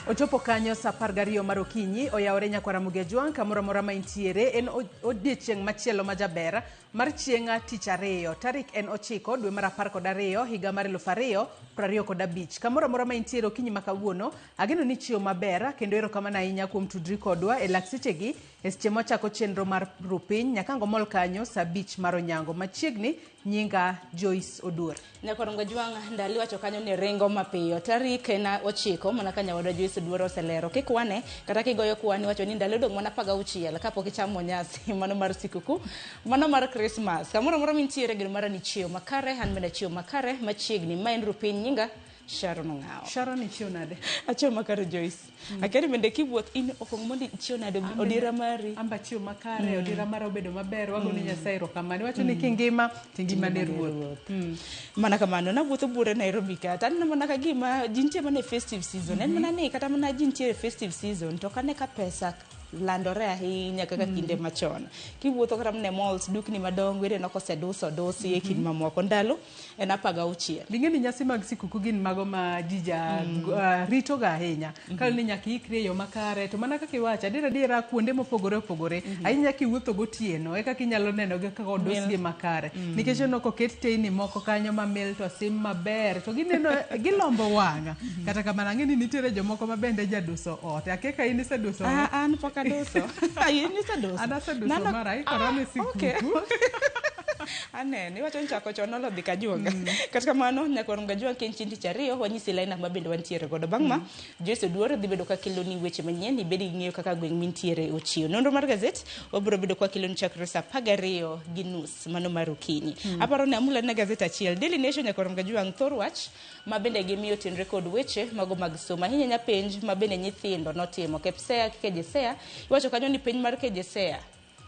Ochopo kanyo saa 12 mar okinyi, oyawore nyakwar Ramogi Ajwang' kamoro amora ma intiere. En odiechieng' machielo ma jaber mar chieng' tich ariyo. Tarik en 9 dwe mar 12 higa mar 2025. Kamoro amora ma intiere okinyi ma kawuono, ageno ni ichiew maber kendo erokamano ahinya kuom tudri kodwa e lak sechegi e seche mwachako chenro mar ru piny nyaka ang' omol kanyo saa 5 mar onyango. Machiegni nyinga Joyce Oduor. Nyakwar Ngajwang' ndalo iwacho kanyo ni ringo mapiyo. Tarik en 9 mana ka nyawadwa Joyce Oduor oselero. Kikwane kata kigoyo kwan iwacho ni ndalo odong' mana 16 kapok ichamo nyasi mano mar sikuku, mano mar Christmas. Kamoro amora mintiere geno mara ni chiew makare, an bende achiew makare machiegni. Ma en Rupiny nyinga Sharon Ong'awo. Sharon ichiew nade? Achiew makare Joyce. Akia ni bende kiwuoth in okuong mondo ichiew nade odira mari. Amba chiew makare, odira mara obedo maber, wago ne Nyasaye erokamano. Iwacho ni kingima to ngima ne ruoth. Mana kamano nawuotho buore Nairobi ka to aneno mana ka gima ji nitie mana e festive season. En mana ni kata mana ji nitie e festive season to ok ane ka pesa landore ahinya kaka kinde machon. Kiwuotho kata mana e malls, dukni madongo ineno kosedus odusi e kind mamoko. Ndalo en 16. Ing'e ni nyasi mag sikuku gin mago ma ji ja ritoga ahinya. Kaluwore ni nyaka iikri e yo makare to mana kaka iwacho adier adiera kuonde mopogore opogore ahinya kiwuotho gotieno e kaka inyalo neno gi kaka odusgi makare. Nikech ineno koket teyni moko kanyo mamil to osim maber to gineno gilombo wang'. Kata kamano ang'e ni nitiere jomoko ma bende jaduso ot. Akia ka in iseduso ot. An pok aduso. In iseduso? An aseduso mara aikora ne Okay. sikuku. Aneno, iwacho ni chako chon olo dhi kajuoga. Kata kamano, nyakwar Mgajwang' ka en chieng' tich ariyo, wanyisi line up ma bende wantiere godo. Bang' ma, Joyce Oduor dhi bedo ka keloni weche manyien, ibed gi ng'eyo kaka gweng' mintiere ochiew. Nonro mar gazet, wabiro bedo kwa keloni chakre saa 12:30 mano mar okinyi. Aparo ni amula na gazet achiel. Daily Nation nyakwar Mgajwang' thor wach ma bende gimiyo tenre kod weche mago mag somo. Ahinya ahinya penj ma bende nyithindo notimo. KPSEA gi KJSEA, iwacho kanyo ni penj mar KJSEA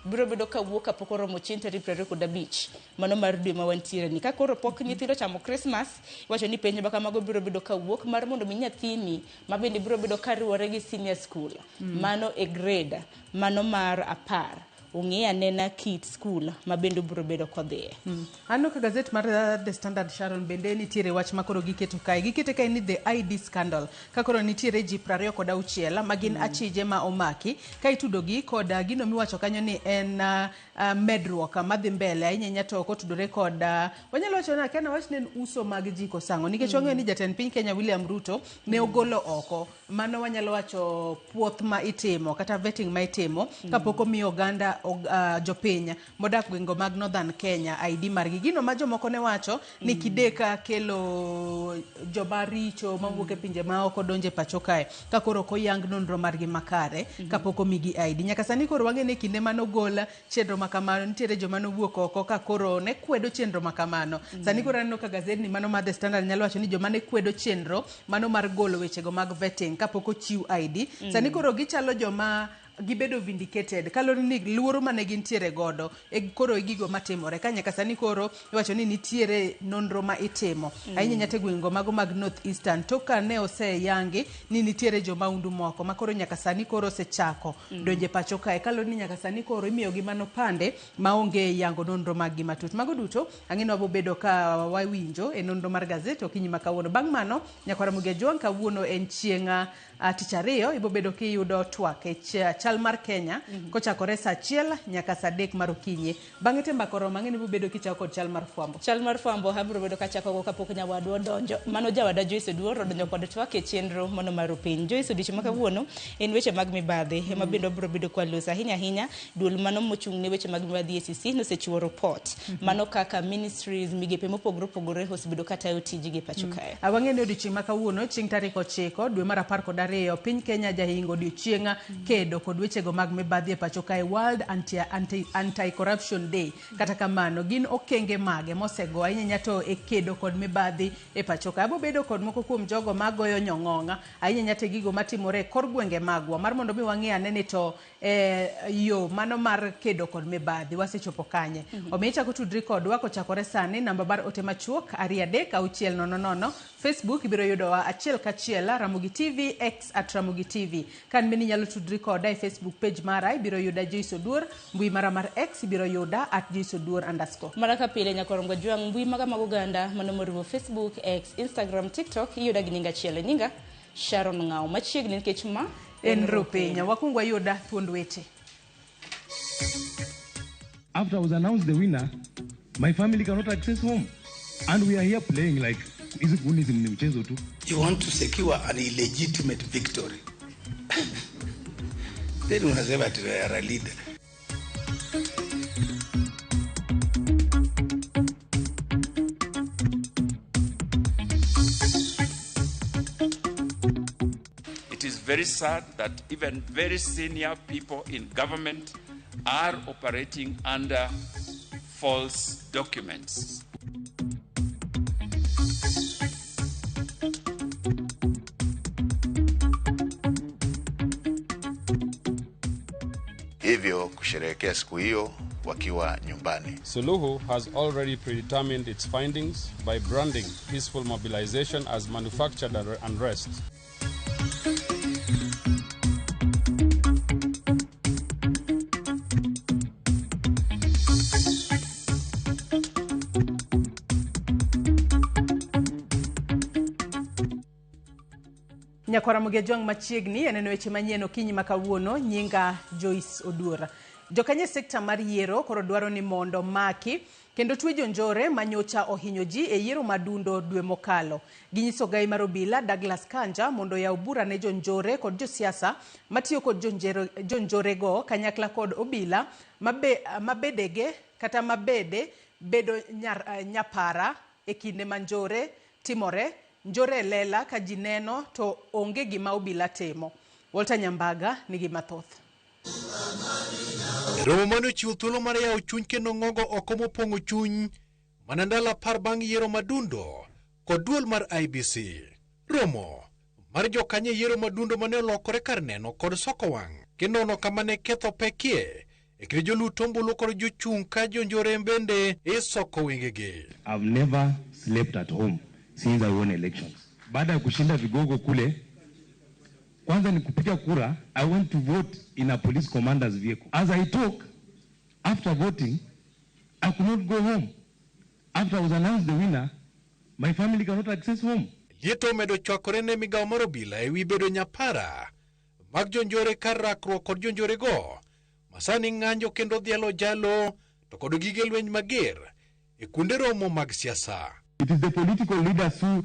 biro bedo ka wuok kapok oromo chieng' tarik 25 mano mar dwe ma wantiere ni. Ka koro pok nyithindo ochamo Christmas, iwacho ni penj ma kamago biro bedo ka wuok mar mondo mi nyathini ma bende biro bedo ka riwore gi senior school, mano e grade mano mar 10, ong'e anena kit school ma bende obiro bedo kodhiye. Aneno ka gazet mar The Standard Sharon bende nitiere wach ma koro giketo kae. Gikete kae ni the ID scandal. Ka koro nitiere ji 26 ma gin achije ma omaki ka itudogi kod gino miwacho kanyo ni en medruok madhi mbele ahinya ahinya to kotudore kod wanyalo wacho ni akia nawach ni en uso mag ji kosang'o nikech wang'eyo ni jatend piny Kenya William Ruto ne ogolo oko mano wanyalo wacho puoth ma itimo kata vetting ma itimo kapok omi oganda jopiny modak gwenge mag Northern Kenya ID margi. Gino ma jomoko ne wacho ni kideka kelo joma richo mawuok e pinje maoko donjo e pacho kae ka koro ok oyang nonro margi makare kapok omigi ID. Nyaka sani koro wang'e ni kinde mane ogol chenro ma kamano nitiere joma nowuok oko ka koro ne kwedo chenro ma kamano. Sani koro aneno ka gazedni mano mar The Standard nyalo wacho ni joma ne kwedo chenro mano mar golo wechego mag vetting kapok ochiw ID. Sani koro gichalo joma gibedo vindicated kaluwore ni luoro mane gintiere godo e koro e gigo matimore ka nyaka sani koro iwacho ni nitiere nonro ma itimo ahinya ahinya to e gwengego mago mag North Eastern tok ka ne oseyangi ni nitiere jomaundu moko ma koro nyaka sani koro osechako donjo e pacho kae kaluwore ni nyaka sani koro imiyogi mano pande maonge yango nonro mag gi matut. Mago duto ang'e ni wabobedo ka wawinjo e nonro mar gazet okinyi ma kawuono. Bang' mano nyakwar Ramogi Ajwang' kawuono en chieng' tich ariyo ibobedo kiyudo twak e chal mar Kenya kochakore saa 1 nyaka saa 3 mar okinyi. Bang'e te mbaka oromo ang'e ni ibobedo kichako kod chal mar fwambo. Chal mar fwambo abiro bedo kachakogo kapok nyawadwa odonjo. Mano jawadwa Joyce Oduor odonjo kod twak e chenro mano mar piny. Joyce odiochieng' ma kawuono en weche mag mibadhi ema bende wabiro bedo kwaloso ahinya ahinya duol mano mochung' ne weche mag mibadhi EACC nosechiwo report mano kaka ministries migepe mopogore opogore osebedo katayo tijgi e pacho kae. Wang'e ni odiochieng' ma kawuono chieng' tarik 9 dwe mar 12 piny Kenya jahingo odiochieng' kedo kod wechego mag mibadhi e pacho kae World Anti-Corruption Day. Kata kamano gin okenge mage mosego ahinya ahinya to e kedo kod mibadhi e pacho kae. Abo bedo kod moko kuom jogo magoyo nyong'ong'a ahinya ahinya to e gigo matimore e kor gwenge magwa mar mondo mi wang'e ane ni to yo mano mar kedo kod mibadhi wasechopo kanye. Omiyo ichako tudri kodwa kochakore sani namba mar ote machuok 23600. Facebook ibiro yudowa achiel kachiel Ramogi TV, X at Ramogi TV. Ka an bende inyalo tudri koda e Facebook page mara ibiro yuda Joyce Oduor, mbui mara mar X ibiro yuda at Joyce Oduor underscore. Mana ka pile nyakwar Ngwajwang' mbui maga mag oganda mano moriwo Facebook, X, Instagram, TikTok iyuda gi nying achiel e nyinga Sharon Ng'ao machiegni nikech ma en Rupenya. Wakwong wayuda thuond weche. After I was announced the winner, my family cannot access home. And we are here playing like hizi goons ni mchezo tu. You want to secure an illegitimate victory. Then unasema ati you are a leader. It is very sad that even very senior people in government are operating under false documents. Hivyo kusherehekea siku hiyo wakiwa nyumbani. Suluhu has already predetermined its findings by branding peaceful mobilization as manufactured unrest. Nyakwara Mugejwang' machiegni aneno weche manyien okinyi ma kawuono. Nyinga Joyce Oduor. Jokanyo e sekta mar yiero koro dwaro ni mondo maki kendo twe jonjore manyocha ohinyo ji e yiero madundo dwe mokalo. Ginyiso gai mar obila Douglas Kanja mondo oyaw bura ne jonjore kod josiasa matiyo kod jonjorego kanyakla kod obila mabedege kata mabede bedo nyapara e kinde ma njore timore. Njore lela ka ji neno to onge gima obila timo. Walter Nyambaga nigi mathoth. Romo mane ochiwo thuolo mar yawo chuny kendo ng'ogo oko mopong'o chuny mana ndalo 10 bang' yiero madundo kod duol mar IEBC. Romo mar jokanyo e yiero madundo mane olokore kar neno kod soko wang' kendo nono kama ne ketho pekie e kind joluto ombulu kod jochung' ka jonjore bende isoko wengegi. I've never slept at home since I won elections. Baada ya kushinda vigogo kule, kwanza ni kupiga kura, I went to vote in a police commander's vehicle. As I talk, after voting, I could not go home. After I was announced the winner, my family cannot access home. Lieto omedo chwakore ne migawo mar obila ewi bedo nyapara mag jonjore kar rakruok kod jonjorego masani ng'anjo kendo dhialo jalo to kod gige lweny mager e kuonde romo mag siasa. It is the political leaders who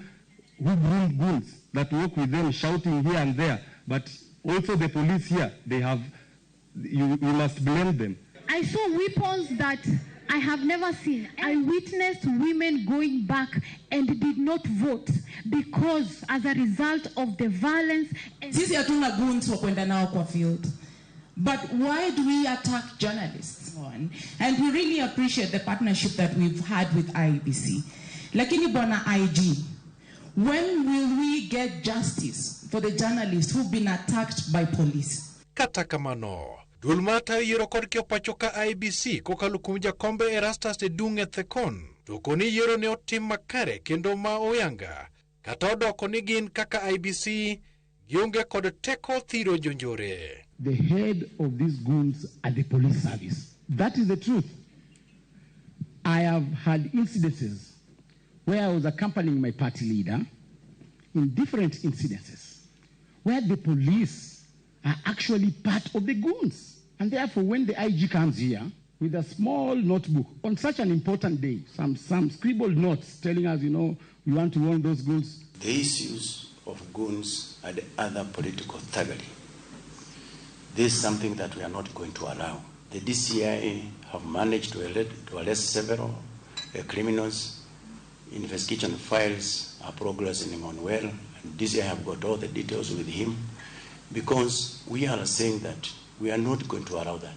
groom goons that work with them shouting here and there, but also the police here, they have, you must blame them. I saw weapons that I have never seen. I witnessed women going back and did not vote because as a result of the violence. Sisi hatuna goons wa kwenda nao kwa field. But why do we attack journalists? And we really appreciate the partnership that we've had with IEBC. Lakini Bwana IG, when will we get justice for the journalists who've been attacked by police? Kata kamano, duol matayo yiero kod kio pacho ka IEBC kokalo kuom jakombe Erastus Edung' Ethekon to koni yiero ne otim makare kendo ma oyanga kata odoko ni gin kaka IEBC gionge kod teko thiro jonjore. The head of these goons are the police service. That is the truth. I have had incidences where I was accompanying my party leader in different incidences, where the police are actually part of the goons. And therefore, when the IG comes here with a small notebook on such an important day, some scribbled notes telling us, you know, we want to warn those goons. The issues of goons and other political thuggery, this is something that we are not going to allow. The DCI have managed to arrest several criminals. Investigation files are progressing on well, and DCI have got all the details with him, because we are saying that we are not going to allow that.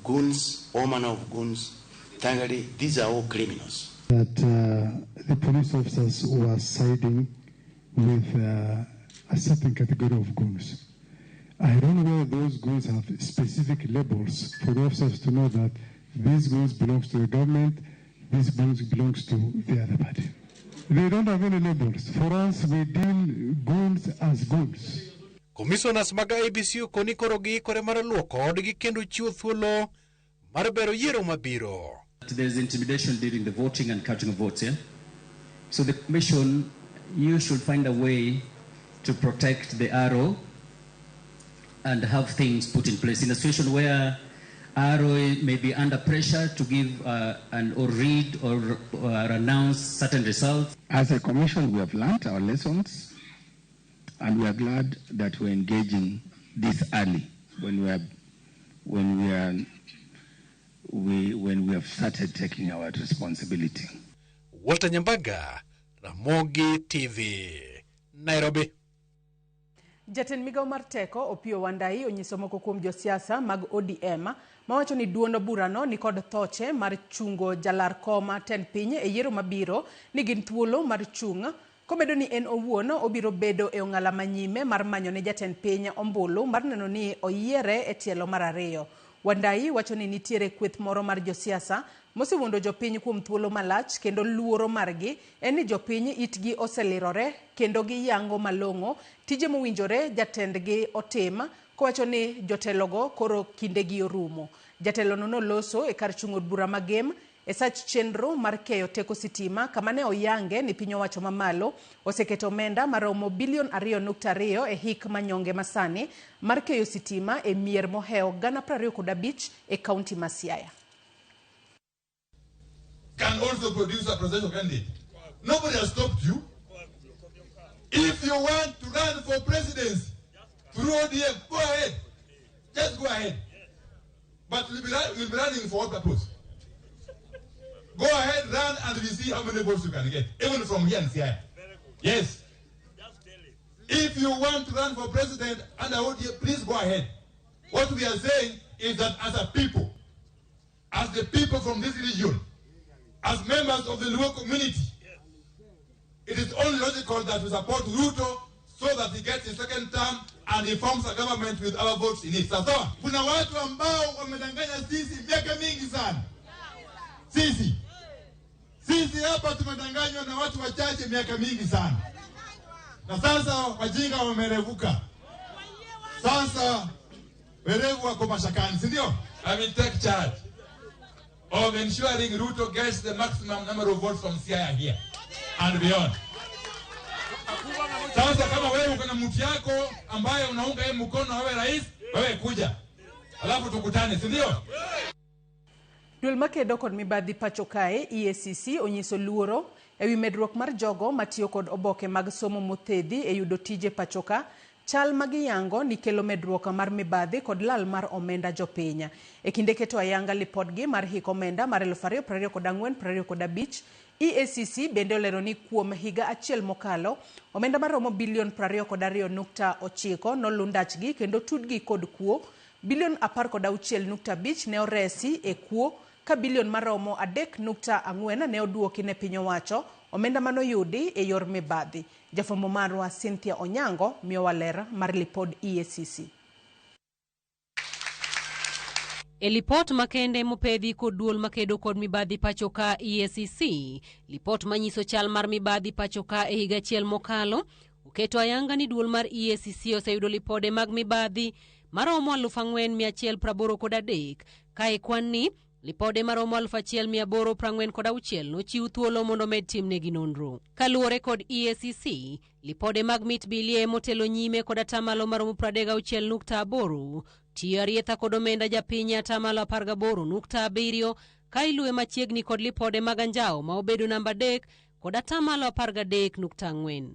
Goons, all manner of goons, thuggery, these are all criminals. That the police officers were siding with a certain category of goons. I don't know whether those goons have specific labels for the officers to know that these goons belongs to the government, these goons belongs to the other party. They don't have any labels. For us, we deal goons as goons. Commissioners mag IEBC okoni koro giikore mar luoko odgi kendo chiwo thuolo mar bero yiero mabiro. There is intimidation during the voting and counting of votes, yeah? So the commission, you should find a way to protect the RO and have things put in place. In a situation where RO may be under pressure to give and or read or announce certain results. As a commission, we have learned our lessons, and we are glad that we're engaging this early when we have started taking our responsibility. Walter Nyambaga, Ramogi TV, Nairobi. Jatend migao mar teko Opiyo Wandayi onyiso moko kuom josiasa mag ODM mawacho ni duond burano ni kod thoche mar chungo jalar koma tend piny e yiero mabiro ni gin thuolo mar chung' komedo ni en owuon obiro bedo e ong'ala manyime mar manyo ne jatend piny ombulu mar neno ni oyiere e tielo mar ariyo. Wandayi wacho ni nitiere kweth moro mar josiasa mosewuondo jopiny kuom thuolo malach kendo luoro margi en ni jopiny itgi oselirore kendo giyango malong'o tije mowinjore jatendgi otim kowacho ni jotelogo koro kindegi orumo. Jatelono noloso e kar chung' od bura ma Gem e sach chenro mar keyo teko sitima kama ne oyange ni piny owacho mamalo oseketo omenda maromo bilion 2.2 e hik manyonge masani mar keyo sitima e mier mohewo 25,000 e kaunti ma Siaya. Can also produce a presidential candidate. Nobody has stopped you. If you want to run for presidency through ODM, go ahead. Just go ahead. But you'll be running for what purpose? Go ahead, run, and we see how many votes you can get, even from here and Siaya. Yes. If you want to run for president under ODM, please go ahead. What we are saying is that as a people, as the people from this region, as members of the Luo community, it is only logical that we support Ruto so that he gets his second term and he forms a government with our votes in it. Sasa, kuna watu ambao wamedanganya sisi miaka mingi sana. Sisi hapa tumedanganywa na watu wachache miaka mingi sana. Na sasa wajinga wamerevuka. Sasa werevu wako mashakani, si ndio? I will take charge of ensuring Ruto gets the maximum number of votes from Siaya here and beyond. Sasa kama wewe uko na mtu yako ambaye unaunga yeye mkono awe rais, wewe kuja. Alafu tukutane, si ndio? Duol makedo kod mibadhi pacho kae EACC onyiso luoro ewi medruok mar jogo matiyo kod oboke mag somo mothedhi e yudo tije pacho ka, chal magiyango ni kelo medruok mar mibadhi kod lal mar omenda jopiny. E kinde keto ayanga lipodgi mar hik omenda mar 2024-2025, EACC bende olero ni kuom higa achiel mokalo, omenda maromo bilion 22.9 nolundachgi kendo tudgi kod kuo, bilion 16.5 ne oresi e kuo, ka bilion maromo 3.4 ne oduoki ne piny owacho, omenda manoyudi e yor mibadhi. Jafwambo marwa Cynthia Onyango miyowa ler mar lipod EACC. E lipot makende mopedhi kod duol makedo kod mibadhi pacho ka EACC, lipot manyiso chal mar mibadhi pacho ka e higa achiel mokalo, oketo ayanga ni duol mar EACC oseyudo lipode mag mibadhi maromo 4,183, ka e kwan ni lipode maromo 1,846 nochiw thuolo mondo med timnegi nonro. Kaluwore kod EACC, lipode mag mit bilie motelo nyime kod atamalo maromo 36.8, tiyo arietha kod omenda japiny atamalo 18.7, ka iluwe machiegni kod lipode mag anjawo ma obedo namba 3 kod atamalo 13.4.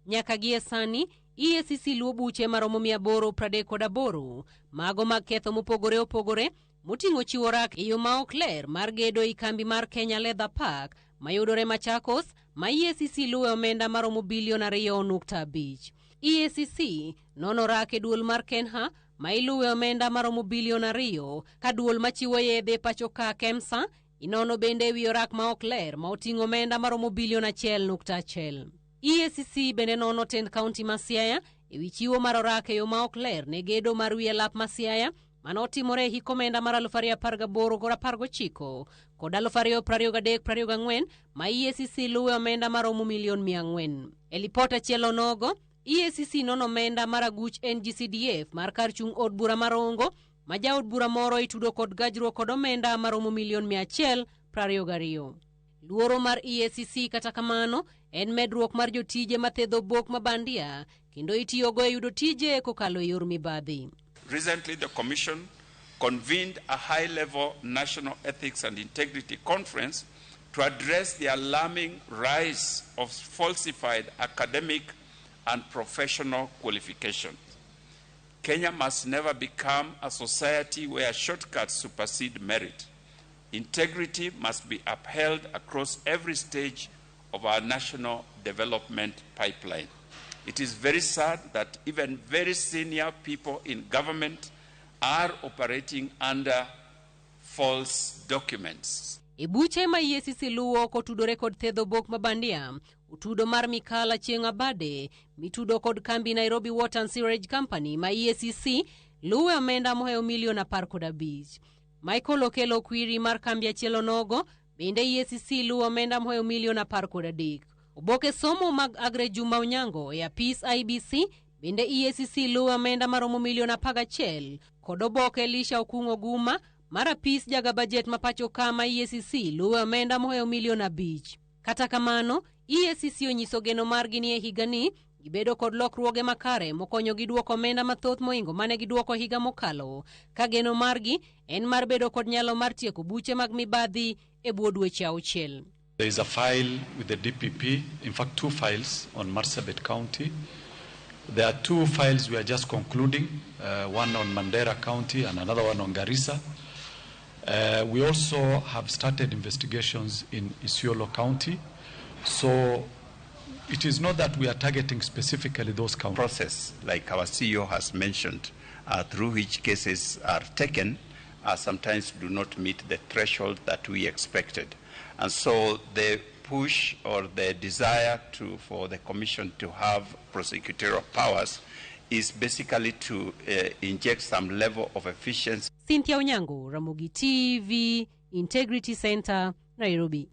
Nyaka gie sani, EACC luwo buche maromo 838 mago mag ketho mopogore opogore moting'o chiwo rak e yo ma ok ler mar gedo e kambi mar Kenya Leather Park mayudore Machakos, ma EACC luwe omenda maromo bilion 2.5. EACC nono rak e duol mar Kenha ma iluwe omenda maromo bilion 2, ka duol machiwo yedhe pacho ka KEMSA inono bende ewi orak ma ok ler ma oting'o omenda maromo bilion 1.1. EACC bende nono tend kaunti ma Siaya ewi chiwo mar orak e yo ma ok ler ne gedo mar wi alap ma Siaya manotimore e hik omenda mar 2018-19 kod 2023-24 ma EACC luwe omenda maromo milion 400. E lipot achiel onogo, EACC nono omenda mar aguch NGCDF mar kar chung' od bura marongo ma jaod bura moro itudo kod gajruok kod omenda maromo milion 122. Luoro mar EACC kata kamano en medruok mar jotije mathedho bok mabandia kendo itiyogo e yudo tije kokalo e yor mibadhi. Recently, the Commission convened a high-level National Ethics and Integrity Conference to address the alarming rise of falsified academic and professional qualifications. Kenya must never become a society where shortcuts supersede merit. Integrity must be upheld across every stage of our national development pipeline. It is very sad that even very senior people in government are operating under false documents. E buche ma EACC luwo kotudore kod thedho bok mabandia, otudo mar Mikala Chieng' Abade mitudo kod kambi Nairobi Water and Sewerage Company ma EACC luwe omenda mohewo milion 15. Michael Okello Kwiri mar kambi achiel onogo bende EACC luwo omenda mohewo milion 13. Oboke somo mag Agre Juma Onyango e apis IBC bende EACC luwo omenda maromo milion 11 kod oboke Elisha Okung' Oguma mar apis jaga bajet ma pacho ka ma EACC luwe omenda mohewo milion 5. Kata kamano, EACC onyiso geno margi ni e higani gibedo kod lokruoge makare mokonyogi duoko omenda mathoth moingo mane giduoko higa mokalo, ka geno margi en mar bedo kod nyalo mar tieko buche mag mibadhi e bwo dweche 6. There is a file with the DPP, in fact 2 files on Marsabit County. There are 2 files we are just concluding, one on Mandera County and another one on Garissa. We also have started investigations in Isiolo County. So it is not that we are targeting specifically those counties. Process, like our CEO has mentioned, through which cases are taken, sometimes do not meet the threshold that we expected. And so the push or the desire for the Commission to have prosecutorial powers is basically to inject some level of efficiency. Cynthia Onyango, Ramogi TV, Integrity Center, Nairobi.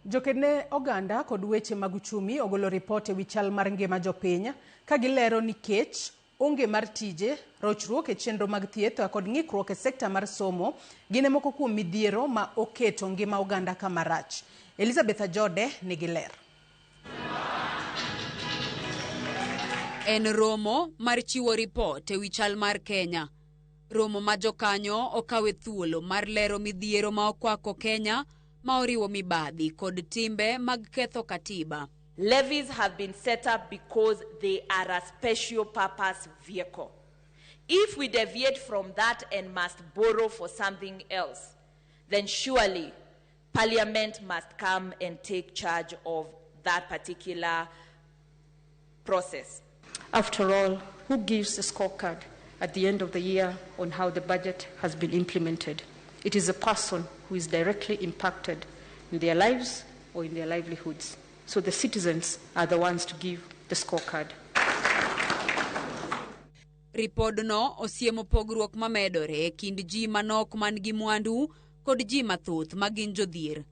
Jokene oganda kod weche mag uchumi ogolo ripot e wi chal mar ngima jopiny ka gilero ni kech, onge mar tije, rochruok e chenro mag thieth kod ng'ikruok e sekta mar somo gin e moko kuom midhiero ma oketo ngima oganda kama rach. Elizabeth Ajode nigi ler. En romo mar chiwo ripot e wi chal mar Kenya. Romo ma jokanyo okawe thuolo mar lero midhiero ma okwako Kenya ma oriwo mibadhi kod timbe mag ketho katiba. Levies have been set up because they are a special purpose vehicle. If we deviate from that and must borrow for something else, then surely Parliament must come and take charge of that particular process. After all, who gives the scorecard at the end of the year on how the budget has been implemented? It is a person who is directly impacted in their lives or in their livelihoods. So the citizens are the ones to give the scorecard. Ripodno osiemo pogruok mamedore e kind ji manok man gi mwandu kod ji mathoth ma gin jodhier.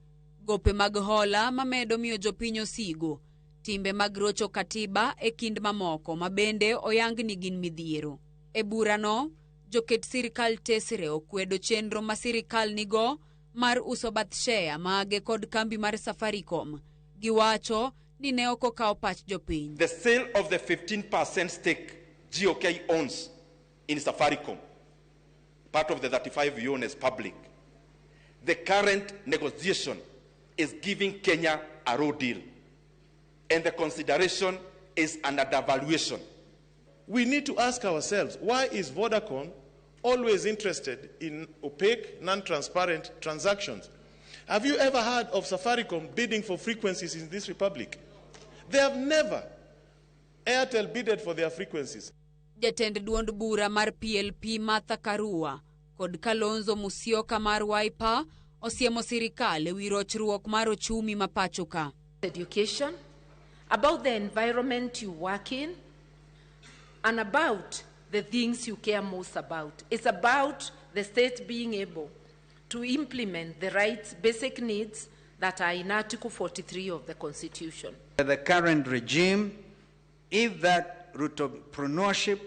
Gope mag hola mamedo miyo jopiny osigo, timbe mag rocho katiba e kind mamoko ma bende oyang ni gin midhiero. E burano, joket sirikal tesre okwedo chenro ma sirikal nigo mar uso bath share mage kod kambi mar Safaricom. Giwacho ni ne ok okawo pach jopiny. The sale of the 15% stake GOK owns in Safaricom, part of the 35 we own as public. The current negotiation is giving Kenya a raw deal, and the consideration is an undervaluation. We need to ask ourselves, why is Vodacom always interested in opaque, non-transparent transactions? Have you ever heard of Safaricom bidding for frequencies in this republic? They have never. Airtel bidded for their frequencies. Jatend duond bura mar PLP Martha Karua kod Kalonzo Musyoka mar Wiper osiemo sirikal ewi rochruok mar ochumi ma pacho ka. Education, about the environment you work in, and about the things you care most about. It's about the state being able to implement the rights, basic needs that are in Article 43 of the Constitution. The current regime, if that Rutopreneurship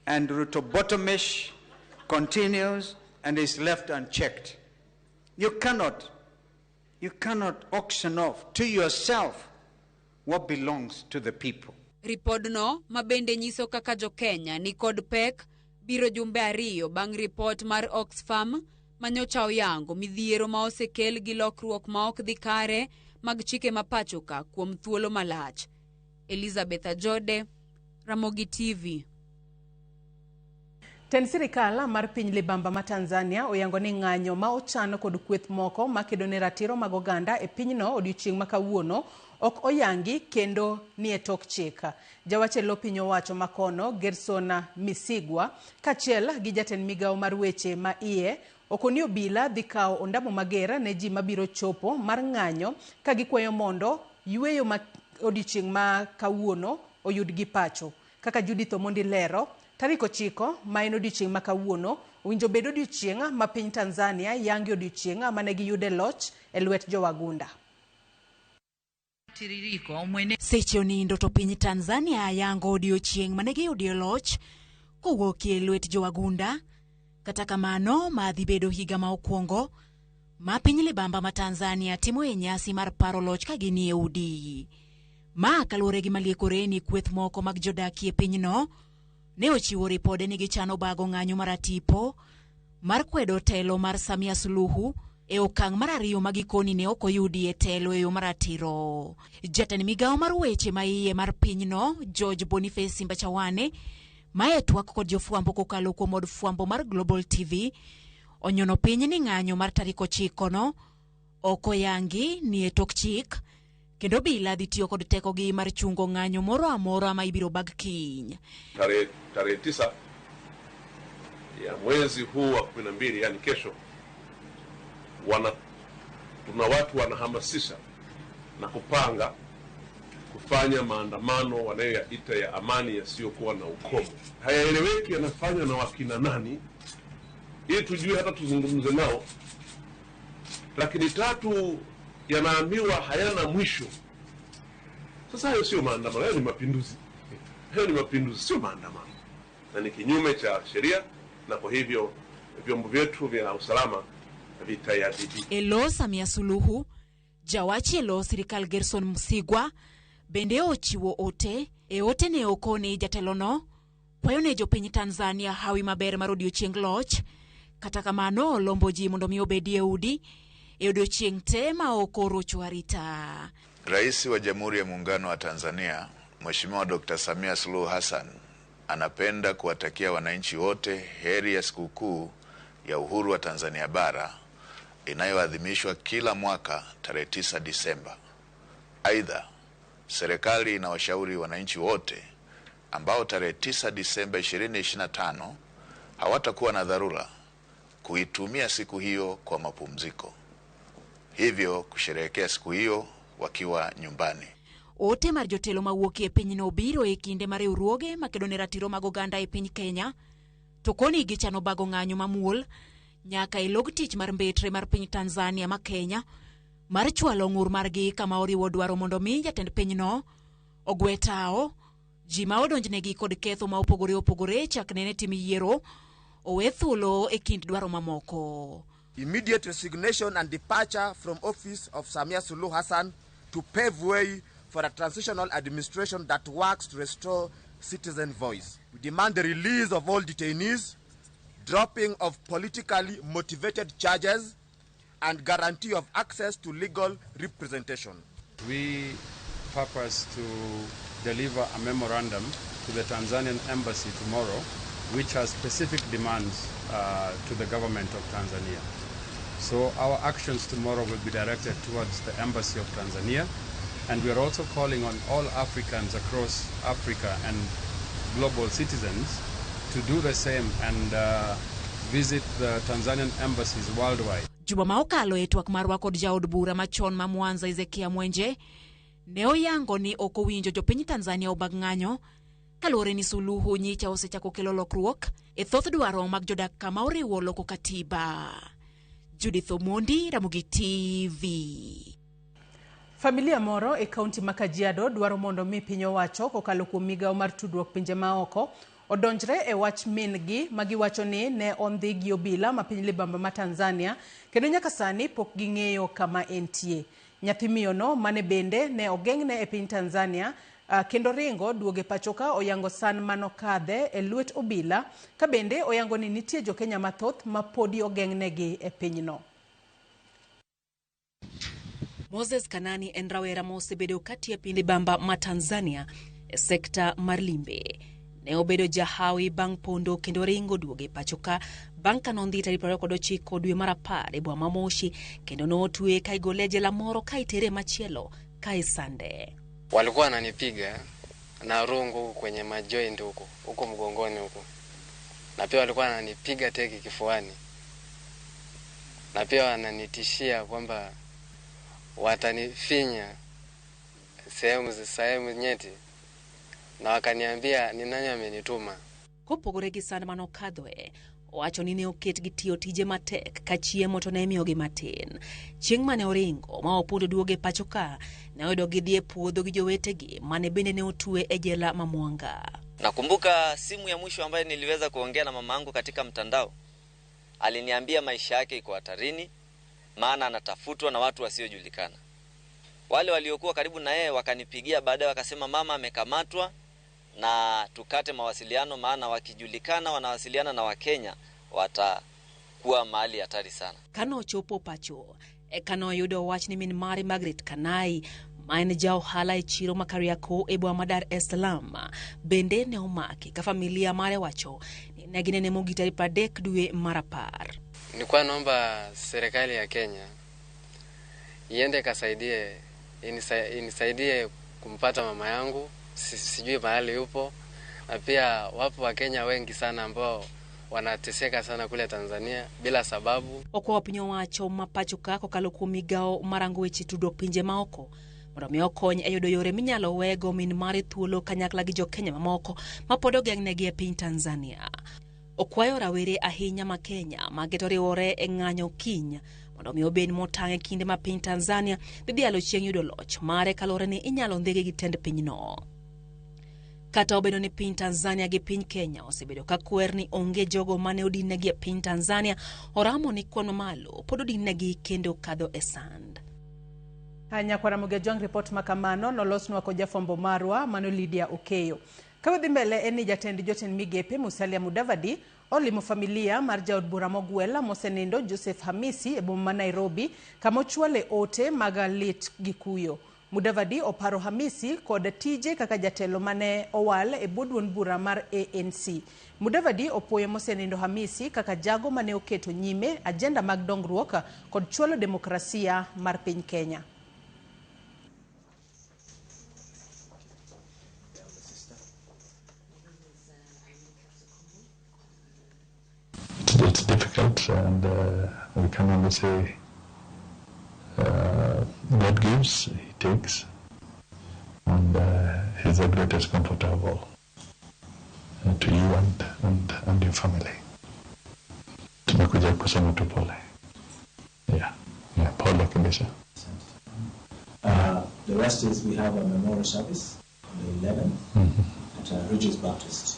and Ruto-bottomish continues and is left unchecked, you cannot You cannot auction off to yourself what belongs to the people. Ripodno ma bende nyiso kaka jo-Kenya ni kod pek biro jumbe ariyo bang' ripot mar Oxfam manyocha oyango midhiero ma osekel gi lokruok ma ok dhi kare mag chike ma pacho ka kuom thuolo malach. Elizabeth Ajode, Ramogi TV. Tend sirikal mar piny libamba ma Tanzania oyango ni ng'anyo ma ochan kod kweth moko makedo ne ratiro mag oganda e pinyno odiochieng' ma kawuono ok oyangi kendo ni e tok chik. Jawach e lo piny owacho makono Gerson Misigwa kaachiel gi jatend migawo mar weche ma iye okoni obila dhi kawo ondamo mager ne ji mabiro chopo mar ng'anyo ka gikwayo mondo yweyo ma odiochieng' ma kawuono oyudgi pacho. Kaka Judith Omondi lero, tarik 9 ma en odiochieng' ma kawuono owinjo bed odiochieng' ma piny Tanzania yangi odiochieng' mane giyude loch e lwet jowagunda. Seche onindo to piny Tanzania yango odiochieng' mane giyudie loch kowuok e lwet jowagunda. Kata kamano, ma dhi bedo higa ma okwongo ma piny libamba ma Tanzania timo e nyasi mar paro loch ka ginie udi. Ma kaluwore gi maliekore ni kweth moko mag jodak e pinyno ne ochiwo ripode ni gichano bago ng'anyo mar atipo mar kwedo telo mar Samia Suluhu e okang' mar ariyo ma gikoni ne ok oyudi e telo e yo maratiro. Jatend migawo mar weche ma iye mar pinyno George Boniface Simbachawane ma e twak kod jofwambo kokalo kuom od fwambo mar Global TV onyono piny ni ng'anyo mar tarik 9 no ok oyangi ni e tok chik kendo obila dhi tiyo kod tekogi mar chungo ng'anyo moro amora ma ibiro bag kiny. Tarehe 9 ya mwezi huu wa 12, yani kesho, tuna watu wanahamasisha na kupanga kufanya maandamano wanayoyaita ya amani yasiyokuwa na ukomo. Hayaeleweki yanafanywa na wakina nani, ili tujue hata tuzungumze nao. Lakini tatu, yanaambiwa hayana mwisho. Sasa hayo sio maandamano, hayo ni mapinduzi. Hayo ni mapinduzi, sio maandamano. Na ni kinyume cha sheria, na kwa hivyo vyombo vyetu vya usalama vitayadhibiti. Elo Samia Suluhu, jawachi elo sirikal Gerson Msigwa, bende ochiwo ote, e ote ne okoni jatelono, kwayo ne jopiny Tanzania hawi maber mar odiochieng' loch, kata kamano olombo ji mondo mi obedi e udi, e odiochieng' te ma ok orocho arita. Rais wa Jamhuri ya Muungano wa Tanzania, Mheshimiwa Dr. Samia Suluhu Hassan anapenda kuwatakia wananchi wote heri ya sikukuu ya uhuru wa Tanzania bara inayoadhimishwa kila mwaka tarehe 9 Disemba. Aidha, serikali inawashauri wananchi wote ambao tarehe 9 Disemba 2025 hawatakuwa na dharura kuitumia siku hiyo kwa mapumziko, hivyo kusherehekea siku hiyo wakiwa nyumbani. Ote mar jotelo mawuok e pinyno biro e kinde mar riwruoge makedo ne ratiro mag oganda e piny Kenya to koni gichano bago ng'anyo mamuol nyaka e log tich mar mbetre mar piny Tanzania ma Kenya mar chwalo ng'ur margi kama oriwo dwaro mondo mi jatend pinyno ogwe tao ji ma odonjnegi kod ketho ma opogore opogore chak nene tim yiero owe thuolo e kind dwaro mamoko. Immediate resignation and departure from office of Samia Suluhu Hassan to pave way for a transitional administration that works to restore citizen voice. We demand the release of all detainees, dropping of politically motivated charges, and guarantee of access to legal representation. We purpose to deliver a memorandum to the Tanzanian embassy tomorrow, which has specific demands to the government of Tanzania. So our actions tomorrow will be directed towards the embassy of Tanzania, and we are also calling on all Africans across Africa and global citizens to do the same and visit the Tanzanian embassies worldwide. Juma ma okalo e twak marwa kod jaod bura machon ma Mwanza Ezekia Mwenje ne oyango ni ok owinjo jopiny Tanzania obag ng'anyo kaluwore ni Suluhu nyicha osechako kelo lokruok e thoth dwaro mag jodak kama oriwo loko katiba. Judith Omondi, Ramogi TV. Familia moro e kaunti ma Kajiado dwaro mondo mi piny owacho kokalo kuom migawo mar tudruok pinje maoko odonjre e wach min-gi ma giwacho ni ne ondhi gi obila ma piny libamba ma Tanzania kendo nyaka sani pok ging'eyo kama entie. Nyathi miyono mane bende ne ogeng'ne e piny Tanzania kendo ringo duoge pachoka oyango san manokadhe e lwet obila ka bende oyango ni nitie jokenya mathoth ma podi ogeng'negi e pinyno. Moses Kanani en rawera ma osebedo katiyo e piny libamba ma Tanzania e sekta mar limbe. Ne obedo jahawi bang' pondo kendo ringo duoge pachoka bang' ka nondhi tarik 29 dwe mar 10 e boma ma Moshi kendo notwe ka igole e jela moro ka itere machielo ka isande. Walikuwa wananipiga na rungu huku kwenye majoint huku huku mgongoni huku, na pia walikuwa wananipiga teki kifuani, na pia wananitishia kwamba watanifinya sehemu nyeti, na wakaniambia ni nani amenituma. Kopogore gi sand manokadhoe, owacho ni ne oketgi tiyo tije matek ka chiemo to ne imiyogi matin. Chieng' mane oringo ma opondo duoge pacho ka, ne oyudo gidhi e puodho gi jowetegi mane bende ne otwe e jela ma Mwanga. Nakumbuka simu ya mwisho ambayo niliweza kuongea na mamangu katika mtandao, aliniambia maisha yake iko hatarini, maana anatafutwa na watu wasiojulikana. Wale waliokuwa karibu na yeye wakanipigia baadaye wakasema mama amekamatwa na tukate mawasiliano, maana wakijulikana wanawasiliana na Wakenya watakuwa mahali hatari sana. Kano ochopo pacho, eka noyudo wach ni min mare Margaret Kanai ma en ja ohala e chiro ma Kariakoo e boma ma Dar es Salaam bende ne omaki ka familia mare wacho ni ne ginene mogik tarik 30 dwe mar 10. Nilikuwa naomba serikali ya Kenya iende kasaidie, inisaidie kumpata mama yangu, sijui mahali yupo, na pia wapo Wakenya wengi sana ambao wanateseka sana kule Tanzania bila sababu. Okwayo piny owacho ma pacho ka kokalo kuom migawo mar rango weche tudruok pinje maoko mondo mi okony e yudo yore minyalo wego min mare thuolo kanyakla gi jokenya mamoko ma pod ogeng'negi e piny Tanzania. Okwayo rawere ahinya ma Kenya ma geto riwore e ng'anyo kiny mondo mi obed motang' e kinde ma piny Tanzania dhi dhialo chieng' yudo loch mare kaluwore ni inyalo ndhige gi tend pinyno. Kata obedo ni piny Tanzania gi piny Kenya osebedo ka kwer ni onge jogo mane odinnegi e piny Tanzania, oramo ni kwan mamalo pod odinnegi kendo kadho e sand. Nyakwara Ramogi Ojwang' ripot makamano nolosnwa kod jafwambo marwa mano Lydia Okeyo. Ka wadhi mbele en ni jatend jotend migepe Musalia Mudavadi olimo familia mar jaod bura mogwel mosenindo Joseph Hamisi e boma ma Nairobi kama ochwale ote mag lit gi kuyo. Mudavadi oparo Hamisi kod tije kaka jatelo mane owal e bwo duond bura mar ANC. Mudavadi opuoyo mosenindo Hamisi kaka jago mane oketo nyime ajenda mag dongruok kod chwalo demokrasia mar piny Kenya. It's difficult, and we can only say God gives, He takes, and He's the greatest comforter of all, to you and your family. Tumekuja kusema tu pole. Yeah, pole kabisa. The rest is we have a memorial service on the 11th at Ridges Baptist.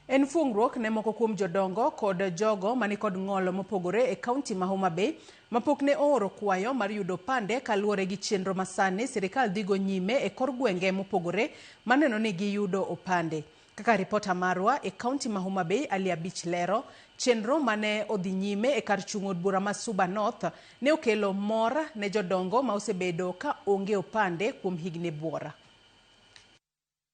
En fuongruok ne moko kuom jodongo kod jogo manikod ng'ol mopogore e kaunti ma Homa Bay mapok ne ooro kwayo mar yudo pande kaluwore gi chenro masani sirikal dhigo nyime e kor gwenge mopogore maneno ni giyudo opande. Kaka ripota marwa e kaunti ma Homa Bay Ali Abich lero, chenro mane odhi nyime e kar chung' od bura ma Suba North ne okelo mor ne jodongo ma osebedo ka onge opande kuom higni buora.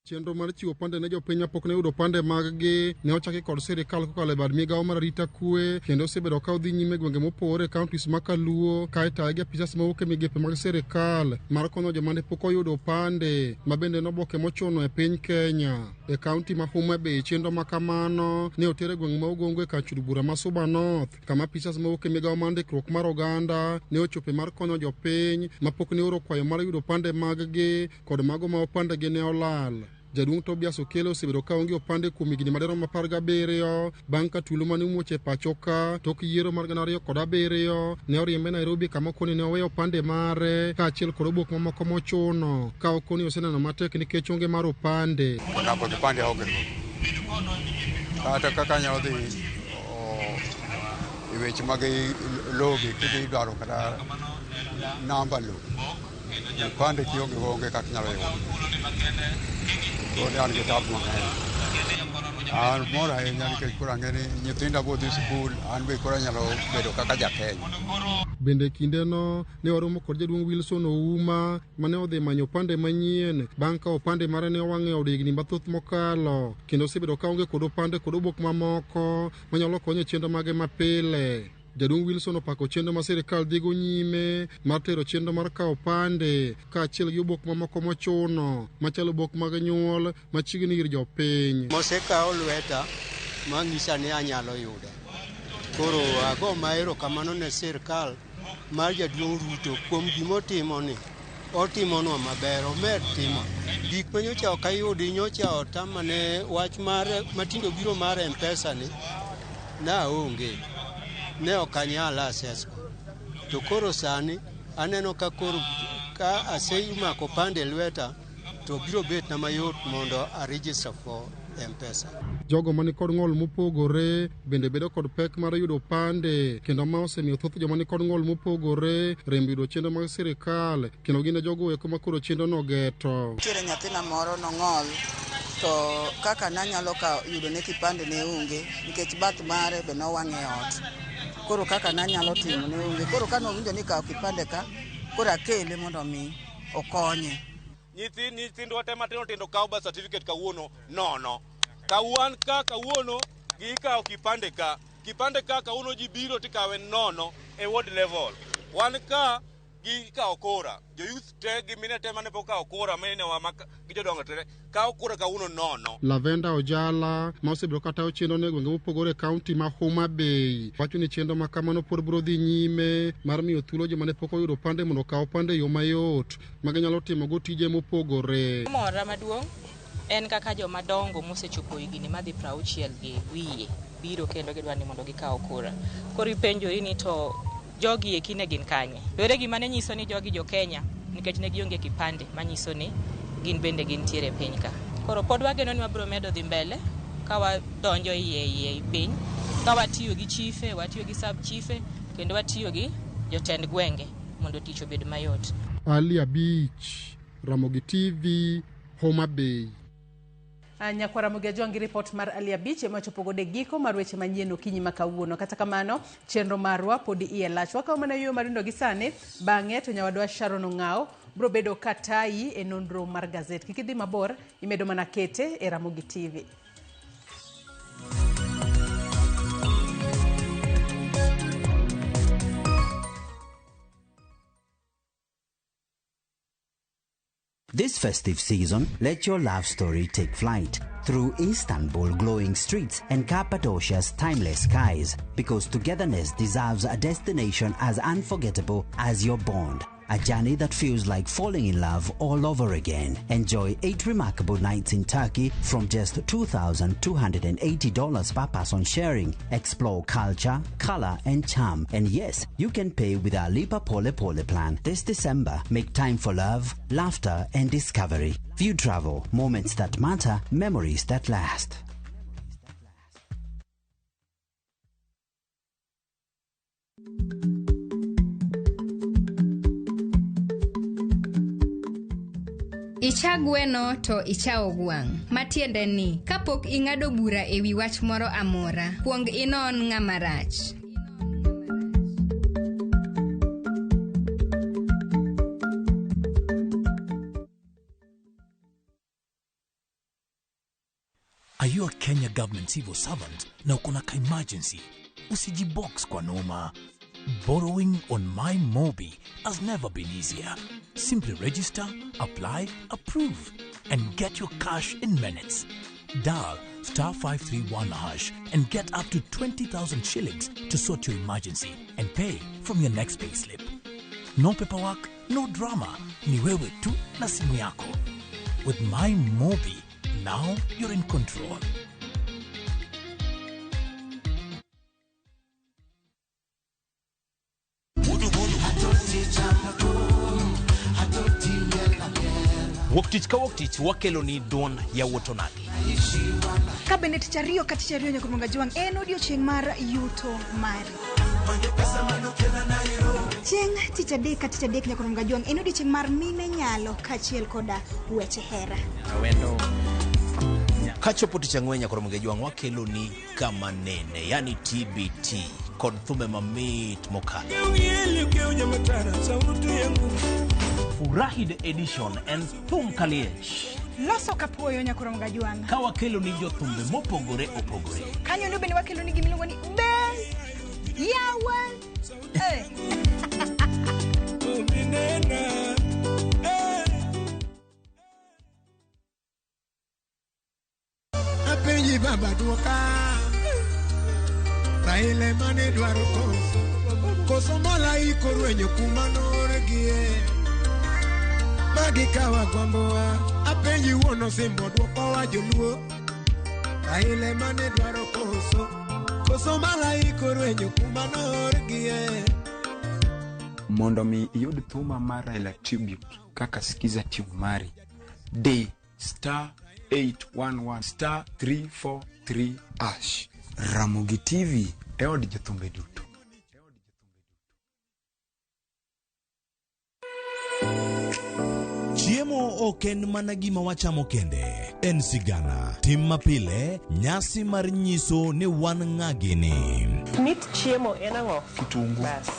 Chenro mar chiwo opande ne jopiny mapok ne oyudo opande mag-gi ne ochaki kod sirikal kokalo e bad migawo mar arita kwe, kendo osebedo ka odhi nyime e gwenge mopogore e counties ma Kaluo ka itaye gi apisas mawuok e migepe mag sirikal mar konyo joma ne pok oyudo opande ma bende en oboke mochuno e piny Kenya. E kaunti ma Homa Bay chenro ma kamano ne oter e gweng' ma Ogongo e kar chud bura ma Suba North, kama apisas mawuok e migawo mar ndikruok mar oganda ne ochope mar konyo jopiny mapok ne ooro kwayo mar yudo opande mag-gi kod mago ma opandegi ne olal. Jaduong' Tobias Okello osebedo ka onge opande kuom higni madirom 17 bang' ka tulo mane omuoch e pacho ka tok yiero mar 2007 ne oriembe Nairobi kama okoni ne oweyo opande mare kaachiel kod obok mamoko mochuno ka okoni oseneno matek nikech onge mar opande. Onako kipande aonge go. Kata kaka anyalo dhi e weche mag logi kidhi dwaro kata namba lo. Opande kionge onge kaka inyalo yudo. Koro an gi tabu mang'eny. An mor ahinya nikech koro ang'e ni nyithinda bodhi sikul, an be koro anyalo bedo kaka ja Kenya. Bende kindeno ne waromo kod jaduong' Wilson Ouma mane odhi manyo opande manyien bang' ka opande mare ne owang' e od higni mathoth mokalo kendo osebedo ka onge kod opande kod obok mamoko manyalo konyo e chenro mage mapile. Jaduong' Wilson opako chenro ma sirikal dhigo nyime mar tero chenro mar kawo opande kaachiel gi obok mamoko mochuno machalo obok mag nyuol machiegni ir jopiny. Mosekaw lweta mang'isa ni anyalo yude. Koro ago erokamano ne sirkal mar jaduong' Ruto kuom gimotimo ni. Otimonwa maber, omed timo. Gik ma nyocha ok ayudi nyocha otama ne wach mar matindo biro mar M-Pesa ni naonge. Ne ok anyal access go. To koro sani aneno ka koro ka asemako opande e lweta to biro bet na mayot mondo a register for M-Pesa. Jogo mani kod ng'ol mopogore bende bedo kod pek mar yudo opande kendo ma osemiyo thoth joma ni kod ng'ol mopogore rem yudo chenro mag sirikal kendo gin e jogo eko ma koro chenro no geto. Nitiere nyathina moro nong'ol to kaka nanyalo ka yudo ne kipande ne onge nikech bath mare be nowang' e ot. Koro kaka nanyalo timo ne onge. Koro kane owinjo ni ikawo kipande ka, koro akele mondo mi okonye. Nyithindwa te matindo tindo kawo birth certificate kawuono nono. Kawan ka kawuono gikawo kipande ka. Kipande ka kawuono ji biro tikawe nono e ward level. Wan ka gikawo kura. Jo youth te gi mine te mane pok okawo kura minewa gi jodongo te kawo kura kawuono nono. Lavenda Ojala ma osebedo ka tayo chenro no e gwenge mopogore e kaunti ma Homa Bay wacho ni chenro ma kamano pod biro dhi nyime mar miyo thuolo joma ne pok oyudo opande mondo okaw opande e yo mayot ma ginyalo timogo tije mopogore. Mora maduong' en kaka joma dongo mosechopo higni madhi 60 gi wiye biro kendo gidwa ni mondo gikaw kura. Koro ipenjori ni to jogi eki ne gin kanye? To ere gima ne nyiso ni jogi jo Kenya nikech ne gionge kipande manyiso ni gin bende gintiere e piny ka. Koro pod wageno ni wabiro medo dhi mbele ka wadonjo iye piny ka watiyo gi chife, watiyo gi sub chife kendo watiyo gi jotend gwenge mondo tich obed mayot. Ali Abich, Ramogi TV, Homa Bay. Nyakwara Ramogi Ajwang' gi ripot mar Ali Abich ema chopo godo e giko mar weche manyien okinyi ma kawuono. Kata kamano, chenro marwa pod iye lach. Wakawo mana yueyo marindo gi sani, bang'e to nyawadwa Sharon Ong'awo biro bedo ka tayi e nonro mar gazet. Kik idhi mabor, imedo mana kete e Ramogi TV. This festive season, let your love story take flight through Istanbul glowing streets and Cappadocia's timeless skies, because togetherness deserves a destination as unforgettable as your bond. A journey that feels like falling in love all over again. Enjoy 8 remarkable nights in Turkey from just $2,280 per person sharing. Explore culture, color, and charm. And yes, you can pay with our Lipa Pole Pole plan. This December, make time for love, laughter, and discovery. View Travel, moments that matter, memories that last. Icha gweno to ichawo gwang'. Matiende ni, kapok ing'ado bura e wi wach moro amora, kuong inon ng'ama rach. Are you a Kenya government civil servant na uko na ka emergency? Usijibox kwa noma. Borrowing on MyMobi has never been easier. Simply register, apply, approve, and get your cash in minutes. Dial star 531 hash and get up to 20,000 shillings to sort your emergency and pay from your next payslip. No paperwork, no drama. Ni wewe tu na simu yako. With MyMobi, now you're in control. Wuok tich ka wuok tich wakelo ni duond yawuot onagi. Ka bende tich ariyo ka tich ariyo nyaka Ruonga Jwang' en odiochieng' mar yuto mari. Chieng' tich adek ka tich adek nyaka Ruonga Jwang' en odiochieng' mar mine nyalo kaachiel koda weche hera. Awendo. Kachopo tich ang'wen nyaka Ruonga Jwang' wakelo ni kama nene, yani TBT kod thumbe mamit mokalo. Furahi the edition en thum kaliech. Loso kapuoyo nyaka Ruonga Jwang'. Ka wakelo ni jothumbe mopogore opogore. Kanyo no bende wakelo ni gimiluongo ni be yawa. Eh. Apenji baba duoka Raila mane dwaro koso Koso malaika orwenyo kuma noorgie Magi kawa gombowa Apenji wuon osimbo duokowa joluo Raila mane dwaro koso Koso malaika orwenyo kuma noorgie Mondo mi iyud thuma mar Raila Tribute kaka Skiza tune mari, di star 811 star 343 hash. Ramogi TV e od jothumbe duto. Chiemo ok en mana gima wachamo kende, en sigana, tim mapile, nyasi mar nyiso ni wan ng'a gini. Mit chiemo en ang'o? Kitungu. Bas.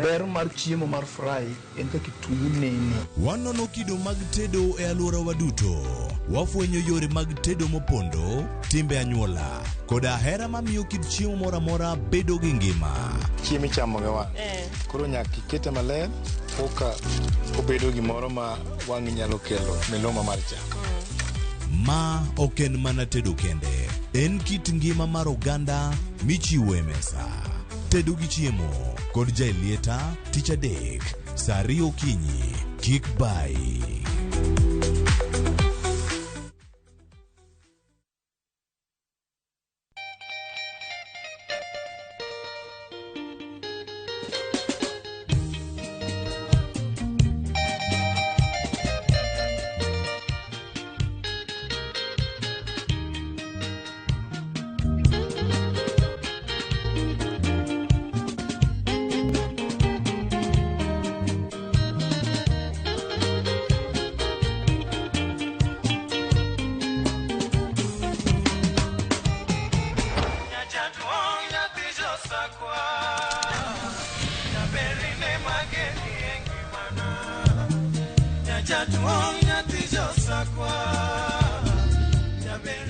Ber mar chiemo mar fry en ka kitungu nene. Wanono kido mag tedo e alworawa duto. Wafwenyo yore mag tedo mopondo, timbe anyuola, koda hera mamiyo kit chiemo moro amora bedo gi ngima. Chiemo ichamo gi wang'. Koro nyaka ikete maler koka obedo gimoro ma wang'i nyalo kelo miluma mar chak. Ma ok en mana tedo kende, en kit ngima mar oganda michiwo e mesa. Tedo gi chiemo kod Jaelieta tich adek saa ariyo okinyi. Kik bayi.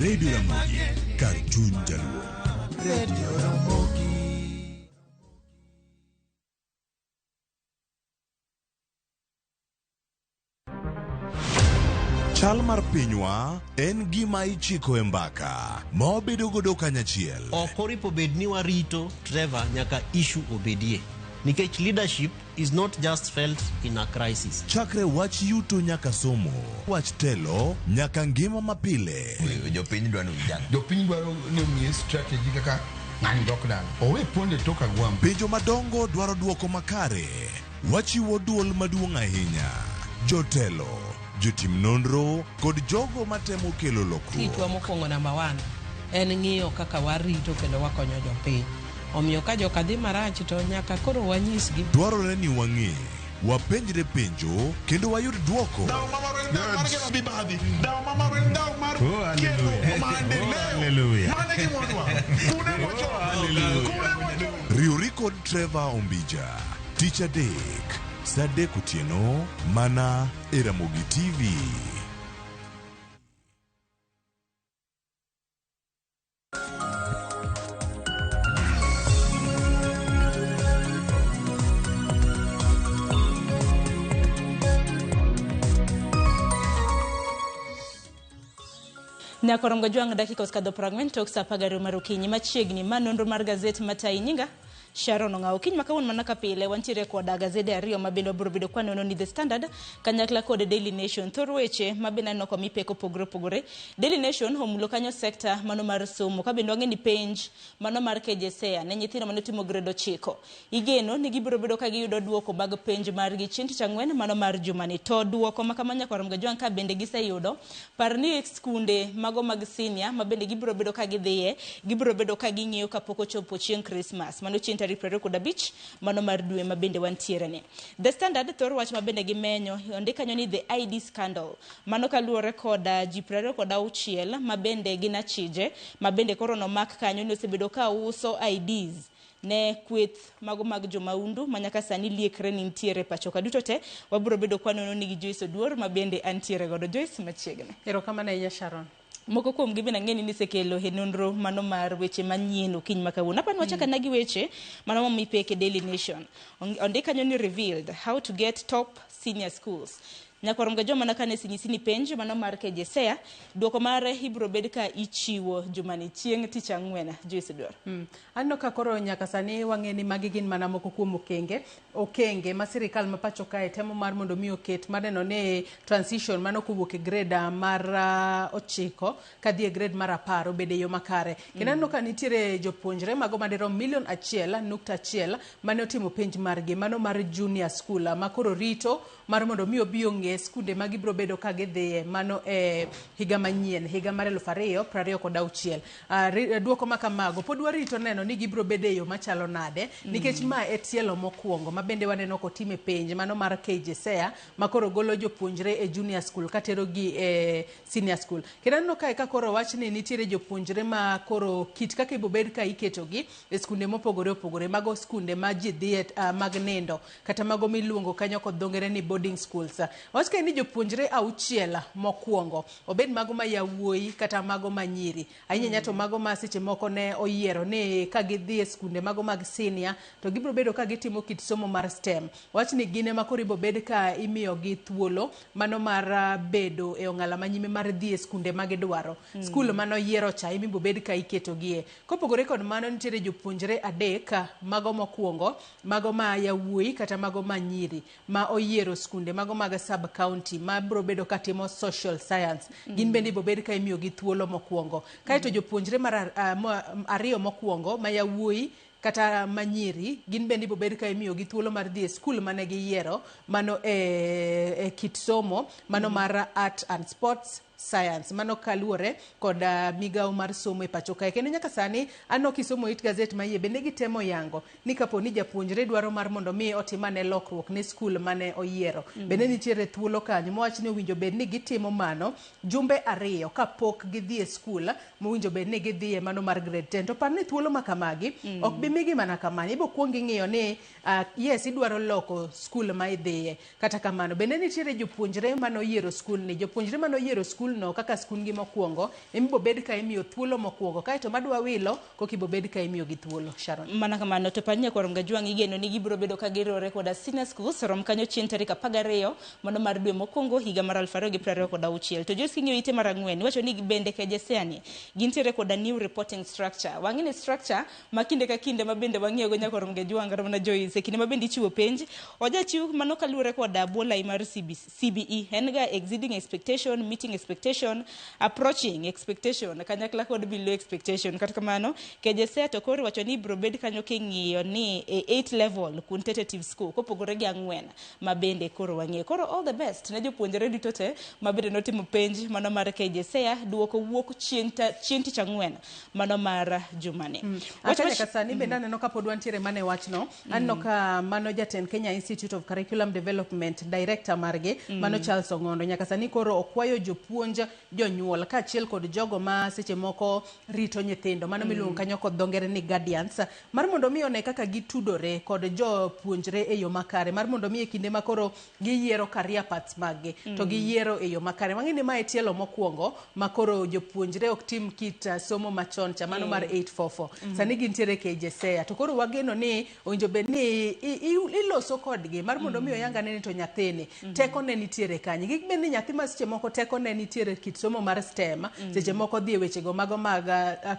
Radio Ramogi, kar chuny jaluo. Radio Ramogi. Chal mar pinywa en gima ichiko e mbaka ma wabedo godo kanyachiel. Ok oripo bed ni warito Trevor nyaka issue obedie. Nikech leadership is not just felt in a crisis. Chakre wach yuto nyaka somo, wach telo nyaka ngima mapile. Jopiny dwaro ni ujang. Jopiny dwaro ni omiye strategy kaka ng'ani dok dala. Owe ponde tok agwambo. Penjo madongo dwaro duoko makare. Wachiwo duol maduong' ahinya. Jotelo, jotim nonro kod jogo matemo kelo lokruok. Tijwa mokwongo namba 1 en ng'iyo kaka warito kendo wakonyo jopiny. Omiyo ka joka dhi marach to nyaka koro wanyisgi. Dwarore ni wang'e, wapenjre penjo kendo wayud duoko. Riwri kod Trevor Ombija tich adek saa adek otieno mana e Ramogi TV. Nyakorom Gajwang' dakika osekadho 40 tok saa 12 mar okinyi machiegni ma nonro mar gazet matayi nyinga Sharon Ong'awo. Kiny ma kawuono mana ka pile wantiere koda gazede ariyo ma bende wabiro bedo kwanono ni The Standard kanyakla kod Daily Nation. Thor weche ma bende aneno komi pek opogore opogore. Daily Nation omulo kanyo sekta mano mar somo ka bende wang'e ni penj mano mar KJSEA ne nyithindo mane otimo grade 9. Igeno ni gibiro bedo ka giyudo duoko mag penj margi chieng' tich ang'wen mano mar jumani. To duoko ma kama nyaka Romga Jwang' ka bende giseyudo, par ni skunde mago mag senior ma bende gibiro bedo ka gidhiye, gibiro bedo ka ging'iyo kapok ochopo chieng' Christmas. Mano chieng' tarik 25 mano mar dwe ma bende wantiere ni. The Standard thor wach ma bende gimenyo, ondik kanyo ni the ID scandal. Mano kaluwore kod ji 26 ma bende gin achije, ma bende koro nomak kanyo ni osebedo ka uso IDs ne kweth mago mag jomaundu ma nyaka sani liekre ni nitiere pacho ka duto te. Wabiro bedo kwanono ni gi Joyce Oduor ma bende antiere godo. Joyce, machiegni. Erokamano ahinya Sharon. Moko kuom gi bende ang'e ni nisekelo e nonro mano mar weche manyien okinyi ma kawuono. Apani wachak ana gi weche mano momi pek e Daily Nation. Ondik kanyo ni revealed how to get top senior schools. Nyakwar Mgajo mana kane sinyisi ni penj mano mar KJSEA, duoko mare ibiro bed ka ichiwo jumani chieng' tich ang'wen. Joyce Oduor. Aneno ka koro nyaka sani wang'e ni magi gin mana moko kuom okenge ma sirikal ma pacho kae temo mar mondo mi oket mar neno ni transition mano kowuok e grade mar 9 kadhi e grade mar 10 obed e yo makare. Kendo aneno ka nitiere jopuonjre mago madirom milion 1.1 mane otimo penj margi mano mar junior school ma koro rito mar mondo mi obi ong'e skunde ma gibiro bedo ka gidhiye mano e higa manyien, higa mar 2026. Duoko ma kamago pod warito neno ni gibiro bedo e yo machalo nade, nikech ma e tielo mokwongo ma bende waneno kotime penj mano mar KJSEA ma koro golo jopuonjre e junior school katero gi e senior school. Kendo aneno kae ka koro wach ni nitiere jopuonjre ma koro kit kaka ibiro bed ka iketogi e skunde mopogore opogore, mago skunde ma ji dhiye mag nindo kata mago miluongo kanyo kod dho ngere ni boarding schools. Wach kae ni jopuonjre 6 mokwongo obed mago ma yawuoyi kata mago ma nyiri, ahinya to mago ma seche moko ne oyiero ni ka gidhi e skunde mago mag senior to gibiro bedo ka gitimo kit somo mar STEM. Wach ni gin ema koro ibiro bed ka imiyogi thuolo mano mar bedo e ong'ala manyime mar dhi e skunde ma gidwaro. Skul mano yiero cha ema ibiro bed ka iketogie. Kopogore kod mano nitiere jopuonjre 3 mago mokwongo, mago ma yawuoyi kata mago ma nyiri ma oyiero skunde mago mag sub county ma biro bedo ka timo social science. Gin bende ibiro bed ka imiyogi thuolo mokwongo. Kaeto jopuonjre mar 2 mokwongo ma yawuoyi kata manyiri gin bende ibiro bed ka imiyogi thuolo mar dhi e skul mane giyiero mano e kit somo mano mar art and sports science, mano kaluwore kod migawo mar somo e pacho kae. Kendo nyaka sani aneno kisomo it gazet ma iye bende gitemo yango ni kapo ni japuonjre dwaro mar mondo mi otim ane lokruok ne skul mane oyiero, bende nitiere thuolo kanyo mowach ni owinjo bed ni gitimo mano jumbe 2 kapok gidhi e skul mowinjo bed ni gidhiye mano mar grade 10. To par ni thuolo ma kamagi ok bi migi mana kamano, ibo kuong ing'iyo ni yes idwaro loko skul ma idhiye. Kata kamano bende nitiere jopuonjre mane oyiero skul ni, jopuonjre mane oyiero skul no kaka skundgi mokwongo ema bed ka imiyo thuolo mokwongo, kaeto madwa wilo koka ibiro bed ka imiyo gi thuolo. Sharon. Mana kamano to par nyakwar Mgajwang' igeno ni gibiro bedo ka giriwore koda senior schools rom kanyo chieng' tarik 12 mano mar dwe mokwongo higa mar 2026. To Joyce king'iyo ite mar 4 iwacho ni bende KJSEA ni gintiere koda new reporting structure. Wang'e ni structure ma kinde ka kinde ma bende wang'iyo go nyakwar Mgajwang' kata mana Joyce e kinde ma bende ichiwo penj ojachiw mano kaluwore koda buolai mar CBE en ga exceeding expectation, meeting expectation, approaching expectation kanyakla kod below expectation. Kata kamano KJSEA to koro wacho ni ibiro bed kanyo king'iyo ni e 8 level quantitative score kopogore gi 4 ma bende koro wang'iyo. Koro all the best ne jopuonjre duto te ma bende notimo penj mano mar KJSEA. Duoko wuok chieng' tich ang'wen mano mar jumani. Nyaka sani bende aneno ka pod wantiere mane wachno. Aneno ka mano jatend Kenya Institute of Curriculum Development director margi mano Charles Ong'ondo nyaka sani koro okwayo jopuonj, jonyuol kaachiel kod jogo ma seche moko rito nyithindo mano miluongo kanyo kod dho ngere ni guardians mar mondo mi one kaka gitudore kod jopuonjre e yo makare, mar mondo mi e kinde ma koro giyiero career paths maggi to giyiero e yo makare. Wang'e ni mae tielo mokwongo ma koro jopuonjre ok tim kit somo machon cha mano mar 844. Sani gintiere KJSEA to koro wageno ni owinjo bed ni iloso kodgi mar mondo mi oyangane ni to nyathini teko ne nitiere kanye. Kik bed ni nyathi ma seche moko teko ne nitiere nitiere kit somo mar STEM, seche moko dhi e wechego mago mag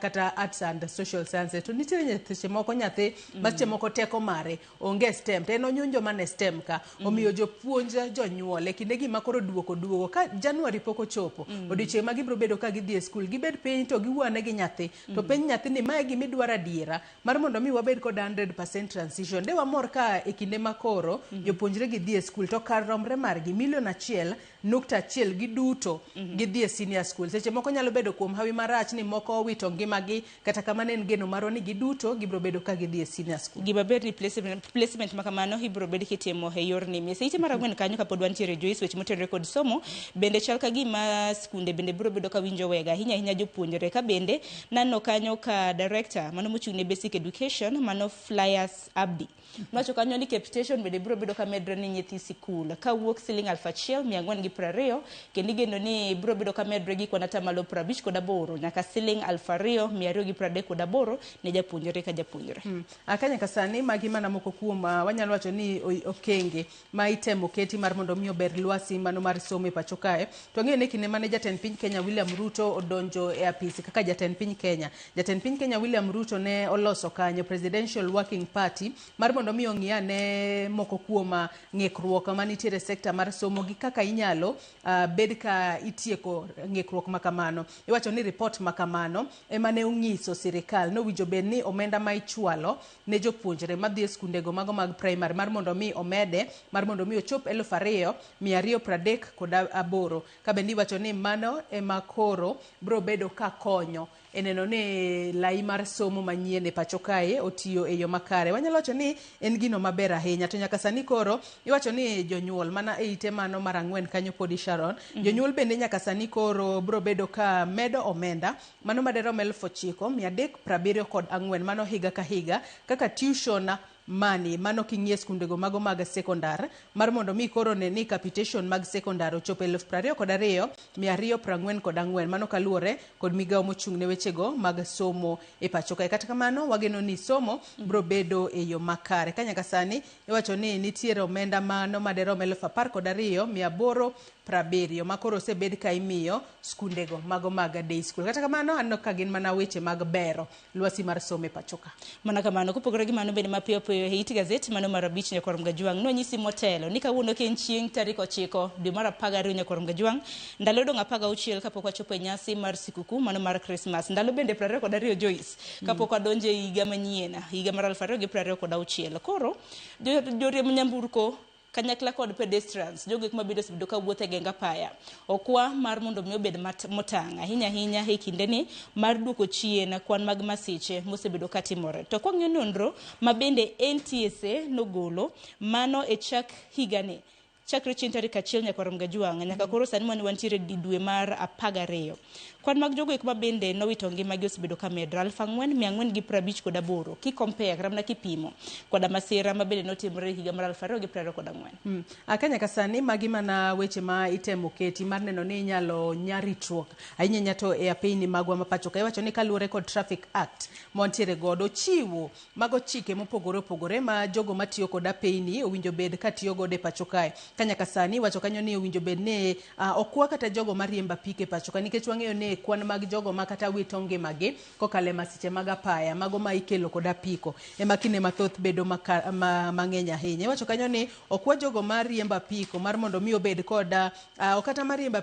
kata arts and social sciences, to nitiere seche moko nyathi ma seche moko teko mare onge STEM, to en onyunjo mana e STEM ka. Omiyo jopuonj, jonyuol e kinde gi ma koro duoko duogo ka January pok ochopo, odiochieng' ma gibiro bedo ka gidhi e skul, gibed piny to giwuo ane gi nyathi, to penj nyathi ni mae gima idwaro adiera mar mondo mi wabed kod 100% transition. De wamor ka e kinde ma koro jopuonjre gi dhi e skul, to kar romre margi milion 1.1 giduto gidhi e senior school. Seche moko nyalo bedo kuom hawi marach ni moko owito ngimagi, kata kamano en geno marwa ni giduto gibiro bedo ka gidhi e senior school. Gima ber ni placement ma kamano ibiro bed kitimo e yor NIMS. E ite mar 4 kanyo kapod wantiere Joyce, weche motenore kod somo bende chal ka gima skunde bende biro bedo ka winjo wega ahinya ahinya jopuonjre, ka bende naneno kanyo ka director mano mochung' ne basic education mano Flyers Abdi nowacho kanyo ni capitation bende biro bedo ka medre ni nyithi sikul kawuok siling 1420, kendo igeno ni biro bedo ka medre gi kwan 58% nyaka siling 2238 ne japuonjre ka japuonjre. Ka nyaka sani magi mana moko kuom wanyalo wacho ni okenge ma itemo keti mar mondo mi ober lwasi mano mar somo e pacho kae. To ang'eyo ni kinde mane jatend piny Kenya William Ruto odonjo e apisi kaka jatend piny Kenya, jatend piny Kenya William Ruto ne oloso kanyo Presidential Working Party mar mondo mi ong'i ane moko kuom ng'ikruok manitiere e sekta mar somo gi kaka inyalo bed ka itieko ng'ikruok makamano. Iwacho ni report makamano ema ne onyiso sirikal nowinjo bed ni omenda ma ichwalo ne jopuonjre madhi e skundego mago mag primary mar mondo mi omede mar mondo mi ochop 2238, ka bende iwacho ni mano ema koro biro bedo ka konyo e neno ni lai mar somo manyien e pacho kae otiyo e yo makare. Wanyalo wacho ni en gino maber ahinya, to nyaka sani koro iwacho ni jonyuol mana e ite mano mar 4 kanyo podi Sharon, jonyuol bende nyaka sani koro biro bedo ka medo omenda mano maderom 9374 mano higa ka higa kaka tuition money mano king'iye skundego mago mag sekondar mar mondo mi koro ne ni capitation mag sekondar ochopo 22244 mano kaluwore kod migawo mochung' ne wechego mag somo e pacho kae. Kata kamano wageno ni somo biro bedo e yo makare. Ka nyaka sani iwacho ni nitiere omenda mano maderom 12870 ma koro osebed ka imiyo skundego mago mag day school. Kata kamano aneno ka gin mana weche mag bero lwasi mar somo e pacho ka. Mana kamano, kopogore gi mano bende mapiyo piyo e it gazet mano mar 5 nyakwar Mgajwang' nonyisi motelo ni kawuono ke en chieng' tarik 9 dwe mar 12 nyakwar Mgajwang', ndalo odong' 16 kapok wachopo e nyasi mar sikuku mano mar Christmas, ndalo bende 22 Joyce kapok wadonjo e higa manyien, higa mar 2026. Koro joriemb nyamburko kanyakla kod pedestrians, jogo eko mabende osebedo ka wuotho e geng apaya, okwa mar mondo mi obed motang' ahinya ahinya e kindeni mar duoko chien kwan mag masiche mosebedo ka timore. To kwang'iyo nonro ma bende NTSA nogolo mano e chak higani, chakre chieng' tarik 1 nyakwar Mgajwang' nyaka koro sani mane wantiere e dwe mar 12, kwan mag jogo eko ma bende nowito ngimagi osebedo ka medre 4458 ki compare kata mana kipimo koda masira ma bende notimore e higa mar 2024. Ka nyaka sani magi mana weche ma itemo keti mar neno ni inyalo nya ritruok ahinya ahinya to e apeyni magwa ma pacho ka. Iwacho ni kaluwore kod Traffic Act mantiere godo, chiwo mago chike mopogore opogore ma jogo matiyo kod apeyni owinjo bed ka tiyo godo e pacho kae. Ka nyaka sani iwacho kanyo ni owinjo bed ni okwa kata jogo mariembo apike pacho ka, nikech wang'eyo ni kwan mag jogo ma kata wito ngimagi kokalo e masiche mag apaya mago ma ikelo kod apiko ema kinde mathoth bedo mang'eny ahinya. Iwacho kanyo ni okwa jogo mariembo apiko mar mondo mi obed kod kata mariembo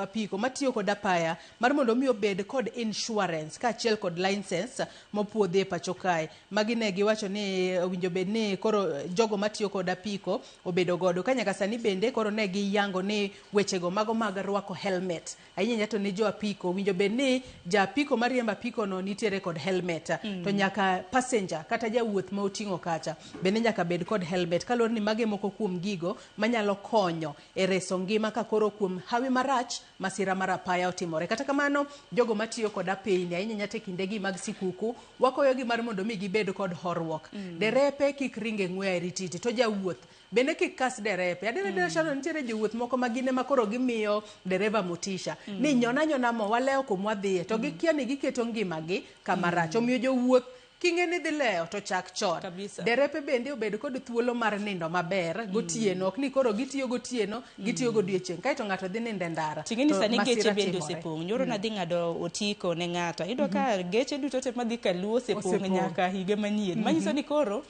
apiko matiyo kod apaya mar mondo mi obed kod insurance kaachiel kod license mopuodhi e pacho kae. Magi ne giwacho ni owinjo bed ni koro jogo matiyo kod apiko obedo godo. Ka nyaka sani bende koro ne giyango ni wechego mago mag rwako helmet ahinya to ne jo apiko owinjo bed ni ja apiko mariembo apiko no nitiere kod helmet, to nyaka passenger kata jawuoth ma oting'o kacha bende nyaka bed kod helmet, kaluwore ni mage moko kuom gigo manyalo konyo e reso ngima ka koro kuom hawi marach masira mar apaya otimore. Kata kamano jogo matiyo kod apeyni ahinya ahinya to e kindegi mag sikuku wakoyogi mar mondo mi gibed kod horuok. Derepe kik ring e ng'we airititi, to jawuoth bende kik kas derepe. Adier Sharon, nitiere jowuoth moko ma gin ema koro gimiyo dereva motisha ni nyona nyona mo walewo kumwadhiye, to gikia ni giketo ngimagi kama rach. Omiyo jowuoth King'e ni dhi lewo to chak chon. Derepe bende obed kod thuolo mar nindo maber gotieno, ok ni koro gitiyo gotieno, gitiyo godiochieng', kaeto ng'ato dhi nindo e ndara. Ting'e ni to sani geche masira bende timore. osepong'. Nyoro nadhi ng'ado otiko ne ng'ato. Iyudo ka geche duto te madhi Kaluo osepong' Osepong'. nyaka higa manyien. Manyiso ni koro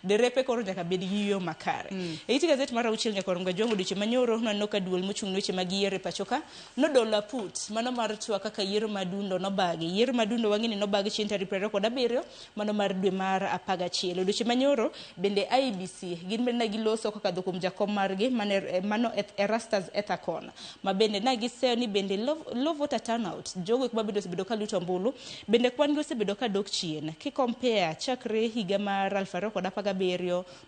derepe koro nyaka bed gi yo makare. E it gazet mar auchiel nyaka Orongo Jwang' odiochieng' manyoro nwaneno ka duol mochung' ne weche mag yiero e pacho ka nodolo aput mano mar twak kaka yiero madundo nobagi. Yiero madundo wang'e ni nobagi chieng' tarik 27 mano mar dwe mar 11. Odiochieng' manyoro bende IEBC gin bende ne giloso kokadho kuom jakom margi mano Erastus Ethakon ma bende ne giseyo ni bende low voter turnout jogo eko mabende osebedo ka luto ombulu bende kwan gi osebedo ka dok chien ki compare chakre higa mar 2017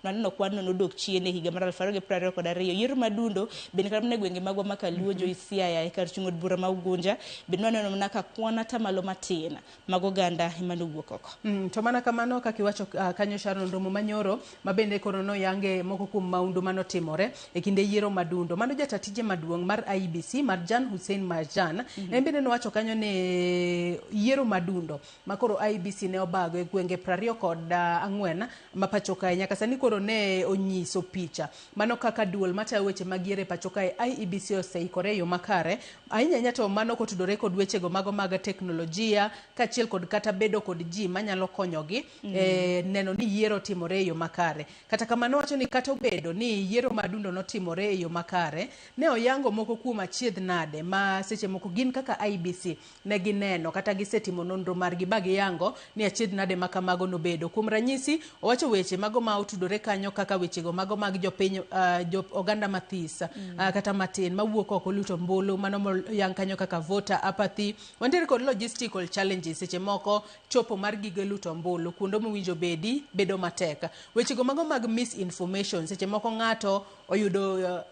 nwaneno kwan no nodok chien e higa mar 2022. Yiero madundo bende kata mana e gwenge magwa ma Kaluo, Jo Siaya e kar chung' od bura ma Ugunja bende nwaneno mana ka kwan atamalo matin mag oganda ema nowuok oko. To mana kamano kaka iwacho kanyo Sharon, romo manyoro ma bende koro noyange moko kuom maundu manotimore e kinde yiero madundo. Mano jata tije maduong' mar IEBC Marjan Hussein Marjan en bende nowacho kanyo ni yiero madundo ma koro IEBC ne obago e gwenge 24 ma pacho kae nyaka sani koro ne onyiso picha mano kaka duol matayo weche mag yiero e pacho kae IEBC oseikore e yo makare ahinya ahinya to mano kotudore kod wechego mago mag teknolojia kaachiel kod kata bedo kod ji manyalo konyogi neno ni yiero timore e yo makare. Kata kamano wacho ni kata obedo ni yiero madundo notimore e yo makare, ne oyango moko kuom achiedh nade ma seche moko gin kaka IEBC ne gineno kata gisetimo nonro margi ba giyango ni achiedh nade ma kamago nobedo. Kuom ranyisi, owacho weche mago ma otudore kanyo kaka wechego mago mag jopiny, jo oganda mathis kata matin mawuok oko luto ombulu, mano moyang kanyo kaka voter apathy. Wantiere kod logistical challenges, seche moko chopo mar gige luto ombulu kuonde mowinjo bedi bedo matek. Wechego mago mag misinformation, seche moko ng'ato oyudo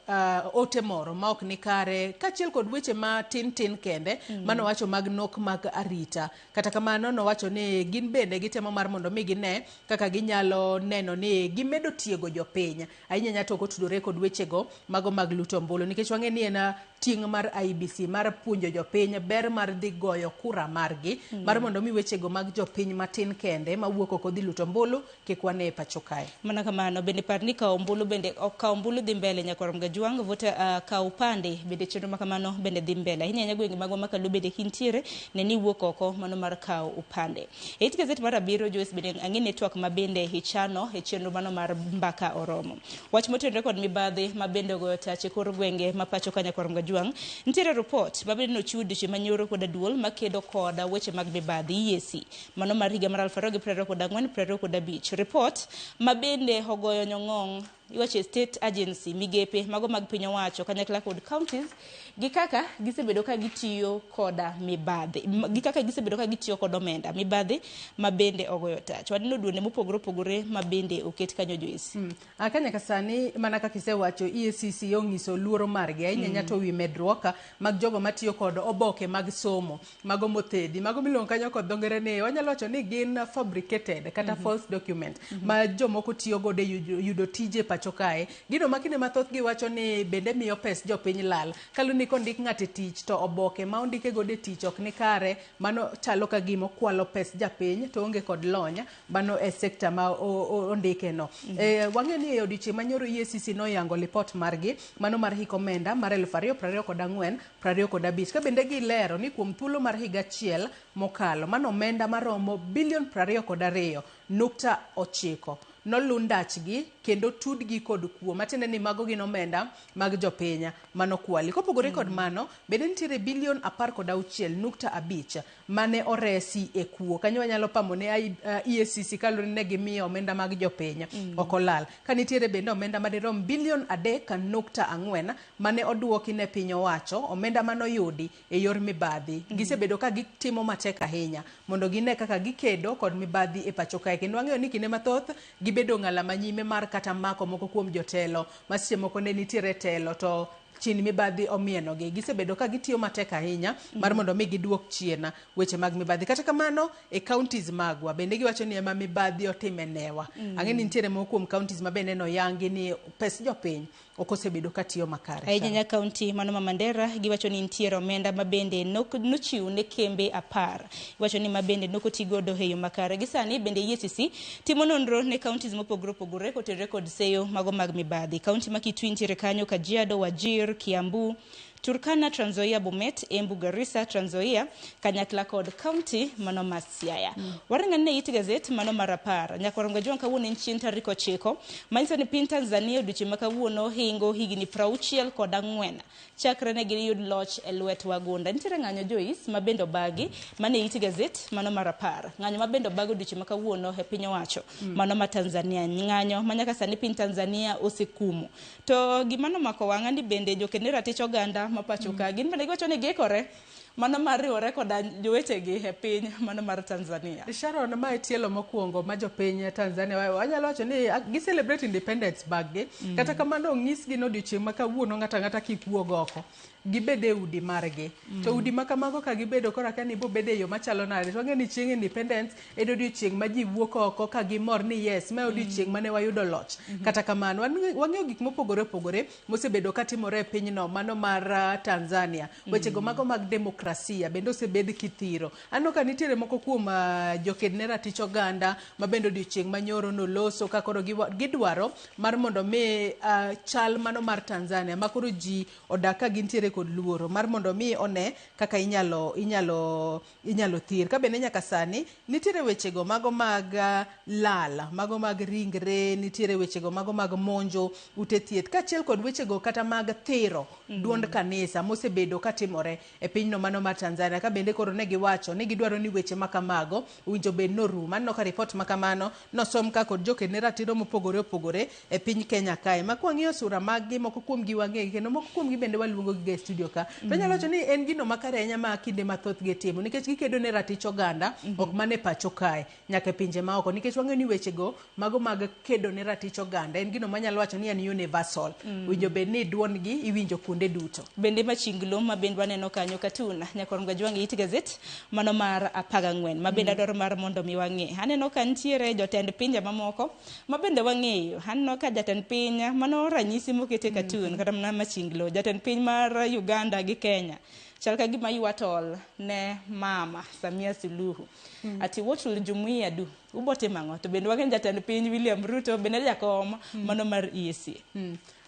ote moro ma ok ni kare, kaachiel kod weche matin tin kende manowacho mag nok mag arita. Kata kamano nowacho ni gin bende gitemo mar mondo mi gine kaka ginyalo neno ni gimedo tiego jopiny ahinya ahinya to kotudore kod wechego mago mag luto ombulu, nikech wang'e ni en ting' mar IEBC mar puonjo jopiny ber mar dhi goyo kura margi mar mondo mi wechego mag jopiny matin kende mawuok oko dhi luto ombulu kik wane e pacho kae. Mana kamano bende par ni kawo ombulu bende ok kawo ombulu dhi mbele nyaka Orongo Jwang' vote kawo upande bende chenro ma kamano bende dhi mbele ahinya ahinya gwenge magwa ma Kaluo bende kintiere ne ni wuok oko mano mar kawo upande. E it gazet mar abiriyo Joyce bende ang'e ne twak ma bende ichano e chenro mano mar mbaka oromo. Wach motenore kod mibadhi ma bende ogoyo tach e kor gwenge ma pacho ka nyaka Orongo Jwang' nitiere report ma bende nochiw odiochieng' manyoro kod duol makedo kod weche mag mibadhi EAC mano mar higa mar 2024 25. Report ma bende ogoyo nyong'ong' iwacho state agency migepe mago mag piny owacho kanyakla kod counties gi kaka gisebedo ka gitiyo koda mibadhi gi kaka gisebedo ka gitiyo kod omenda mibadhi ma bende ogoyo tach. Waneno duonde mopogore opogore ma bende oket kanyo Joyce. Ka nyaka sani mana kaka isewacho EACC onyiso luoro margi ahinya ahinya to wi medruok mag jogo matiyo kod oboke mag somo mago mothedhi mago miluongo kanyo kod dho ngere ni wanyalo wacho ni gin fabricated kata false document ma jomoko tiyo godo e yudo tije pacho kae. Gino ma kinde mathoth giwacho ni bende miyo pes jopiny lal kaluwore ni kondik ng'ato e tich to oboke ma ondike godo e tich ok ni kare, mano chalo ka gima okwalo pes japiny to onge kod lony mano e sekta ma ondike no. Wang'eyo ni e odiochieng' manyoro EACC noyango lipot margi mano mar hik omenda mar 2024 25 ka bende gilero ni kuom thuolo mar higa achiel mokalo mano omenda maromo bilion 22.9 nolu ndachgi kendo tudgi kod kuo matiende ni mago gin omenda mag jopiny manokwali. Kopogore kod mano bende nitiere bilion 16.5 mane oresi e kuo. Kanyo wanyalo pamo ne EACC kaluwore ni ne gimiyo omenda mag jopiny ok olal. Ka nitiere bende omenda madirom bilion 3.4 mane oduoki ne piny owacho, omenda manoyudi e yor mibadhi. Gisebedo ka gitimo matek ahinya mondo gine kaka gikedo kod mibadhi e pacho kae. Kendo wang'eyo ni kinde mathoth gibedo ng'ala manyime mar kata mako moko kuom jotelo ma seche moko ne nitiere telo to chin mibadhi omienogi. Gisebedo ka gitiyo matek ahinya mar mondo mi giduok chien weche mag mibadhi. Kata kamano e counties magwa bende giwacho ni ema mibadhi otime newa. Ang'e ni nitiere moko kuom counties ma bende noyangi ni pes jopiny ok osebedo katiyo makare. Ahinya nya kaunti mano ma Mandera giwacho ni nitiere omenda ma bende nochiw ne kembe 10. Giwacho ni ma bende nokoti godo e yo makare. Gi sani bende EACC timo nonro ne counties mopogore opogore kotenore kod seyo mago mag mibadhi. Kaunti ma Kitui nitiere kanyo, Kajiado, Wajir, Kiambu, Turkana, Trans Nzoia, Bomet, Embu, Garissa, Trans Nzoia kanyakla kod kaunti mano ma Siaya. Waringo ne it gazet mano mar 10. Nyakwarom Gajwang' kawuono en chieng' tarik 9 manyiso ni piny Tanzania odiochieng' ma kawuono hingo higni 64 chakre ne giyud loch e lwet wagunda. Nitiere ng'anyo Joyce ma bende obagi mane it gazet mano mar 10. Ng'anyo ma bende obagi odiochieng' ma kawuono e piny owacho mano ma Tanzania. Ng'anyo ma nyaka sani piny Tanzania osekumo. To gima nomako wang'a ni bende joked ne ratich oganda ma pacho ka gin bende giwacho ni giikore mano mar riwore koda jowetegi e piny mano mar Tanzania. Sharon, mae tielo mokwongo ma jopiny Tanzania wanyalo wacho ni gi celebrate independence mag-gi. Kata kamano onyisgi ni odiochieng' ma kawuono ng'ato ang'ata kik wuog oko. Gibed e udi margi. To udi ma kamago ka gibedo koro akia ni ibiro bedo e yo machalo nade. To wang'eyo ni chieng' independence en odiochieng' ma ji wuok oko ka gimor ni yes, mae odiochieng' mane wayudo loch. Kata kamano wang'eyo gik mopogore opogore mosebedo katimore e pinyno mano mar Tanzania. Wechego mago mag demokrasia bende osebed kithiro. Aneno ka nitiere moko kuom joked ne ratich oganda ma bende odiochieng' manyoro noloso ka koro gidwaro mar mondo mi chal mano mar Tanzania ma koro ji odak ka gintiere kod luoro mar mondo mi one kaka inyalo thir. Ka bende nyaka sani nitiere wechego mago mag lal, mago mag ringre, nitiere wechego mago mag monjo ute thieth, kaachiel kod wechego kata mag thiro duond kanisa mosebedo katimore e pinyno mano mar Tanzania. Ka bende koro ne giwacho ni gidwaro ni weche makamago owinjo bed norum. Aneno ka ripot makamano nosom ka kod joked ne ratiro mopogore opogore e piny Kenya kae. Ma kwang'iyo sura mag gi, moko kuom gi wang'eyo kendo moko kuom gi bende waluongo gi e studio ka. To anyalo wacho ni en gino makare ahinya ma kinde mathoth gitimo nikech gikedo ne ratich oganda ok mana e pacho kae nyaka e pinje maoko, nikech wang'eyo ni wechego mago mag kedo ne ratich oganda en gino manyalo wacho ni en universal. Winjo bed ni duondgi iwinjo kuonde duto. Bende machinglo ma bende waneno kanyo katun Nyakwar Gajwang' it gazet mano mar 14 ma bende adwaro mar mondo mi wang'e. Aneno ka nitiere jotend pinje mamoko ma bende wang'eyo. Aneno ka jatend piny mano ranyisi mokete katun kata mana machinglo jatend piny mar Uganda gi Kenya chal ka gima ywa tol ne mama Samia Suluhu. Ati what will jumuiya do? Ubotimo ang'o? To bende wang'eyo jatend piny William Ruto bende jakom mano mar EAC.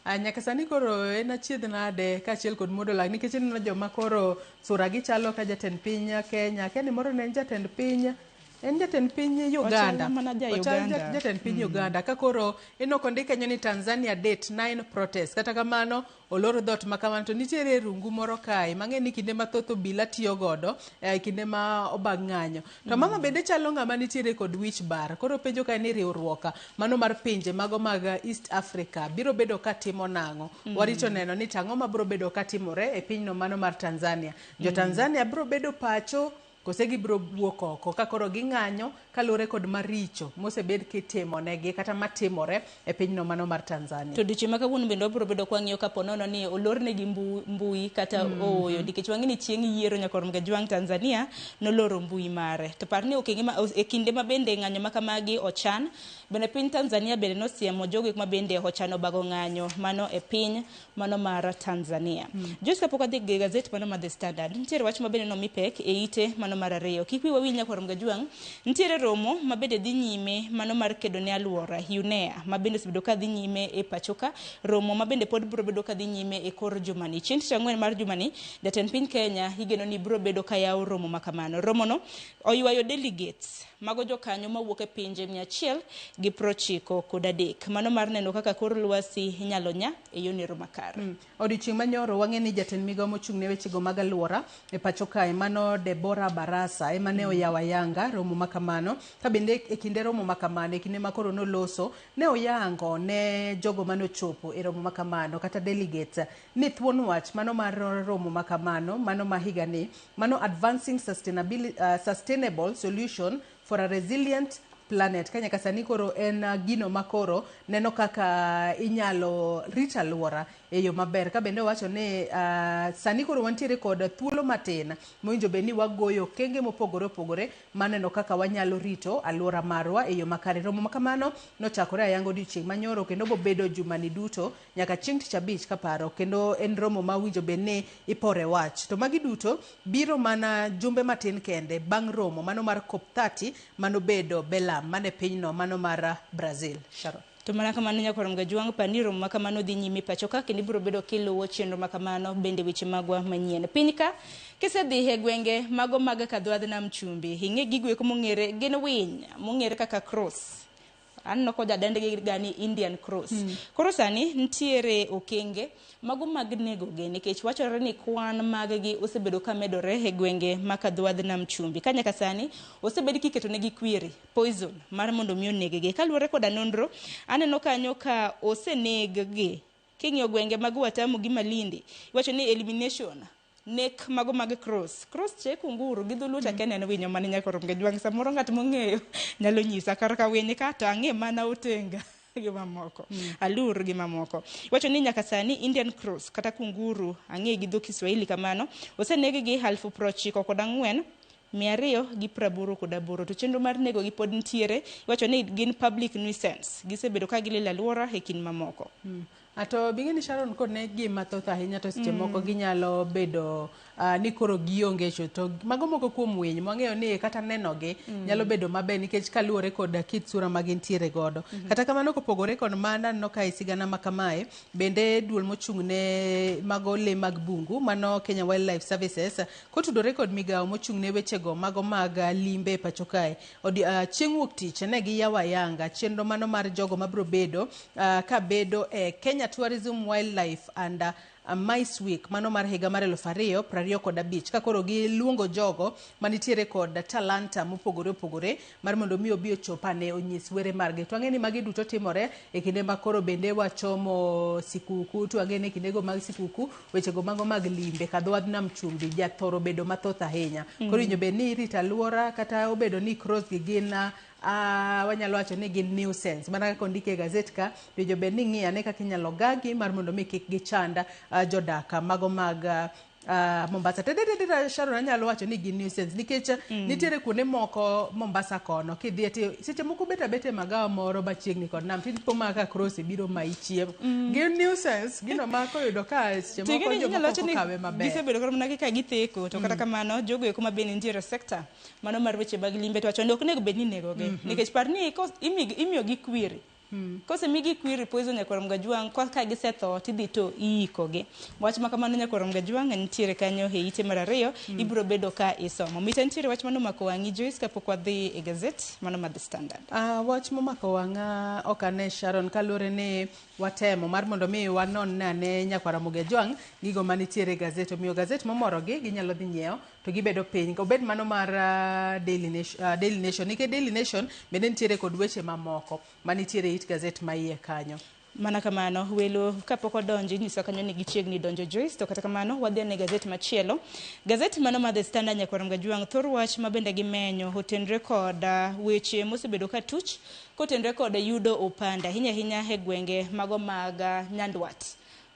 Nyaka sani koro en achiedh nade kaachiel kod muodo lak, nikech ineno joma koro sura gi chalo ka jatend piny Kenya, akia ni moro ne en jatend piny, en jatend piny Uganda. Ochalo mana ja Ochal Uganda. jatend piny Uganda. Ka koro ineno kondik kanyo ni Tanzania date 9 protest. Kata kamano olor dhoot ma kamano to nitiere rungu moro kae mang'e ni kinde mathoth obila tiyo godo e kinde ma obag ng'anyo. To mama bende chalo ng'ama nitiere kod wich bar. Koro penjo kae ni riwruok mano mar pinje mago mag East Africa biro bedo katimo nang'o? Warito neno ni tang'o mabiro bedo katimore e pinyno mano mar Tanzania. Jo Tanzania biro bedo pacho kose gibiro wuok oko ka koro ging'anyo kaluwore kod maricho mosebed kitimonegi kata matimore e pinyno mano mar Tanzania. To odiochieng' ma kawuono bende wabiro bedo kwang'iyo kapo nono ni olornegi mbui kata ooyo, nikech wang'e ni chieng' yiero Nyakwar Gajwang' Tanzania noloro mbui mare. To par ni okenge ma e kinde ma bende ng'anyo ma kamagi ochan, bende piny Tanzania bende nosiemo jogo ma bende ochano bago ng'anyo mano e piny mano mar Tanzania. Joyce, kapok adhi e gazet mano mar The Standard, nitiere wach ma bende nomi pek e ite mano mar 2. Kik wiwa wil Nyakwar Gajwang', nitiere romo ma bende dhi nyime mano mar kedo ne alwora UNEA ma bende osebedo ka dhi nyime e pacho ka, romo ma bende pod biro bedo ka dhi nyime e kor jumani. Chieng' tich ang'wen mar jumani, jatend piny Kenya igeno ni biro bedo ka yawo romo ma kamano. Romono oywayo delegates mago jokanyo mawuok e pinje 193 mano mar neno kaka kor lwasi inyalo nya e yorno makare. Odiochieng' manyoro wang'e ni jatend migawo mochung' ne wechego mag alwora e pacho kae mano Deborah Barasa ema ne oyawo ayanga romo ma kamano. Ka bende e kinde romo ma kamano, e kinde ma koro noloso, ne oyango ne jogo manochopo e romo ma kamano kata delegates ni thuon wach mano mar romo ma kamano mano ma higani mano advancing sustainable solution for a resilient planet. Ka nyaka sani koro en gino makoro neno kaka inyalo rit alwora e e yo maber. Ka bende owacho ni sani koro wantiere kod thuolo matin mowinjo bed ni wagoyo okenge mopogore opogore maneno kaka wanyalo rito alwora marwa e yo makare. Romo ma kamano nochakore ayanga odiochieng' manyoro kendo bobedo jumani duto nyaka chieng' tich abich kaparo, kendo en romo ma owinjo bed ni ipore wach. To magi duto biro mana jumbe matin kende bang' romo mano mar COP30 manobedo Belém mane pinyno mano mar Brazil. Sharon. To mana kamano nyakwar Mgajwang' pani romo ma kamano dhi nyime pacho ka kendo ibiro bedo kiluwo chenro ma kamano bende weche magwa manyien. Piny ka kisedhi e gwenge mago mag Kadwadh Nam Chumbi, ing'e gigo eko mong'ere gin winy mong'ere kaka crows. Aneno ko jadendgi gani Indian crows. Koro sani nitiere okenge mago mag negogi nikech wachore ni kwan mag-gi osebedo ka medore e gwenge ma Kadwadh Nam Chumbi. Ka nyaka sani osebed kiketo negi kwiri, poison mar mondo mi oneg-gi. Kaluwore koda nonro, aneno kanyo ka oseneg-gi. King'iyo gwenge mag Watamu gi Malindi, iwacho ni elimination nek mago mag crows. Crows che kunguru gi dholuo to akia ni en winyo mane nyaka rom gi jwang'. Samoro ng'at mong'eyo nyalo nyisa. Kar ka winy ka to ang'e mana otenga gi mamoko. Alur gi mamoko. Iwacho ni nyaka sani Indian crows kata kunguru ang'e gi dho Kiswahili kamano oseneg gi 94,288 to chenro mar nego gi pod nitiere. Iwacho ni gin public nuisance. Gisebedo ka gililo alwora e kind mamoko. Ato bing'e ni Sharon koneg gi mathoth ahinya to seche moko ginyalo bedo ni koro gionge chuth. To mago moko kuom winy mwang'eyo ni kata nenogi nyalo bedo maber nikech kaluwore kod kit sura ma gintiere godo. Kata kamano kopogore kod mano aneno ka e sigana ma kamae bende duol mochung' ne mago lee mag bungu mano Kenya Wildlife Services kotudore kod migawo mochung' ne wechego mago mag limbe e pacho kae. Chieng' wuok tich ne giyawo ayanga chenro mano mar jogo mabiro bedo ka bedo e Kenya Tourism Wildlife and Mice Week mano mar higa mar 2025 ka koro giluongo jogo manitiere kod talanta mopogore opogore mar mondo mi obi ochop ane onyis were margi. To ang'e ni magi duto timore e kinde ma koro bende wachomo sikuku, to ang'e ni kindego mag sikuku wechego mago mag limbe Kadwadh Nam Chumbi jathoro bedo mathoth ahinya. Koro winjo bed ni irito alwora kata obedo ni crows gi gin wanyalo wacho ni gin nuisance mana kaka ondiki e gazet ka winjo bed ni ing'iyo ane kaka inyalo gagi mar mondo mi kik gichand jodak mago mag Mombasa. Tededede Sharon anyalo wacho ni gin nuisance nikech nitiere kuonde moko Mombasa kono kidhiye to seche moko bet abeta e magawa moro machiegni kod nam tipo mana ka crows biro mayi chiemo. Gin nuisance gino ma koyudo ka seche moko jomoko ok okawe maber. Gisebedo kata mana kaka githeko to kata kamano jogo eko ma bende nitiere e sector mano mar weche mag limbe to wacho ni ok onego bed ni inegogi nikech par ni imiyogi kwiri. Kosemigi kwiri poison nyakwar Mgajwang' ka gisetho tidhi to iikogi. Wach ma kamano nyakwar Mgajwang' nitiere kanyo e ite mar ariyo ibiro bedo ka isomo. Mita nitiere wach mano omako wang'i Joyce kapok wadhi e gazet mano mar The Standard. Wach momako wang'a ok ane Sharon kaluwore ni watemo mar mondo mi wanon ane nyakwar Mgajwang' gigo manitiere e gazet. Omiyo gazet momorogi ginyalo dhi nyiewo to gibedo piny. Obed mano mar Daily Nation. Nikech Daily Nation bende nitiere kod weche mamoko manitiere it gazet ma iye kanyo. Mana kamano welo kapok odonjo inyiso kanyo ni gichiegni donjo Joyce, to kata kamano wadhi ane gazet machielo. Gazet mano mar The Standard nyakwar Mgajwang' thor wach ma bende gimenyo otenre kod weche mosebedo ka tuch kotenre kod yudo opande ahinya ahinya e gwenge mago mag Nyandwat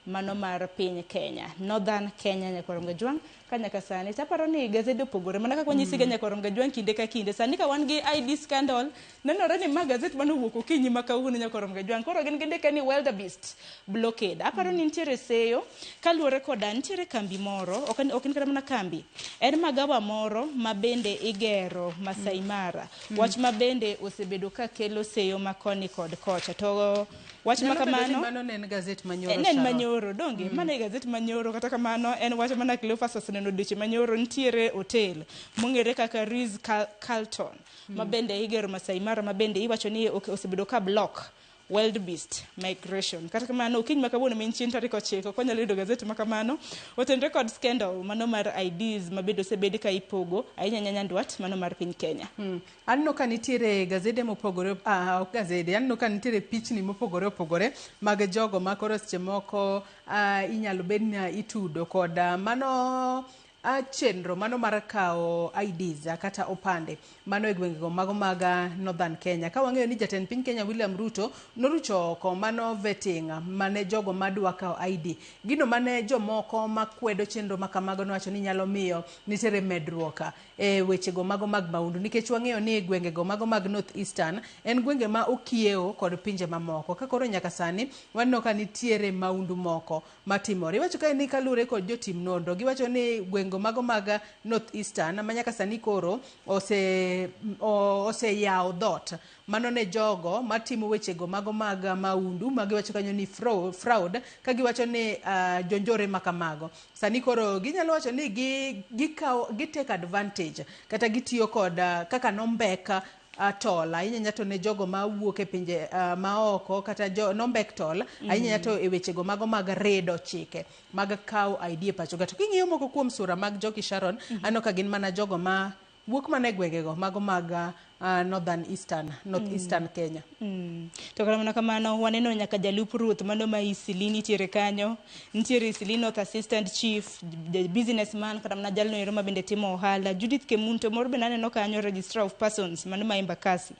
mano mar piny Kenya, Northern Kenya nyakwar Mgajwang' ka nyaka sani taparo ni gazede opogore mana kaka wanyisiga nyakwar Mgajwang' kinde ka kinde. Sani ka wan gi ID scandal nenore ni ma gazet manowuok okinyi ma kawuono nyakwar Mgajwang' koro gin gindike ni wildebeest blockade. Aparo ni nitiere seyo kaluwore koda nitiere kambi moro ok en kata mana kambi, en magawa moro ma bende igero Masai Mara. Wach ma bende osebedo ka kelo seyo ma koni kod kocha. To wach ma kamano mano ne en gazet manyoro. Ne en manyoro donge mano e gazet manyoro. Kata kamano en wach mana Cleophas oseneno odiochieng' manyoro nitiere hotel mong'ere kaka Ritz Carlton ma bende igero Masai Mara ma bende iwacho ni osebedo ka block wildebeest migration. Kata kamano okinyi ma kawuono ma en chieng' tarik 9 ok wanyalo yudo gazet ma kamano otenre kod scandal mano mar IDs ma bende osebed ka ipogo ahinya ahinya Nyandwat mano mar piny Kenya. Aneno ka nitiere gazede mopogore, ok gazede, aneno ka nitiere pichni mopogore opogore mag jogo ma koro seche moko inyalo bed ni itudo kod mano Chenro mano mar kawo IDs kata opande mano e gwengego mago mag Northern Kenya. Ka wang'eyo ni jatend piny Kenya William Ruto norucho oko mano vetting mane jogo madwa kawo ID. Gino mane jomoko makwedo chenro makamago nowacho ni nyalo miyo nitiere medruok e wechego mago mag maundu, nikech wang'eyo ni gwengego mago mag North Eastern en gwenge ma okiewo kod pinje mamoko. Ka koro nyaka sani waneno ka nitiere maundu moko matimore. Iwacho kae ni kaluwore kod jotim nonro, giwacho ni gwenge mago mag North Eastern ma nyaka sani koro oseyawo dhoot mano ne jogo matimo wechego mago mag maundu magiwacho kanyo ni fraud, ka giwacho ni jonjore makamago sani koro ginyalo wacho ni gikawo gi take advantage kata gitiyo kod kaka nombek tol ahinya to ne jogo mawuok e pinje maoko kata jo nombek tol ahinya to e wechego mago mag redo chike mag kawo ID e pacho ka. To king'iyo moko kuom sura mag Joki Sharon, aneno ka gin mana jogo ma wuok mana e gwengego mago mag Northern Eastern, North Eastern Kenya. To kata mana kamano, waneno nyaka jalup ruoth mano ma Eastleigh nitiere kanyo, nitiere Eastleigh North Assistant Chief, businessman, kata mana jalno ero ma bende timo ohala. Judith Kemunto moro bende aneno kanyo, Registrar of Persons mano ma Embakasi.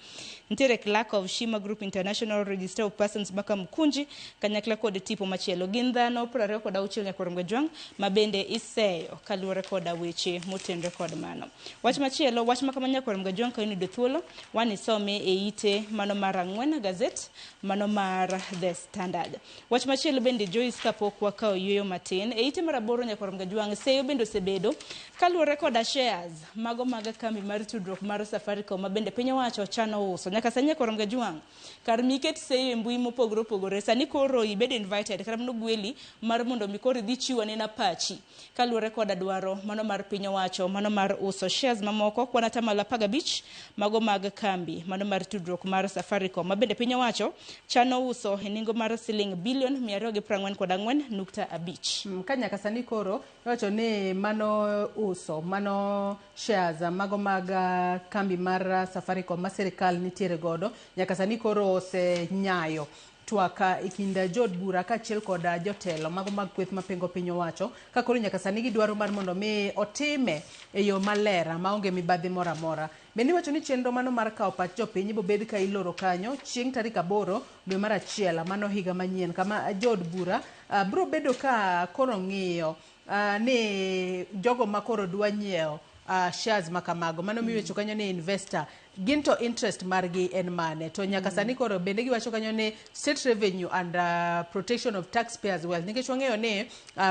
Nitiere Clerk of Shima Group International, Registrar of Persons ma Kamkunji, kanyakla kod tipo machielo. Gin dhano 26 nyaka Gajwang' ma bende iseyo kaluwore koda weche motenore kod mano. Wach machielo, wach ma kama nyaka Gajwang' ka iyudo thuolo, wan isome e ite mano mar 4 gazet mano mar The Standard. Wach machielo bende Joyce, kapok wakawo yueyo matin, e ite mar 8 nyaka Gajwang' seyo bende osebedo kaluwore koda shares mago mag kambi mar tudruok mar Safaricom ma bende piny owacho chano uso. Nyaka sani nyaka Gajwang' kar miket seyo e mbui mopogore opogore, sani koro ibedo invited kata mano gweli mar mondo mi koro idhi chiw anena pachi kaluwore koda dwaro mano mar piny owacho mano mar uso shares mamoko kwan 15% mago mag kambi mano mar tudruok mar Safaricom ma bende piny owacho chano uso e nengo mar siling bilion 244.5. Ka nyaka sani koro iwacho ni mano uso mano shares mago mag kambi mar Safaricom ma sirikal nitiere godo nyaka sani koro osenyayo twak e kind jood bura kaachiel kod jotelo mago mag kweth mapingo piny owacho, ka koro nyaka sani gidwaro mar mondo mi otime e yo maler maonge mibadhi moro amora. Bende iwacho ni chenro mano mar kawo pach jopiny bobed ka iloro kanyo chieng' tarik 8 dwe mar 1 mano higa manyien, kama jood bura biro bedo ka koro ng'iyo ni jogo ma koro dwa nyiewo shares makamago mano miwacho kanyo ni investor gin to interest margi en mane. To nyaka sani koro bende giwacho kanyo ni state revenue and protection of taxpayers wealth, nikech wang'eyo ni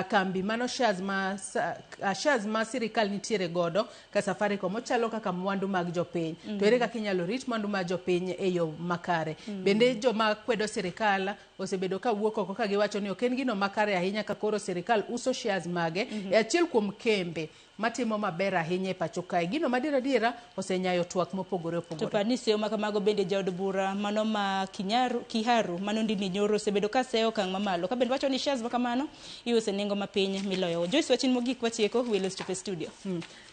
kambi mano shares ma sirikal nitiere godo ka Safaricom ochalo kaka mwandu mag jopiny. To ere kaka inyalo rit mwandu mag jopiny e yo makare. Bende joma kwedo sirikal osebedo ka wuok oko ka giwacho ni ok en gino makare ahinya ka koro sirikal uso shares mage e achiel kuom kembe matimo maber ahinya e pacho kae. Gino madier adiera osenyayo twak mopogore opogore. To par ni seyo makamago bende jaod bura mano ma Kiharu mano Ndindi Nyoro osebedo ka seyo okang' mamalo ka bende wacho ni shares makamano iuso e nengo mapiny miloyo. Joyce, wachni mogik watieko welo chopo e studio.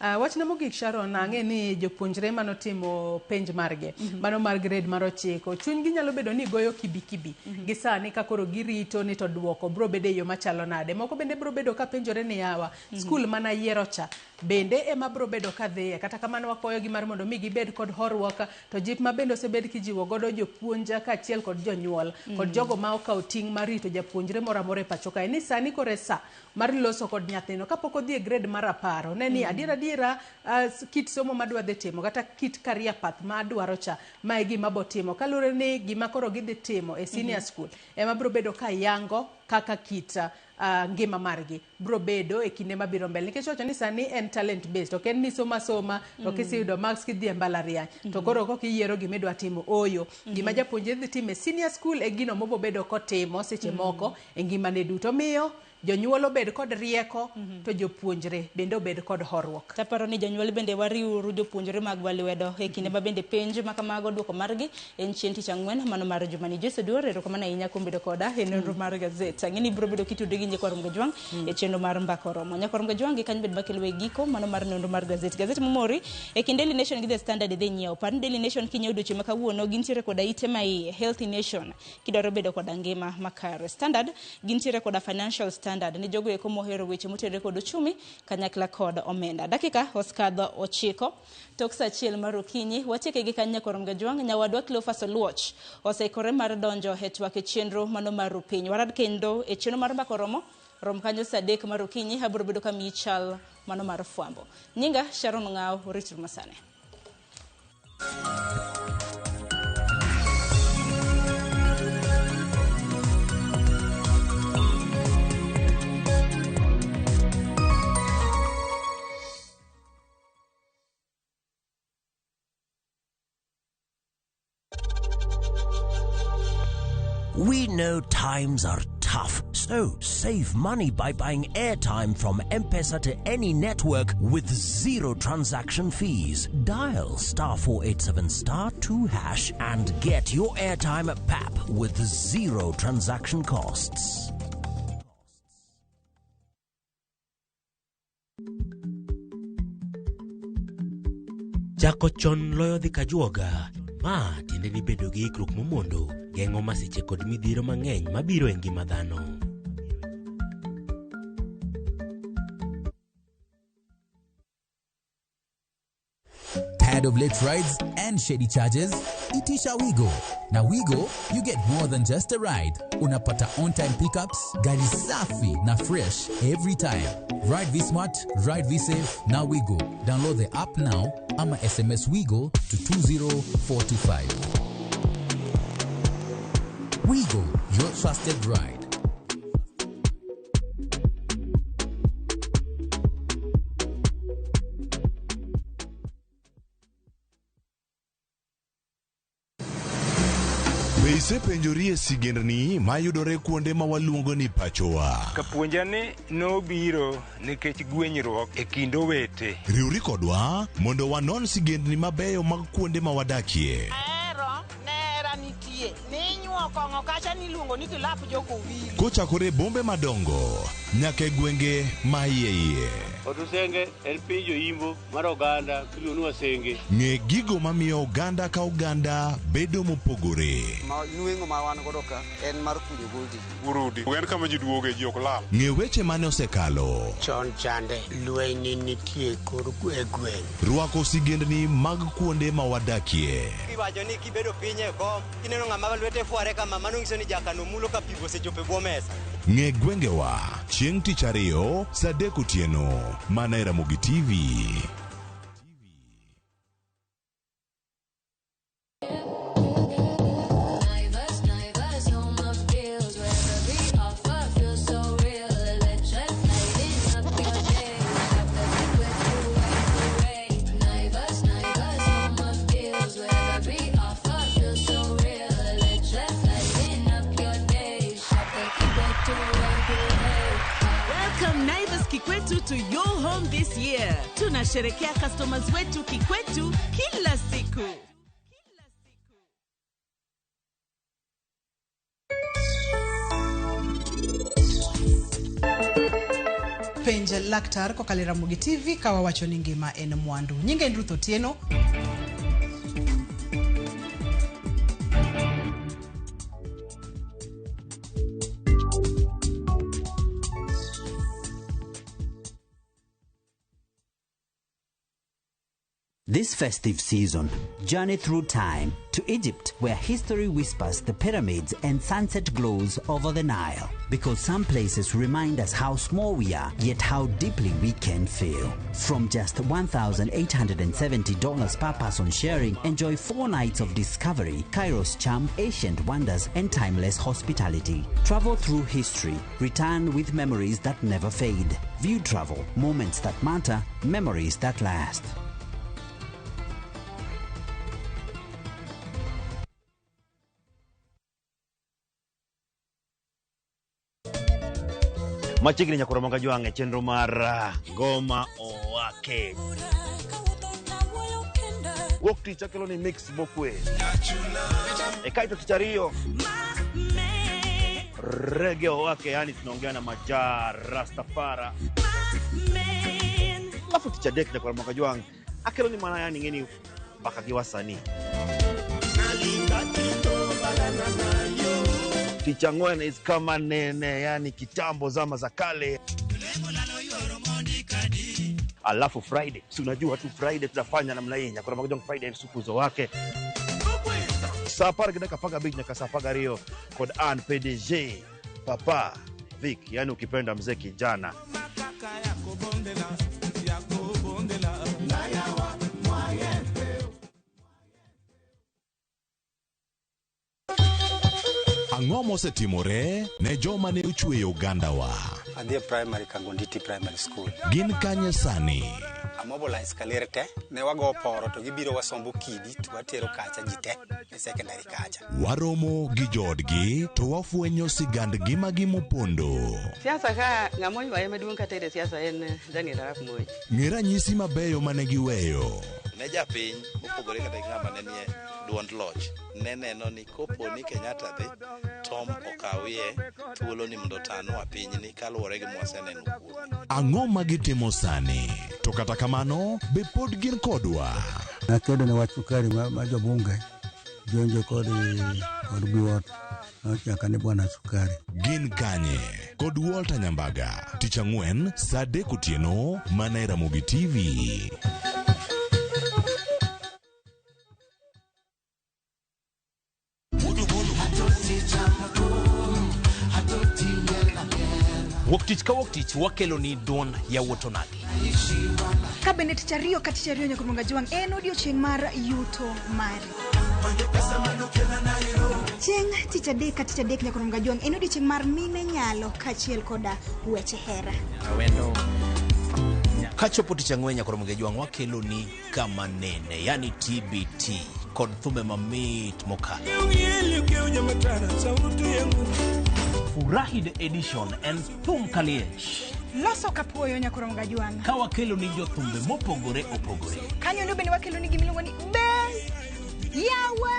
Wachna mogik Sharon, ang'e ni jopuonjre manotimo penj margi mano mar grade mar 9 chunygi nyalo bedo ni goyo kibikibi gi sani ka koro girito ni to duoko bro bedo e yo machalo nade. Moko bende bro bedo ka penjore ni yawa skul mana yiero cha bende ema bro bedo ka dhiye. Kata kamano wakwayogi mar mondo mi gibed kod horuok, to jip ma bende osebed kijiwo godo jopuonj kaachiel kod jonyuol kod jogo ma okawo ting' mar rito japuonjre moro amora e pacho kae ni sani koro e sa mar loso kod nyathino kapok odhi e grade mar 10 one ni adiera adiera kit somo madwa dhi timo kata kit career path ma adwaro cha ma e gima botimo, kaluwore ni gima koro gidhi timo e senior school ema bro bedo ka yango kaka kit ngima margi bro bedo e kinde mabiro mbele, nikech wacho ni sani en talent based, ok en ni soma soma to kiseyudo marks kidhi e mbalariany to koro kok iyiero gima idwa timo. Ooyo, gima japuonjre dhi timo e senior school e gino mobobedo kotimo seche moko e ngimane duto. Miyo jonyuol obed kod rieko to jopuonjre bende obed kod horuok. Taparo ni jonyuol bende wariwuru jopuonjre magwa lwedo e kinde ma bende penj makamago duoko margi en chieng' tich ang'wen mano mar jumani. Joyce Oduor, erokamano ahinya kuom bedo koda e nonro mar gazet. Ang'e ni ibiro bedo kitudri gi Nyakwar Gajwang' e chenro mar Mbaka Oromo. Nyakwar Gajwang' gi kanyo bed makelo e giko mano mar nonro mar gazet. Gazet momori e kind Daily Nation gi The Standard idhi nyiewo. Par ni Daily Nation kinyiewo odiochieng' ma kawuono gintiere koda ite maiye Healthy Nation kidwaro bedo koda ngima makare. Standard gintiere koda Financial Standard Standard ni jogo eko mohero weche motenore kod uchumi kanyakla kod omenda. Dakika osekadho 9 tok saa 1 mar okinyi. Watieke gi kanyo nyakwar Mgajwang'. Nyawadwa Cleophas Oluoch oseikore mar donjo e twak e chenro mano mar Rupiny. Warad kendo e chenro mar Mbaka Oromo rom kanyo saa 3 mar okinyi. Abiro bedo ka miyi chal mano mar fwambo. Nyinga Sharon Ng'ao, ritru masane. We know times are tough, so save money by buying airtime from M-Pesa to any network with zero transaction fees. Dial *487*2# and get your airtime at PAP with zero transaction costs. Chako chon loyo dhi kajuoga. Ma tiende ni bedo gi ikruok momondo geng'o masiche kod midhiero mang'eny mabiro e ngima dhano. Tired of late rides and shady charges? Itisha Wigo. Na Wigo, you get more than just a ride. Unapata on-time pickups, gari safi na fresh every time. Ride V-Smart, ride V-Safe, na Wigo. Download the app now ama SMS Wigo to 20425. Wigo, your trusted ride. Be isepenjori e sigendni mayudore kuonde ma waluongo ni pachowa? Kapuonja ni nobiro nikech gwenyruok e kind owete. Riwri kodwa mondo wanon sigendni mabeyo mag kuonde ma wadakie. Ahero nera nitie ninyuo kong'o kacha niluongo ni kilap jokowili. Kochakore e bombe madongo nyaka e gwenge ma iye iye. Otusenge en piny joimbo mar oganda miluongo ni Wasenge. Ng'e gigo mamiyo oganda ka oganda bedo mopogore. Ma nweng'o ma wan godo ka en mar kunyo goldi. Urudi. En kama ji duoge ji ok lal. Ng'e weche mane osekalo. Chon chande lweny nitie kor e gweng'. Rwako sigendni mag kuonde ma wadakie. Iwacho ni kibedo piny e kom, kineno ng'ama lwete fware kama, mano nyiso ni jakano mulo ka pi osechopo e bwo mesa. Ng'e gwengewa chieng' tich ariyo saa 3 otieno mana e Ramogi TV. Welcome Naivas Kikwetu to your home this year. Tunasherekea customers wetu Kikwetu kila siku. Penj laktar kokalo e Ramogi TV ka wawacho ni ngima en mwandu. Nyinga en Ruth Otieno. This festive season, journey through time to Egypt, where history whispers the pyramids and sunset glows over the Nile. Because some places remind us how small we are, yet how deeply we can feel. From just $1,870 per person sharing, enjoy 4 nights of discovery, Cairo's charm, ancient wonders, and timeless hospitality. Travel through history, return with memories that never fade. View travel, moments that matter, memories that last. Machiegni nyakoro Mangajwang' e chenro mar Ngoma Owake. Wuok tich akelo ni mix mokwe. E kaito tich ariyo Reggae Owake, yani tunaongea na Maja Rastafara. Alafu tich adek nyakoro Mangajwang' akelo ni mana yani ng'eni mbaka gi wasanii. Tich ang'wen is kama nene, yani kitambo, zama za kale. Alafu Friday, si unajua tu Friday tunafanya namna hii, nyakora magojong Friday sukuzo wake saa apar gi dakika 15 nyaka saa 12 kod an PDG Papa Vic, yani ukipenda mzee kijana. Ang'o mosetimore ne joma ne ochweyo ogandawa? Adhi e primary Kangonditi Primary School. Gin kanye sani? Amobilize kaler te, ne wago poro to gibiro wasombo kidi to watero kacha ji te e secondary kacha. Waromo gi joodgi to wafwenyo sigand ngimagi mopondo. Siasa ka ng'ama oywaye maduong' kata e siasa en Daniel Arap Moi. Ng'e ranyisi mabeyo mane giweyo. Ne japiny mopogore kata gi ng'ama ne nie duond loch ne neno ni kopo ni Kenyatta dhi Tom okawie thuolo ni mondo otanwa pinyni kaluwore gi mwaseneno kuome. Ang'o ma gitimo sani? To kata kamano, be pod gin kodwa? Nakedo ne wach sukari ma jobunge jonjo kod Biwott nochaka ni bwana sukari. Gin kanye? Kod Walter Nyambaga, tich ang'wen saa 3 otieno mana e Ramogi TV. Wuok tich ka wuok tich wakelo ni duond yawuot onagi. Ka bende tich ariyo ka tich ariyo nyaka Jwang' en odiochieng' mar yuto mari. Chieng' tich adek ka tich adek nyaka Jwang' en odiochieng' mar mine nyalo kaachiel koda weche hera. Kachopo tich ang'wen nyaka Jwang' wakelo ni kama nene, yani TBT kod thumbe mamit mokalo. Furahi the edition en thum kaliech. Loso kapuoyo nyaka Jwang'. Ka wakelo ni jothumbe mopogore opogore. Kanyo ndo bende wakelo ni gimiluongo ni be yawa.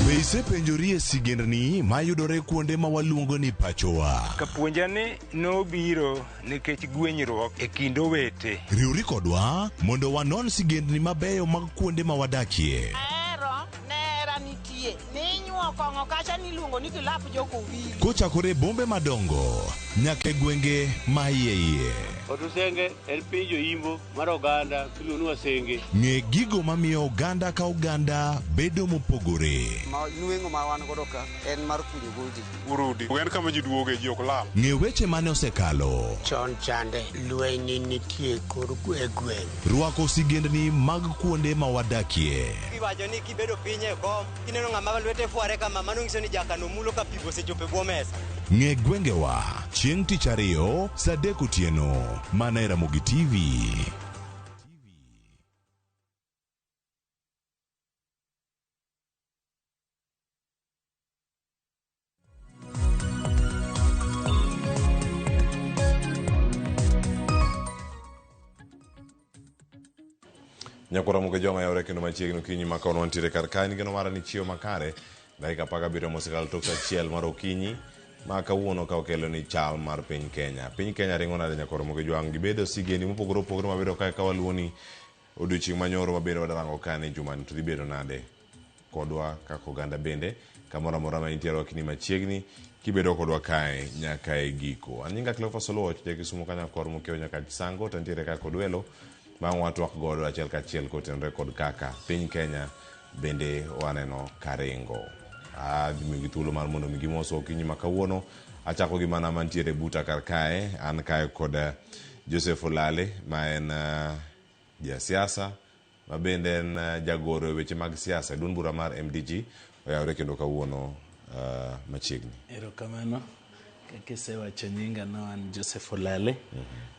Be isepenjori e sigendni mayudore kuonde ma waluongo ni pachowa? Kapuonja ni nobiro nikech gwenyruok e kind owete. Riwri kodwa mondo wanon sigendni mabeyo mag kuonde ma wadakie. Ahero nera nitie ninyuo kong'o kacha niluongo ni kilap jokowili. Kochakore bombe madongo nyaka e gwenge ma iye iye. Otusenge en piny joimbo mar oganda miluongo ni Wasenge. Ng'e gigo mamiyo oganda ka oganda bedo mopogore. Ma nweng'o ma wan godo ka en mar kunyo goldi. Urudi en kama ji duoge, ji ok lal. Ng'e weche mane osekalo. Chon chande lweny nitie kor e gweng'. Rwako sigendni mag kuonde ma wadakie. Iwacho ni kibedo piny e kom kineno ng'ama lwete fware kama mano nyiso ni jakano mulo ka pi osechopo e bwo mesa. Ng'e gwengewa chieng' tich ariyo saa 3 otieno mana e Ramogi TV. Nyakora Ramogi Jwang' oyawore kendo machiegni okinyi ma kawuono wantiere kar kae geno mara ni chiewo makare dakika 17 mosekalo tok saa 1 mar okinyi ma kawuono ka okelo ni chal mar piny Kenya. Piny Kenya ringo nade nyakora Ramogi Jwang' gibedo sigendi mopogore opogore mabedo kae ka waluwo ni odiochieng' manyoro mabende wadarango ka ni jumani to dhi bedo nade kodwa kaka oganda bende kamoro amora ma intiere wakini machiegni kibedo kodwa kae nyaka e giko. An nyinga Cleophas Oluoch, ja Kisumu ka nyakor mokiewo nyaka Chisango to nitiere kaka odwelo bang' watwak godo achiel kachiel kotenore kod kaka piny Kenya bende waneno karingo. Adhi miyogi thuolo mar mondo mi gimos okinyi ma kawuono. Achako gi mana mantiere buta kar kae. An kae kod Joseph Olale ma en jasiasa ma bende en jagoro e weche mag siasa e duond bura mar MDG oyawore kendo kawuono machiegni. Erokamano. Kaka isewacho nyinga no an Joseph Olale.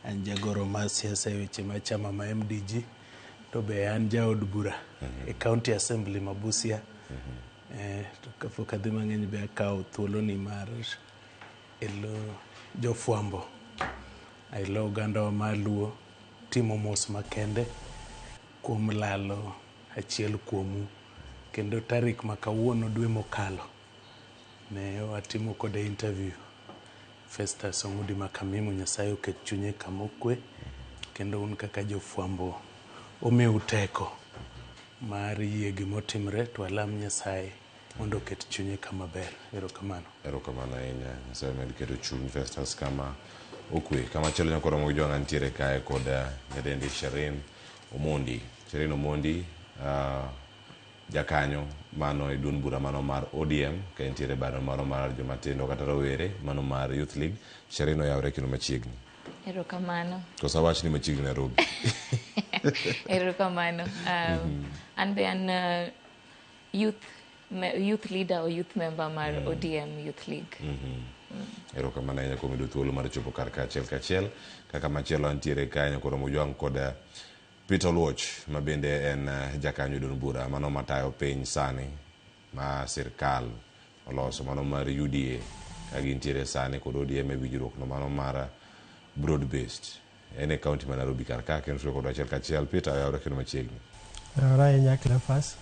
An jagoro mar siasa e weche mar chama ma MDG to be an jaod bura e County Assembly ma Busia. To kapok adhi mang'eny be akawo thuolo ni mar elo jofwambo elo ogandawa mar Luo timo mos makende kuom lalo achiel kuomu kendo tarik ma kawuono dwe mokalo ne watimo kode interview Festus Ong'udi Makamimo Nyasaye oket chunye kama okwe kendo un kaka jofwambo omiu teko mar yie gimotimre to alam Nyasaye mondo oket chunye kama ber. Erokamano. Erokamano ahinya. Nyasaye omed keto chuny Festus kama okwe. Kama chielo nyakoro mogi jwang'a nitiere kae kod nyadendi Sherin Omondi. Sherin Omondi jakanyo mano e duond bura mano mar ODM ka entiere bado mano mar jomatindo kata rowere mano mar Youth League. Sherin oyawre kendo machiegni. Erokamano. Koso awach ni machiegni Nairobi. Erokamano. An be an youth leader or youth member mar ODM Youth League. Erokamano ahinya kuom yudo thuolo mar chopo kar kachiel kachiel. Kaka machielo antiere kae nyakoro Mojwang' kod Peter Oluoch ma bende en jakanyo duond bura mano matayo piny sani ma sirkal oloso mano mar UDA ka gintiere sani kod ODM e winjruok no mano mar broad based. En e county ma Nairobi kar ka kendo tudo kod achiel kachiel. Peter oyawre kendo machiegni. Oyawre ahinya Cleophas.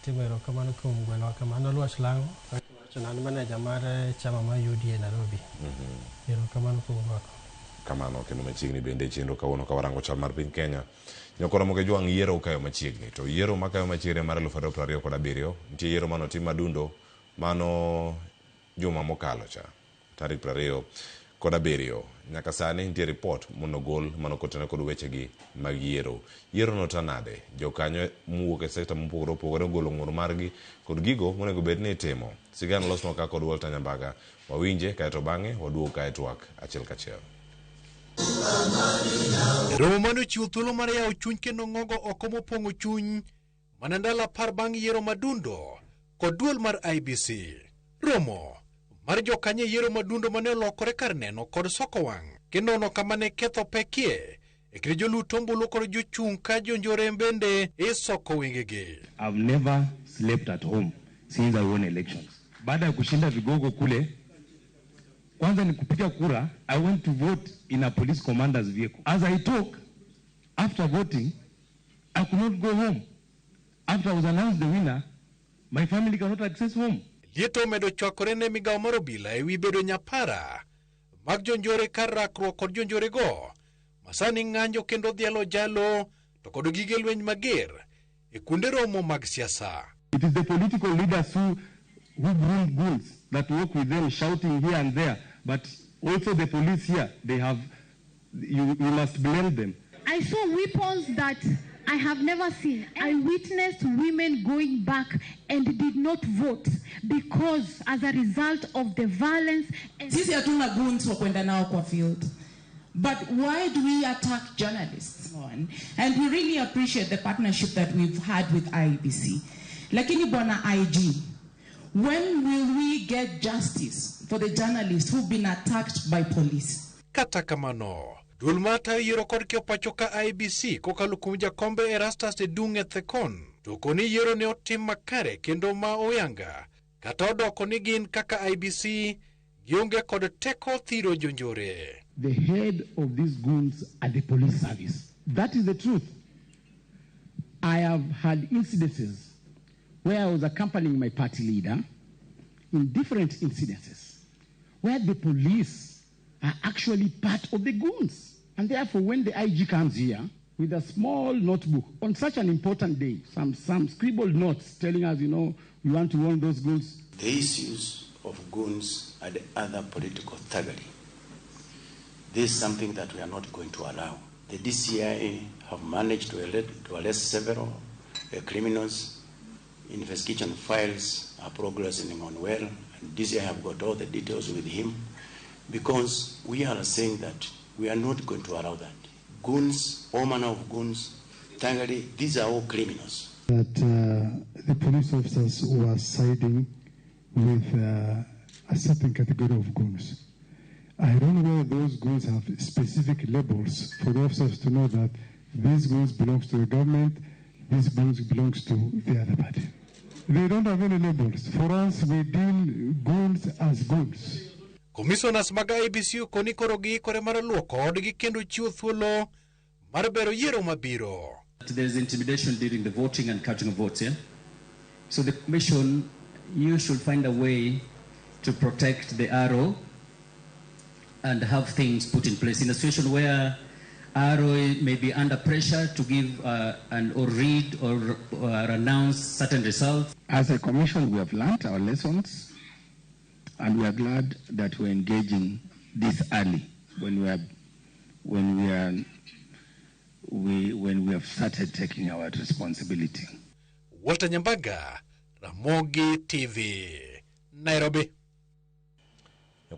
Timo erokamano kuom gwelowa kamano. Oluoch Lang'o, kaka iwacho, an manager mar chama mar UDA Nairobi. Erokamano kuom rwako. Kamano kendo machiegni bende chenro kawuono ka warango chal mar piny Kenya. Nyakoro Ramogi Jwang' yiero okayo machiegni. To yiero makayo machiegni mar 2027 nitie yiero manotim Adundo mano juma mokalo cha tarik 27. Nyaka sani nitie ripot monogol mano kotenore kod wechegi mag yiero. Yiero no ta nade? Jokanyo mowuok e sekta mopogore opogore ogolo ng'ur margi kod gigo monego bed ni itimo. Sigana losnwa ka kod Walter Nyambaga. Wawinje kaeto bang'e waduog kae twak achiel kachiel. Romo mane ochiwo thuolo mar yawo chuny kendo ng'ogo oko mopong'o chuny mana ndalo 10 bang' yiero madundo kod duol mar IEBC. Romo mar jokanyo e yiero madundo mane olokore kar neno kod soko wang' kendo nono kama ne ketho pekie e kind jolut ombulu kod jochung' ka jonjore bende isoko wengegi. I've never slept at home since I won elections. Baada ya kushinda vigogo kule, kwanza ni kupiga kura, I went to vote in a police commander's vehicle. As I talk, after voting, I could not go home. After I was announced the winner, my family cannot access home. Lieto omedo chwakore ne migawo mar obila ewi bedo nyapara mag jonjore kar rakruok kod jonjorego masani ng'anjo kendo dhialo jalo to kod gige lweny mager e kuonde romo mag siasa. It is the political leaders who groom goons that work with them shouting here and there, but also the police here, they have, you must blame them. I saw weapons that I have never seen. I witnessed women going back and did not vote because as a result of the violence. Sisi hatuna goons wa kwenda nao kwa field. But why do we attack journalists? And we really appreciate the partnership that we've had with IEBC. Lakini Bwana IG, when will we get justice for the journalists who've been attacked by police? Kata kamano, duol matayo yiero kod kiewo pacho ka IEBC kokalo kuom jakombe Erastus Edung' Ethekon to koni yiero ne otim makare kendo ma oyanga kata odoko ni gin kaka IEBC gionge kod teko thiro jonjore. The head of these goons are the police service. That is the truth. I have had incidences where I was accompanying my party leader in different incidences where the police are actually part of the goons. And therefore, when the IG comes here with a small notebook on such an important day, some scribbled notes telling us, you know, we want to warn those goons. The issues of goons and other political thuggery, this is something that we are not going to allow. The DCI have managed to arrest several criminals. Investigation files are progressing on well, and DCI have got all the details with him, because we are saying that we are not going to allow that. Goons, all manner of goons, thuggery, these are all criminals. That the police officers were siding with a certain category of goons. I don't know whether those goons have specific labels for the officers to know that these goons belongs to the government, these goons belongs to the other party. They don't have any labels. For us, we deal goons as goons. Commissioners mag IEBC okoni koro giikore mar luoko odgi kendo chiwo thuolo mar bero yiero mabiro. There is intimidation during the voting and counting of votes, yeah? So the commission, you should find a way to protect the RO and have things put in place. In a situation where ROA may be under pressure to give and or read or announce certain results. As a commission, we have learnt our lessons, and we are glad that we're engaging this early when we have started taking our responsibility. Walter Nyambaga, Ramogi TV, Nairobi.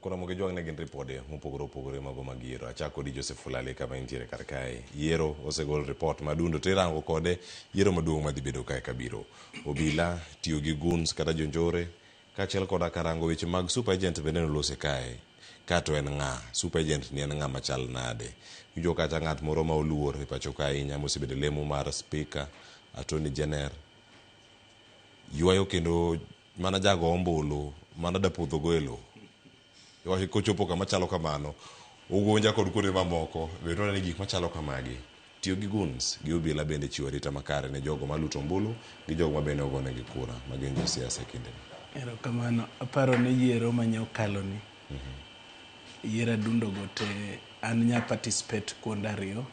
Kuna Ramogi ne gin ripode mopogore opogore mago mag yiero. Achako di Joseph Olale kama intiere kar kae. Yiero osegol report madundo to irango kode yiero maduong' madhi bedo kae kabiro. Obila tiyo gi goons kata jonjore kaachiel koda karango weche mag super agent bende nolose kae. Kato en ng'a? Super agent ni en ng'a machal nade? Winjo kata ng'at moro ma oluor e pacho ka ahinya mosebedo lemo mar speaker Attorney General ywayo kendo mana jago ombulu mana dapudho go e lowo. Iwacho kochopo kama chalo kamano Ugunja kod kuonde mamoko bende waneno ni gik machalo kamagi tiyo gi goons gi obila bende chiwo arita makare ne jogo maluto ombulu gi jogo ma bende ogonegi kura ma gin josiasa e kindeni. Erokamano. Aparo ni yiero manyokalo ni yiero adundo go te an nya participate kuonde ariyo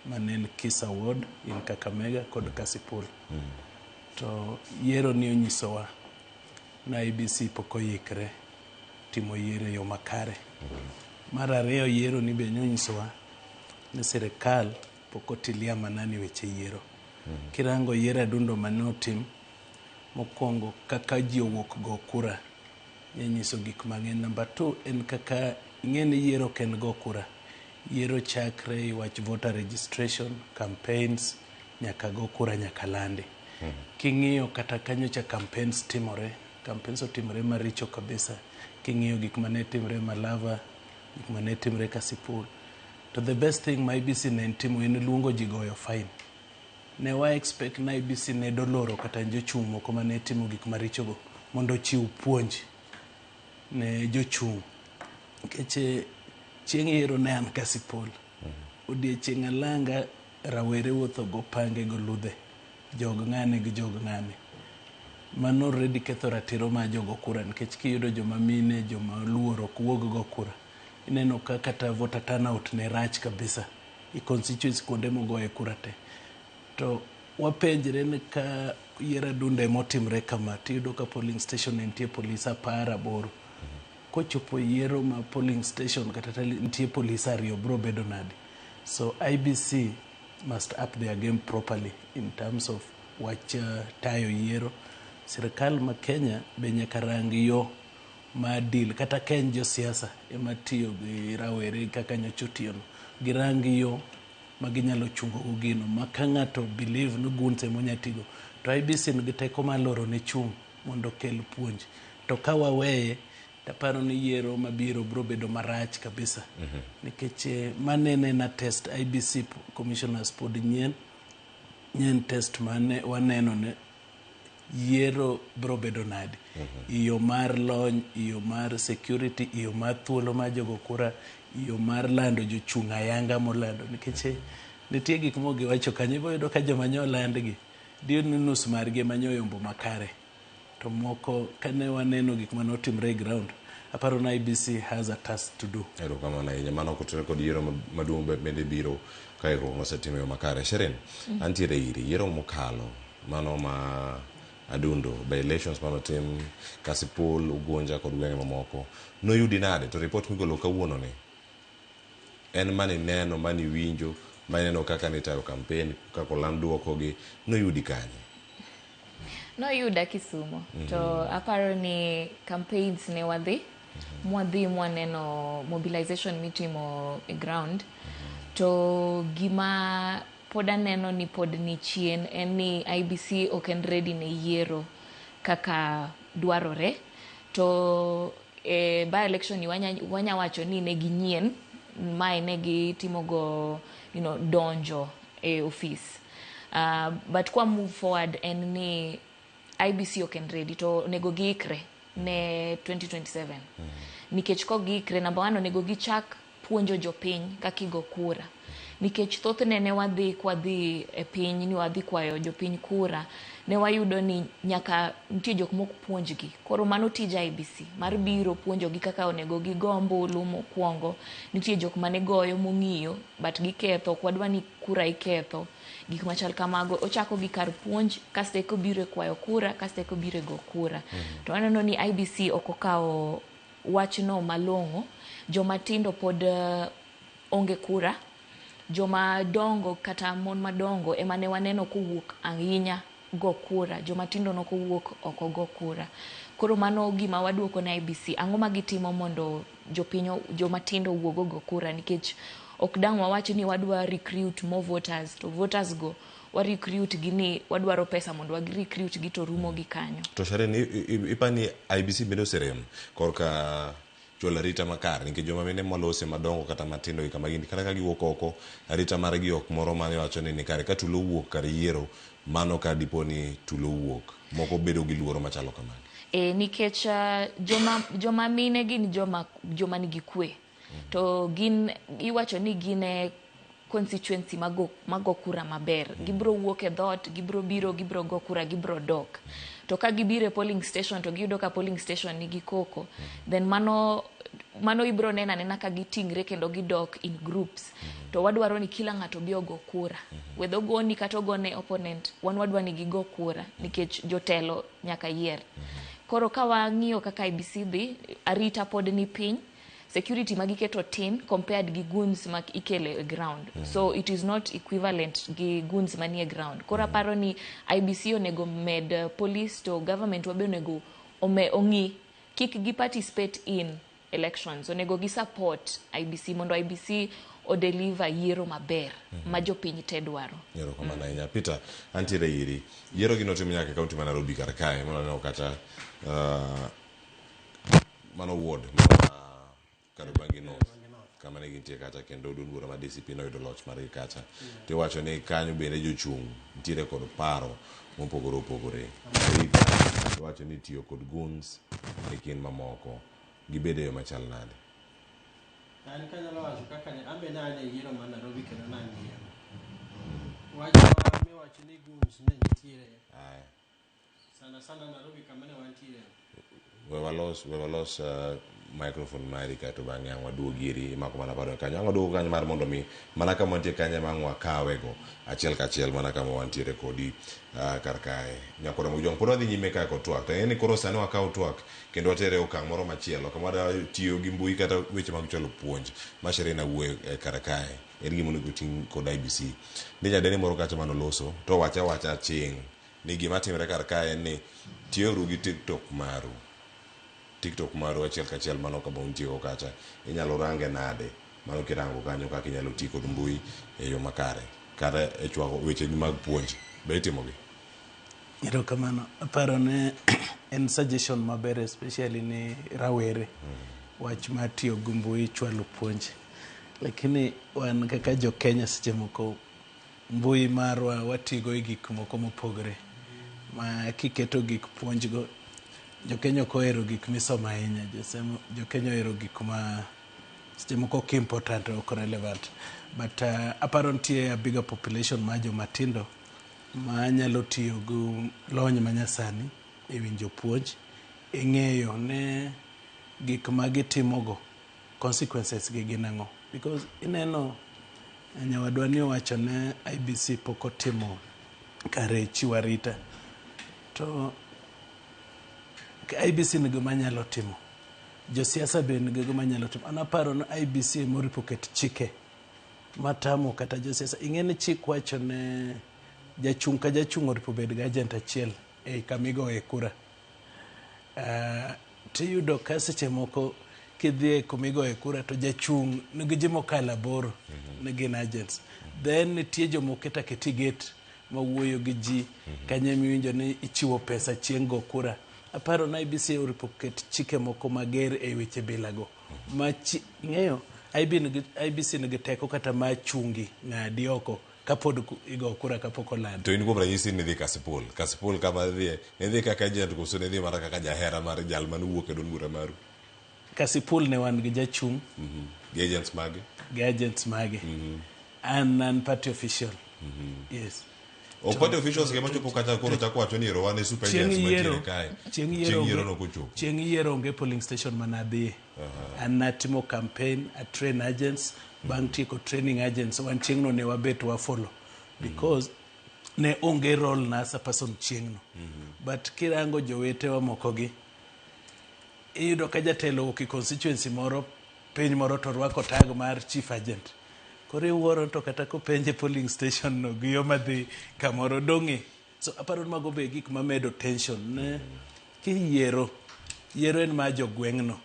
mane en Kisa Ward in Kakamega kod Kasipul. To yiero ni onyisowa na IEBC pok oikre timo yiero e yo makare. Mar ariyo yiero ni be nonyisowa ni sirikal pok otilia manani weche yiero. Kirango yiero adundo mane otim mokwongo kaka ji owuok go kura nyenyiso gik mang'eny. Number 2 en kaka ing'e ni yiero ok en go kura. Yiero chakre iwach voter registration, campaigns, nyaka go kura nyaka landi. King'iyo kata kanyo cha campaigns timore, campaigns otimore maricho kabisa. King'iyo gik mane timore Malava, gik mane timore Kasipul. To the best thing ma IEBC ne timo en luongo ji goyo fine. Ne wa expect na IEBC ne doloro kata jochung' moko mane timo gik marichogo mondo ochiw puonj ne jochung'. Nikech chieng' yiero ne an Kasipul. Odiechieng' alanga rawere wuotho go pange go ludhe. Jog ng'ane gi jog ng'ane. Mano already ketho ratiro mar jogo kura nikech kiyudo joma mine, joma oluor ok wuog go kura. Ineno ka kata voter turnout ne rach kabisa e constituency kuonde mogoye kura te. To wapenjre ni ka yiero adundo emotimre kama tiyudo ka polling station nitie polis 18. Kochopo yiero ma polling station kata nitie polis 2 bro bedo nade. So IEBC must up their game properly in terms of wach tayo yiero. Sirikal ma Kenya be nyaka rang yo ma deal kata ka en josiasa ema tiyo gi rawere kaka nyocha otiyono. Girang yo ma ginyalo chungo go gino ma ka ng'ato believe ni goons ema onya tigo to IEBC nigi teko mar loro ne chung' mondo okel puonj. To ka waweye taparo ni yiero mabiro biro bedo marach kabisa. Nikech manene na test IEBC commissioners pod nyien test mane waneno ne yiero biro bedo nade. Iyo mar lony, iyo mar security, iyo mar thuolo mar jogo kura, iyo mar lando jochung' ayanga molando. Nikech nitie gik moko giwacho kanyo, ibiro yudo ka joma nyo landgi diyud ni nus margi ema nyo oyombo makare. To moko kane waneno gik mane otimre e ground, aparo ni IEBC has a task to do. Erokamano ahinya. Mano kotenore kod yiero maduong' bende biro ka ikruok mosetim e yo makare. Sherin, antiere iri, yiero mokalo mano ma adundo by elections manotim Kasipul, Ugunja kod gwenge mamoko noyudi nade? To report migolo kawuono ni en mane ineno, mane iwinjo, mane ineno kaka nitayo campaign, kaka oland duokogi, noyudi kanye? Noyuda Kisumu. To aparo ni campaigns ne wadhi, mwadhi mwaneno mobilization mitimo e ground. To gima pod aneno ni pod ni chien en ni IEBC ok en ready ne yiero kaka dwarore. To by election ni wanya wacho ni ne ginyien, mae ne gitimogo, you know, donjo e office. But kwa move forward en ni IEBC ok en ready to onego giikre ne 2027. Nikech ko giikre, number 1 onego gichak puonjo jopiny kaka igo kura. Nikech thothne ne wadhi kwadhi e piny ni wadhi kwayo jopiny kura, ne wayudo ni nyaka nitie jok mok puonjgi. Koro mano tij IEBC mar biro puonjogi kaka onego gigo ombulu mokwongo. Nitie jok mane goyo mong'iyo but giketho, ok wadwa ni kura iketho. Gik machal kamago. Ochako gi kar puonj, kasto eka obiro e kwayo kura, kasto eka obiro e go kura. To aneno ni IEBC ok okawo wachno malong'o. Joma tindo pod onge kura. Joma dongo kata mon madongo ema ne waneno kowuok ahinya go kura. Joma tindo nokowuok oko go kura. Koro mano gima waduoko ne IEBC. Ang'o ma gitimo mondo jopiny, joma tindo owuog ogo kura? Nikech ok dang' wawach ni wadwa recruit more voters, to voters go wa recruit gi ni wadwaro pesa mondo wa recruit gi to rumo gi kanyo. To Sharen, ipani IEBC bende oserem korka chwalo arita makare nikech joma mine molose madongo kata matindo gi kama gin kata ka giwuok oko arita margi ok moro mane wacho ni nikare ka tulo owuok kar yiero mano ka dipo ni tulo owuok moko bedo gi luoro machalo kamano. Nikech joma mine gin joma nigi kwe. To gin iwacho ni gin e constituency mago kura maber. Gibro wuok e dhoot, gibro biro, gibro go kura, gibro dok. To ka gibiro e polling station to giyudo ka polling station nigi koko, then mano ibro neno anena ka gitingre kendo gidok in groups. To wadwaro ni kila ng'ato obi ogo kura. Whether ogoni kata ogone opponent, wan wadwa ni gigo kura nikech jotelo nyaka yier. Koro ka wang'iyo kaka IEBC dhi, arita pod ni piny. Security magiketo tin compared gi goons ma ikelo e ground. So it is not equivalent gi goons manie ground. Koro aparo ni IEBC onego med police to government wabe onego ong'i kik gi participate in elections. Onego gi support IEBC mondo IEBC o deliver yiero maber ma jopiny te dwaro. Erokamano ahinya. Peter, antiere iri. Yiero gi notim nyaka e kaunti ma Nairobi kar kae. Mano aneno kata mano ward Kariobangi North kama ne gintie kacha kendo duond bura mar DCP noyudo loch margi kacha. Tiwacho ni kanyo bende jochung' nitiere kod paro mopogore opogore. Arita iwacho ni tiyo kod goons e kind mamoko gibedo e yo machal nade? An kanyalo wacho kaka ne an be ne an e yiero mar Nairobi kendo ne ang'iyo. Wach ma miwacho ni goons ne nitiere sana sana Nairobi kama ne wantiere. We walos microphone mari kaeto bang'e ang' waduog iri imako mana paro kanyo. Ang' waduogo kanyo mar mondo mi mana kama wantie kanyo ema ang' wakawego achiel kachiel mana kama wantiere kodi kar kae. Nyakwar Ramogi Jwang' pod wadhi nyime kae kod twak. To ing'e ni koro sani wakawo twak kendo watere e okang' moro machielo kama wadwa tiyo gi mbui kata weche mag chwalo puonj ma Sherina wuoye kar kae. En gima onego ting' kod IEBC. Nitie nyadendi moro kacha manoloso to owacho awacha aching' ni gima timre kar kae en ni tiyouru gi TikTok maru. TikTok maru achiel kachiel mano kama untiego kacha. Inyalo range nade? Mano kirango kanyo kaka inyalo ti kod mbui e yo makare. Kata e chwako weche gi mag puonj. Be itimogi? Erokamano. Aparo ne en suggestion maber especially ni rawere. Wach mar tiyo gi mbui chwalo puonj. Lakini wan kaka jo Kenya seche moko mbui marwa watigo e gik moko mopogore. Ma kiketo gik puonjgo, jo Kenya ok ohero gik misomo ahinya. Jo Kenya ohero gik ma seche moko ok important ok relevant. But aparo nitie a bigger population mar joma tindo ma nyalo tiyo gi lony manyasani e winjo puonj, e ng'eyo ne gik ma gitimogo consequences gi gin ang'o. Because ineno nyawadwa ni owacho ne IEBC pok otimo kare chiwo arita. To IEBC nigi gima nyalo timo. Josiasa be nigi gima nyalo timo. An aparo ni IEBC ema oripo ket chike matamo kata josiasa. Ing'e ni chik wacho ne jachung' ka jachung' oripo bed gi agent achiel ei kama igoye kura. Tiyudo ka seche moko kidhi kuma igoye kura to jachung' nigi ji mokalo 8 ne gin agents. Then nitie jomoket aketa e gate mawuoyo gi ji kanyo emiwinjo ni ichiwo pesa chieng' go kura. Aparo ni IEBC oripo ket chike moko mager e weche bilago. Ma ing'eyo IEBC nigi teko kata mar chungi ng'adi oko kapod igo kura kapok olandi. To in kuom ranyisi nidhi Kasipul. Kasipul kama idhiye, nidhi kaka agent koso nidhi mana kaka jahera mar jal mane owuok e duond bura maru? Kasipul ne wan gi jachung'. Gi agents mage? Gi agents mage. An party official. Yes. Ok party officials ema chopo kacha koro chako wacho ni ero wan e super Chieng' agents mantiere yiero, kae. chieng' Chieng' yiero yiero onge, nok ochopo. chieng' yiero onge polling station mana adhiye. An natimo campaign, a train agents, bang' tieko training agents, wan chieng'no ne wabet wa follow. Because ne onge role na as a person chieng'no. But kirango jowetewa moko gi, iyudo ka jatelo owuok e constituency moro, piny moro to orwako tag mar chief agent. Koro iwuoro to kata kopenje polling station no gi yo madhi kamoro dong'e. So aparo ni mago be gik mamedo tension. Ne kiyiero, yiero en mar jogweng'no,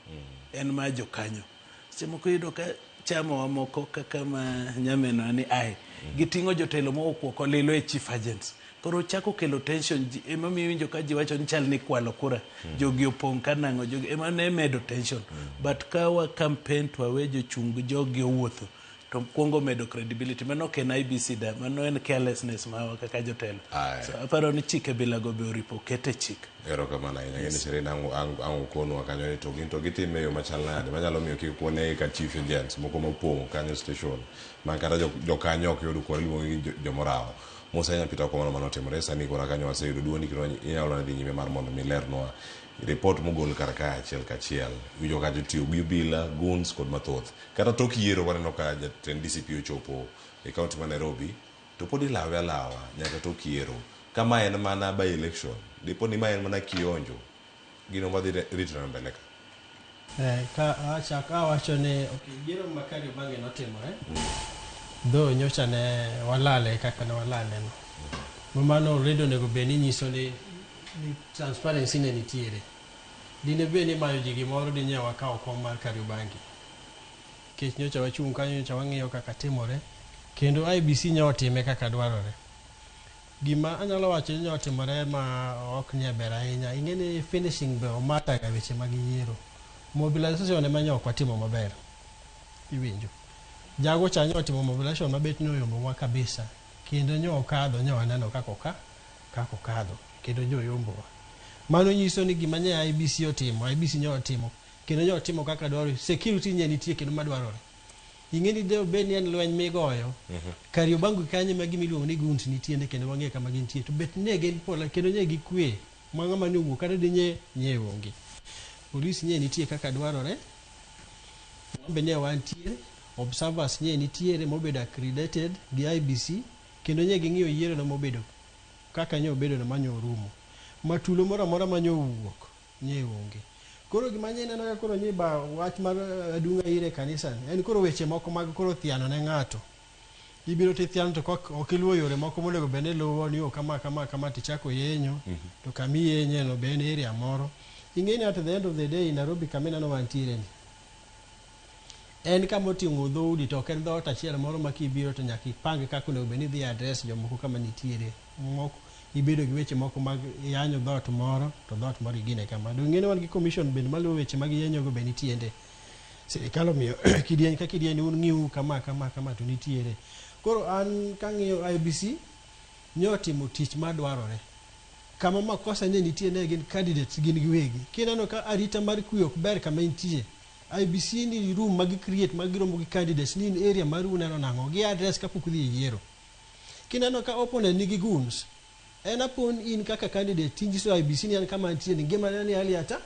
en mar jokanyo. Seche moko iyudo ka chamawa moko kaka ma nyamenwa ni ae, giting'o jotelo mowuok oko lilo e chief agents. Koro chako kelo tension, ema miyo iwinjo ka ji wacho ni chal ni kwalo kura. Jogi opong' ka nang'o, jogi ema ne medo tension. But ka wa campaign to wawe jochung' gi jogi owuotho, to kuongo medo credibility. Mano ok en IEBC da, mano en carelessness marwa kaka jotelo. So aparo ni chike bilago be oripo oket e chik. Erokamano ahinya. Yes. Serena ang' okonwa kanyo ni to gin to gitime e yo machal nade manyalo miyo kik wane ka chief agents moko mopong' kanyo station ma kata jokanyo ok yud kuonde iluongo gi jomorawo. Mos ahinya Peter Okomano mano otimore sani koro kanyo waseyudo duondi kendo inyalo dhi nyime mar mondo mi lernwa report mogol kar ka achiel kachiel. Iwinjo ka jotiyo gi obila, goons kod mathoth. Kata tok yiero waneno ka jatend DCP ochopo e kaunti ma Nairobi to pod ilawe alawa nyaka tok yiero. Ka ma en mana by election, dipo ni ma en mana kionjo, gino madhi ritore mbele ka. Ka achak awacho ni okay, yiero ma Kariobangi notimore though nyocha ne walale kaka ne walale no. Mano already onego bed ni nyiso ni transparency ne nitiere. Dine bed ni mayo ji gimoro dinye wakawo kom mar Kariobangi. Nikech nyocha wachung' kanyo nyocha wang'iyo kaka timore kendo IEBC ne otime kaka dwarore. Gima anyalo wacho ni otimore ma ok nie ber ahinya, ing'e ni finishing be omata ga weche mag yiero. Mobilization ema ne ok watimo maber. Iwinjo. Jago cha ne otimo mobilization mabet ni oyombowa kabisa. Kendo ne okadho, ne waneno kaka okadho. Kendo ne oyombowa. Mano nyiso ni gima ne IEBC otimo, IEBC ne otimo. Kendo ne otimo kaka dwarore. Security ne nitie kendo madwarore. Ing'e ni de obed ni en lweny migoyo, Kariobangi kanyo ema gima iluongo ni goons nitie kendo wang'eyo kama gintie. To bet ne gin pole kendo ne gikwe ma ng'ama ne owuok kata dinye nye onge. Polis nye nitie kaka dwarore. Wan be ne wantie, observers nye nitiere mobedo accredited gi IEBC kendo nye ging'iyo yiero no mobedo kaka nye obedo no manye orumo. Matulo moro amora manye owuok nye onge. Koro gima nye neno ka koro nye ba wach mar adunga ire kanisa ni en koro weche moko mag koro thiano ne ng'ato. Ibiro tithiano to ok iluwo yore moko monego bed ni iluwo ni kama kama kama tichako yenyo to kama iyenye no be en area moro. Ing'e ni at the end of the day Nairobi kama ineno wantiere ni en kama oting'o dhoudi to ok en dhoot achiel moro ma kibiro to nyaka ipang kaka onego bed ni idhi address jomoko kama nitiere. Moko ibedo gi weche moko mag yanyo dhoot moro to dhoot moro igine kama. Donge ing'e ni wan gi commission bende maluwo weche mag yenyo go be nitiere. Sirikal omiyo kidieny ka kidieny un ng'iu kama kama kama to nitiere. Koro an kang'iyo IEBC ne otimo tich madwarore. Kama makosa ne nitie ne gin candidates gin giwegi. Kineno ka arita mar kwe ok ber kama intie, IEBC ni room ma gi create ma giromo gi candidates ni in area maru uneno nang'o gi address kapok udhi e yiero. Kineno ka opponent nigi goons, en apon in kaka candidate tinyiso IEBC ni an kama antie ni ngimana ni hali ata.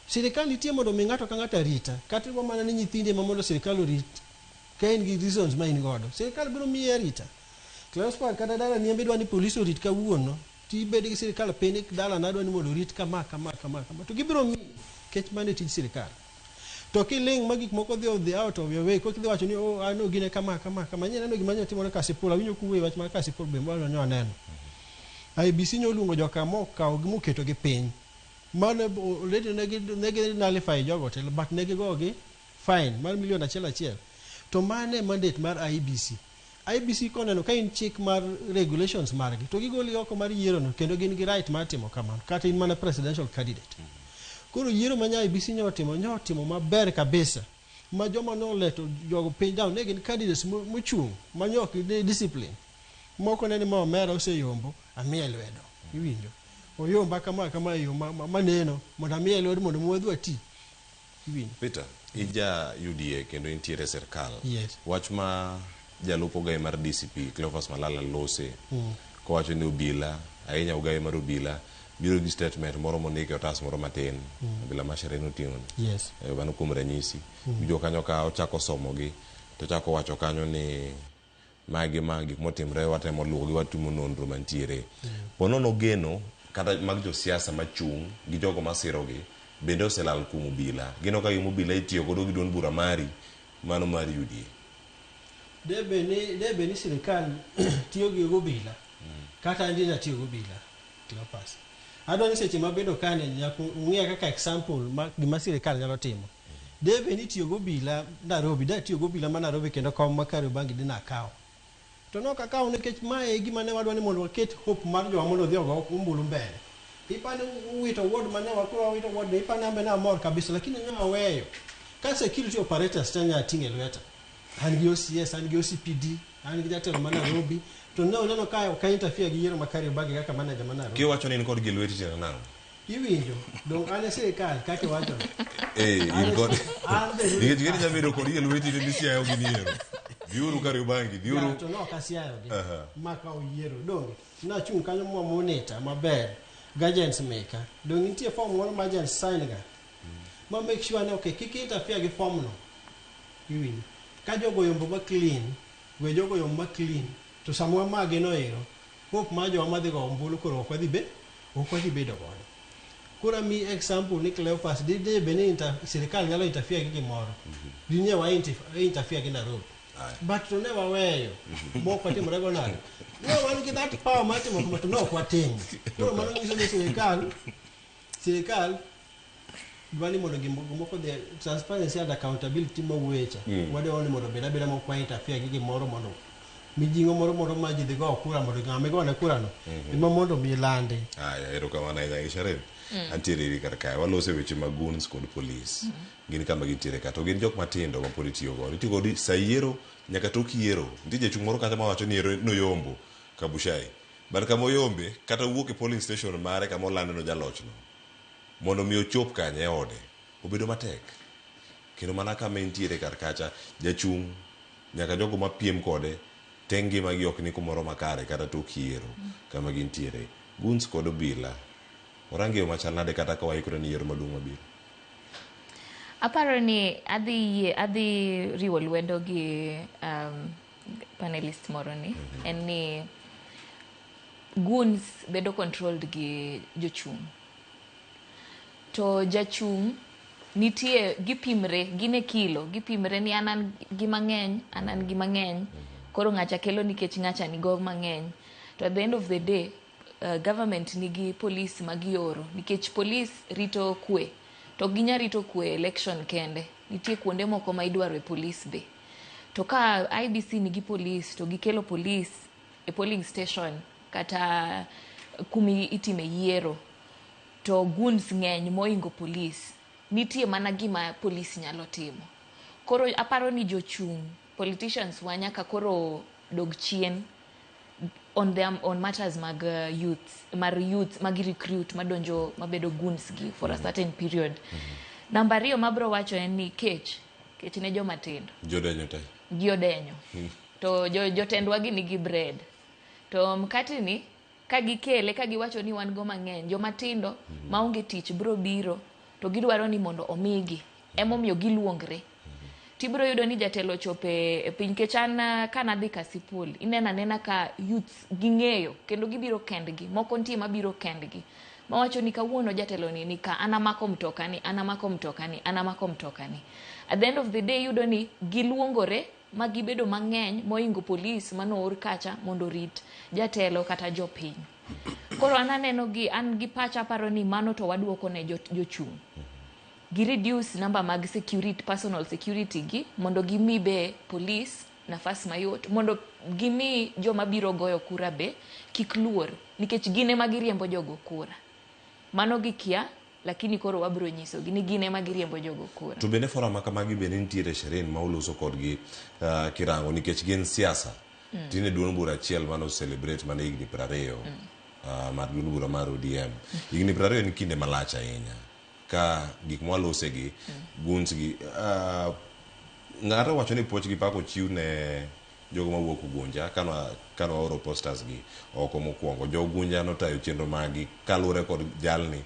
Sirikal nitie mondo omi ng'ato ka ng'ato arita. Kata idwa mana ni nyithindi ema mondo sirikal orit ka in gi reasons ma in godo. Sirikal biro miyi arita. Cleophas kata dalani ema idwa ni polis orit kawuono, tibed gi sirikal piny dalana adwa ni mondo orit kama kama kama kama. To gibiro miyi nikech mano e tij sirikal. To kiling' ma gik moko dhi out of your way, kok idhi wacho ni oh an ogine kama kama kama. Ineno gima nyo timore Kasipul, awinjo kuwuoyo wach mar Kasipul be mano nyo aneno. IEBC nyo oluongo joka mokawo gi moketo gi piny. Mano already negi nullify jogo te, but negi gogi fine mar milion achiel achiel. To mano e mandate mar IEBC. IEBC koneno ka in chik mar regulations margi to gigoli oko mar yiero no kendo gin gi right mar timo kamano kata in mana presidential candidate. Koro yiero ma IEBC nyo otimo maber kabisa ma joma noleto jogo piny down ne gin candidates mochung' ma nyo ok ni discipline. Moko ne ni ma omera oseyombo amiye lwedo. Iwinjo? Oyomba kama kama e yo maneno mondo amiye lwedo mondo mwadhi wati. Iwinjo? Peter, ija UDA kendo intiere e sirkal. Yes. Wach ma jalup ogaye mar DCP Cleophas Malala lose kowacho ni obila ahinya ogaye mar obila biro gi statement moro mondiki e otas moro matin obila ma Sherehe noting'o ni. Mano kuom ranyisi. Winjo kanyo ka ochako somogi to ochako wacho kanyo ni magi ma gik motimre watemo luwogi watimo nonro mantiere. Ponono geno kata mag josiasa machung' gi jogo masirogi bende oselal kuom obila. Gino ka gima obila itiyo godo gi duond bura mari mano mar UDA. Debe ni sirikal tiyo gi obila. Kata an dina tiyo gi obila. Cleophas. Adwa ni seche mabedo kane nyaka ung'iya kaka example ma gima sirikal nyalo timo. Debe ni tiyo gi obila Nairobi, da tiyo gi obila ma Nairobi kendo kom ma Kariobangi dina akawo. To nok akawo nikech mae e gima ne wadwa ni mondo waket hope mar jowa mondo odhi ogo ombulu mbele. Ipani uwito ward mane wakoro wawito ward ipani ambe namor kabisa lakini ne aweyo. Ka security operators te nya ting'e lweta. An gi OCS, an gi OCPD, an gi jatelo ma Nairobi. To ne oneno ka ok interfere gi yiero ma Kariobangi kaka manager ma Nairobi. Kiwacho ni in kod gi lweti tiende nang'o? Iwinjo, dong an e sirikal kaka iwacho. In kod nikech gini nyalo bedo kod gi lweti to gisiayo gi niero. Dhiuru Kariobangi, dhiuru. Ya, to ne ok asiayogi. Ma ka oyiero, donge. Nachung' kanyo mwa monitor maber. Agents meka. Dong nitie form moro ma agents sign ga. Ma make sure ni okay, kik interfere gi form no. Iwinjo. Ka jogo oyombo ma clean, we jogo oyomb ma clean, to sama wamage no ero, hope mar jowa madhi go ombulu koro ok wadhi be ok wadhi bedo godo. Koro ami example ni Cleophas dine bed ni sirikal nyalo interfere gi gimoro. Dine wa interfere gi Nairobi. But to ne waweyo. Mok watimore go nade. Ne wan gi that power mar timo kama to ne ok watimo. Koro mano nyiso ni sirikal dwa ni mondo gimoko dhi transparency and accountability mawuoye cha. Wadwaro ni mondo obed abeda mok wa interfere gi gimoro mondo mijing'o moro moro ma ji dhi go kura mondo ng'ama igone kura no ema mondo mi lande. Aya, erokamano ahinya Sharon. Antiere iri kar kae. Waloso e weche mag goons kod police. Gin kama gintiere ka. To gin jok matindo ma pod itiyo godo. Itiyo godo sa yiero nyaka tok yiero. Nitie jachung' moro kacha mawacho ni yiero noyombo Kabuchai. But kama oyombe kata wuok e polling station mare kama olande no jalochno. Mondo mi ochop kanye e ode obedo matek. Kendo mana kama entiere kar kacha jachung' nyaka jogo mapiem kode te ngimagi ok ni kumoro makare kata tok yiero kama gintiere. Goons kod obila orange yo machal nade kata ka waikore ni yiero maduong' mabiro? Aparo ni adhi riwo lwedo gi panelist moro ni en ni goons bedo controlled gi jochung'. To jachung' nitie gipimre gin e kilo gipimre ni an gi mang'eny an gi mang'eny koro ng'acha kelo nikech ng'acha nigo mang'eny to at the end of the day government nigi police magioro nikech police rito kwe to ok ginyal rito kwe election kende nitie kuonde moko ma idwaro e police be to ka IEBC nigi police to gikelo police e polling station kata kumi itime yiero to goons ng'eny moingo police nitie mana gima police nyalo timo koro aparo ni jochung' politicians wa nyaka koro dog chien on matters mag youth mar youth magi recruit madonjo mabedo goons gi for a certain period. Namba ariyo mabro wacho en ni kech ne joma tindo Jodenyo te. gi odenyo to jotendwa gi nigi bread to mkate ni ka gikele ka giwacho ni wan go mang'eny joma tindo maonge tich bro biro to gidwaro ni mondo omigi emomiyo giluongre tibro yudo ni jatelo ochope e piny kech an kanadhi Kasipul ineno anena ka youths ging'eyo kendo gibiro kendgi moko nitie mabiro kendgi mawacho ni kawuono jatelo ni ka an amako mtoka ni an amako mtoka ni an amako mtoka ni at the end of the day yudo ni giluongore ma gibedo mang'eny moingo polis manoor kacha mondo orit jatelo kata jopiny. Koro an aneno gi an gi pacha aparo ni mano to waduoko ne jochung' gi reduce number mag security personal security gi mondo gimi be police nafas mayot mondo gimi joma biro goyo kura be kik luor nikech gin ema giriembo jogo kura mano gikia lakini koro wabro nyisogi ni gin ema giriembo jogo kura. To bende forum ma kamagi bende nitiere Sherin ma uloso kodgi kirango nikech gin siasa. Tinde duond bura achiel mano celebrate mana higni 20 mar duond bura mar ODM. Higni 20 en kinde malach ahinya. Ka gik mwalose gi goons gi ng'ato wacho ni puoch gi pak ochiw ne Jogo mawuok Ugunja kane waoro posters gi oko mokwongo, jo Ugunja notayo chenro maggi kaluwore kod jalni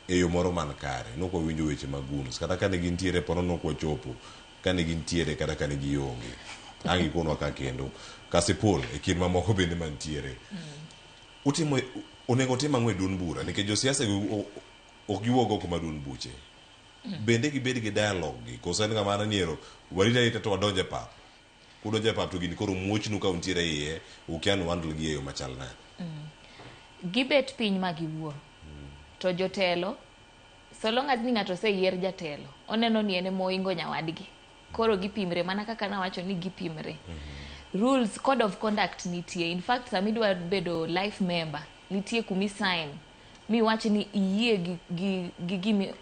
e yo moro man kare. Nok wawinjo weche mag goons. Kata kane gintiere pono nok wachopo. Kane gintiere kata kane gionge. Ang' ikonwa ka kendo. Kasipul e kind mamoko bende mantiere. Utimo onego otim ang'o e duond bura nikech josiasa gi ok giwuog oko mar duond buche. Bende gibed gi dialogue gi koso en ng'ama ni ero warit arita to wadonj e pap. Kudonjo e pap to gini koro muochnu ka untiere e iye ukia ni uhandle gi e yo machal nade. Gibet piny ma giwuo. To jotelo, so long as ni ng'ato oseyier jatelo, oneno ni en ema oingo nyawadgi. Koro gipimre mana kaka nawacho ni gipimre. Rules, code of conduct nitie. In fact, sama idwa bedo life member, nitie kuma i-sign miwach ni iyie gi gimi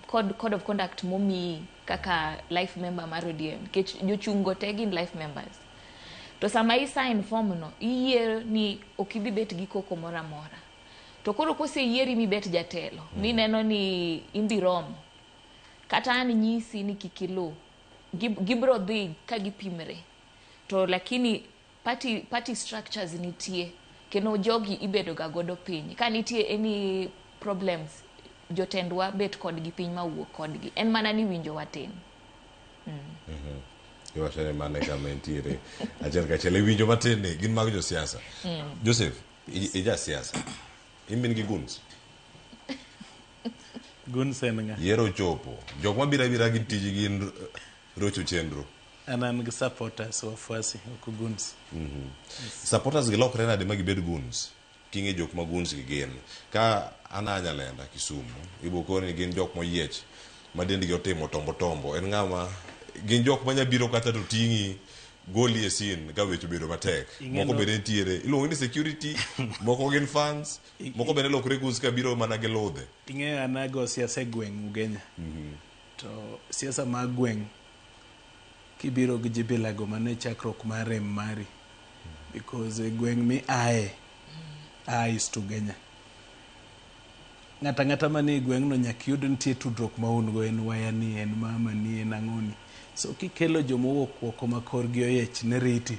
code of conduct momiyi kaka life member mar ODM. Nikech jochung' go te gin life members. To sama i-sign form no, iyie ni ok ibi bet gi koko moro amora. To koro koseyieri mibet jatelo, mineno ni imbi romo, kata an nyisi ni kik iluw, gibro dhi ka gipimre. To lakini party structures nitie, kendo jogi ibedo ga godo piny. Ka nitie any problems, jotendwa bet kodgi piny ma wuo kodgi. En mana ni winjo watin. Iwacho ni mano e kama entiere achiel kachiel. E winjo matin ni gin mag josiasa. Joseph, ija siasa. In bin gi goons. Goons en ng'a? Yiero ochopo. Jok mabiro abira gi tijgi gin rocho chenro. An gi supporters, wafuasi, ok goons. Supporters gi lokre nade ma gibed goons? King'e jok ma goons gi gin. Ka an a Nyalenda, Kisumu, ibo koni ni gin jok moyiech ma dendgi otimo tombo tombo. En ng'ama gin jok manya biro kata to ting'i goli e scene ka weche obedo matek. Moko bende nitiere. Iluongo ni security, moko gin fans, moko bende lokre goons ka biro mana gi ludhe. Ing'eyo an ago siasa e gweng' Ugenya. To siasa mar gweng' kibiro gi jibilago mano e chakruok mar rem mari. Because e gweng' mi aye, a is to Ugenya. Ng'ata ang'ata manie gweng'no nyaka iyud nitie tudruok ma un go, en wayani, en mamani, en ang'oni. So kikelo jomowuok oko ma korgi oyiech ne riti,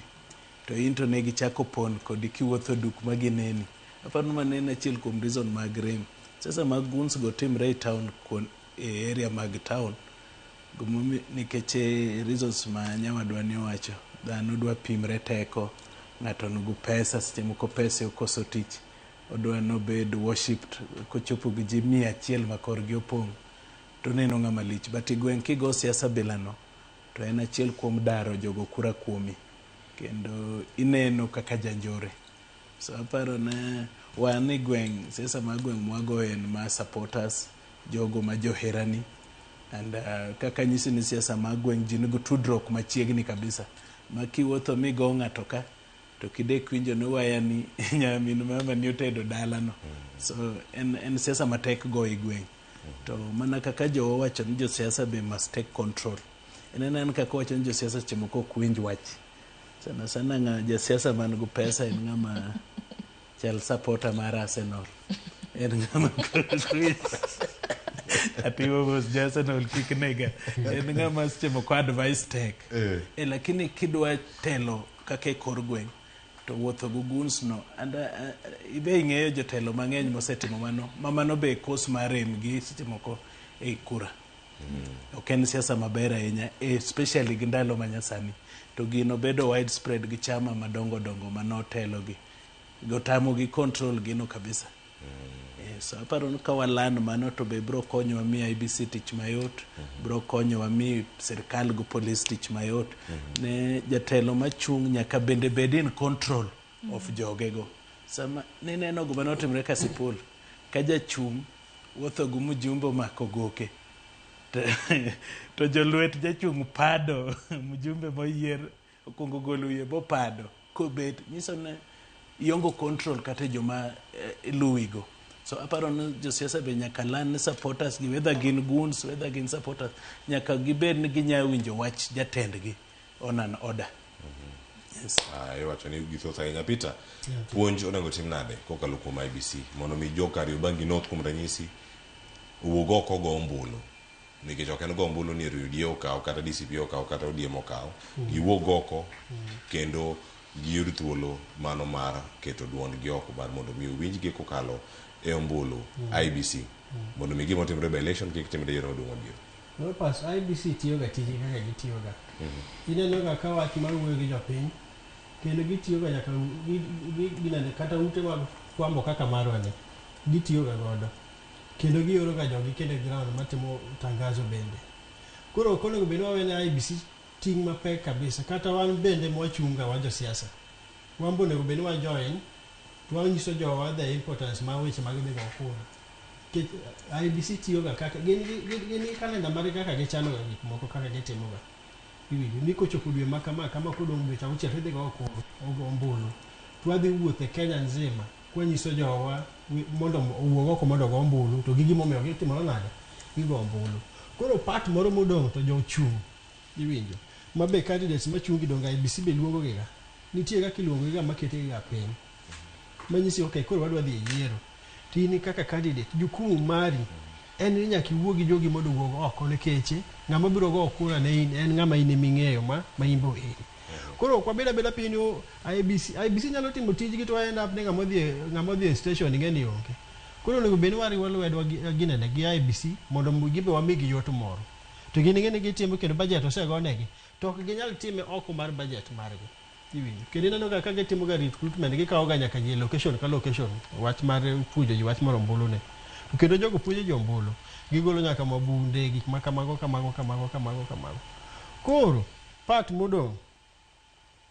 to in to ne gichako pon kodi kiwuotho duk ma gineni. Aparo ni mano en achiel kuom reason mag rem. Siasa mag goons go timre e town e area mag town nikech reasons ma nyawadwa ni owacho. Dhano dwa pimre teko, ng'ato nigi pesa, seche moko pesa okoso tich. Odwa nobed worshipped kochopo gi ji 100 ma korgi opong' to oneno ng'ama lich. But e gweng' kigo siasa bilano to en achiel kuom daro jogo kura kuomi kendo ineno kaka janjore. So aparo ne wan e gweng' siasa mar gweng' mwagoyo en mar supporters, jogo ma joherani and kaka anyisi ni siasa mar gweng' ji nigi tudruok machiegni kabisa ma kiwuotho migo ng'ato ka to kidek winjo ni wayani nyamin mama ni otedo dalano. So en siasa matek goyo e gweng'. To mana kaka jowa wacho ni josiasa be must take control. En kaka wacho ni josiasa seche moko ok winj wach. Sana sana ng'a jasiasa man gi pesa en ng'ama chal supporter mar Arsenal. En ng'ama atimo mos jo Arsenal kik nega. En ng'ama seche moko advice tek. Lakini kidwa telo kaka e kor gweng' to wuotho gi goons no and ibe ing'eyo jotelo mang'eny mosetimo mano ma mano be cause mar rem gi seche moko e kura. Ok en siasa maber ahinya especially gi ndalo ma nyasani to gino bedo widespread gi chama madongo dongo manotelo gi gotamo gi control gino kabisa. So aparo ni ka walan mano to be bro konyowa mi IEBC tich mayot, bro konyowa mi sirkal gi police tich mayot. Ne jatelo machung' nyaka bende bed in control of jogego. Sama nineno gima notimre Kasipul, ka jachung' wuotho gi mjumbe omako goke, to jolwet jachung' pado mjumbe moyier okuongo golo wiye bopado kobet nyiso ni iongo control kata joma luwigo. So aparo ni josiasa be nyaka lan ni supporters gi whether gin goons whether gin supporters nyaka gibed ni ginya winjo wach jatendgi on an order. Yes. Iwacho ni githoth ahinya Peter. Puonj onego tim nade kokalo kuom IEBC mondo mi jo Kariobangi North kuom ranyisi owuog oko go ombulu. Nikech ok en go ombulu ni UDA okaw kata DCP okaw kata ODM okaw. Giwuog oko kendo giyud thuolo mano mar keto duondgi oko mar mondo mi owinjgi kokalo e ombulu IEBC mondo mi gima otimore by election kik timre yiero maduong' mabiro. Cleopas, IEBC tiyoga tijgi kaka gitiyoga. Inenoga ka wach mar wuoyo gi jopiny, kendo gitiyoga nyaka ginene kata ute mag fwambo kaka marwa ni, gitiyoga godo. Kendo gioroga jogi kendo e ground matimo tangazo bende. Koro ok onego bed ni wawene IEBC ting' mapek kabisa, kata wan bende mwachung' ga wan josiasa. Wan be onego bed ni wa join, to wanyiso jowa the importance mar weche mag dhi go kura. Nikech IEBC tiyoga kaka, gin gi kalenda margi kaka gichano ga gik moko kaka gitimo ga. Iwinjo ni kochopo dwe ma kama kama kodong' dweche auchiel to idhi go kura, ogo ombulu. To wadhi wuotho e Kenya nzima kwanyiso jowa mondo owuog oko mondo ogo ombulu to gi gimomiyo gitimore nade? Gigo ombulu. Koro part moro modong' to jochung' iwinjo ma be candidates machung' gi donge IEBC be luongo gi ga. Nitie kaka iluongo gi ga makete gi ga piny. Manyisi okay koro wadwa dhi e yiero. To in kaka candidate jukumu mari en ni nyaka iwuo gi jogi mondo owuog oko nikech ng'ama biro go kura ne in en ng'ama in eming'eyo ma in be oheri. Koro ok wabed abeda piny ni IEBC, IEBC nyalo timo tijgi to end up ni ng'ama odhi e station ing'e ni onge. Koro onego bed ni wariwo lwedo ginene gi IEBC mondo gibe wamigi yot moro. To gin ing'e ni gitimo kendo budget osegonegi to ok ginyal time oko mar budget margi. Iwinjo. Kendo ineno ga ka gitimo ga recruitment gikawo ga nyaka ji e location ka location wach mar puonjo ji wach mar ombulu ni. To kendo jogo puonjo ji ombulu, gigolo nyaka mabunde gik ma kamago kamago kamago kamago kamago. Koro part modong'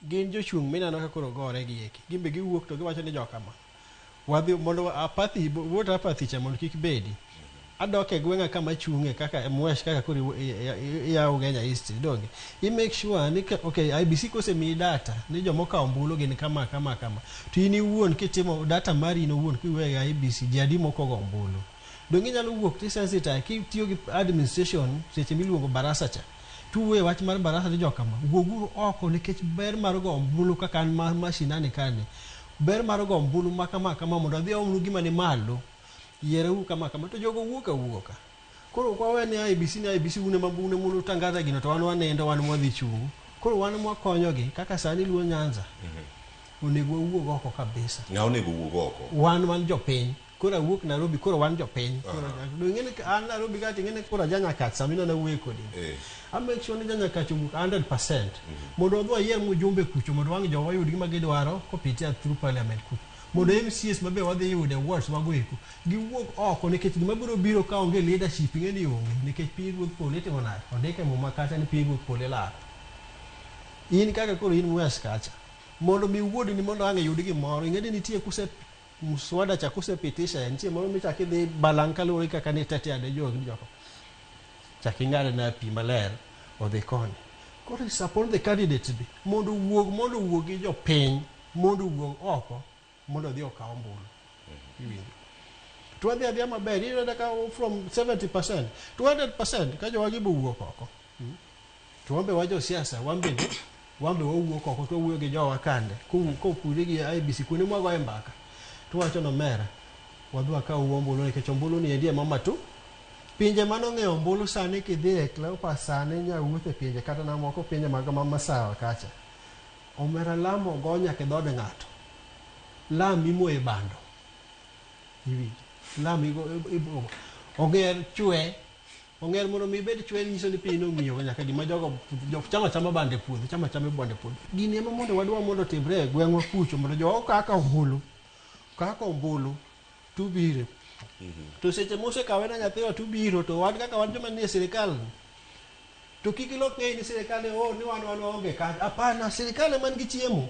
gin jochung' mineno ka koro gore gi eki. Gin be giwuok to giwacho ni jokama. Wadhi mondo apathy, vote apathy cha mondo kik bedi. Adok e gweng'a kama achung'e kaka Mwesh kaka koro iyawo Ugenya East donge. I make sure ni okay IEBC kosemiyi data ni joma okawo ombulu gin kama kama kama. To in iwuon kitimo data mari in owuon kiweyo e IEBC ji adi mokogo ombulu. Donge inyalo wuok ti sensitize kitiyo gi administration seche miluongo barasa cha. Tuwuoyo e wach mar barasa ni jokama wuoguru oko nikech ber mar go ombulu kaka an ma mashinani kani. Ber mar go ombulu ma kama kama mondo adhi aomnu gima ni malo. Yiereuru kama kama to jogo wuok awuoka. Koro ok wawe ni IEBC ni IEBC un ema un ema utangaza gino to wan wanindo wan mwadhi chung'. Koro wan mwakonyogi kaka sani Luo Nyanza onego wawuog oko kabisa. Ng'a onego wuog oko? Wan jopiny. Koro awuok Nairobi koro wan jopiny. Koro ing'e ni an Nairobi ka to ing'e ni koro aja Nyakach sama ineno awuoyo kodi. A make sure ni ja Nyakach owuok 100% mondo wadhi wayier mjumbe kucho mondo wang' jowa oyud gima gidwaro kopitia through parliament kucho. Mondo MCAs mabe wadhi yudo e wards wago eko giwuog oko nikech gima biro biro ka onge leadership ing'e ni onge nikech piny ruodh polo itimo nade? Ondik e muma kacha ni piny ruodh polo ilaro. In kaka koro in Mwes kacha mondo mi wuodni mondo ang' iyud gimoro ing'e ni nitie kuse mswada cha kusepitisha nitie moro michak idhi balang' kaluwore gi kaka nitetea ne jogi joko chak ing'ade na pi maler odhi koni. Koro it's upon the candidates be mondo owuog gi jopiny mondo owuog oko mondo odhi okaw ombulu. Iwinjo. To wadhi adhiya maber iyudo ka from 70% to 100% ka jowagi be owuok oko. To wan be wa josiasa wan bende wan be wawuok oko to wawuoyo gi jowa kande kopure gi IEBC kuonde mwagoye mbaka to wacho nomera wadhi wakaw ombulu nikech ombulu ni endi ema matu pinje manong'eyo ombulu sani kidhi e Cleopas sani inya wuotho e pinje kata na moko pinje mag masawa kacha omera lam ogo nyaka e dhood ng'ato lam imoye bando iwinjo lam igo ong'er chwe ong'er mondo mi ibed chwe nyiso ni piny nong'iyo nyaka gima jogo jo chama chama bando e puodho chama chama bando e puodho gini ema mondo wadwa mondo otimre e gweng'wa kucho mondo jowa kaka ombulu tubiro to seche mosekawe na nyathiwa tubiro to wan kaka wan joma nie sirikal to kik ilok ng'eyi ni sirikal oh ni wan waonge kanyo hapana sirikal ema nigi chiemo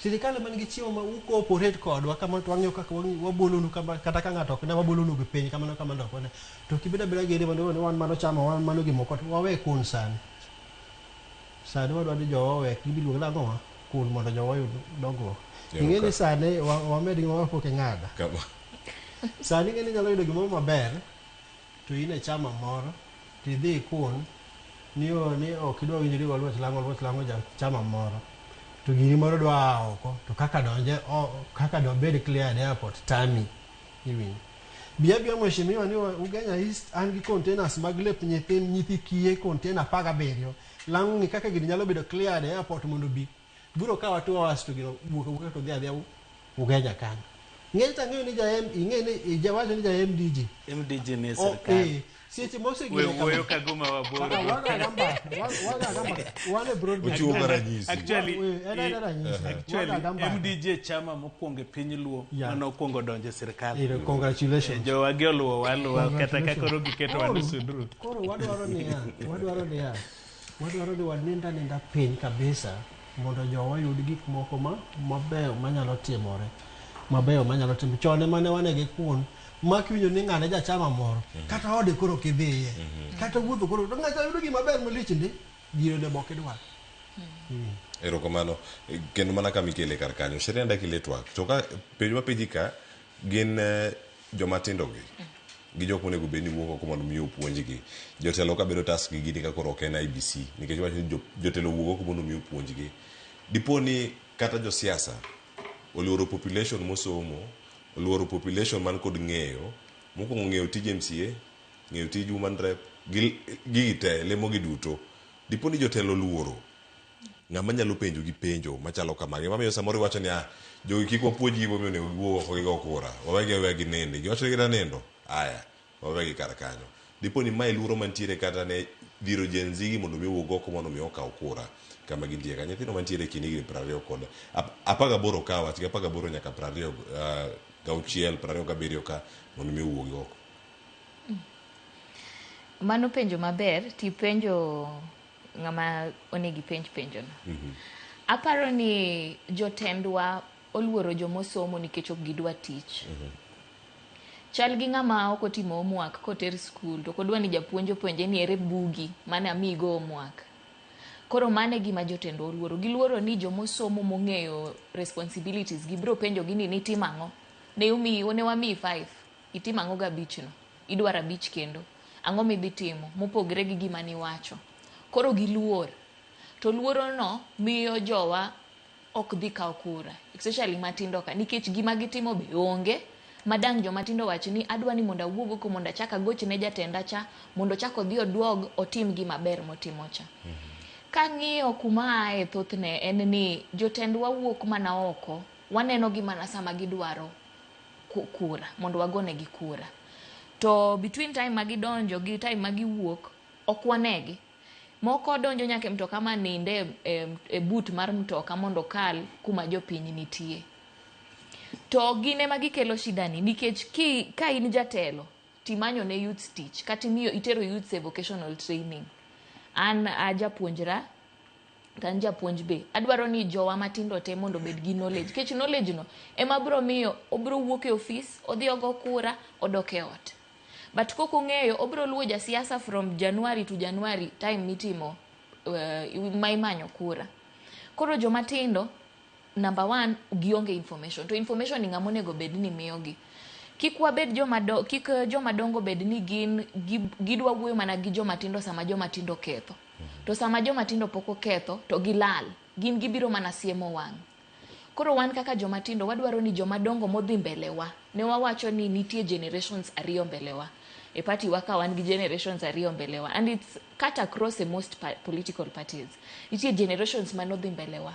sirikal ema nigi chiemo ma ucooperate kodwa kama to wang'iyo kaka wabolonu kama kata ka ng'ato ok ne wabolonu gi piny kamano kamano ok wane to kibed abeda gede mondo ni wan mano chama wan mano gimoko to wawe kun sani sani wadwa ni jowa owe gimiluongo nang'o kun mondo jowa oyud dongruok ing'e ni sani wamed gimoro pok ing'ada sani ing'e ni inyalo yudo gimoro maber to in e chama moro to idhi ikun ni ok idwa winjori gi Oluoch Lang'o Oluoch Lang'o ja chama moro to giri moro dwa aa oko to kaka donje kaka dobed cleared airport tami iwinjo Bi abiya mheshimiwa ni Ugenya East an gi containers mag lep nyithin nyithi kiye container 17. Lang' ng'i kaka gini nyalo bedo cleared e airport mondo bi. Biro kawa 2 hours to gino wuok awuoka to dhi adhiya Ugenya kanyo. Ng'eny to ang'eyo ni ja M ing'e ni ijawacho ni ja MDG. MDG ni O, sirkal. eh, seche We mosegine wuoyo ka guma wabor. Ah, waga gamba, waga gamba. Wan e broad Ochiwo ga ranyisi. Actually, En en ranyisi. actually Waga gamba. MDG chama mokwongo e piny Luo Yeah. mane okwongo donjo e sirkal. Ero, congratulations. Eh, Jowagi oluwo wa aluwa kata ka Congratulations. koro giketo wan Koro- osudru. Koro wadwaro niya, wadwaro niya, wadwaro ni wanind aninda piny kabisa mondo jowa oyud gik moko ma mabeyo manyalo timore mabeyo manyalo timore. Chon ema ne wane gi kuon ma kiwinjo ni ng'ane jachama moro kata ode koro kidhiye kata wuotho koro to ng'acha yudo gima ber malich ndi gino ne bok idwar. Erokamano. Kendo mana kama ikele kar kanyo. Sheria dak ile twak. To ka penjo mapenji ka gin joma tindo gi gi jok monego bed ni wuok oko mondo mi opuonjgi. Jotelo ka bedo task gi gini ka koro ok en IBC nikech wacho ni jotelo wuok oko mondo mi opuonjgi. Dipo ni kata josiasa oluoro population mosomo, oluoro population man kod ng'eyo, mokwongo ng'eyo tij MCA, ng'eyo tij woman rep, gi gigi te, lemo gi duto. Dipo ni jotelo oluoro ng'ama nyalo penjo gi penjo machalo kamagi mamiyo samoro iwacho ni ah jogi kik wapuonjgi gimomiyo onego giwuog oko gigo kura wawegi aweya ginindi giwacho ni gida nindo aya wawegi kar kanyo dipo ni mae luoro mantiere kata ne dhiro Gen Z gi mondo mi owuog oko mondo mi okaw kura kama gintie ka nyithindo mantiere e kind higni 20 kod 18 ka wach gi 18 nyaka 26 27 ka mondo mi owuog oko. Mano penjo maber tipenjo ng'ama onego ipenj penjono. Aparo ni jotendwa oluoro jomosomo nikech ok gidwa tich. Chal gi ng'ama ok otimo homework koter skul to ok odwa ni japuonj openje ni ere bugi mane amiyigo homework. Koro mano e gima jotendwa oluoro. Giluoro ni jomosomo mong'eyo responsibilities gi biro penjogi ni nitimo ang'o? Ne omiyi ne wamiyi 5, itimo ang'o gabichno? Idwaro abich kendo. Ang'o midhi timo mopogre gi gima niwacho? Koro giluor. To luoro no miyo jowa ok dhi kawo kura, especially matindo ka, nikech gima gitimo be onge. Madang' joma tindo wach ni adwa ni mondo awuog oko mondo achak agoch ne jatenda cha mondo ochak odhi oduog otim gima ber motimo cha. Kang'iyo kuma ae thothne en ni jotendwa wuok mana oko, waneno gi mana sama gidwaro kura mondo wagonegi kura. To between time ma gidonjo gi time ma giwuok ok wanegi. Moko donjo nyaka e mtoka ma ninde e boot mar mtoka mondo okal kuma jopiny nitie. To gin ema gikelo shida ni nikech ka in jatelo timanyo ne youths tich kata imiyo itero youths e vocational training. An ajapuonjra to an japuonj be. Adwaro ni jowa matindo te mondo obed gi knowledge. Nikech knowledge no ema biro miyo obiro wuok e ofis, odhi ogo kura, odok e ot. But kok ong'eyo, obiro luwo jasiasa from January to January time mitimo ma imanyo kura. Koro joma tindo, number one, gionge information. To information ni ng'ama onego bed ni miyogi. Kik wabed joma do, kik joma dongo bed ni gin gidwa wuoyo mana gi joma tindo sama joma tindo ketho. To sama joma tindo pok oketho to gilal. Gin gibiro mana siemo wang'. Koro wan kaka joma tindo wadwaro ni joma dongo modhi mbele wa. Ne wawacho ni nitie generations ariyo mbele wa. E party wa ka wan gi generations ariyo mbele wa. And it's cut across most political parties. Nitie generations manodhi mbele wa.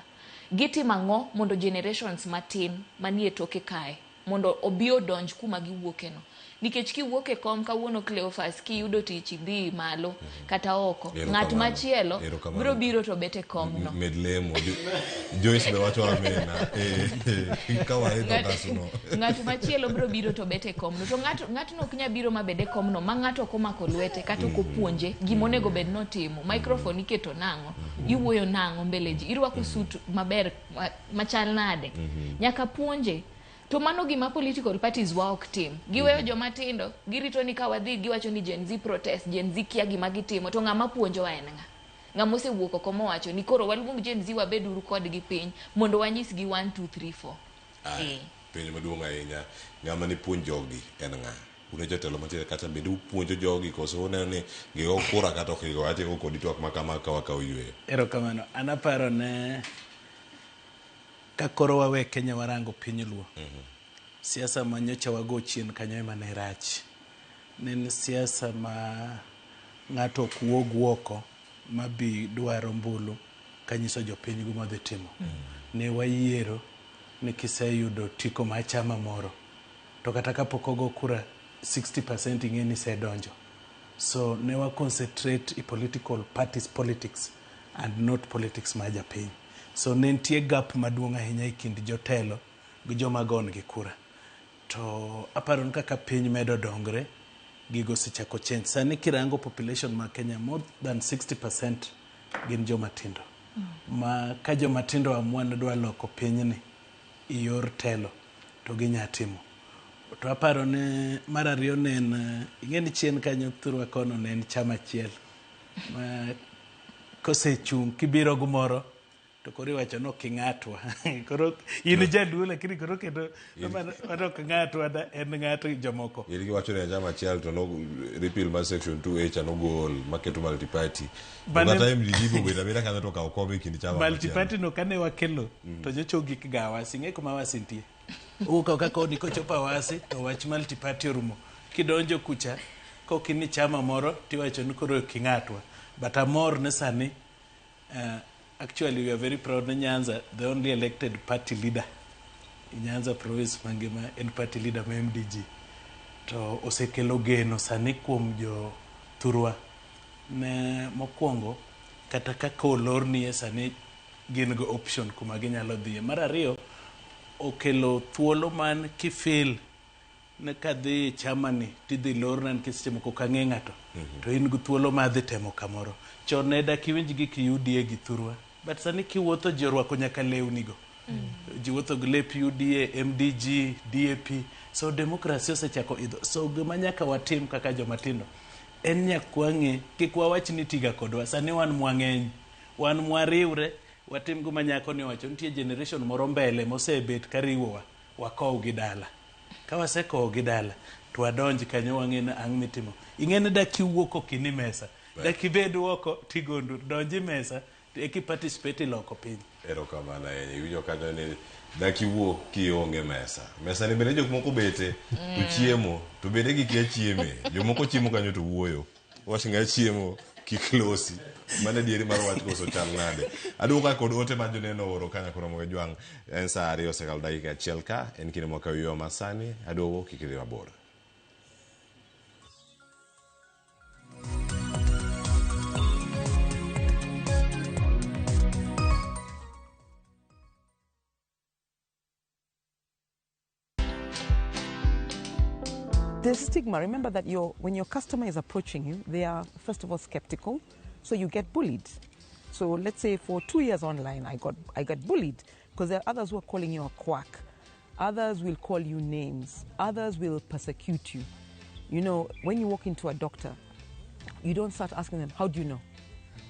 Gitimo ang'o mondo generations matin manie toke kae mondo obi odonj kuma giwuoke no. Nikech kiwuok e kom kawuono Cleophas kiyudo tich idhi malo kata oko. Ng'at machielo biro biro to bet e kom no. Med lemo. Joyce be wacho amena. Ka waidho kasno. Ng'at machielo biro biro to bet e kom no. To ng'atno ok nyal biro mabed e kom no ma ng'ato ok omako lwete kata ok opuonje gima onego bed notimo. Microphone iketo nang'o? Iwuoyo nang'o mbele ji? Irwako suit maber machal nade? Nyaka puonje. To mano gima political parties wa ok tim. Giweyo joma tindo, girito ni ka wadhi giwacho ni Gen Z protest, Gen Z kia gima gitimo, to ng'ama puonjowa en ng'a? Ng'ama osewuok oko mowacho ni koro waluong Gen Z wabed uru kodgi piny mondo wanyisgi 1 2 3 4. Penjo maduong' ahinya, ng'ama ne puonj jogi en ng'a? Un e jotelo mantiere kacha bende upuonjo jogi koso uneno ni gigo kura kata ok gigo? Atieko kodi twak ma kama ka wakawo yweyo. Erokamano. An aparo ne ka koro wawe Kenya warango piny Luo. Siasa ma nyocha wago chien kanyo ema ne rach. Ne en siasa ma ng'ato ok wuog oko ma bi dwar ombulu kanyiso jopiny gima odhi timo. Ne wayiero ni kiseyudo otiko mar chama moro to kata kapok ogo kura 60% ing'e ni isedonjo. So ne wa concentrate e political parties politics and not politics mar japiny. So ne nitie gap maduong' ahinya e kind jotelo gi joma gon gi kura. To aparo ni kaka piny medo dongre, gigo osechako change. Sani kirango population ma Kenya more than 60% gin joma tindo. Ma ka joma tindo amua ni dwa loko pinyni e yor telo to ginya timo. To aparo ni mar ariyo ne en ing'e ni chien kanyo thurwa kono ne en chama achiel ma kosechung' kibiro gimoro to koro iwacho ni ok ing'atwa. Koro in jaluo lakini koro kendo mano ok ng'atwa da en ng'at jomoko. In giwacho ni chama achiel to no repeal mar section 2A cha nogol maketo multi-party. To kata MDG be obedo abeda kanyo to okawo kom e kind chama machielo. Multi-party no kane wakelo to nyocha ogik ga Awasi. Ing'e kuma Awasi nitie? Owuok ka koni kochopo Awasi to wach multi-party orumo. Kidonjo kucha kok in e chama moro tiwacho ni koro ok ing'atwa. But amor ni sani actually we are very proud ni Nyanza the only elected party leader in Nyanza province mangima en party leader ma MDG. To osekelo geno sani kuom jo thurwa ne mokwongo kata kaka olornie sani gin go option kuma ginyalo dhiye. Mar ariyo okelo thuolo man kifeel ne kadhi chama ni tidhi lorna nikech seche moko ok ang'e ng'ato to in gi thuolo mar dhi temo kamoro. Chon ne dak iwinj gik UDA gi thurwa but sani kiwuotho ji orwako nyaka lewni go. Ji wuotho gi lep UDA, MDG, DAP. So democracy osechako idho. So gima nyaka watim kaka joma tindo en nyaka wang'e kik wawach ni tiga kodwa. Sani wan mwang'eny. Wan mwariwre watim gima nyako ni owacho. Nitie generation moro mbele mosebet kariwowa. Wakow gi dala. Ka wasekowo gi dala to wadonj kanyo wang'e ni ang' mitimo. Ing'e ni dak iwuok ok in e mesa. Dak ibed oko tigondu. Donj e mesa eki participate e loko piny. Erokamano ahinya. Iwinjo kanyo ni dak iwuok kionge mesa. Mesa ni bende jok moko bete to chiemo to bende gikia chieme. Jomoko chiemo kanyo to wuoyo. Wach ng'a chiemo kik losi. Mano adieri mar wach koso chal nade. Aduogo ka kod ote ma joneno ooro ka nyakoro Ramogi Jwang'. En saa 2 osekalo dakika 1 ka. En kinde mwakawo yo masani. Aduogo kik idhi mabor. The stigma, remember that when your customer is approaching you, they are first of all skeptical, so you get bullied. So let's say for 2 years online, I got bullied because there are others who are calling you a quack. Others will call you names. Others will persecute you. You know, when you walk into a doctor, you don't start asking them, how do you know?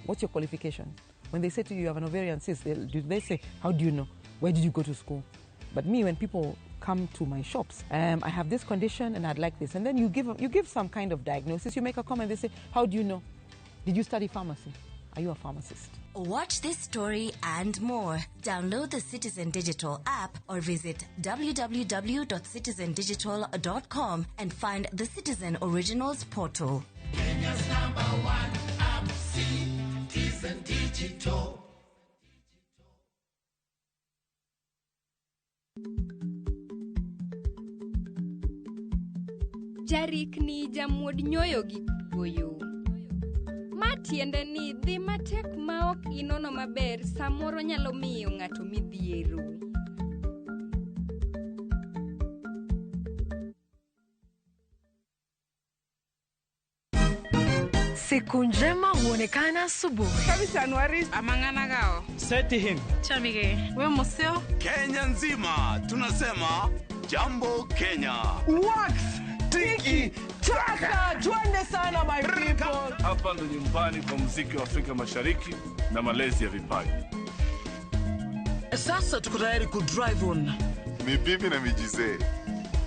What's your qualification? When they say to you, you have an ovarian cyst, they say, how do you know? Where did you go to school? But me, when people come to my shops, I have this condition and I'd like this. And then you give some kind of diagnosis, you make a comment, they say, how do you know? Did you study pharmacy? Are you a pharmacist? Watch this story and more. Download the Citizen Digital app or visit www.citizendigital.com and find the Citizen Originals portal. Kenya's #1 app, Citizen Digital. Jarikni jamuod nyoyo gi kuoyo. Ma tiende ni dhi matek ma ok inono maber samoro nyalo miyo ng'ato midhiero. Siku njema huonekana asubuhi. Amang'ana Seti Chamige. We museo. Kenya nzima tunasema jambo Kenya. Wax tiki taka, twende sana my people. Hapa ndo nyumbani kwa muziki wa Afrika Mashariki na malezi ya vipaji. Sasa tuko tayari ku drive on. Ni bibi na mijize.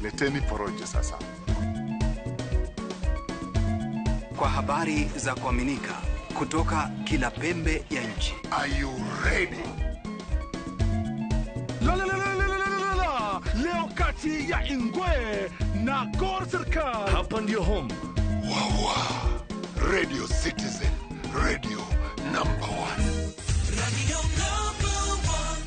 Leteni porojo sasa. Kwa habari za kuaminika kutoka kila pembe ya nchi. Are you ready? La la la la la la la. Leo kati Kati ya Ingwe na Gor Serikal. Hapa ndio home. Wawa. Radio Citizen, radio number one. Radio number one.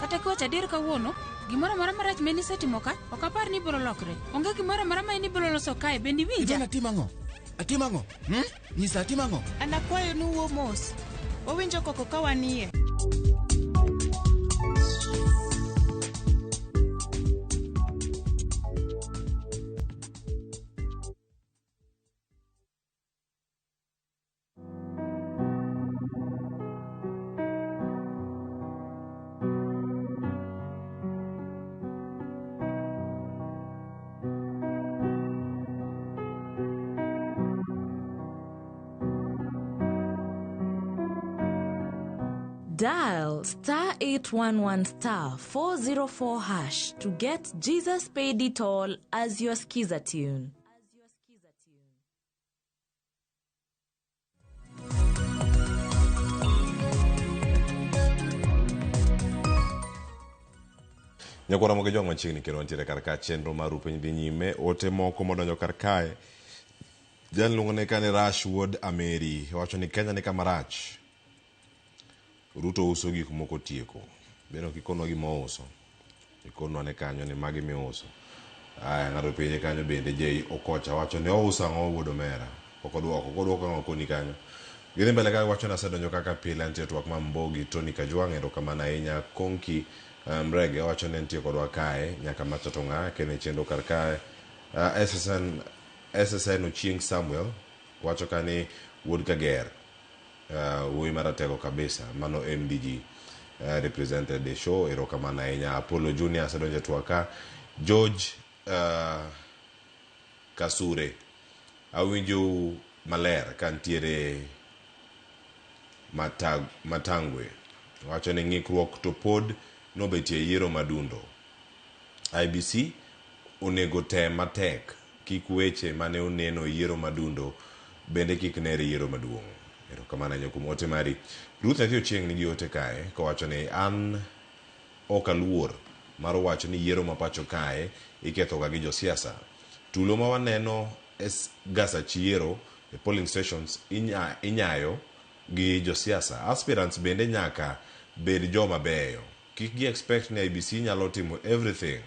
Kata kiwacho adier kawuono, gimoro amora marach ma nisetimo ka, ok apar ni ibiro lokre. Onge gimoro amora ma in ibiro loso kae, bende iwinja? Idwa natim ang'o? Atim ang'o? Hmm? Nyisa atim ang'o? An akwayo ni uwuo mos. Wawinjo koko ka wanie. Dial star 811 star 404 hash to get Jesus Paid It All as your skiza tune. Nyakwara moge jwang' machiegni kendo wantiere kar ka chenro mar Rupiny dhi nyime. Ote moko modonjo kar kae. Jal luongo ne kane Rash wuod Ameri. Owacho ni Kenya ni kama rach. Ruto uso gik moko tieko. Bende ok ikonwa gima ouso. Ikonwa ne kanyo ni magi miuso. Aya, ng'ato penje kanyo bende J Okocha wacho ni ouso ang'o wuod omera. Ok oduoko, ok oduoko ang'o koni kanyo. Gidhi mbele ka wacho ni asedonjo kaka pile antie twak ma Mbogi Tony Kajwang' erokamano ahinya Konki Mrege wacho ni entie kodwa kae nyaka macha to ng'a kene chenro kar kae. SSN Ochieng Samuel wacho ka ni wuod Kager wuoyi maratego kabisa mano MDG represented the show erokamano ahinya Apollo Junior asedonjo e twak ka George Kasure awinjou maler ka ntiere Matangwe wacho ni ng'ikruok to pod nobetie yiero madundo. IBC onego tem matek kik weche mane oneno yiero madundo bende kik nere yiero maduong'. Erokamano ahinya kuom ote mari. Ruth Nyathi Ochieng' nigi ote kae kowacho ni an ok aluor mar wacho ni yiero ma pacho kae ikethoga gi josiasa. Tulo ma waneno e gasach yiero e polling stations inyayo gi josiasa. Aspirants bende nyaka bed joma beyo. Kik gi expect ni IBC nyalo timo everything.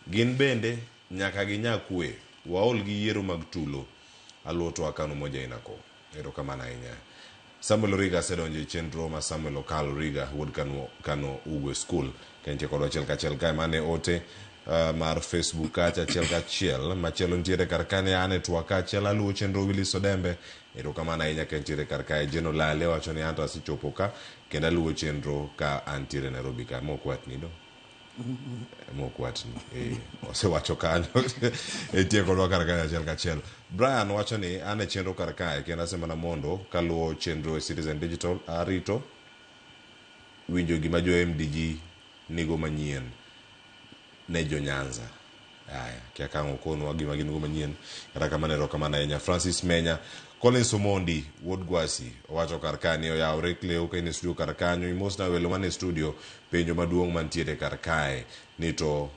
Gin bende nyaka ginya kwe. Waol gi yiero mag tulo. Aluo to akano moja inako. Erokamano ahinya. Samuel Origa asedonjo e chenro ma Samuel Okal Origa wuod Kano Ugwe School. Ka entie kodwa achiel kachiel kae mane ote mar Facebook kacha achiel kachiel. Machielo nitiere kar kane an e twak kachiel aluwo chenro Willis Odembe. Erokamano ahinya ka entiere kar kae. Jeno Lale wacho ni anto asechopo ka kendo aluwo chenro ka antiere Nairobi ka. Mok watni do. Mok watni. Osewacho kanyo. Entie kodwa kar kae achiel kachiel. Brian wacho ni an e chenro kar kae kendo asemana mondo kaluwo chenro e Citizen Digital arito winjo gima jo MDG nigo manyien ne jo Nyanza. Aya, kia ka ang' okonwa gima gin go manyien. Kata kamano erokamano ahinya. Francis Menya, Collins Omondi, wuod Gwasi, owacho kar ka ni oyawre Cleo ka in e studio kar kanyo, imosna welo man e studio, penjo maduong' mantiere kar kae ni to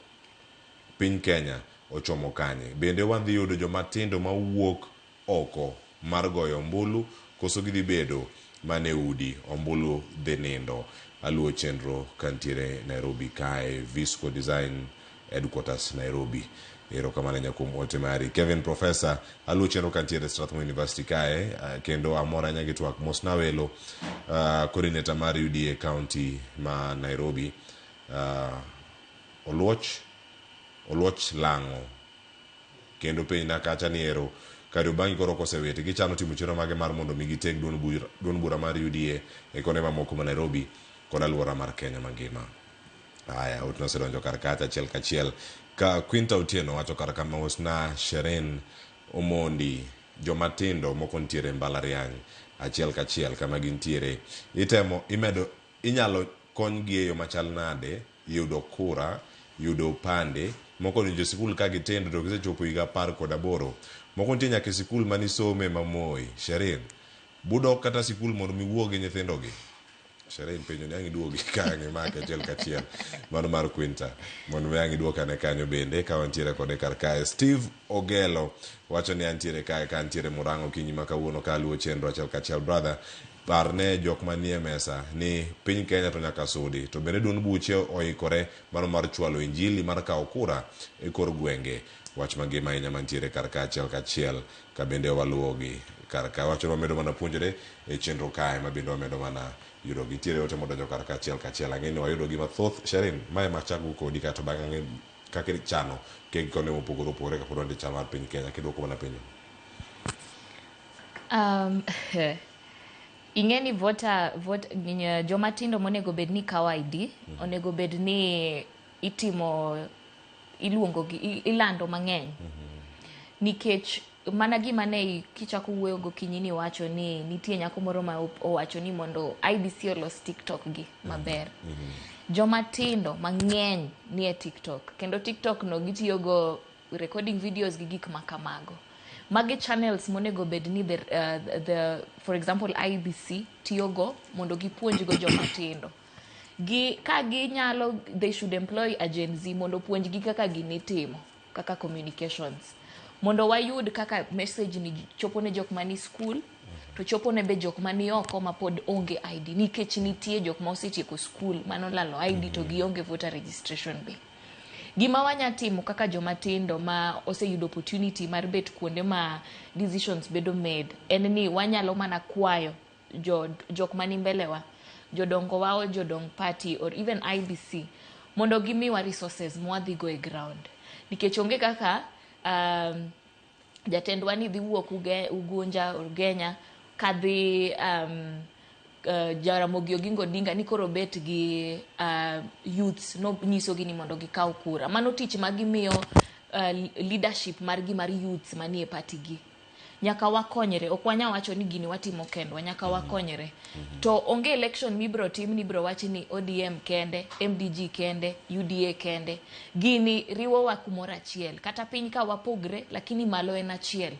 piny Kenya ochomo kanye? Bende wadhi yudo joma tindo mawuok oko mar goyo ombulu koso gidhi bedo mana e udi ombulu dhi nindo? Aluwo chenro kantiere Nairobi kae, Visco Design Headquarters Nairobi. Erokamano ahinya kuom ote mari. Kevin Professor, aluwo chenro kantiere Strathmore University kae, kendo amor ahinya gi twak. Mosna welo, coordinator mar UDA County ma Nairobi, Oluoch Lang'o. Kendo penjna kacha ni ero Kariobangi koro kosewiti, gichano timo chenro mage mar mondo mi giteg duond bura mar UDA e konde mamoko ma Nairobi kod alwora mar Kenya mangima. Aya, ote nosedonjo kar kacha achiel kachiel. Ka Quinta Otieno wacho kar kama mosna Sheren Omondi, joma tindo moko nitiere mbalariany achiel kachiel kama gintiere. Itemo, imedo, inyalo konygi e yo machal nade yudo kura, yudo opande. Moko donjo e sikul ka gitindo to gisechopo higa 18. Moko nitie nyaka e sikul manisome ma Moi. Sherin, Budok kata sikul mondo mi wuo gi nyithindogi. Sherehe penjo ni ang' iduogi ka ang' imake achiel kachiel. Mano mar Quinta. Mondo mi ang' iduok ane kanyo bende ka wantiere kode kar kae. Steve Ogelo wacho ni antiere kae ka antiere Murang'a okinyi ma kawuono ka aluwo chenro achiel kachiel. Brother, parne jok manie mesa ni piny Kenya to nyaka sudi. To bende duond buche oikore mano mar chwalo injili mar kawo kura e kor gwenge. Wach mangima ahinya mantiere kar ka achiel kachiel ka bende waluwogi kar ka. Wacho ni wamedo mana puonjore e chenro kae ma bende wamedo mana yudo. Nitiere ote modonjo kar ka achiel kachiel. Ang'e ni wayudo gi mathoth. Sherin, mae ma achako kodi kato bang'e ang'e kaka ichano kegi konde mopogore opogore kapod wantie chal mar piny Kenya. Kidwoko mana penjo. Ing'e ni voter, vote, joma tindo monego bed ni kawo ID, onego bed ni itimo iluongo gi ilando mang'eny. Nikech mana gima ne kichako wuoyo gokinyi ni wacho ni nitie nyako moro ma owacho ni mondo IBC olos TikTok gi maber. Joma tindo mang'eny nie TikTok kendo TikTok no gitiyo go recording videos gi gik ma kamago. Magi channels monego bed ni the for example IBC tiyo go mondo gipuonj go joma tindo. Gi ka ginyalo, they should employ a Gen Z mondo puonjgi kaka gini timo kaka communications mondo wayud kaka message ni chopo ne jok mani school to chopo ne be jok mani oko ma pod onge ID nikech nitie jok ma osetieko school manolalo ID to gionge voter registration be. Gima wanya timo kaka joma tindo ma oseyudo opportunity mar bet kuonde ma decisions bedo made en ni wanyalo mana kwayo jok mani mbele wa, jodongo wa, jodong party or even IBC mondo gimiwa resources mwadhi go e ground nikech onge kaka jatendwa ni dhi wuok Ugunja or Ugenya kadhi Jaramogi Oginga Odinga ni koro bet gi youths no nyisogi ni mondo gikaw kura. Mano tich ma gimiyo leadership margi mar youths manie party gi. Nyaka wakonyre, ok wanya wacho ni gini watimo kendwa, nyaka wakonyre. To onge election mibro tim ni ibro wach ni ODM kende, MDG kende, UDA kende. Gini riwowa kumoro achiel. Kata piny ka wapogre, lakini malo en achiel.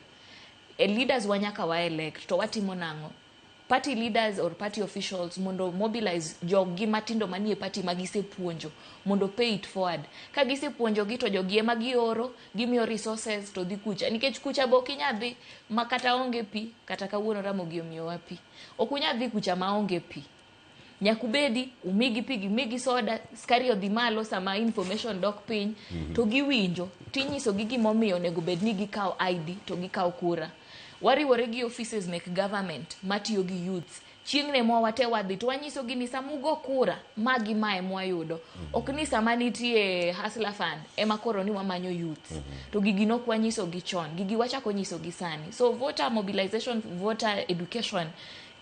E leaders wa nyaka wa elect, to watimo nang'o? Party leaders or party officials mondo mobilize joggi matindo manie party ma gisepuonjo mondo pay it forward. Ka gisepuonjogi to jogi ema gioro, gimiyo resources to dhi kucha. Nikech kucha be ok inyal dhi ma kata onge pi, kata kawuono Ramogi omiyowa pi. Ok unyal dhi kucha ma onge pi. Nyaka ubedi, umigi pi, gimigi soda, skari odhi malo sama information dok piny, to giwinjo, tinyisogi gimomiyo onego bed ni gikawo ID to gikawo kura. Wariwore gi offices mek government matiyo gi youths. Chieng' ne mwa wate wadhi to wanyisogi ni sama ugo kura, magi mae mwayudo. Ok ni sama nitie Hustler Fund ema koro ni wamanyo youths. To gigi nok wanyisogi chon, gigi wachako nyisogi sani. So voter mobilization, voter education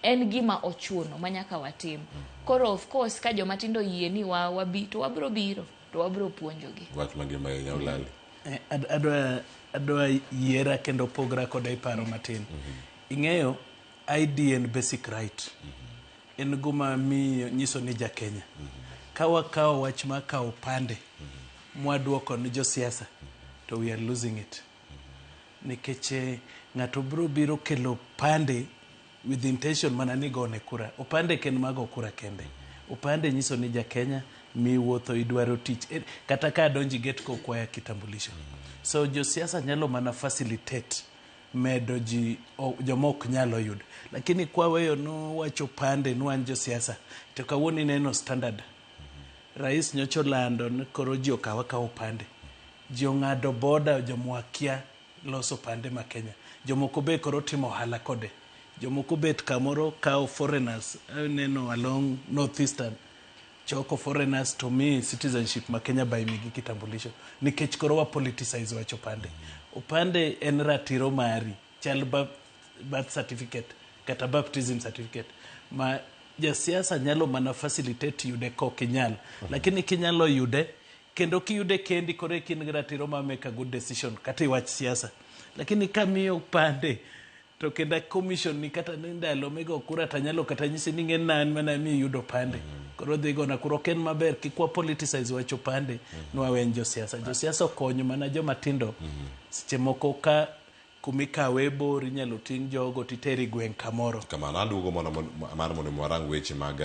en gima ochuno ma nyaka watim. Koro of course ka joma tindo yie ni wabi to wabro biro to wabro puonjogi. Wach mangima ahinya Olali. Adwa yiera kendo pogra koda e paro matin. Ing'eyo ID en basic right. En gima miyo nyiso ni ja Kenya. Ka wakawo wach mar kawo opande mwaduoko ni josiasa to we are losing it. Nikech ng'ato biro biro kelo opande with intention mana ni gone kura. Opande ok en mag go kura kende. Opande nyiso ni ja Kenya miwuotho idwaro tich. Kata ka adonji gate kokwaya kitambulisho. So josiasa nyalo mana facilitate medo ji joma ok nyalo yudo. Lakini kwaweyo nuwacho opande ni wan josiasa to kawuono ineno standard. Rais nyocha olando ni koro ji okaw akawa opande. Ji ong'ado boda jomwakia loso opande ma Kenya. Jomoko be koro timo ohala kode. Jomoko bet kamoro kawo foreigners aneno along north eastern choko foreigners to mi citizenship ma Kenya by migi kitambulisho nikech koro wa politicize wach opande. Opande en ratiro mari chal birth certificate kata baptism certificate ma jasiasa nyalo mana facilitate yude kok inyal. Lakini kinyalo yude kendo kiyude kendi koro eka in gi ratiro mar make a good decision kata e wach siasa. Lakini kamiyo opande to kenda commission ni kata ni ndalo migo kura tanyalo kata nyisi ni ng'e an mana mi yudo opande. Koro dhi gona kura ok en maber kik wa politicize wach opande nwawen josiasa. Josiasa okonyo mana joma tindo seche moko ka Kumikawe bor inyalo ting' jogo titero e gweng' kamoro. Kamano aduogo mondo mar mondo mi warang weche mag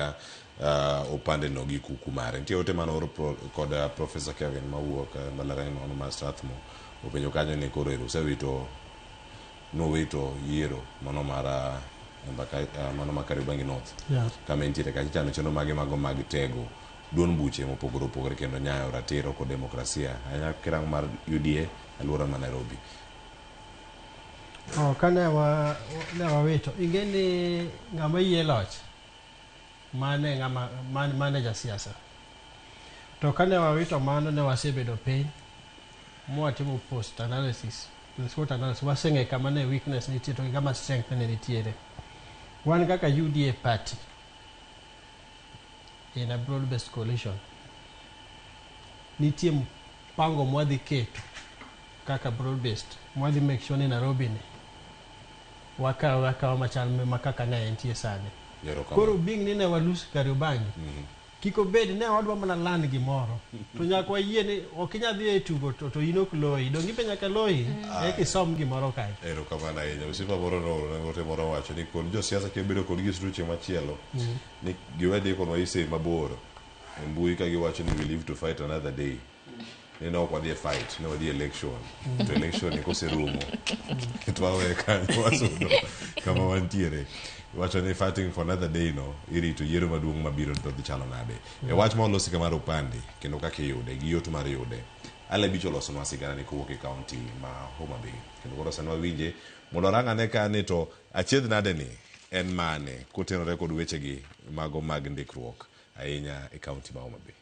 opande no gi kuku mare. Nitie ote mane oor kod Professor Kevin mawuok mbalariany mano mar Strathmore openjo kanyo ni koro ero usewito nuwito yiero mano mar mano mar Kariobangi North kama entiere kacha ichano chenro mage mago mag tego duond buche mopogore opogore kendo nyayo ratiro kod demokrasia ahinya kirango mar UDA aluora ma Nairobi. Oh, ka ne wa ne wawito ing'e ni ng'ama yie loch mane ng'ama mane jasiasa to ka ne wawito mano ne wasebedo piny mwatimo post analysis SWOT analysis waseng'e kama ne weakness nitie to gi kama strength ne nitiere. Wan kaka UDA party in a broad based coalition nitie mpango mwadhi keto kaka broad based mwadhi make sure ni Nairobi ni wakawe akawa machal ma kaka ne entie sani. Koro being ni ne walose Kariobangi kik obed ne wadwa mana land gimoro to nyaka wayie ni ok inyal dhi e tugo to in ok loyi dong ibe nyaka loyi eka isom gimoro kae. Erokamano ahinya. Osiepa moro noorona ote moro owacho ni kod josiasa kibedo kodgi e studio chieng' machielo ni giwe dikonwa ise mabor e mbui ka giwacho ni we live to fight another day. Ni ne ok wadhi e fight, ne wadhi e election. To election ni koserumo to wawe kanyo wasudo kama wantiere. Iwacho ni fighting for another day no irito yiero maduong' mabiro to dhi chalo nade. E wach ma olosi ka mar opande kendo kaka iyude gi yot mar yude. Ale Bicho olosonwa sigana ni kowuok e kaunti ma Homa Bay. Kendo koro sani wawinje mondo warang ane ka ni to achiedh nade ni en mane kotenore kod wechegi mago mag ndikruok ahinya e kaunti ma Homa Bay.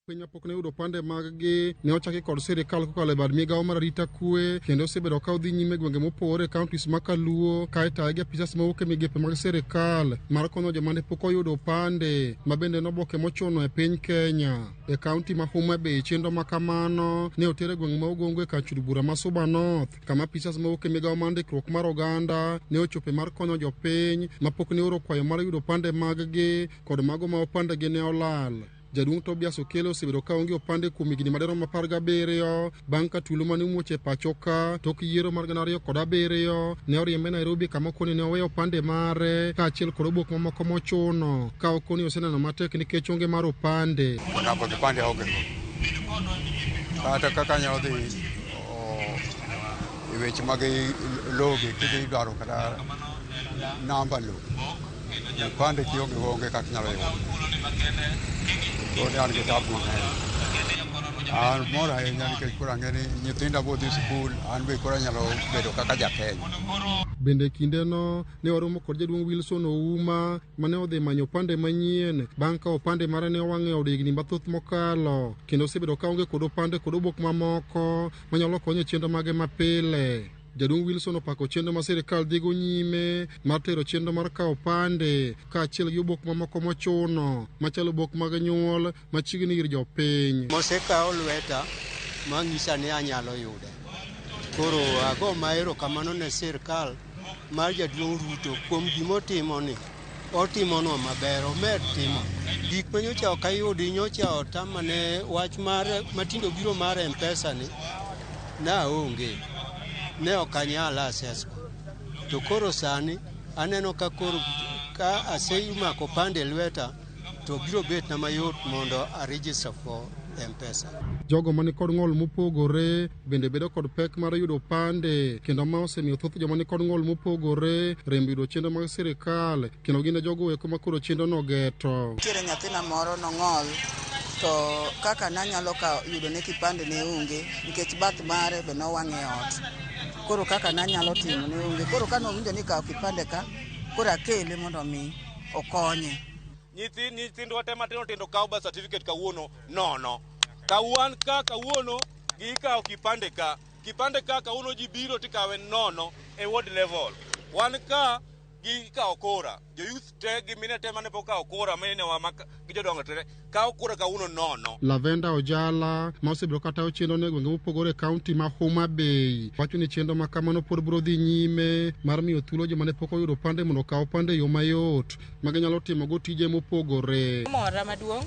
Piny mapok ne oyudo opande mag-gi ne ochaki kod sirikal kokalo e bad migawo mar arita kwe kendo osebedo ka odhi nyime e gwenge mopogore e counties ma Kaluo ka itaye gi apisas mawuok e migepe mag sirikal mar konyo joma ne pok oyudo opande ma bende en oboke mochuno e piny Kenya. E kaunti ma Homa Bay chenro ma kamano ne oter e gweng' ma Ogongo e kar chud bura ma Suba North kama apisas mawuok e migawo mar ndikruok mar oganda ne ochope mar konyo jopiny mapok ne oro kwayo mar yudo opande mag-gi kod mago ma opandegi ne olal. Jaduong' Tobias Okello osebedo ka onge opande kuom higni madirom 17 bang' ka tulo mane omuoch e pacho ka tok yiero mar 2007 ne oriembe Nairobi kama okoni ne oweyo opande mare kaachiel kod obok mamoko mochuno ka okoni oseneno matek nikech onge mar opande. Namba kipande onge go. Kata kaka anyalo dhi e weche mag loge kidhi dwaro kata namba lo kipande kionge go onge kaka inyalo yudo. Koro an gi tabu mang'eny. An mor ahinya nikech koro ang'e ni nyithinda bo dhi sikul, an be koro anyalo bedo kaka ja Kenya. Bende kindeno ne waromo kod jaduong' Wilson Ouma mane odhi manyo opande manyien bang' ka opande mare ne owang' e od higni mathoth mokalo kendo osebedo ka onge kod opande kod obok mamoko manyalo konye e chenro mage mapile. Jaduong' Wilson opako chenro ma sirikal dhigo nyime mar tero chenro mar kawo opande kaachiel gi obok mamoko mochuno machalo obok mag nyuol machiegni ir jopiny. Mosekawo lweta mang'isa ni anyalo yude. Koro ago ma erokamano ne sirkal mar jaduong' Ruto kuom gimotimo ni. Otimonwa maber, omed timo. Gik ma nyocha ok ayudi nyocha otama ne wach mar matindo biro mar M-Pesa ni naonge. Ne ok anyal access go. To koro sani aneno ka koro ka asemako opande e lweta to biro bet na mayot mondo a register for M-Pesa. Jogo mani kod ng'ol mopogore bende bedo kod pek mar yudo opande kendo ma osemiyo thoth joma ni kod ng'ol mopogore rem yudo chenro mag sirikal kendo gin e jogo eko ma koro chenro no geto. Nitiere nyathina moro nong'ol to kaka nanyalo ka yudo ne kipande ne onge nikech bath mare be nowang' e ot. Koro kaka nanyalo timo ne onge. Koro kane owinjo ni ikawo kipande ka, koro akele mondo mi okonye. Nyithindwa te matindo tindo kawo birth certificate kawuono nono. Kawan ka kawuono gikawo kipande ka. Kipande ka kawuono ji biro tikawe nono e ward level. Wan ka gikawo kura. Jo youth te gi mine te mane pok okawo kura minewa ma gi jodongo te kawo kura kawuono nono. Lavenda Ojala ma osebedo ka tayo chenro no e gwenge mopogore e kaunti ma Homa Bay wacho ni chenro ma kamano pod biro dhi nyime mar miyo thuolo joma ne pok oyudo opande mondo okaw opande e yo mayot ma ginyalo timogo tije mopogore. Mora maduong'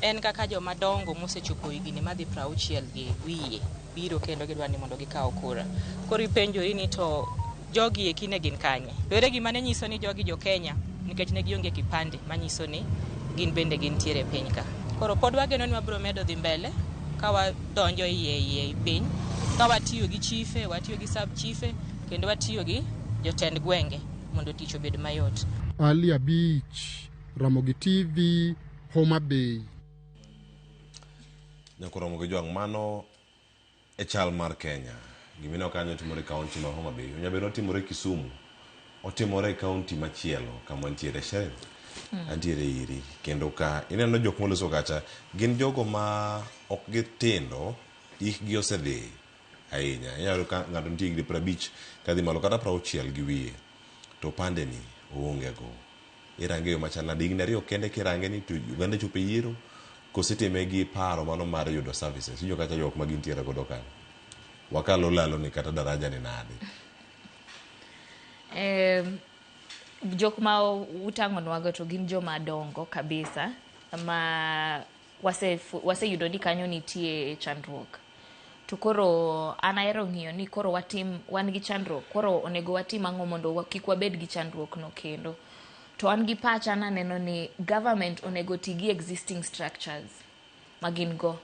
En kaka joma dongo mosechopo higni madhi 60 gi wiye biro kendo gidwa ni mondo gikaw kura. Koro ipenjori ni to jogi eki ne gin kanye? To ere gima ne nyiso ni jogi jo Kenya nikech ne gionge kipande manyiso ni gin bende gintiere e piny ka. Koro pod wageno ni wabiro medo dhi mbele ka wadonjo iye iye ei piny ka watiyo gi chife, watiyo gi sub chife kendo watiyo gi jotend gwenge mondo tich obed mayot. Ali Abich, Ramogi TV, Homa Bay. Nyako Ramogi Jwang' mano e chal mar Kenya. Gimino kanyo timore e kaunti ma Homa Bay. Onya bedo otimore Kisumu. Otimore e kaunti machielo kama ntiere Sheryl. Antiere iri kendo ka ineno jok moloso kacha gin jogo ma ok gitindo hikgi osedhi ahinya. Inyalo yudo ka ng'ato nitie higni 50 kadhi malo kata 60 gi wiye to opande ni oonge go. Irange e yo machal nade? Higni ariyo kende kirange ni to oganda chopo e yiero kose itime gi paro mano mar yudo services. Iwinjo kacha ywak ma gintiere godo kanyo. Wakalo lalo ni kata daraja ni nade? Jok ma utang'onwago to gin joma dongo kabisa ma waseyudo ni kanyo nitie chandruok. To koro an ahero ng'iyo ni koro watim, wan gi chandruok, koro onego watim ang'o mondo kik wabed gi chandruok no kendo. To an gi pacha naneno ni government onego ti gi existing structures ma gin go.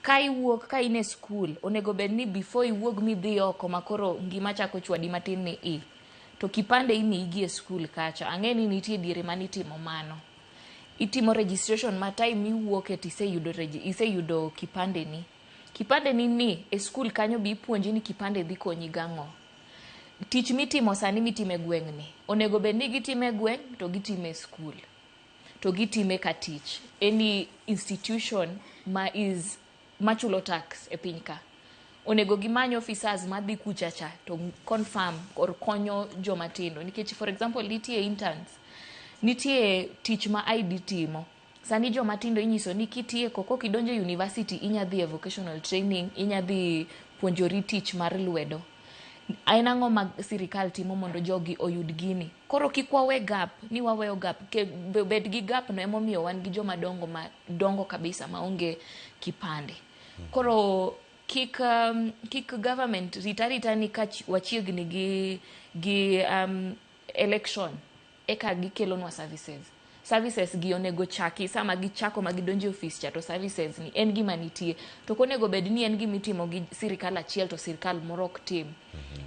Ka iwuok ka in e school, onego bed ni before iwuog midhi oko ma koro ngima chako chwadi matin ni i, to kipande imiyi gi e school kacha. Ang'e ni nitie diere manitimo mano. Itimo registration ma time miwuoke to iseyudo kipande ni. Kipande ni ni e school kanyo be ipuonji ni kipande dhi konyi gang'o. Tich mitimo sani mitime gweng' ni, onego bed ni gitime e gweng' to gitime e school. To gitime ka tich. Any institution ma is machulo tax e piny ka. Onego gimany officers madhi kucha cha to confirm or konyo joma tindo. Nikech for example nitie interns, nitie tich ma ID timo. Sani joma tindo inyiso ni kitieko kok idonjo e university inya dhi e vocational training, inya dhi puonjori tich mar lwedo. En ang'o ma sirikal timo mondo jogi oyud gini? Koro kik wawe gap, ni waweyo gap. Bed gi gap no emomiyo wan gi joma dongo ma dongo kabisa maonge kipande. Koro kik government rita rita ni ka wachiegni gi election eka gikelonwa services. Services gi onego chaki sama gichako ma gidonjo e ofis cha to services ni en gima nitie. To ok onego bed ni en gima itimo gi sirikal achiel to sirikal moro ok tim.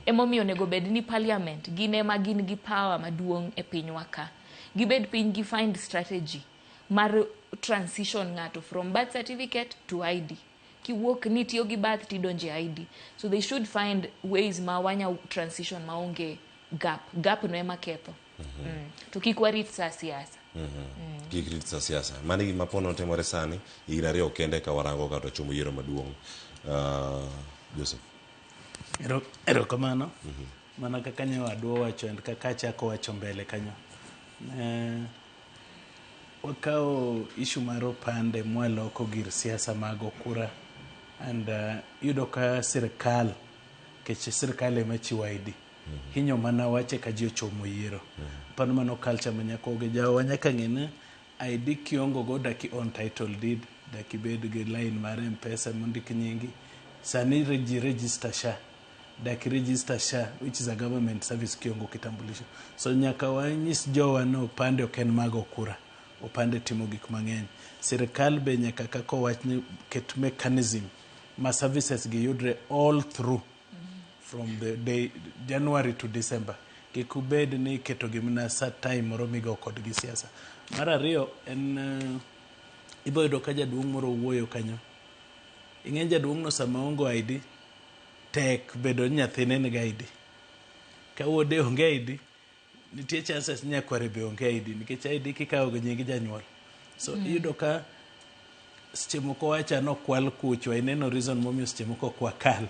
Emomiyo onego bed ni parliament gin ema gin gi power maduong' e pinywa ka. Gibed piny gi find strategy mar transition ng'ato from birth certificate to ID. Kiwuok ni tiyo gi birth tidonjo e ID. So they should find ways ma wanya transition maonge gap. Gap no ema ketho. To kik warit sa siasa. Kik rit sa siasa. Mano e gima pod notimore sani, higni ariyo kende ka warango kata chomo yiero maduong'. Joseph. Erokamano. Mana kaka nyawadwa owacho and kaka achako wacho mbele kanyo. Wakawo issue mar opande mwaloko gir siasa mag okura and iyudo ka sirikal, nikech sirikal ema chiwo ID. Hinyo mana wache ka ji ochomo yiero. Pano mano culture ma nyaka oge jawa nyaka ng'e ni ID kiongo go dak i own title deed, dak ibed gi line mar M-Pesa mondik nyingi. Sani ji register SHA. Dak register SHA, which is a government service kiongo kitambulisho. So nyaka wanyis jowa ni opande ok en mag okura. Opande timo gik mang'eny. Sirikal be nyaka kaka owach ni ket mechanism ma services gi yudre all through from the day January to December. Kik ubed ni iketo gi mana sa time moro migo kodgi siasa. Mar ariyo en ibo yudo ka jaduong' moro wuoyo kanyo. Ing'e jaduong' no sama ongo ID, tek bedo ni nyathine nigi ID. Ka wuode onge ID, nitie chances ni nyakware be onge ID nikech ID kikawo gi nying janyuol. So iyudo ka seche moko wacha nokwal kuchwa ineno reason momiyo seche moko ok wakal.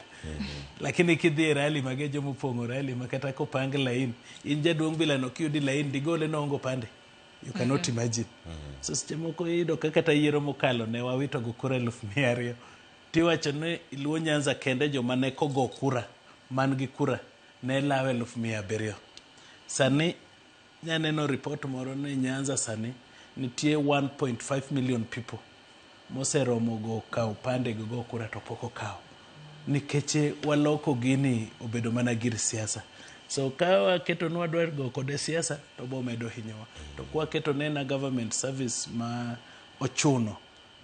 Lakini kidhi e rally mage jomopong'o rally ma kata kopang line, in jaduong' bila no kiyudi line digole noonge opande. You cannot imagine. So seche moko iyudo ka kata yiero mokalo ne wawito go kura 200,000. Tiwacho ni Luo Nyanza kende joma ne kogo kura man gi kura ne lawo 700,000. Sani nyaneno report moro ni Nyanza sani nitie 1.5 million people moseromo go kawo opande gi go kura to pok okawo. Nikech waloko gini obedo mana gir siasa. So ka waketo ni wadwa go kode siasa to bo medo hinyowa. To kwaketo ne en a government service ma ochuno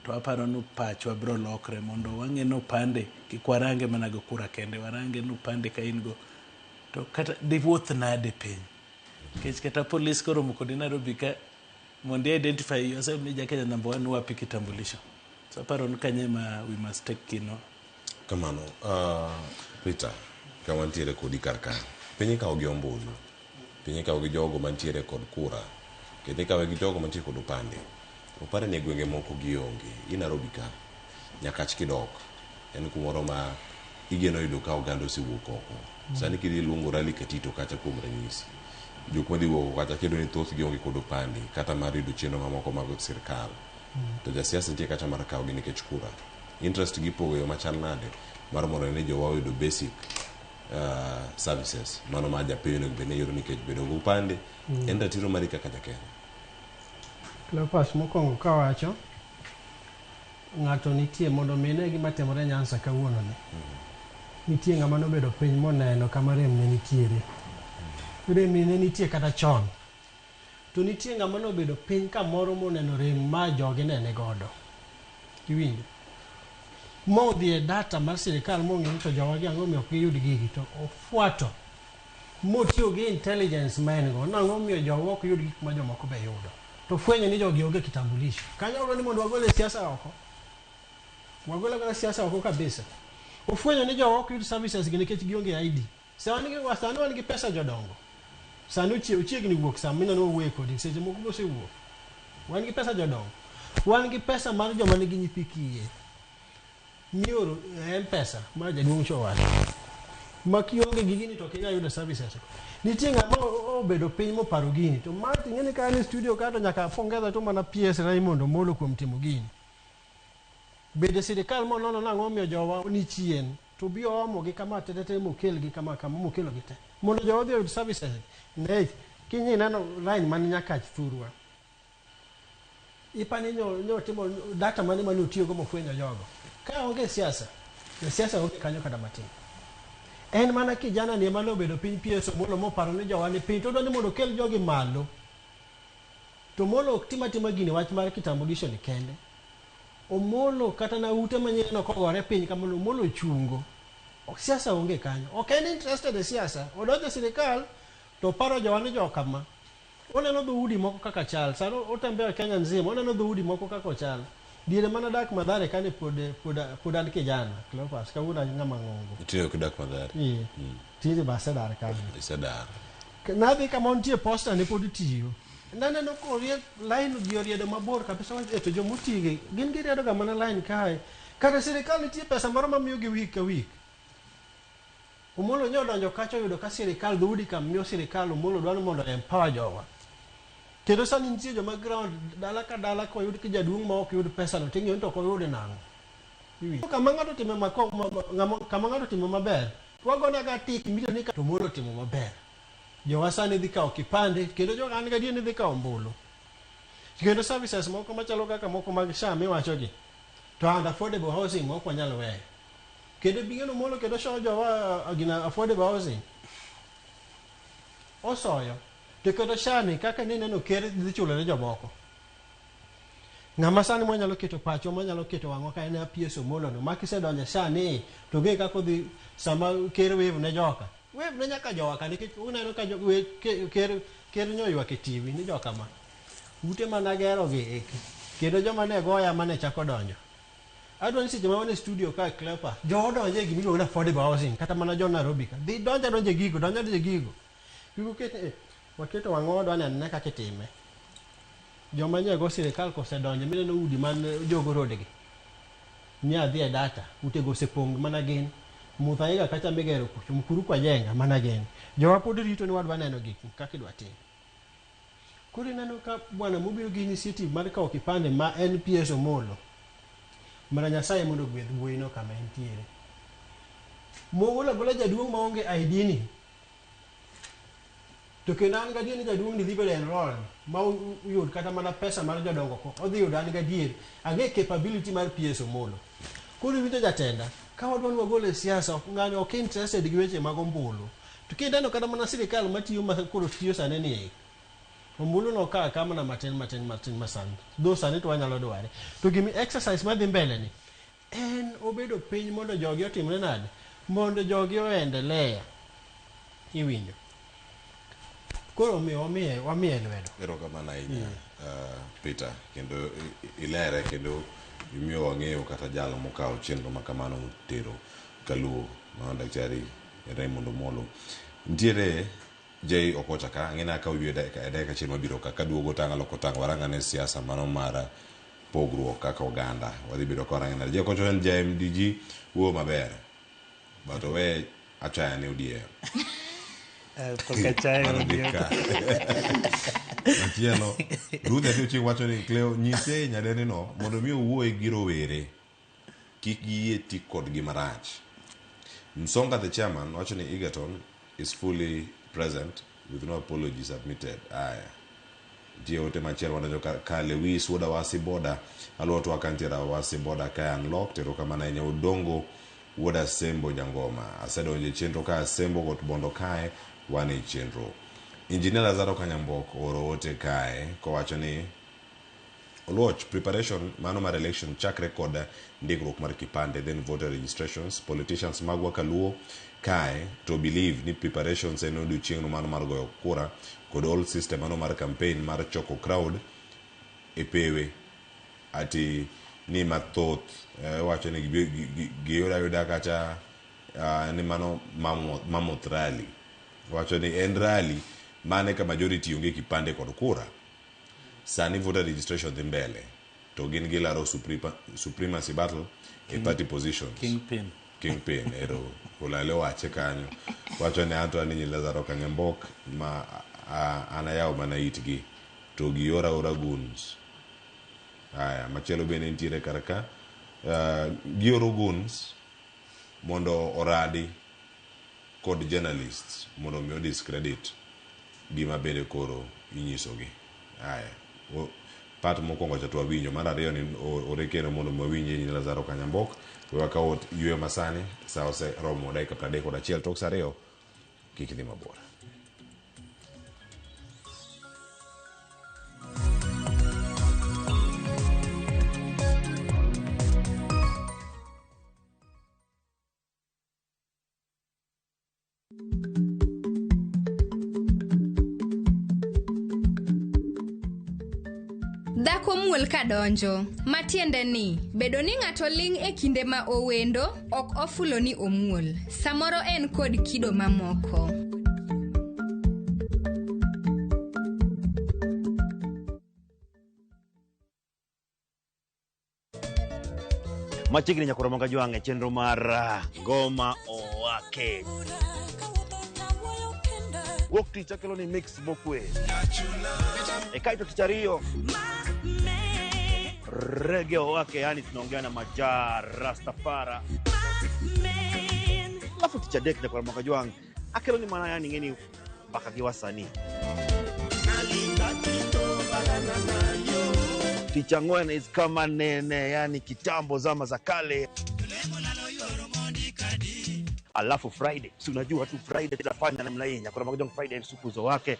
to aparo ni pachwa biro lokre mondo wang'e ni opande kik warange mana gi kura kende, warange ni opande ka in go to kata diwuoth nade piny. Nikech kata polis koromo kodi Nairobi ka mondo i identify yourself ni ja Kenya number one wapi kitambulisho. So aparo ni kanyo ema we must take kino. Kamano, Peter, ka wantiere kodi kar ka, piny ikawo gi ombulu, piny ikawo gi jogo mantiere kod kura, kendo ikawe gi jogo mantiere kod opande. Opande ni e gwenge moko gionge. I Nairobi ka, Nyakach kidok, en kumoro ma igeno yudo ka oganda osewuok oko. Sani kidhi luongo rally Katito kacha kuom ranyisi, jok madhi wuok oko kacha kiyudo ni thothgi onge kod opande kata mar yudo chenro mamoko mag sirkal. To jasiasa nitie kacha mar kawogi nikech kura. Interest gi ipogo e yo machal nade mar mondo ni jowa oyudo basic services mano ma japiny onego bed ni yudo nikech bedo gi opande en ratiro mari kaka ja Kenya. Cleophas, mokwongo kawacho, ng'ato nitie mondo mi ine gima timore Nyanza kawuono ni. Nitie ng'ama nobedo piny moneno kama rem ne nitiere. Rem ne nitie kata chon. To nitie ng'ama nobedo piny kamoro moneno rem ma jogi ne ni godo. Iwinjo? Modhi e data mar sirikal mong'eyo ni to jowagi ang'o omiyo ok giyud gigi to ofuato motiyo gi intelligence ma en go nang'o omiyo jowa ok yud gik ma jomoko be yudo. To fwenyo ni jogi onge kitambulisho. Kanyo wadwa ni mondo wagol e siasa oko. Wagol agola siasa oko kabisa. Ofwenyo ni jowa ok yud services gi nikech gionge ID. Sani sani wan gi pesa jodongo. Sani ochiegni wuok sama mineno wawuoye kodi seche moko bosewuok. Wan gi pesa jodongo. Wan gi pesa mar joma nigi nyithi kiye. Mioro M-Pesa ma jaduong' cha owacho. Ma kionge gi gini to ok inyal yudo services go. Nitie ng'ama obedo piny moparo gini. To ma ing'e ni ka an e studio ka to nyaka apongeza to mana PS Raymond Omolo kuom timo gini. Bende sirikal monono nang'o omiyo jowa ni chien to bi oomogi kama te te te mokelgi kama kama mokelogi te. Mondo jowa odhi oyud services. Ne kiny ineno line man Nyakach thurwa. Ipani nyo timo data mane mane otiyogo mofwenyo jogo. Ka onge siasa, josiasa onge kanyo kata matin. En mana kijana ni ema nobedo piny PS Omolo moparo ni jowa ni piny to odwa ni mondo okel jogi malo. To Omolo ok tim atima gini wach mar kitambulisho ni kende. Omolo kata na ute manyien kogore piny kamano Omolo chungo. Ok siasa onge kanyo. Ok en interested e siasa. Odonjo e sirikal to oparo jowa ni joka ma. Oneno dhoudi moko kaka chal. Sani otembea Kenya nzima, oneno dhoudi moko kaka ochal. Diere mana dak Mathare kane pod pod pod an kijana, Cleophas, kawuono an ng'ama ng'ongo. Tinde ok idak Mathare. Ee. Tinde be asedar kanyo. Isedar. Nadhi kama nitie posta ne pod tiyo. Naneno korie line ji oriedo mabor kabisa wacho, "Eh, to jomotigi gin giriedo ga mana line kae. Kare sirikal nitie pesa moro mamiyogi week ka week. Omolo nyo odonjo kacha oyudo ka sirikal dhoudi ka miyo sirikal Omolo dwaro mondo empower jowa. Kendo sani nitie joma ground dala ka dala koyud ki jaduong' ma ok yud pesa no ting'iyo ni to ok oyude nang'o. Iwinjo? Kama ng'ato otime mako, kama ng'ato otimo maber, wagone aga tik miyo ni to Omolo otimo maber. Jowa sani dhi kawo kipande kendo joga an gadier ni dhi kawo ombulu. Kendo services moko machalo kaka moko mag SHA miwachogi to and affordable housing ma ok wanyal weyo. Kendo bing'eno Omolo kendo soyo jowa gina affordable housing. Osoyo. To kendo SHA ni kaka ne neno ker dhi chulo ne jomoko. Ng'ama sani mwanyalo keto pachwa mwanyalo keto wang'wa ka en PS Omolo no ma kisedonjo e SHA ni to ng'e kaka odhi sama ker wave ne joka. Wave ne nyaka jowa ka nikech uneno ka ker ker nyoywak e TV ni joka ma. Ute managero gi eki. Kendo joma ne goya mane chako donjo. Adwa ni seche ma wan e studio ka Cleophas, jo odonjo e gima iluongo ni affordable housing kata mana jo Nairobi ka. Dhi donjo adonja e gigo, donjo adonja e gigo. Kik uket eh, waketo wang'wa wadwa neno ane kaka itime. Joma nye go sirikal kosedonjo mineno udi man Jogoo Road gi. Nya dhi e data, utego osepong' mana gin. Muthaiga kacha migero kucho, Mukuru kwa Jenga mana gin. Jowa pod rito ni wadwa neno gik kaka idwa tim. Koro ineno ka bwana mobiro gi initiative mar kawo kipande ma en PS Omolo. Mana Nyasaye mondo ogwedh wuoyino kama entiere. Mogolo agola jaduong' maonge ID ni. To kendo an gadier ni jaduong' ni dhi bedo enrolled ma uyud kata mana pesa mar jodongo ko odhi yudo an gadier. Ang'e capability mar PS Omolo. Koro iwinjo jatenda, ka wadwa ni wagol e siasa, ng'ani ok interested gi weche mag ombulu. To kineno kata mana sirikal matiyo ma koro tiyo sani ni e, ombulu no ka ka mana matin matin matin masani. Though sani to wanyalo dware. To gimi exercise madhi mbele ni, en obedo piny mondo jogi otimre nade? Mondo jogi oendelea. Iwinjo. Koro omiyo wamiye wamiye lwedo. Erokamano ahinya Peter, kendo ilere kendo imiyo wang'eyo kata jalo mokawo chenro ma kamano motero kaluo ma Daktari Raymond Omolo. Nitiere J Okocha ka, ang'e ni akawo ywe e dakika achiel mabiro ka, kaduogo tang' aloko tang' warang ane siasa mano mar pogruok kaka oganda. Wadhi bedo ka warange nade. J Okocha en ja MDG, wuoyo maber. But owe achaya ne ODM. Pok achayo Mano ODM. dika. Machielo, Ruth Ati Ochieng wacho ni Cleo nyise nyadendi no mondo mi owuoye gi rowere kik giyie ti kodgi marach. Msonga the chairman wacho ni Egerton is fully present with no apology submitted. Aya. Nitie ote machielo madonjo ka, ka Lewis wuod Awasi Boda aluwo twak kantiere Awasi Boda ka unlocked erokamano ahinya Odongo wuod Asembo Jangoma asedonjo e chenro ka Asembo got Bondo kae wan e chenro. Engineer Lazaro Kanyambok ooro ote kae kowacho ni Oluoch, preparation mano mar election chakre kod ndikruok mar kipande then voter registrations. Politicians magwa kaluo kae to believe ni preparations en odiochieng'no mano mar goyo kura kod old system mano mar campaign mar choko crowd e pewe ati ni mathoth wacho ni giyudo ayuda kacha ni mano mammoth rally. Wacho ni en rally mane ka majority onge kipande kod kura. Sani voter registration dhi mbele to gin gilaro supremacy battle e party positions. Kingpin. Kingpin ero olale wache kanyo. Wacho ni anto an Lazaro Kanyambok ma an ayawo mana itgi to giora ora goons. Aya, machielo bende nitiere kar ka. Gioro goons mondo oradi kod journalists mondo mi discredit gima bende koro inyisogi. Aya, part mokwongo cha to wawinjo, mar ariyo ni ore kendo mondo wawinje ni Lazaro Kanyambok. We wakawo yweyo masani, sa oseromo dakika 31 tok sa 2, kik idhi mabor. Dhako muol kadonjo, matiende ni bedo ni ng'ato ling' e kinde ma owendo ok ofulo ni omuol. Samoro en kod kido mamoko. Machiegni nyakoro moga jwang' e chenro mar Ngoma Owake. Wuok tich akelo ni mix mokwe. E kaito tich ariyo Reggae Owake, yani tunaongea na Majaa Rastafara. Alafu tich adek nyakoro moga jwang' akelo ni mana yani ng'eni mbaka gi wasanii. Tich ang'wen is kama nene, yani kitambo zama za kale. Alafu Friday, si unajua tu Friday tunafanya namna hii, nyakoro moga jwang' Friday sukuzo wake.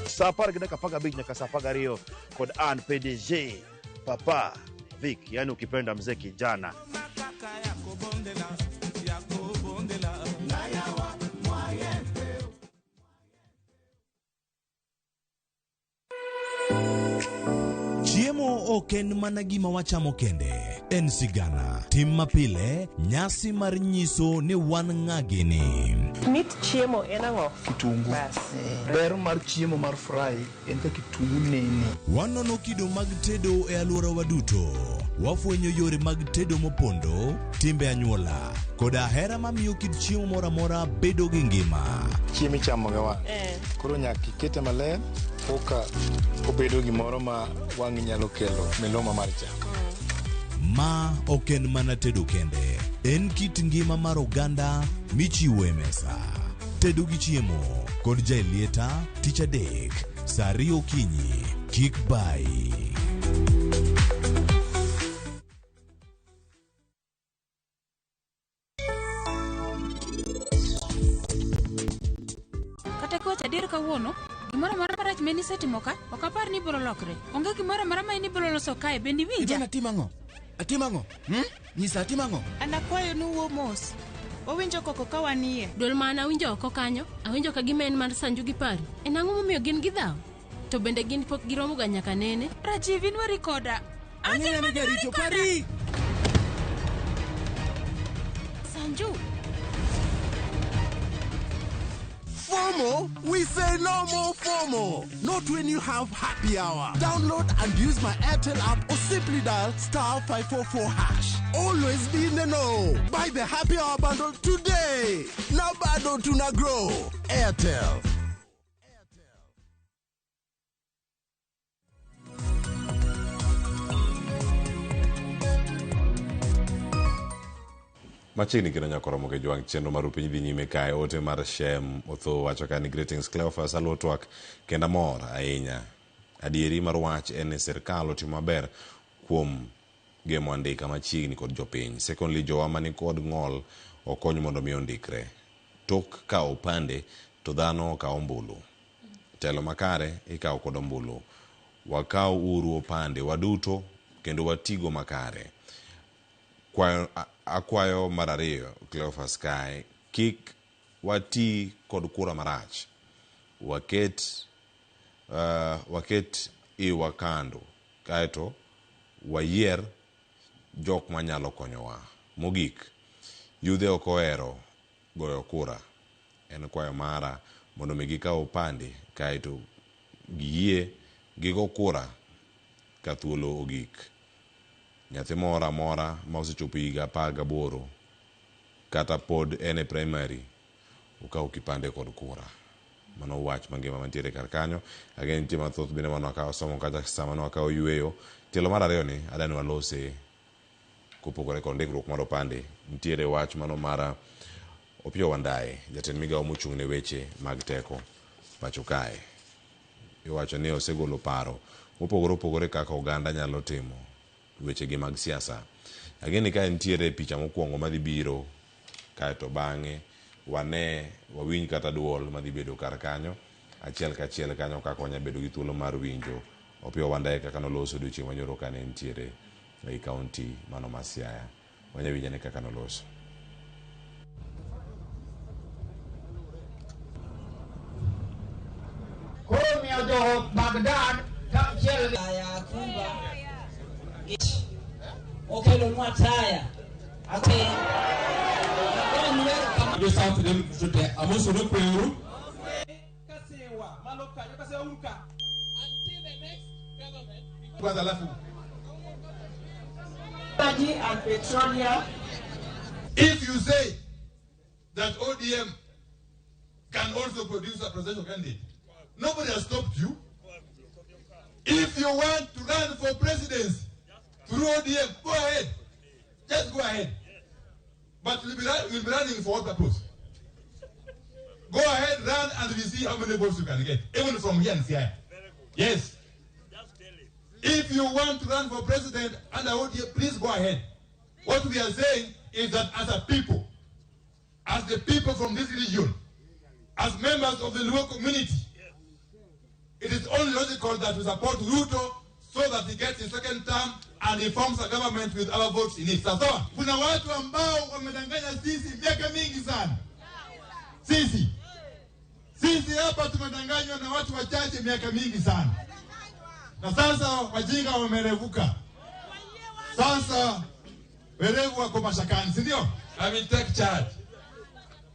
Saa apar gi dakika apar gabich nyaka saa apar gariyo kod an PDG Papa Vic, yani ukipenda mzee kijana. Chiemo ok en mana gima wachamo kende, en sigana, tim mapile, nyasi mar nyiso ni wan ng'a gini. Mit chiemo en ang'o? Kitungu. Bas. Ber mar chiemo mar fry en ka kitungu nene. Wanono kido mag tedo e alworawa duto. Wafwenyo yore mag tedo mopondo, timbe anyuola, koda hera mamiyo kit chiemo moro amora bedo gi ngima. Chiemo ichamo gi wang'. Koro nyaka ikete maler koka obedo gimoro ma wang'i nyalo kelo miluma mar chamo. Ma ok en mana tedo kende, en kit ngima mar oganda michiwo e mesa. Tedo gi chiemo kod Jaelieta tich adek saa ariyo okinyi. Kik bayi. Kata kiwacho adier kawuono, gimoro amora marach ma inisetimo ka, ok apar ni ibiro lokre. Onge gimoro amora ma in ibiro loso kae, bende iwinja? Idwa natim ang'o? Atim ang'o? Hmm? Nyisa atim ang'o? An akwayo ni uwuo mos. Wawinjo koko ka wanie. Dwol ma an awinjo oko kanyo, awinjo ka gima en mar Sanju gi Pari. En ang'o momiyo gin gi dhaw? To bende gin pok giromoga nyaka nene? Rajiv, in weri koda. Ang'eyo ni jaricho Pari! Sanju! FOMO? We say no more FOMO. Not when you have happy hour. Download and use my Airtel app or simply dial star 544 hash. Always be in the know. Buy the happy hour bundle today. Now bado tuna grow. Airtel. Machiegni kendo nyaka romo kejwang' chenro mar piny dhi nyime kae ote mar Shem Otho wacho ka ni greetings Cleophas aluo twak kendo amor ahinya. Adieri mar wach en ni sirkal otimo maber kuom gemo andika machiegni kod jopiny. Secondly, jowa mani kod ng'ol okony mondo mi ondikre. Tok kawo opande to dhano okawo ombulu. Telo makare ikawo kod ombulu. Wakaw uru opande waduto kendo watigo makare. Kwayo, akwayo mar ariyo Cleophas kae kik wati kod kura marach. Waket waket iwa kando kaeto wayier jok manyalo konyowa. Mogik, yudhe ok ohero goyo kura. En kwayo mara mondo mi gikaw opande kaeto giyie gigo kura ka thuolo ogik. Nyathi moro amora ma osechopo higa 18 kata pod en e primary okaw kipande kod kura. Mano wach mangima mantiere kar kanyo. Ageno nitie mathoth bende mane wakawo somo kacha sama ne wakawo yueyo. Tielo mar ariyo ni adwa ni walose kopogore kod ndikruok mar opande. Nitiere wach mano mar Opiyo Wandayi, jatend migawo mochung' ne weche mag teko pacho kae. Iwacho ni osegolo paro mopogore opogore kaka oganda nyalo timo wechegi mag siasa. Ageni ka nitiere picha mokwongo madhi biro kaeto bang'e wane wawinj kata duol madhi bedo kar kanyo achiel kachiel kanyo kaka wanya bedo gi thuolo mar winjo Opiyo Wandayi kaka noloso odiochieng' manyoro kane entiere ei kaunti mano ma Siaya. Wanya winjo ane kaka noloso. Koro miyo jo Baghdad kaachiel gi Aya Kuba okelonwa taya ate Jo South Sudan duto te amosore kweuru. Kasewa malo kanyo kasewa un ka. Kwanza alafu Energy and Petroleum. If you say that ODM can also produce a presidential candidate, nobody has stopped you. If you want to run for presidency through ODM, go ahead. Just go ahead. But you'll be running for what purpose? Go ahead, run, and we see how many votes you can get, even from here and here. Yes. If you want to run for president under ODM, please go ahead. What we are saying is that as a people, as the people from this region, as members of the Luo community, it is only logical that we support Ruto so that he gets his second term and he forms a government with our votes in it. Sasa, kuna watu ambao wamedanganya sisi miaka mingi sana. Sisi hapa tumedanganywa na watu wachache miaka mingi sana. Na sasa wajinga wamerevuka. Sasa werevu wako mashakani, si ndio? I will take charge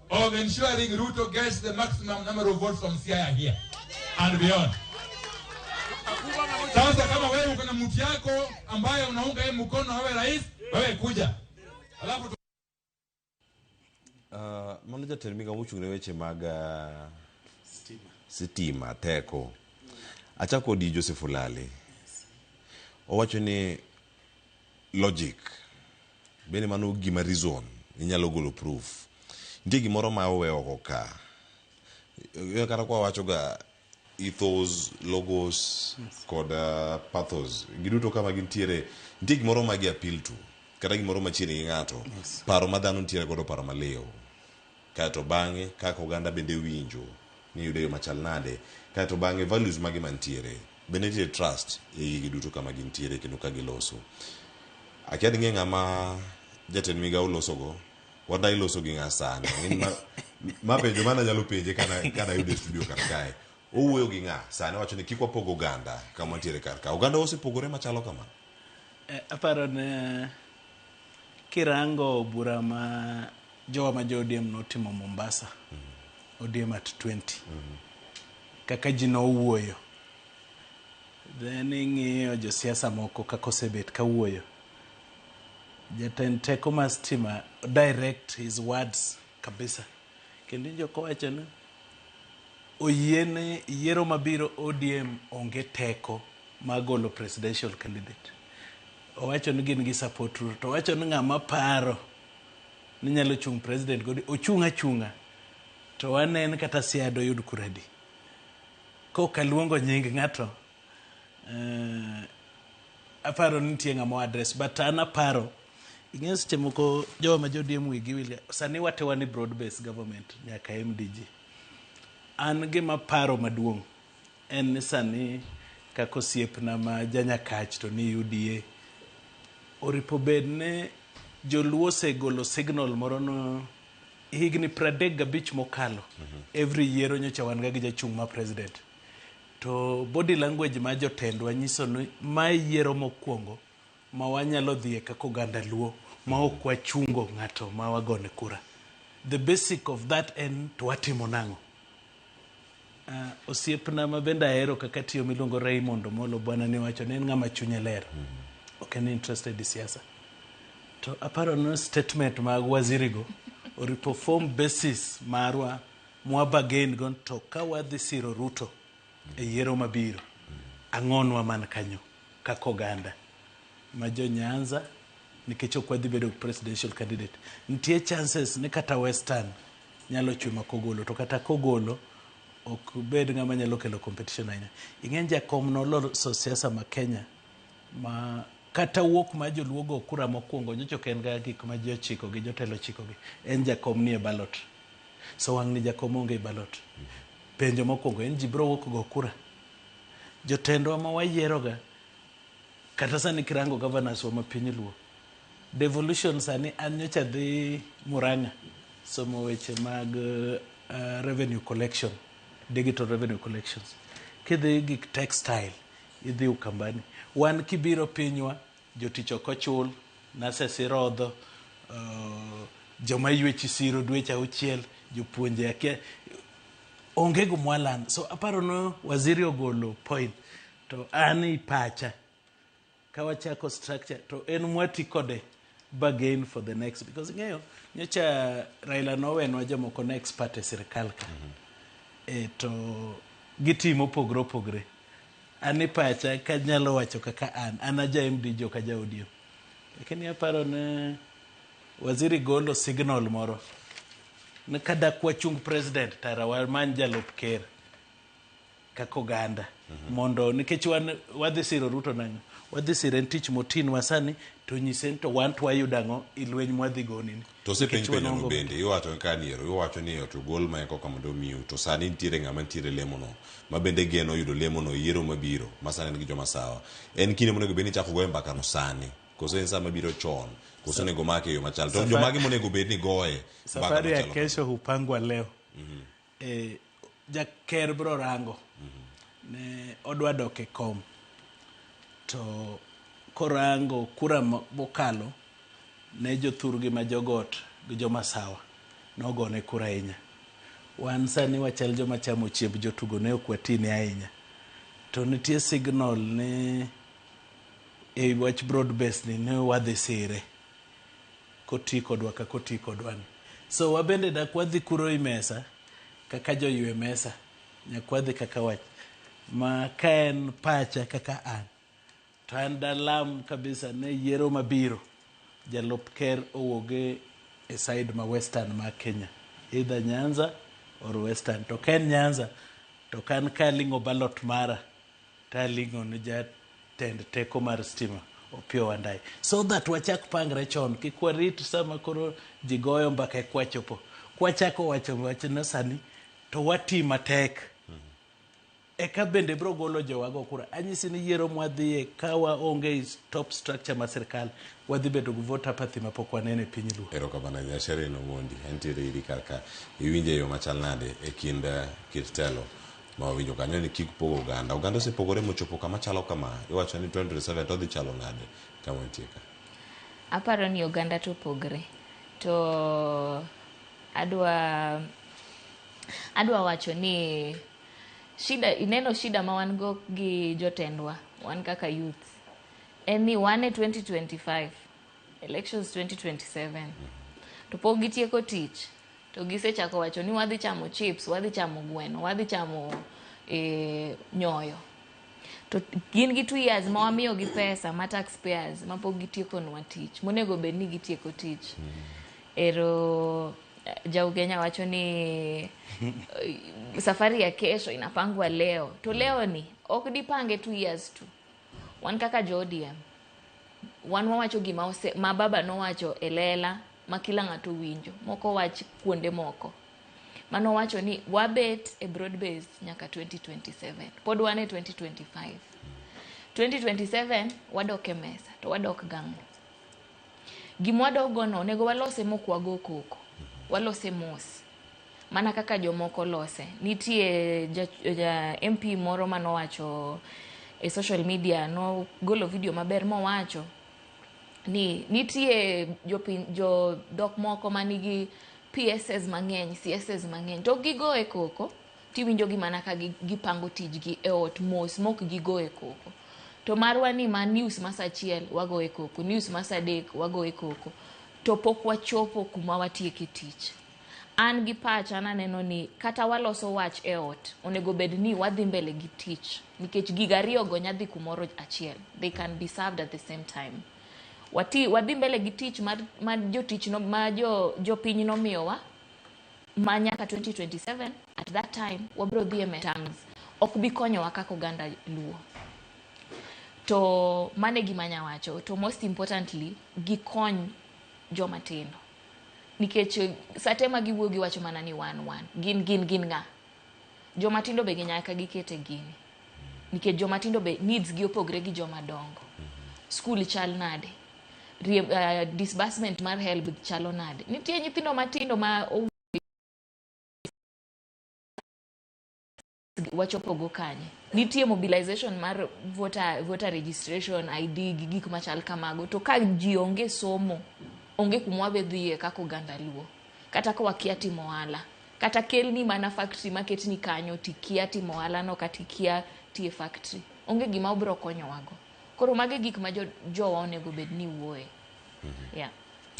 of ensuring Ruto gets the maximum number of votes from Siaya here and beyond. Sasa kama wewe uko na mtu yako ambaye unaunga yeye mkono awe rais, wewe kuja. Alafu Mano jatend migawo mochung' ne weche mag sitima teko. Achako kodi Joseph Olale. Owacho ni logic bende mano gima reason inyalo golo proof. Nitie gimoro ma owe oko ka. Kata kwa wachoga ethos, logos kod pathos, giduto kama gintiere nitie gimoro ma gi appeal to kata gimoro machiegni gi ng'ato. Paro ma dhano nitiere godo, paro maliw, kaeto bang'e kaka oganda bende winjo ni yude yo machal nade, kaeto bang'e values mage mantiere bende nitie trust e gigi duto kama gintiere kendo ka giloso. Akia ni ng'e ng'ama jatend migawo losogo, wadai loso gi ng'a sani. Ma penjo mana nyalo penje kana yude e studio kar kae. Owuoyo gi ng'a sani? Wacho ni kik wapog oganda kama ntiere kar ka. Oganda osepogore machalo kama. Aparo ne kirango bura ma jowa ma jo ODM notimo Mombasa, ODM at 20, kaka ji nowuoyo, then ing'iyo josiasa moko kaka osebet kawuoyo. Jatend teko mar stima direct his words kabisa, kendo iwinjo kowacho ni oyiene yiero mabiro ODM onge teko mar golo presidential candidate. Owacho ni gin gi support Ruto, to owacho ni ng'ama paro ni nyalo chung' president godi ochung' achung'a to wanen kata Siaya doyud kura adi. Kok aluongo nying ng'ato, aparo ni nitie ng'ama address, but an aparo ing'eyo seche moko jowa ma jo ODM wigi wil ga. Sani wate wan e broad based government nyaka MDG. An gima paro maduong' en ni sani kaka osiepna ma janyakach to ni UDA oripo bed ni joluo osegolo signal moro no higni 35 mokalo. Every yiero nyocha wan ga gi jachung' ma president, to body language ma jotendwa nyiso ni mae yiero mokwongo ma wanyalo dhiye kaka oganda luo ma ok wachungo ng'ato ma wagone kura. The basic of that en to watimo nang'o? Osiepna ma bende ahero kaka tiyo miluongo Raymond Omolo bwana ni wacho ni en ng'ama chunye ler, ok en interested e siasa. To aparo ni statement mag waziri go oripo form basis marwa mwa bargain go, to ka wadhi siro Ruto e yiero mabiro, ang'onwa man kanyo kaka oganda ma jo Nyanza, nikech ok wadhi bedo presidential candidate. Nitie chances ni kata Western nyalo chwe ma kogolo, to kata kogolo ok bed ng'ama nyalo kelo competition ahinya. Ing'e jakom noloso siasa ma Kenya ma kata wuok ma joluo go kura mokwongo nyocha ok en ga gik ma ji ochiko gi jotelo ochiko gi, en jakom nie ballot. So wang' ni jakom onge e ballot. Penjo mokwongo en ji biro wuok go kura. Jotendwa ma wayieroga, kata sani kirango governors wa ma piny luo, devolution sani, an nyocha dhi Murang'a somo weche mag revenue collection, digital revenue collections. Kidhi gik textile, idhi Ukambani. Wan kibiro pinywa, jotich ok ochul, nurses irodho, joma ywech isiro dweche 6, jopuonje akia onge gumwalan. So aparo no waziri ogolo point, to an i pacha ka wachako structure to en mwati kode bargain for the next, because ing'eyo nyocha Raila nowenwa jomoko ne expert e sirikal ka. To gitimo opogore opogore. An i pacha kanyalo wacho kaka an aja MDG, ok aja ODM, lakini aparo ne waziri golo signal moro ni kadak wachung president tara wamany jalup ker kaka oganda mondo nikech wan wadhi siro Ruto nang'o, wadhi sire en tich motinwa sani, to nyise ni to wan to wayudo ang'o i lweny mwadhi goni ni. To osepenj Nikech wan penjono onge. Bende iwacho ka niero iwacho ni to gol ma koka mondo omiu, to sani nitiere ng'ama nitiere lemono ma bende geno yudo lemono e yiero mabiro ma sani en gi joma sawa. En kinde monego bed ni ichako goye mbakano sani koso en sa mabiro chon koso onego make e yo machal to jomage monego bed ni goye mbaka Safari ya machalo? kesho hupangwa leo. Jaker bro rango ne odwa dok e kom, to korango kura mokalo ne jothurgi ma jogot gi jomasawa nogone kura ahinya. Wan sani wachal joma chamo chiemb jotugo, ne ok watine ahinya, to nitie signal ni e wach broad base ni ne wadhi sire koti kodwa kaka oti kodwa ni. So wabende dak wadhi kuro i mesa kaka joywe mesa, nyaka wadhi kaka wach ma ka en pacha kaka an to an dalam kabisa ne yiero mabiro jalup ker owuoge e side ma western ma Kenya, either Nyanza or Western. To ka en Nyanza, to kan ka aling'o ballot mara, to aling'o ne jatend teko mar stima Opiyo Wandayi. So that wachak pangre chon, kik warit sama koro ji goyo mbaka e kwachopo. Kwachako wacho wachno sani, to wati matek. Eka bende bro golo jowago kura. Anyisi ni yiero mwadhiye ka waonge top structure mar sirkal, wadhi bedo gi vote apathy mapok waneno e piny Luo. Erokamano ahinya Sherin Omondi, entiere iri kar ka. Iwinjo e yo machal nade e kind kit telo ma wawinjo kanyo ni kik pog oganda. Oganda osepogore mochopo kama chalo kama. Iwacho ni 2027 to odhi chalo nade kama wantie ka? Aparo ni oganda to opogre. To adwa adwa wacho ni shida ineno shida ma wan go gi jotendwa wan kaka youth en ni wan e 2025 elections 2027 to pok gitieko tich to gisechako wacho ni wadhi chamo chips wadhi chamo gweno wadhi chamo nyoyo to gin gi 2 years ma wamiyogi pesa ma taxpayers ma pok gitiekonwa tich monego bed ni gitieko tich ero Jaugenya wacho ni safari ya kesho inapangwa leo to leo ni ok dipange 2 years tu wan kaka jo ODM wan wawacho gima ose, ma baba nowacho e lela ma kila ng'ato winjo moko wach kuonde moko manowacho ni wabet e broad based nyaka 2027 pod wan e 2025 2027 wadok e mesa to wadok gang'o gima wadok gono onego walose mok wago koko walose mos mana kaka jomoko lose nitie ja MP moro manowacho e social media nogolo video maber mowacho ni nitie jopiny jo dhok moko manigi PSS mang'eny CSS mang'eny to ok gigo e koko tiwinjo gi mana ka gipango tijgi e ot mos mok gigo e koko to marwa ni ma news ma saa achiel wago e koko news ma saa adek wago e koko to pok wachopo kuma watieke tich an gi pacha naneno ni kata waloso wach e ot onego bed ni wadhi mbele gi tich nikech gigo ariyo go nyadhi kumoro achiel they can be served at the same time Wati, wadhi mbele gi tich mar, mar jotich no, ma jo, jopiny nomiyowa ma nyaka 2027 at that time wabro dhi e terms ok bi konyowa kaka oganda luo to mano e gima anya wacho to most importantly gikony joma tindo nikech sate ma giwuoyo giwacho mana ni wan wan gin gin gin ng'a joma tindo be nyaka giket e gini nikech joma tindo be needs gi opogre gi joma dongo skul chal nade disbursement mar HELB chalo nade nitie nyithindo matindo ma wachopogo kanye nitie mobilization mar voter registration ID gi gik machal kamago to ka ji onge somo onge kuma wabe dhiye kaka oganda luo kata ka wakia timo ohala kata kelni mana factory maketni kanyo tikia timo ohala no kata ikia tiye factory onge gima obiro konyowago koro mago e gik ma jowa onego bed ni wuoye yeah.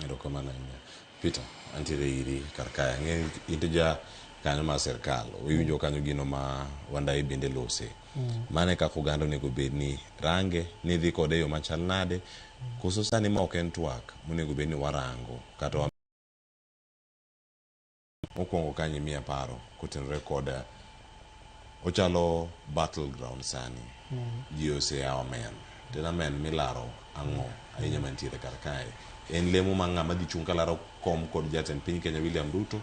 Erokamano ahinya. Peter, antiere iri kar kae. Ang'e ni in to ja kanyo mar sirkal. Iwinjo kanyo gino ma Wandayi bende lose. Mano e kaka oganda onego bed ni range, ni dhi kode e yo machal nade, koso sani ma ok en twak monego bed ni warango kata mokwongo kanyo imiya paro kotenore kod ochalo battle ground sani. Ji oseyawo amen. To en amen milaro ang'o ahinya mantiere kar kae. En lemo ma ng'ama dhi chung' kalaro kom kod jatend piny Kenya William Ruto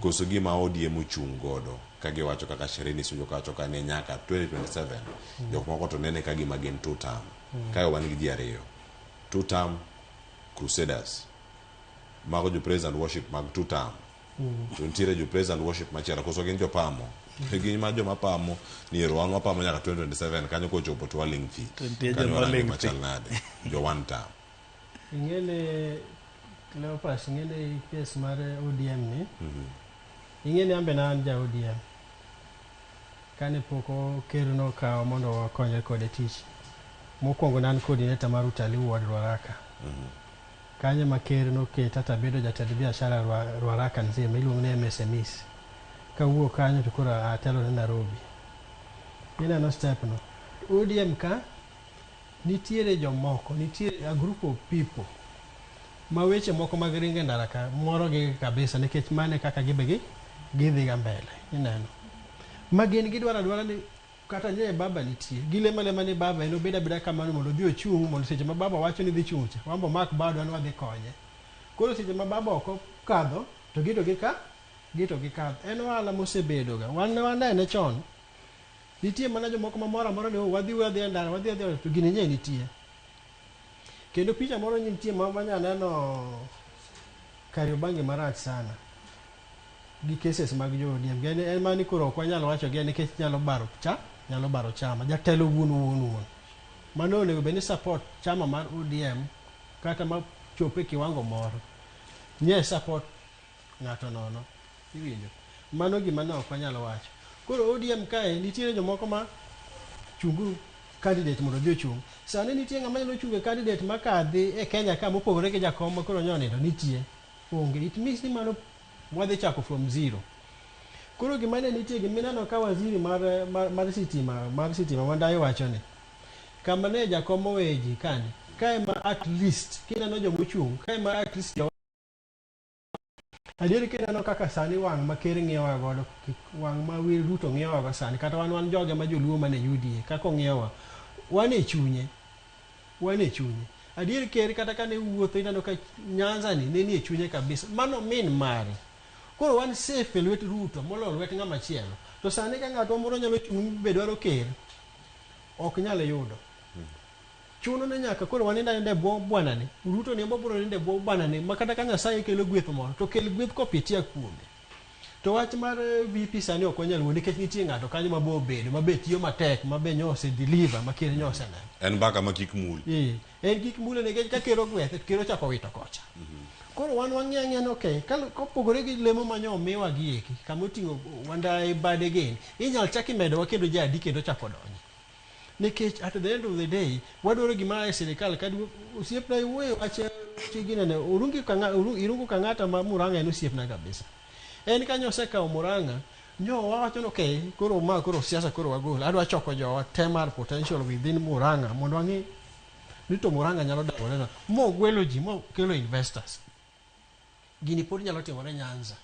koso gima ODM ochung' godo ka giwacho kaka Sherini Sunjo kawacho ka ni nyaka 2027 jok moko to nene ka gima gin two term. Kae wan gi ji ariyo. Two term crusaders. Mago jo praise and worship mag two term. To nitiere jo praise and worship machielo koso gin jopamo. Gin ma joma pamo ni ero wan wapamo nyaka 2027 kanyo kochopo to waling' thi. To nitie Kanyo joma warange ling' thi. machal nade. Jo one term. Ing'eni Cleopas, ing'eni kes mar ODM ni, ing'eni an be ne an ja ODM. Kane pok ker nokawa mondo wakonyre kode tich. Mokwongo ne an coordinator mar Utalii Ward Ruaraka. Kanyo ema ker noketa tabedo jatend biashara Ruaraka nzima iluongo ni MSMEs. Kawuok kanyo to koro atelo ne Nairobi. Ineno step no. ODM ka nitiere jomoko, nitie a group of people ma weche moko mag ringo e ndara ka moro gi kabisa nikech mano e kaka gibe gi Gidhi ga mbele, ineno. Ma gin gidwaro adwara ni kata nye baba nitie. Gilemo alema ni baba en obed abeda kamano mondo odhi ochung' mondo seche ma baba wacho ni dhi chung' cha, wan be omak badwa ni wadhi konye. Koro seche ma baba ok okadho, to gito gika, gito gikadho. En ohala mosebedo ga. Wan ne wanene chon. Nitie mana jomoko ma moro amora ni oh, wadhi wadhi e ndara, wadhi adhi to gini nye nitie. Kendo picha moro nitie ma manya neno Kariobangi marach sana gi cases mag jo ODM. Gen en mani koro ok wanyal wacho gi nikech nyalo baro cha, nyalo baro chama. Jatelo wuon wuon wuon. Mano onego bed ni support chama mar ODM kata ma chopo e kiwango moro. Nye support ng'ato nono. Iwinjo? Mano gima ne ok wanyal wacho. Koro ODM kae nitiere jomoko ma chungu candidate mondo odhi ochung'. Sani nitie ng'ama nyalo chungo e candidate makadhi e Kenya ka mopogore gi jakom ma koro nyo nindo nitie. Onge. It means ni mano wadhi chako from zero. Koro gima ne nitie gimineno ka waziri mar, mar, mar sitima mar sitima Wandayi wacho ni kama ne jakom oweyo ji kani kae ma at least kineno jomochung' kae ma at least jo adier kineno kaka sani wang' ma ker ng'iyowa godo wang' ma wir Ruto ng'iyowa go sani kata wan wan joge ma joluo mane UDA kaka ong'iyowa wan e chunye wan e chunye adier ker kata kane wuotho ineno ka Nyanza ni ne ni e chunye kabisa mano min mare koro wan safe e lwet Ruto moloyo lwet ng'ama chielo to sani ka ng'atwa moro nyalo chung' be dwaro ker ok nyal yudo chuno ni nyaka koro wanind aninda e bwo bwanani Ruto ni ema biro nindo e bwo bwanani ma kata ka Nyasaye kelo gweth moro to kel gweth kopitia kuome to wach mar VP sani ok wanyal wuo nikech nitie ng'ato kanyo ma bo obedo ma be tiyo matek ma be nyo ose deliver ma ker nyo oseneno En mbaka ma kik mul. Eh, en kik mule nikech ka ker ogwethe to ker ochako wito kocha koro wan wang'iyo ang'iya ni okay kopogore gi lemo ma nyo omiwa gi eki kama oting'o Wandayi bade gini inyal chak imedowa kendo jadi kendo chako donjo nikech at the end of the day wadwaro gima a e sirikal ka osiepna iwuoyo wach ginene Urungi Kang'a, Irungu Kang'ata ma Murang'a en osiepna kabisa en kanyo osekawo Murang'a nyo wawacho ni okay koro ma koro siasa koro wagol adwa choko jowa te mar potential within Murang'a mondo wang'e ni to Murang'a nyalo dongore na mogwelo ji mokelo investors gini pod nyalo timore Nyanza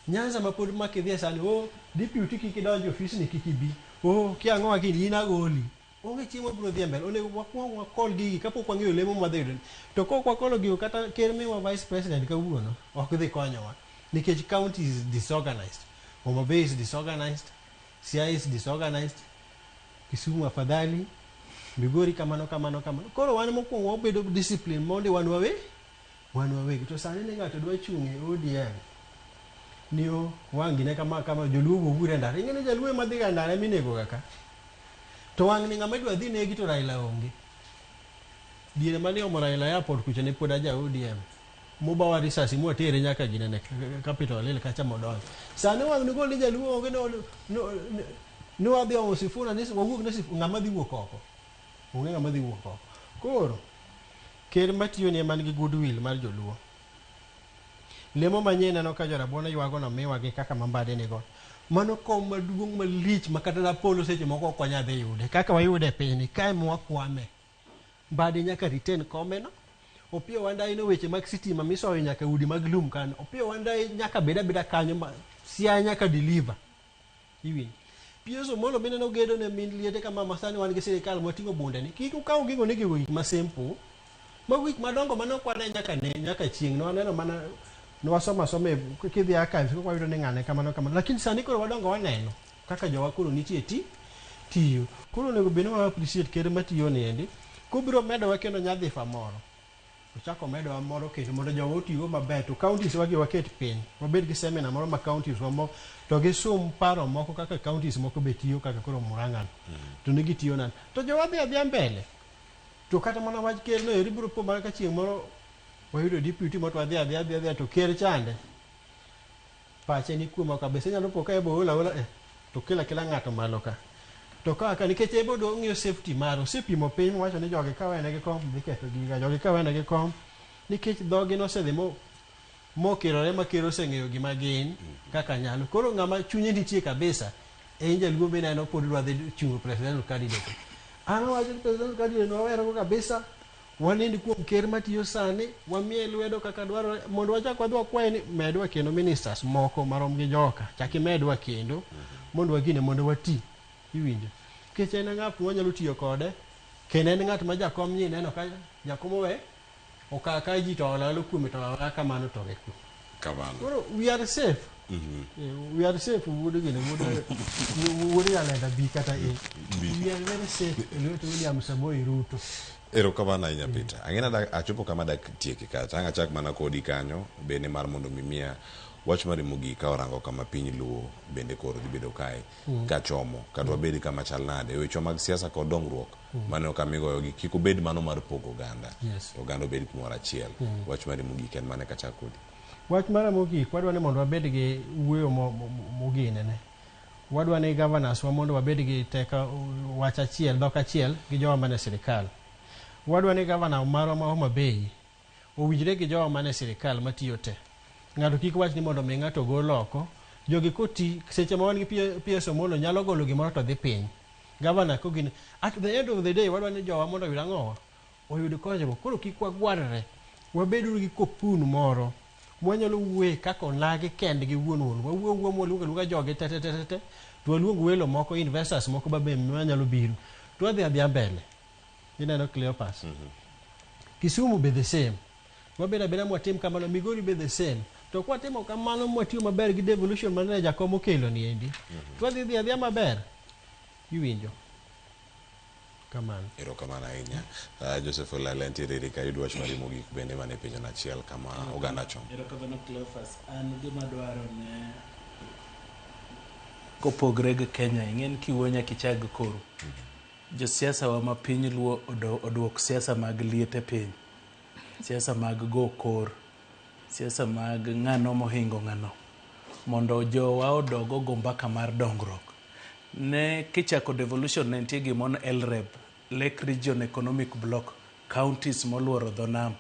Nyanza ma pod ma kidhiye sani oh deputy kik idonj e ofisni kik ibi oh kia ang'o gini in agoli onge chieng' wabiro dhi e mbele onego wakwong wakol gigi kapok wang'eyo lemo mwadhi yudo to kok wakolo gigo kata ker miwa vice president kawuono ok dhi konyowa nikech county is disorganized Homa Bay is disorganized Siaya is disorganized Kisumu afadhali Migori kamano kamano kamano koro wan mokwongo wabedo discipline mondi wan wawe wan wawegi to sani ni ng'ato dwa chung' e ODM ni o wang' gine kama kama joluo wuog e ndara ing'e ni jaluo ema dhiga e ndara ema inego ga ka to wang' ni ng'ama idwa dhi negi to Raila onge diere mane omo Raila e airport kucha ne pod aja ODM mobawa risasi mwatere nyaka ginene Capitol Hill kacha modonjo sani wang' ni gol ni jaluo onge no, no, ni wadhi omo Sifuna ni wawuok ne Sifuna ng'ama dhi wuok oko onge ng'ama dhi wuok oko koro ker matiyo ni ema nigi goodwill mar joluo lemo manyien neno ka jorabuon ywago no miwa gi kaka mambade nigo mano kom maduong' malich ma kata rapolo seche moko ok wanyal dhi yude kaka wayude e pinyni kae mwakwame Mbadi nyaka retain komeno Opiyo Wandayi no weche mag sitima misoyo nyaka udi mag lum kanyo Opiyo Wandayi nyaka bed abeda kanyo ma Siaya nyaka deliver iwinjo PS Omolo mineno gedo ne min liete kama ma sani wan gi sirikal mwating'o bunde ni kik ukaw gigo ni gigo gik ma simple mago gik madongo mane ok wane nyaka ne nyaka chieng' ne waneno mana ne wasomo asoma e kidhi archives kok wayudo ni ng'ane kamano kamano lakini sani koro wadongo waneno kaka jowa koro nitie ti tiyo koro onego bed ni wa appreciate ker matiyo ni endi kobiro medowa kendo nyadhifa moro ochako medowa moro kendo mondo jowa otigo maber to counties wagi waket piny wabed gi seminar moro ma counties wa mo to gisum paro moko kaka counties moko be tiyo kaka koro Murang'a to ne gitiyo nade to jowa dhi adhiya mbele to kata mana wach ker no eri biro po mana ka chieng' moro wayudo deputy moro to wadhi adhiya adhiya adhiya to ker chande pache ni kuoma kabisa inyalo po ka ebo ola ola eh, to kela kela ng'ato malo ka to ka ka nikech ebo do ng'iyo safety mare osepimo piny mowacho ni jogi ka wenegi kom dhi ketho giga jogi ka wenegi kom nikech dhogi nosedhi mo mokirore ma ker oseng'eyo gima gin kaka nyalo koro ng'ama chunye nitie kabisa en jaluo mineno pod dwa dhi chungo presidential candidate an awacho ni presidential candidate wawerego kabisa Wanind kuom ker matiyo sani, wamiye lwedo kaka dwarore mondo wachak wadhi wakwaye ni medwa kendo ministers moko marom gi joka, chak imedwa kendo mondo wagine mondo wati. Iwinjo? Nikech en ng'at mwanyalo tiyo kode, kendo en ng'at ma jakom nyi neno ka jakom owe okawo ka ji to olalo kuome to aweya kamano to owe kuome. Kamano. Koro we are safe. We are safe wuod gini wuod wuod Nyalenda B kata A. We are very safe e lwet William Samoei Ruto. Erokamano ahinya Peter. Ang'e ni achopo kama dak tieki kacha. Ang' achak mana kodi kanyo bende mar mondo mi miya wach mari mogik ka orango kama piny Luo bende koro dhi bedo kae kachomo kata wabed kama chal nade e wechewa mag siasa kod dongruok mane kama igoyogi kik obed mano mar pogo oganda to oganda obed kumoro achiel. Wach mari mogik en mane kachak kodi? Wach mara mogik, wadwa ni mondo wabed gi wuoyo moginene. Wadwa ni governors wa mondo wabed gi teko wach achiel, dhok achiel gi jowa mane sirikal. Wadwa ni governor marwa ma Homa Bay owinjre gi jowa mane sirikal matiyo te. Ng'ato kik wach ni mondo mi ng'ato ogol oko. Jogi koti, seche ma wan gi PS Omolo nyalo golo gimoro to dhi piny. Governor kogin, at the end of the day wadwa ni jowa mondo oyud ang'owa? Oyud konyruok. Koro kik wagwarre. Wabeduru gi kopun moro mwanyalo wuoye kaka onagi kendgi wuon wuon. Wawuo wuo mwaluongo aluonga jogi te te te te te. To waluong welo moko, investors moko ba be manyalo biro. To wadhi adhiya mbele. Ineno Cleopas. Kisumu be the same. Wabedo abeda mwatim kamano, Migori be the same. To kwatimo kamano mwatiyo maber gi devolution mane jakom okelo ni endi. To wadhi dhi adhiya maber. Iwinjo. Kamano. Erokamano ahinya. Joseph Olale ntiere iri ka yud wach mari mogik bende mane penjo achiel kama oganda chomo. Erokamano Cleophas. An gima dwaro ne kopogre gi Kenya, ing'e ni kiwuoyo nyaka ichak gi koru. Josiasa wa ma piny Luo oduok siasa mag liete piny. Siasa mag go kor. Siasa mag ng'ano mohingo ng'ano. Mondo jowa odog ogo mbaka mar dongruok. Ne kichako devolution ne nitie gimoro LREB, Lake Region Economic Block, counties moluoro dho nam.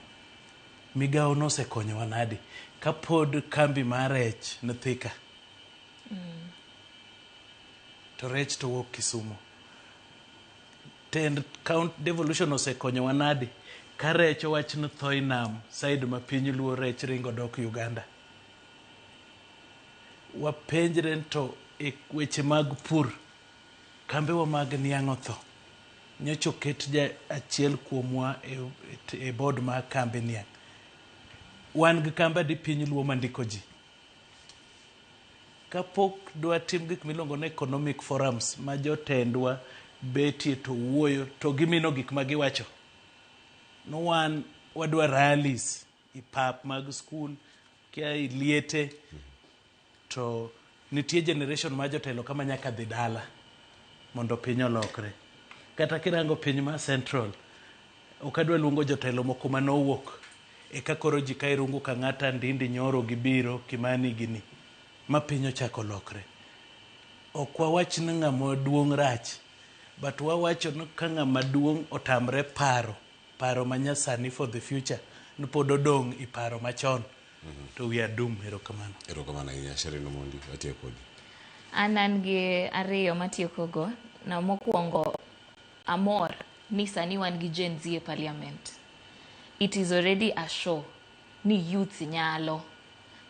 Migawo nosekonyowa nadi? Kapod kambi mar rech ni Thika, to rech to wuok Kisumu. Tend count devolution osekonyowa nadi? Ka rech owach ni tho e nam, side ma piny Luo rech ringo dok Uganda. Wapenjre ni to e weche mag pur, kambewa mag niang' otho. Nyocha oket ja achiel kuomwa e board mar kambi niang'. Wan gi kambe adi piny Luo mandiko ji? Kapok dwatim gik miluongo ni economic forums ma jotendwa betie to wuoyo to gimino gik ma giwacho. No wan wadwa rallies i pap mag skul, kia i liete, to nitie generation mar jotelo kama nyaka dhi dala mondo piny olokre. Kata kirango piny ma Central, ok adwa luongo jotelo moko manowuok eka koro ji ka Irungu Kang'ata, Ndindi Nyoro gibiro, Kimani gini, ma piny ochako lokre. Ok wawach ni ng'ama duong' rach, but wawacho ni ka ng'ama duong' otamre paro, paro manyasani for the future, ni pod odong' i paro machon, to we are doomed. Erokamano. Erokamano ahinya Sheryl Omondi, watiyo kodi. An gi ariyo matiekogo. Na mokwongo amor ni sani wan gi Gen Z e parliament. It is already a show ni youths nyalo.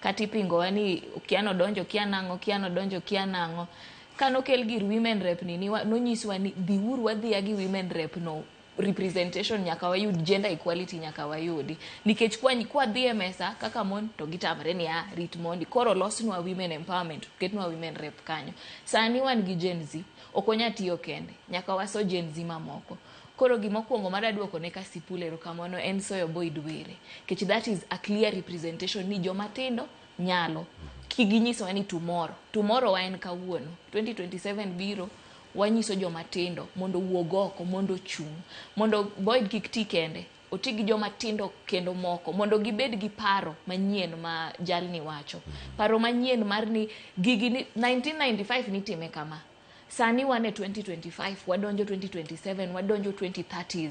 Kata ipingowa ni kia nodonjo kia nang'o, kia nodonjo kia nang'o. Kanokel gir women rep ni, nonyiswa ni dhiuru wadhiya gi women rep no representation nyaka wayud gender equality nyaka wayudi nikech kwadhi e mesa kaka mon to gitamre ni a rit mondi koro losnwa women empowerment ketnwa women rep kanyo sani wan gi Gen Z ok onya tiyo kende nyaka waso Gen Z mamoko koro gimokwongo madaduoko ne Kasipul erokamano en soyo Boyd Were nikech that is a clear representation ni joma tindo nyalo kiginyisowa ni tomorrow tomorrow wa en kawuono 2027 biro wanyiso joma tindo mondo owuog oko mondo ochung' mondo Boyd kik ti kende oti gi joma tindo kendo moko mondo gibed gi paro manyien ma jalni wacho paro manyien mar ni gigi ni 1995 nitime kama sani wan e 2025 wadonjo 2027 wadonjo 2030s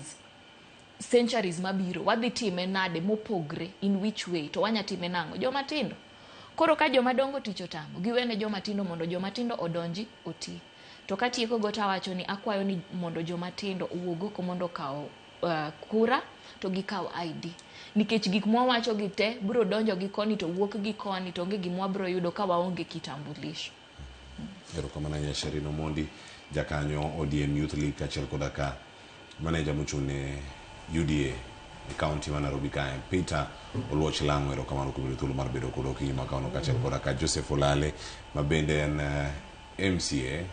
centuries mabiro wadhi time nade mopogre in which way to wanya time nang'o joma tindo koro ka joma dongo tich otamo giwene joma tindo mondo joma tindo odonji oti to katieko go tawacho ni akwayo ni mondo joma tindo owuog oko mondo okaw kura to gikaw ID. Nikech gik mwawacho gi te biro donjo gi koni to wuok gi koni to onge gima wabiro yudo ka waonge kitambulisho. Erokamano ahinya Sherine Omondi, jakanyo ODM Youth League kaachiel koda ka maneja mochung' ne UDA e kaunti ma Nairobi kae. Peter Oluoch Lang'o, erokamano kuom yudo thuolo mar bedo kodwa okinyi ma kawuono kaachiel koda ka Joseph Olale ma bende en MCA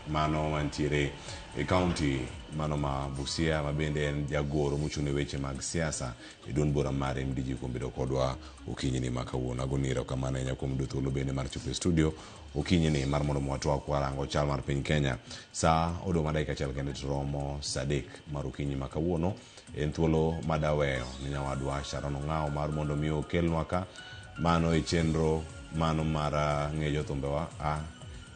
mano mantiere e kaunti mano ma Busia ma bende en jagoro mochung' ne weche mag siasa e duond bura mar MDG kuom bedo kodwa okinyi ni ma kawuono. Agoni erokamano ahinya kuom yudo thuolo bende mar chopo e studio okinyi ni mar mondo watwak warango chal mar piny Kenya. Sa odong' ma dakika achiel kende to romo sa 3 mar okinyi ma kawuono. En thuolo madaweyo ne nyawadwa Sharon Ong'awo mar mondo mi okelnwa ka mano e chenro mano mar ng'e jothumbewa.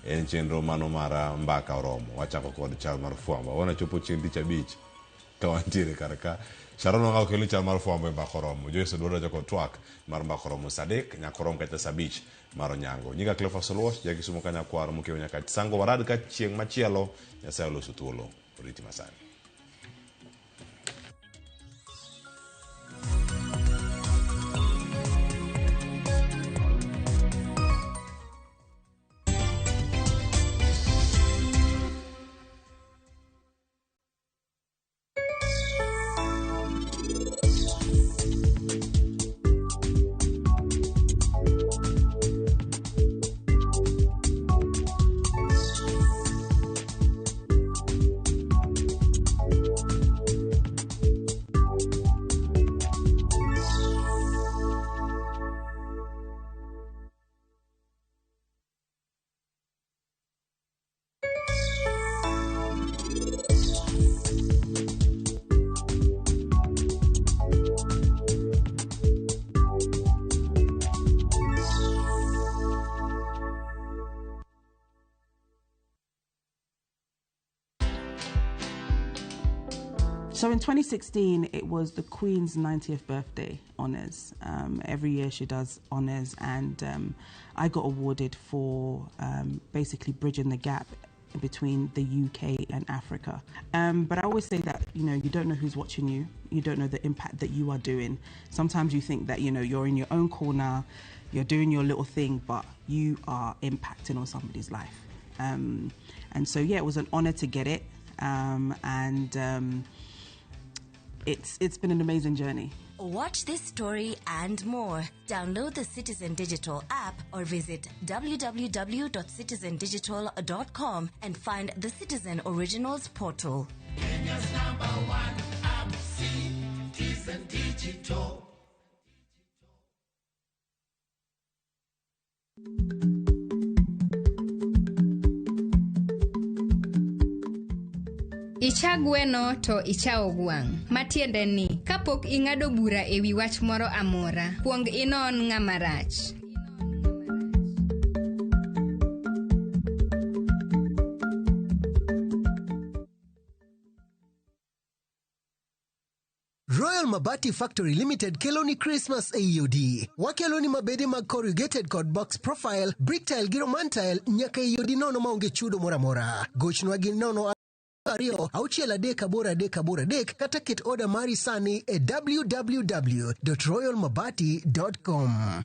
En chenro mano mar mbaka oromo. Wachako kod chal mar fwambo. Wana chopo chieng' tich abich ka wantiere kar ka. Sharon Ong'awo kelni chal mar fwambo e mbaka oromo. Joyce Odwaro donjo kod twak mar mbaka oromo sa 3 nyaka orom kata sa 5 mar onyango. Nyinga Cleophas Oluoch, ja Kisumo ka nyakwar mokiewo nyaka Sango warad ka chieng' machielo. Nyasaye oloso thuolo. Oriti masani. So in 2016, it was the Queen's 90th birthday honours. Every year she does honours, and I got awarded for basically bridging the gap between the UK and Africa. But I always say that, you know, you don't know who's watching you. You don't know the impact that you are doing. Sometimes you think that, you know, you're in your own corner, you're doing your little thing, but you are impacting on somebody's life. And so, yeah, it was an honour to get it. It's been an amazing journey. Watch this story and more. Download the Citizen Digital app or visit www.citizendigital.com and find the Citizen Originals portal. Kenya's #1 app, Citizen Digital. Icha gweno to ichawo gwang'. Matiende ni, kapok ing'ado bura e wi wach moro amora, kuong inon ng'ama rach. Royal Mabati Factory Limited keloni Christmas e EOD. Wakeloni mabede mag corrugated kod box profile, brick tile gi roman tile nyaka EOD nono maonge chudo moro amora. Gochnwa gi 0 2 6 3 8 3 8 3 kata ket oda mari sani e www.royalmabati.com.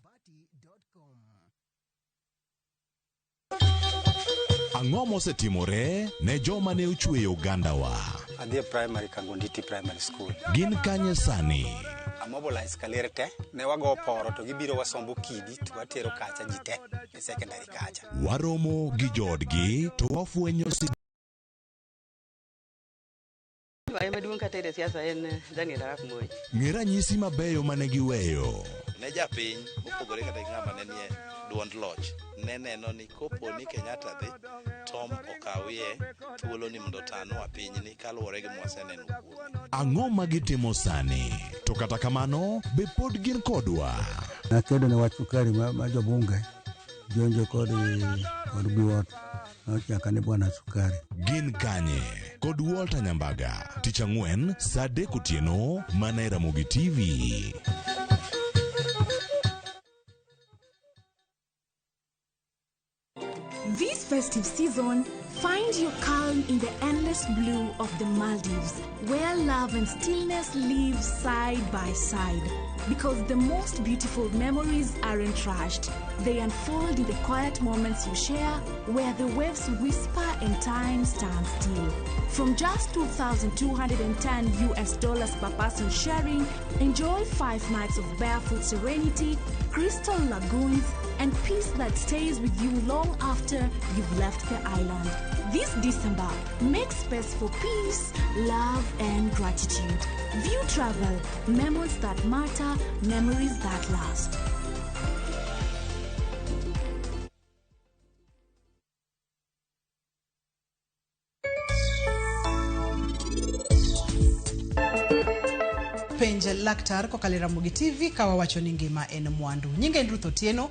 Ang'o mosetimore ne joma ne ochweyo ogandawa? Adhi e primary Kangonditi Primary School. Gin kanye sani? Amobilize kaler te, ne wago poro to gibiro wasombo kidi to watero kacha ji te e secondary kacha. Waromo gi joodgi to wafwenyo si Wach maduong' katere siasa en Daniel Arap Moi. Ng'e ranyisi mabeyo mane giweyo. Ne japiny mopogore kata gi ng'ama ne nie duond loch ne neno ni kopo ni Kenyatta dhi Tom okawie thuolo ni mondo otanwa pinyni kaluwore gi mwaseneno kuome. Ang'o ma gitimo sani? To kata kamano, be pod gin kodwa? Nakedo ne wach sukari ma jobunge jonjo kod biwot nochaka ni bwana sukari. Gin kanye? Kod Walter Nyambaga, tich ang'wen saa 3 otieno mana e Ramogi TV. This festive season, Find your calm in the endless blue of the Maldives, where love and stillness live side by side. Because the most beautiful memories aren't rushed. They unfold in the quiet moments you share, where the waves whisper and time stands still. From just $2,210 US dollars per person sharing, enjoy 5 nights of barefoot serenity, crystal lagoons, and peace that stays with you long after you've left the island. This December, make space for peace, love, and gratitude. View Travel, memories that matter, memories that last. Penj laktar kokalo e Ramogi TV ka wawacho ni ngima en mwandu. Nyinga en Ruth Otieno.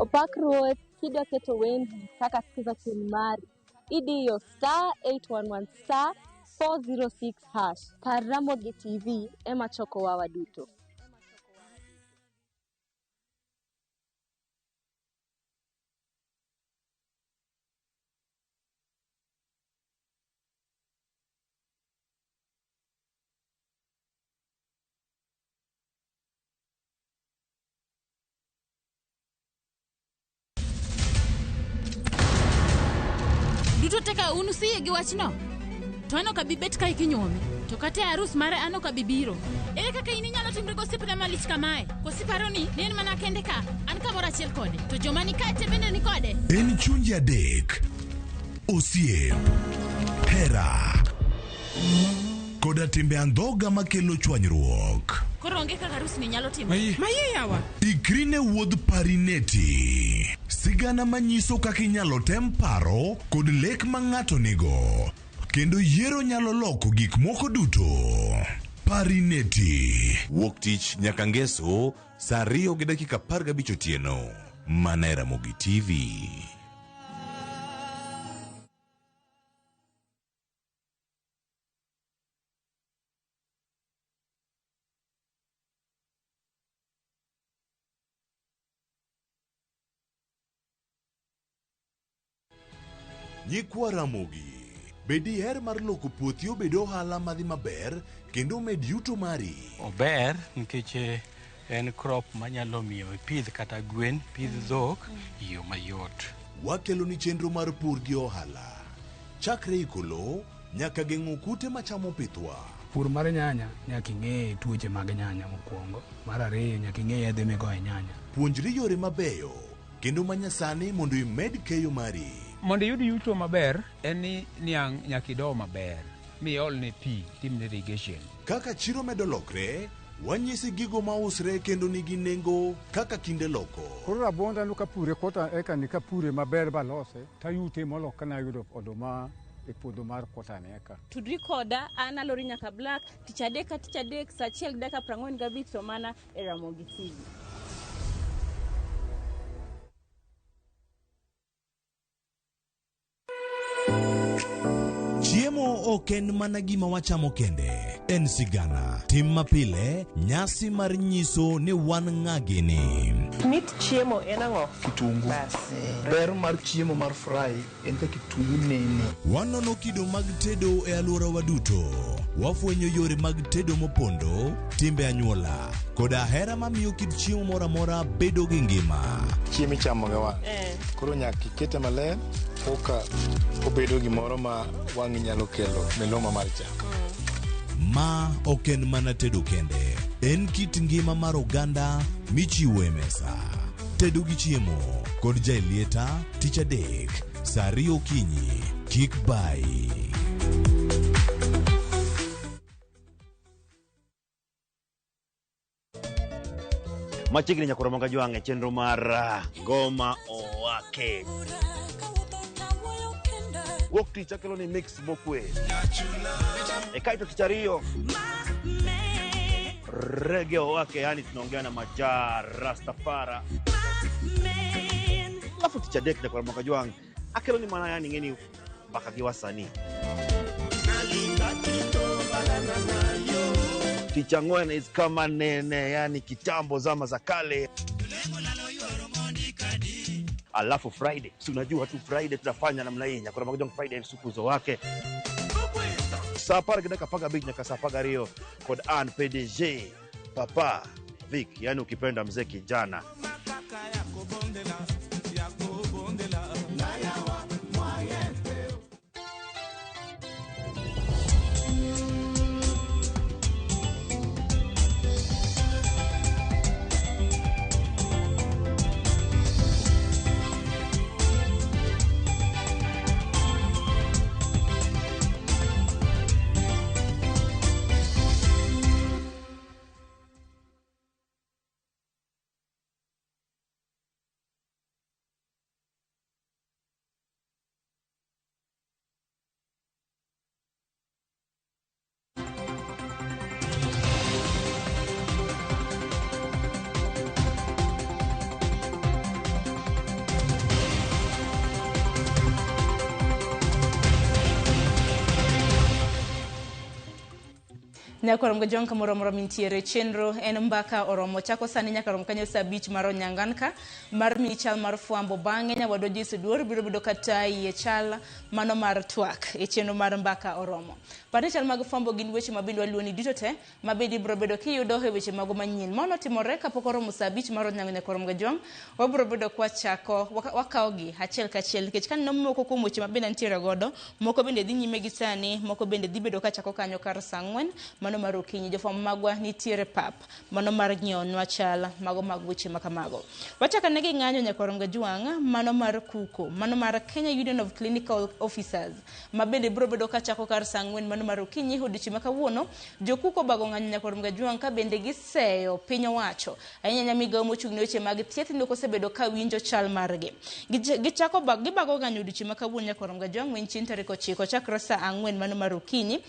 Opak ruoth kidwa keto wendi kaka sikiza tune mari idiyo star 811 star 406 hash. Par Ramogi TV ema chokowa waduto. Duto teka unu siye gi wachno. To an ok abi bet kae kinyuome. To kata e arus mare an ok abi biro. Ere kaka in inyalo timri gosiepna malich kamae? Koso iparo ni ne en mana kende ka? An kamoro achiel kode. To joma ni kae te bende ni kode. En chunje adek. Osiep. Hera. Koda timbe andhoga makelo chwanyruok. Koro onge kaka arus ni nyalo timore. Maye yawa. Ikri ne wuodh Parineti. Sigana manyiso kaka inyalo tem paro kod lek ma ng'ato nigo. Kendo yiero nyalo loko gik moko duto. Parineti. Wuok tich nyaka ngeso saa 2:15 otieno. Mana e Ramogi TV. Nyikwa Ramogi, be diher mar loko puothi obed ohala madhi maber kendo omed yuto mari? Ober nikech en crop manyalo miyo ipidh kata gwen, pidh dhok e yo mayot. Wakelo ni chenro mar pur gi ohala. Chakre iko lowo nyaka geng'o kute machamo pithwa. Pur mar nyanya nyaka ing'e tuoche mag nyanya mokwongo. Mar ariyo nyaka ing'e yedhe migoyo e nyanya. Puonjri yore mabeyo kendo manyasani mondo imed keyo mari. Mondo iyud yuto maber en ni niang' nyaka ido maber miolne pi timne irrigation. Kaka chiro medo lokre, wanyisi gigo mausre kendo nigi nengo kaka kinde loko. Koro rabuonda no kapure kota eka ni kapure maber balose tayute molo kana yudo oduma e puodho mar kota ni eka. Tudri koda an Alori Nyaka Black tich adek ka tich adek saa 1:45 to mana e Ramogi TV. Chiemo ok en mana gima wachamo kende, en sigana, tim mapile, nyasi mar nyiso ni wan ng'a gini. Mit chiemo en ang'o? Kitungu. Bas. Ber mar chiemo mar fry en ka kitungu nene. Wanono kido mag tedo e alworawa duto. Wafwenyo yore mag tedo mopondo, timbe anyuola, koda hera mamiyo kit chiemo moro amora bedo gi ngima. Chiemo ichamo gi wang'. Koro nyaka ikete maler koka obedo gimoro ma wang'i nyalo kelo miluma mar chak. Ma ok en mana tedo kende, en kit ngima mar oganda michiwo e mesa. Tedo gi chiemo kod Jaelieta tich adek saa 2 okinyi. Kik bayi. Machiegni nyaka Ramogi Ajwang' e chenro mar Ngoma Owake. Wuok tich akelo ni mix mokwe. E kaeto tich ariyo rege owake, yani tunaongea na majaa Rastafara. Alafu tich adek nyaka Ramogi Ajwang' akelo ni mana yani ng'eni mbaka gi wasanii. Tich ang'wen is kama nene, yani kitambo zama za kale. Alafu Friday, si unajua tu Friday tunafanya namna hii, nyakora Magajong Friday msukuzo wake. Saa 10:15 nyaka saa 12 kod an PDG Papa Vic, yani ukipenda mzee kijana. Nyaka rom gajong kamoro amora mintiere chenro en mbaka oromo chako sani nyaka rom kanyo saa 5 mar onyangan ka mar miyi chal mar fwambo bang'e nyawadwa Joyce Oduor biro bedo kata iye chal mano mar twak e chenro mar mbaka oromo. Par ni chal mag fwambo gin weche mabende waluoni duto te mabende ibiro bedo kiyudo e weche mago manyien. Mano timore kapok oromo saa 5 mar onyango nyaka rom gajong wabiro bedo kwachako wakawogi achiel kachiel nikech kaneno moko kuom weche mabende nitiere godo moko bende dhi nyime gi sani moko bende dhi bedo kachako kanyo kar saa 4 mano mar okinyi. Jofwambo magwa nitiere pap mano mar nyiewo chal mago mag weche makamago. Wachako ne gi ng'anyo nyaka rom gajwang' mano mar kuko mano mar Kenya Union of Clinical Officers mabende biro bedo kachako kar saa 4 mano mar okinyi odiochieng' ma kawuono. Jokuko obago ng'anyo nyaka rom gajwang' ka bende giseyo piny owacho ahinya migawo mochung' ne weche mag thieth ni ok osebedo ka winjo chal margi. Gichako gibago ng'anyo odiochieng' ma kawuono nyaka rom gajwang' wen chieng' tarik 9 chakre saa 4 mano mar okinyi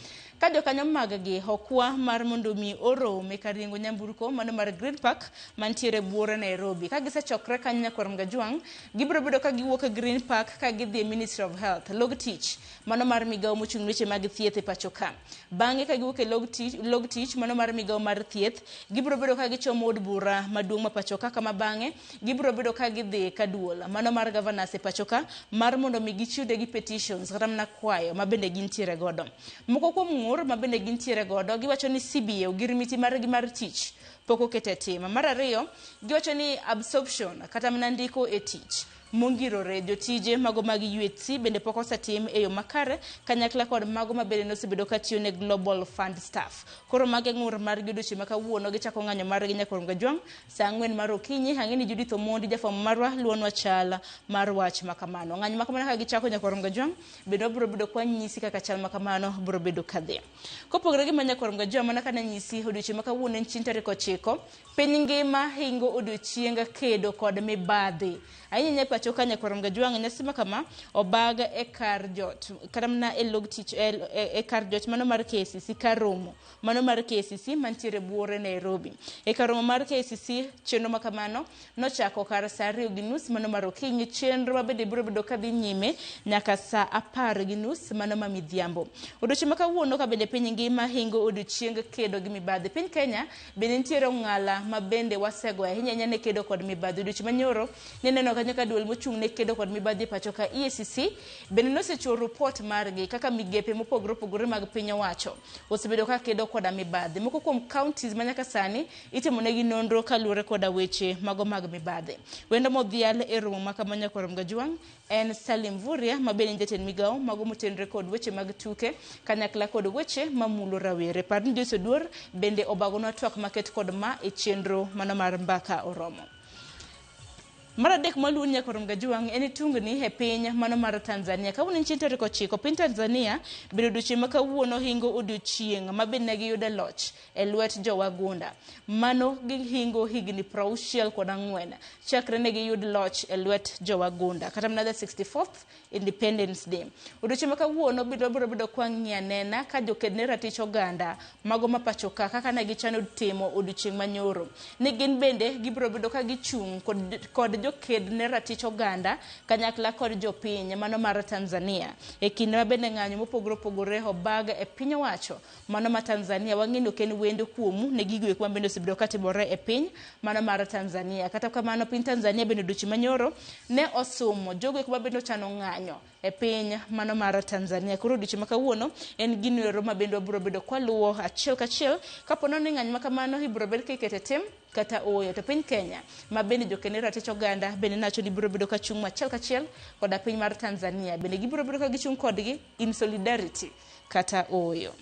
ka jokanyo mag-gi okwa mar mondo mi orom e kar ringo nyamburko mano mar Green Park mantiere buore Nairobi. Ka gisechokre kanyo nyaka rom gajwang' gibiro bedo ka giwuok e Green Park ka gidhi e Ministry of Health log tich mano mar migawo mochung' ne weche mag thieth e pacho ka. Bang'e ka giwuok e log tich mano mar migawo mar thieth gibiro bedo ka gichomo od bura maduong' ma pacho ka kama bang'e gibiro bedo ka gidhi ka duol mano mar governors e pacho ka mar mondo mi gichiwne gi petitions kata mana kwayo ma bende gintiere godo. Moko kuom ng'ur ma bende gintiere godo giwacho ni CBA ogirimiti margi mar tich pok okete tim. Mar ariyo giwacho ni absorption kata mana ndiko e tich mongirore jotije mago mag UHC bende pok osetim e yo makare kanyakla kod mago ma bende nosebedo katiyo ne Global Fund staff. Koro mage ng'ur margi odiochieng' ma kawuono gichako ng'anyo margi nyaka rom gajwang' saa 4 mar okinyi. Ang'e ni Judith Omondi jafwambo marwa luonwa chal mar wach makamano. Ng'anyo makamano ka gichako nyaka rom gajwang' bende wabiro bedo kwa nyisi kaka chal makamano biro bedo kadhi. Kopogore gi ma nyaka rom gajwang' mana kana nyisi odiochieng' ma kawuono en chieng' tarik 9 piny ngima hingo odiochieng' kedo kod mibadhi. Ahinya pacho ka nyaka rom gajwang' nyasi makama obag e kar jot kata mana e log tich e kar jot mano mar KCC karomo mano mar KCC mantiere buore Nairobi. E karomo mar KCC chenro makamano nochako kar saa 2:30 mano mar okinyi chenro mabende biro bedo kadhi nyime nyaka saa 10:30 mano ma midhiambo. Odiochieng' ma kawuono ka bende piny ngima hingo odiochieng' kedo gi mibadhi. Piny Kenya bende nitiere ong'ala ma bende wasego ahinya ne kedo kod mibadhi. Odiochieng' manyoro neneno kanyo ka duol mochung' ne kedo kod mibadhi e pacho ka EACC bende nosechiwo report margi kaka migepe mopogore opogore mag piny owacho osebedo ka kedo koda mibadhi. Moko kuom counties ma nyaka sani itimo negi nonro kaluwore koda weche mago mag mibadhi. Wendo modhial e romo ma kama nyaka rom gajwang' en Salim Mvurya ma bende en jatend migawo mago motenore kod weche mag tuke kanyakla kod weche mamulo rawere. Par ni Joyce Oduor bende obagonwa twak maket kod ma e chenro mano mar mbaka oromo. Mar adek maluwo nyakorom Gajuang' en tungni e piny mano mar Tanzania. Kawuono en chieng' tarik 9, piny Tanzania bende odiochieng' ma kawuono hingo odiochieng' ma bende ne giyudo loch e lwet jowagunda. Mano gihingo higni 64 chakre ne giyud loch e lwet jowagunda. Kata mana the 64th Independence Day. Odiochieng' ma kawuono bende wabiro bedo kwa ng'iyo anena ka joked ne ratich oganda mago ma pacho ka kaka ne gichano timo odiochieng' manyoro. Ni gin bende gibiro bedo ka gichung' kod joked ne ratich oganda kanyakla kod jopiny mano mar Tanzania. E kinde ma bende ng'anyo mopogore opogore obag e piny owacho mano ma Tanzania, wang'e ni ok en wendo kuomu ne gigo eko ma bende osebedo katimore e piny mano mar Tanzania. Kata kamano piny Tanzania bende odiochieng' manyoro ne osumo jogo eko ma bende ochano ng'anyo e piny mano mar Tanzania. Koro odiochieng' ma kawuono en gino ero ma bende wabiro bedo kwaluwo achiel kachiel kapo ni ng'anyo ma kamano ibiro bed ka ikete tim kata ooyo. To piny Kenya ma bende joked ne ratich oganda bende nacho ni biro bedo ka chung' achiel kachiel koda piny mar Tanzania. Bende gibiro bedo ka gichung' kodgi in solidarity kata ooyo.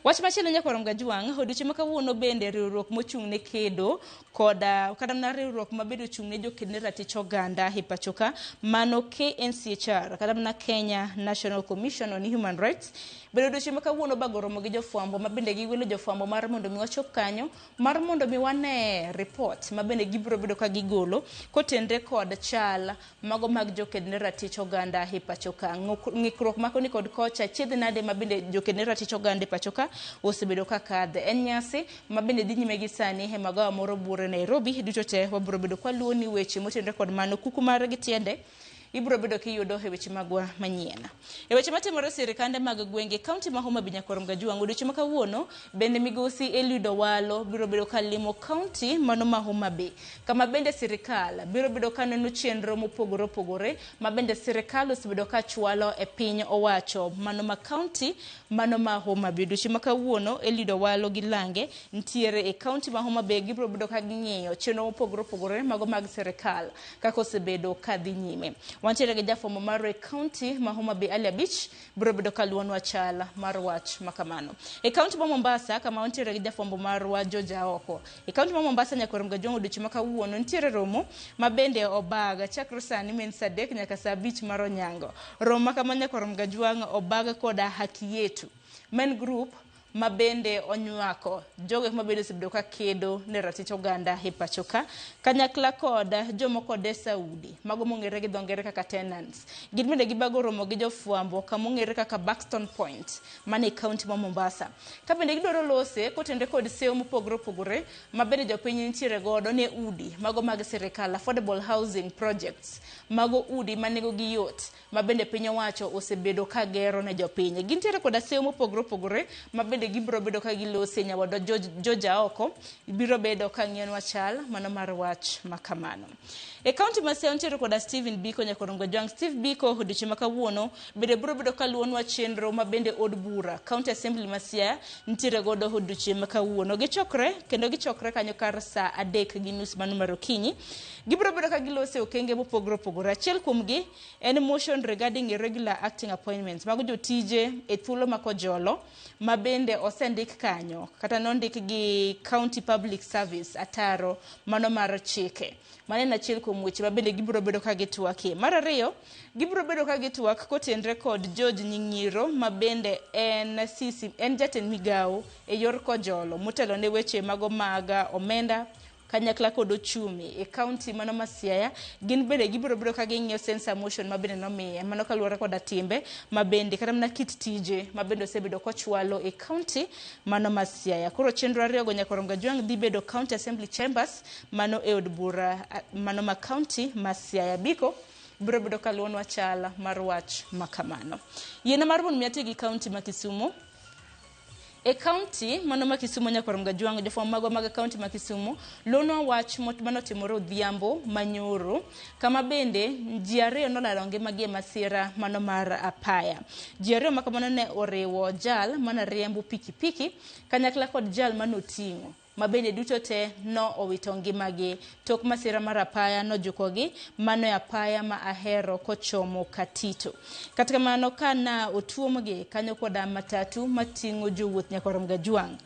Wach machielo nyakorom Gajuang', odiochieng' ma kawuono bende riwruok mochung' ne kedo koda kata mana riwruok ma bende ochung' ne joked ne ratich oganda e pacho ka mano KNCHR kata mana Kenya National Commission on Human Rights bende odiochieng' ma kawuono bago romo gi jofwambo ma bende giwilo jofwambo mar mondo mi wachop kanyo mar mondo mi wane report ma bende gibiro bedo ka gigolo kotenre kod chal mago mag joked ne ratich oganda e pacho ka. Ng'ikruok ma koni kod kocha chiedh nade ma bende joked ne ratich oganda e pacho ka osebedo ka kadhe. En nyasi ma bende dhi nyime gi sani e magawa moro buore Nairobi. Duto te wabiro bedo kwaluwo ni weche motenre kod mano kuku mar gi tiende ibiro bedo kiyudo e weche magwa manyien. E weche matimore sirikande mag gwenge kaunti ma Homa Bay nyakorom Gajuang' odiochieng' ma kawuono bende migosi Eliud Owalo biro bedo ka limo kaunti mano ma Homa Bay kama bende sirikal biro bedo ka neno chenro mopogore opogore ma bende sirikal osebedo ka chwalo e piny owacho mano ma kaunti mano ma Homa Bay. Odiochieng' ma kawuono Eliud Owalo gi lange nitiere e kaunti ma Homa Bay gibiro bedo ka ging'iyo chenro mopogore opogore mago mag sirikal kaka osebedo ka dhi nyime. Wantiere gi jafwambo marwa e kaunti ma Homa Bay Ali Abich biro bedo ka luwonwa chal mar wach makamano. E kaunti ma Mombasa kama wantiere gi jafwambo marwa George Aoko. E kaunti ma Mombasa nyakorom Gajuang' odiochieng' ma kawuono nitiere romo ma bende obag chakre sani men saa 3 nyaka saa 5 mar onyango. Romo ma kama nyakorom Gajuang' obag koda Haki Yetu. Men group ma bende onywako jogo ma bende osebedo ka kedo ne ratich oganda e pacho ka kanyakla kod jomoko de Saudi mago mong'ere gi dho ngere kaka tenants. Gin bende gibago romo gi jofwambo kama ong'ere kaka Buxton Point mane e kaunti ma Mombasa. Ka bende gidwaro lose kotenre kod sewo mopogore opogore ma bende jopiny nitiere godo ne udi mago mag sirikal affordable housing projects mago udi ma nengo gi yot ma bende piny owacho osebedo ka gero ne jopiny. Gintiere koda sewo mopogore opogore ma bende gibiro bedo ka gilose nyawadwa George Aoko biro bedo ka ng'iyonwa chal mano mar wach makamano. E kaunti ma Siaya nitiere koda Stephen Biko nyakorom Gajuang'. Steve Biko odiochieng' ma kawuono bende biro bedo ka luwonwa chenro ma bende od bura County Assembly ma Siaya nitiere godo odiochieng' ma kawuono. Gichokre kendo gichokre kanyo kar saa 3:30 mano mar okinyi. Gibiro bedo ka gilose okenge mopogore opogore. Achiel kuomgi en motion regarding irregular acting appointments mago jotije e thuolo ma kojolo ma bende osendik kanyo kata nondik gi County Public Service ataro mano mar chike. Mano en achiel kuom weche ma bende gibiro bedo ka gitwakie. Mar ariyo, gibiro bedo ka gitwak kotenre kod George Nying'iro ma bende en sisi, en jatend migawo e yor kojolo motelo ne weche mago mag omenda kanyakla kod ochumi e kaunti mano ma Siaya. Gin bende gibiro bedo ka ging'iyo censure motion ma bende nomiye mano kaluwore koda timbe ma bende kata mana kit tije ma bende osebedo kochwalo e kaunti mano ma Siaya. Koro chenro ariyogo nyakorom Gajuang' dhi bedo County Assembly Chambers mano e od bura mano ma kaunti ma Siaya. Biko biro bedo ka luwonwa chal mar wach makamano. Yiena mar mondo mi ati gi kaunti ma Kisumu. E kaunti mano ma Kisumu nyakorom Gajuang' jofwambo magwa mag kaunti ma Kisumu luwonwa wach manotimore odhiambo manyoro kama bende ji ariyo nolalo ngimagi e masira mano mar apaya. Ji ariyo ma kamano ne oriwo jal mane riembo pikipiki kanyakla kod jal manoting'o ma bende duto te no owito ngimagi tok masira mar apaya nojukogi mano e apaya ma Ahero kochomo Katito. Kata kamano ka na otuomgi kanyo koda matatu mating'o jowuoth nyakorom Gajuang'.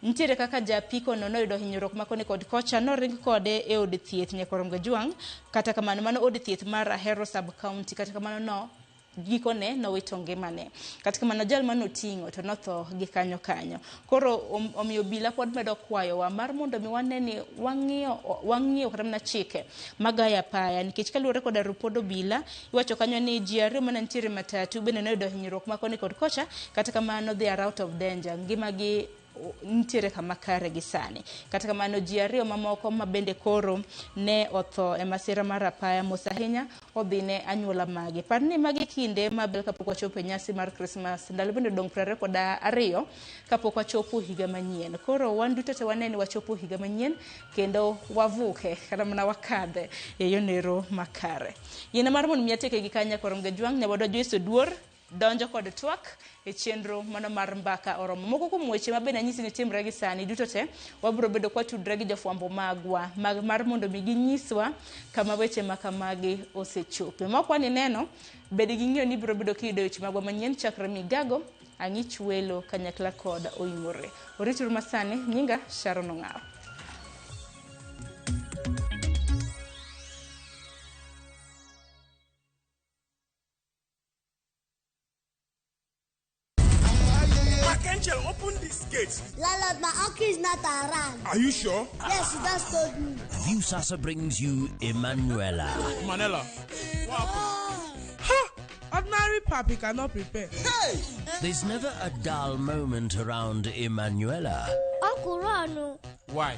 Nitiere kaka japiko no noyudo hinyruok ma koni kod kocha noring kode e od thieth Nyakorom Gajwang'. Kata kamano mano od thieth mar Ahero Sub County. Kata kamano no gikone nowito ngimane. Kata kamano jal manoting'o to notho gi kanyo kanyo. Koro omiyo obila pod medo kwayowa mar mondo mi wane ni wang'iyo kata mana chike mag apaya, nikech kaluwore koda ripod obila iwacho kanyo ni ji ariyo mane nitiere matatu bende noyudo hinyruok ma koni kod kocha. Kata kamano they are out of danger, ngimagi nitiere kama kare gi sani. Kata kamano ji ariyo mamoko ma bende koro ne otho e masira mar apaya mos ahinya odhi ne anyuola magi. Par ni magi kinde maber kapok wachopo e nyasi mar Christmas, ndalo bende odong' 22 kapok wachopo higa manyien. Koro wan duto te wane ni wachopo higa manyien kendo wavuke kata mana wakadhe e yonero makare. Yien mar mondo mi atieke gi kanya Korom Gajwang' nyawadwa Joyce Oduor donjo kod twak e chenro mano mar mbaka oromo. Moko kuom weche ma bende anyisi ni timre gi sani duto te wabiro bedo kwa tudre gi jofwambo magwa mar mondo mi ginyiswa kama weche ma kamagi osechope. Ma ok wani neno, bed gi ng'eyo ni ibiro bedo kiyudo weche magwa manyien chakre Migago, Ang'ich Welo kanyakla kod Oimore. Orituru masani, nyinga Sharon Ong'awo. Archangel, open this gate. Landlord, my uncle is not around. Are you sure? Yes, he just told me. Viusasa brings you Emanuela. Manela, what happened? Ha! Ordinary papi cannot prepare. Hey! There's never a dull moment around Emanuela. Uncle Ron. Why?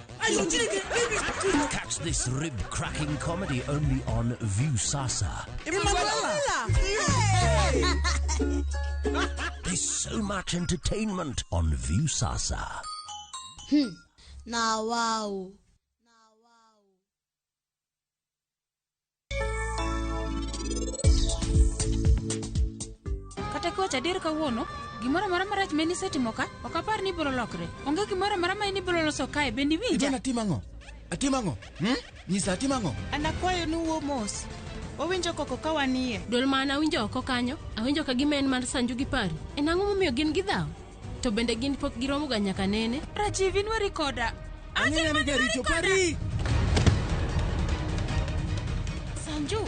Catch this rib-cracking comedy only on Viusasa. Emanuela! There's so much entertainment on Viusasa. Now, wow. Kata kiwacho adier kawuono, gimoro amora marach ma nisetimo ka, ok apar ni ibiro lokre. Onge gimoro amora ma in ibiro loso kae, bende iwinja? Ivana timo ang'o? Atimo ang'o? Nyisa atimo ang'o? An akwayo ni uwuo mos. Wawinjo koko ka wanie. Dwol ma an awinjo oko kanyo, awinjo ka gima en mar Sanju gi Pari. En ang'o momiyo gin gi dhaw? To bende gin pok giromoga nyaka nene. Rajiv, in weri koda. Ang'eyo ni jaricho Pari. Sanju.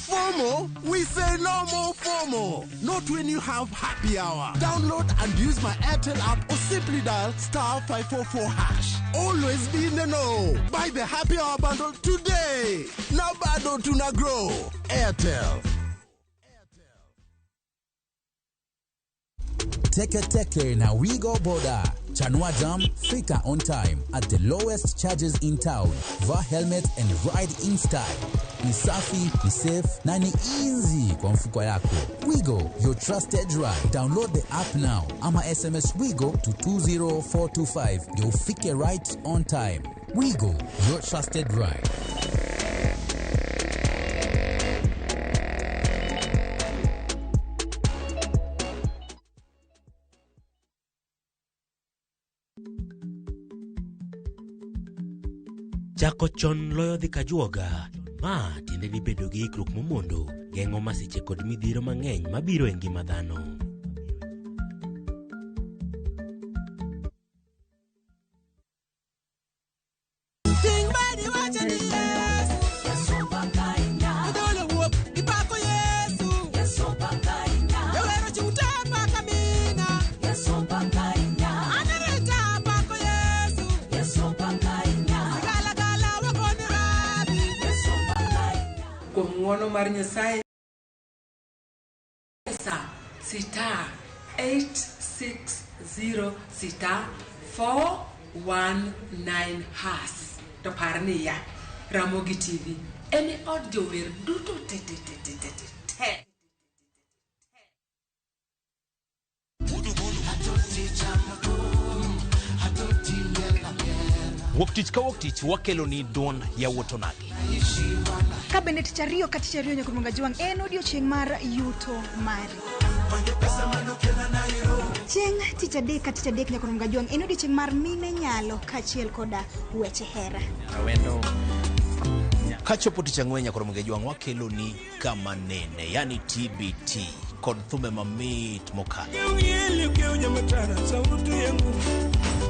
FOMO? We say no more FOMO. Not when you have happy hour. Download and use my Airtel app or simply dial *544#. Always be in the know. Buy the happy hour bundle today. Now bado tuna grow. Airtel. Teke Teke na Wigo Boda. Chanua Jam, fika on time at the lowest charges in town. Vaa helmet and ride in style. Ni safi, ni safe na ni easy kwa mfuko yako. Wigo, your trusted ride. Download the app now ama SMS Wigo to 20425 ndio ufike right on time. Wigo, your trusted ride. Chako chon loyo dhi kajuoga. Ma tiende ni bedo gi ikruok momondo geng'o masiche kod midhiero mang'eny mabiro e ngima dhano. Kuom ng'uono mar Nyasaye sa star 860 star 419 hash. To par niya, Ramogi TV en e od jower duto te te te te te te. Wuok tich ka wuok tich wakelo ni duond yawuot onagi. Ka bende tich ariyo ka tich ariyo nyaka Juang' en odiochieng' mar yuto mari. Chieng' tich adek ka tich adek nyaka Juang' en odiochieng' mar mine nyalo kaachiel koda weche hera. Kachopo tich ang'wen nyaka Juang' wakelo ni kama nene, yani TBT kod thumbe mamit mokalo.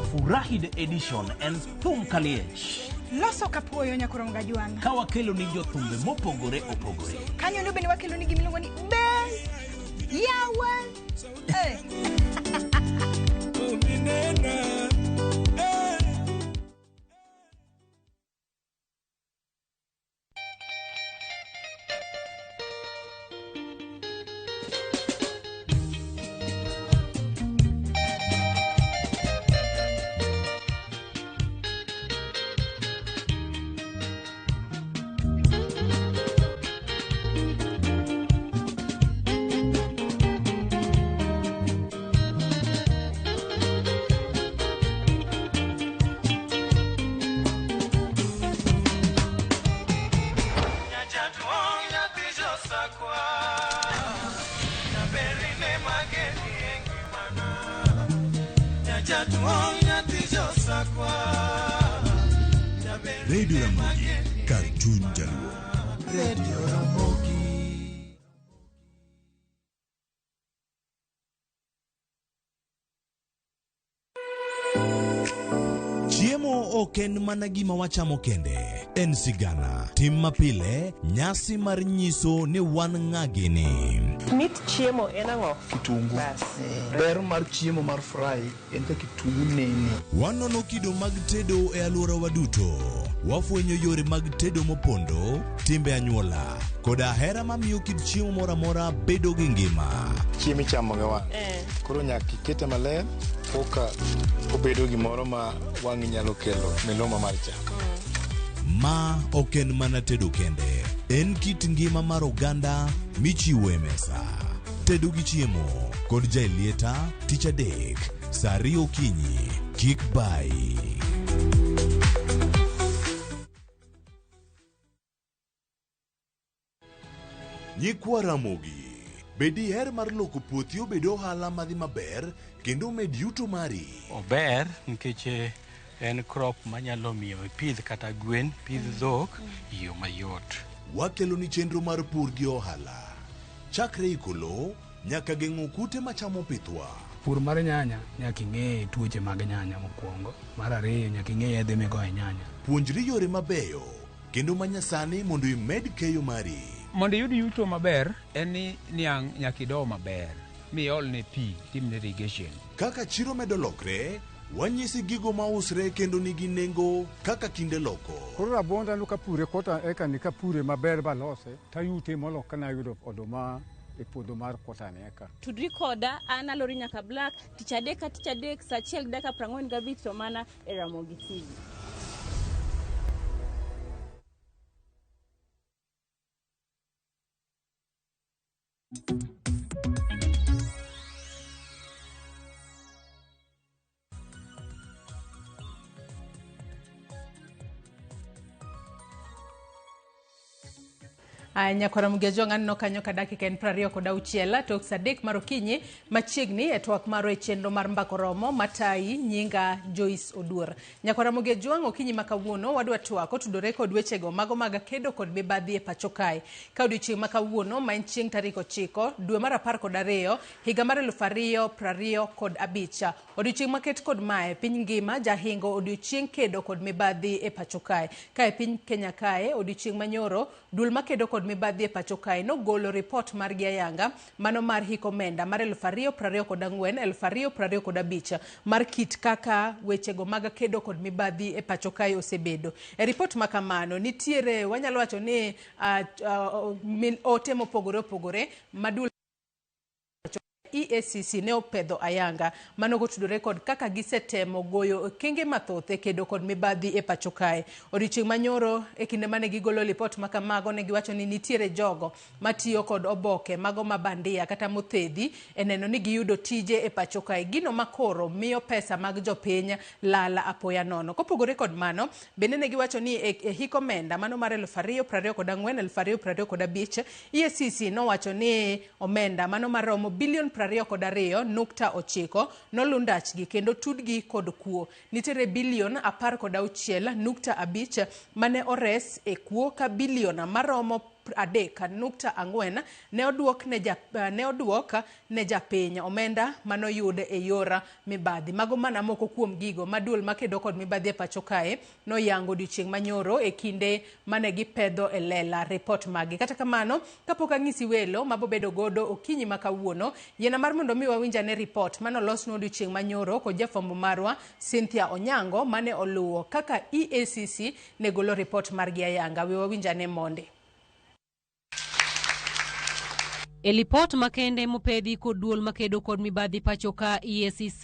Furahi the edition en thum kaliech. Loso kapuoyo nyakoro Mgajwang'. Ka wakelo ni jothumbe mopogore opogore. Kanyo no bende wakelo ni gimiluongo ni be yawa. Eh. Radio Ramogi, kar chuny Jaluo. Radio Ramogi. Chiemo ok en mana gima wachamo kende, en sigana, tim mapile, nyasi mar nyiso ni wan ng'a gini. Mit chiemo en ang'o? Kitungu. Ber mar chiemo mar fry en ka kitungu nene. Wanono kido mag tedo e alworawa duto. Wafwenyo yore mag tedo mopondo, timbe anyuola, koda hera mamiyo kit chiemo moro amora bedo gi ngima. Chiemo ichamo gi wang'. Koro nyaka ikete maler koka obedo gimoro ma wang'i nyalo kelo miluma mar chak. Ma ok en mana tedo kende, en kit ngima mar oganda michiwo e mesa. Tedo gi chiemo kod Jaelieta tich adek saa 2 okinyi. Kik bayi. Nyikwa Ramogi, be diher mar loko puothi obed ohala madhi maber kendo omed yuto mari? Ober nikech en crop manyalo miyo ipidh kata gwen, pidh dhok e yo mayot. Wakelo ni chenro mar pur gi ohala. Chakre iko lowo nyaka geng'o kute machamo pithwa. Pur mar nyanya nyaka ing'e tuoche mag nyanya mokwongo. Mar ariyo nyaka ing'e yedhe migoyo e nyanya. Puonjri yore mabeyo kendo manyasani mondo imed keyo mari. Mondo iyud yuto maber en ni niang' nyaka ido maber miolne pi timne irrigation. Kaka chiro medo lokre, wanyisi gigo mausre kendo nigi nengo kaka kinde loko. Koro rabuonda no kapure kota eka ni kapure maber balose tayute molo kana ayudo oduma e puodho mar kota ni eka. Tudri koda an Alori nyaka Black tich adek ka tich adek saa 1 gi dakika 45 to mana e Ramogi TV. Aya, nyakwara Mugejwang' aneno kanyo ka dakika en 26 tok saa 3 mar okinyi machiegni e twak marwa e chenro mar Mbaka Oromo matayi nyinga Joyce Oduor. Nyakwara Mugejwang' okinyi ma kawuono wadwa twak otudore kod wechego mago mag kedo kod mibadhi e pacho kae. Ka odiochieng' ma kawuono ma en chieng' tarik 9 dwe mar 12 higa mar 2025. Odiochieng' maket kod mae piny ngima jahingo odiochieng' kedo kod mibadhi e pacho kae. Ka e piny Kenya kae odiochieng' manyoro duol makedo kod mibadhi e pacho kae nogolo ripot margi ayanga mano mar hik omenda mar 2024 2025 mar kit kaka wechego mag kedo kod mibadhi e pacho kae osebedo. E ripot ma kamano nitiere wanyalo wacho ni ote mopogore opogore ma duol EACC ne opedho ayanga mano kotudore kod kaka gisetemo goyo okenge mathoth e kedo kod mibadhi e pacho kae. Odiochieng' manyoro e kinde mane gigolo lipot ma kamago ne giwacho ni nitiere jogo matiyo kod oboke mago ma bandia kata mothedhi e neno ni giyudo tije e pacho kae. Gino makoro miyo pesa mag jopiny lala apoya nono. Kopogore kod mano, bende ne giwacho ni e hik omenda mano mar 2024 2025 EACC nowacho ni omenda mano maromo bilion 22.9 nolundachgi kendo tudgi kod kuo. Nitiere bilion 16.5 mane ores e kuo ka bilion maromo 3.4 ne oduok ne japiny omenda manoyud e yor mibadhi. Mago mana moko kuom gigo ma duol makedo kod mibadhi e pacho kae noyango odiochieng' manyoro e kinde mane gipedho e lela ripot magi. Kata kamano, kapok ang'isi welo mabobedo godo okinyi ma kawuono, yiena mar mondo mi wawinj ane ripot manolosnwa odiochieng' manyoro kod jafwambo marwa Cynthia Onyango mane oluwo kaka EACC ne golo ripot margi ayanga. We wawinj ane monde. E lipot makende mopedhi kod duol makedo kod mibadhi pacho ka EACC,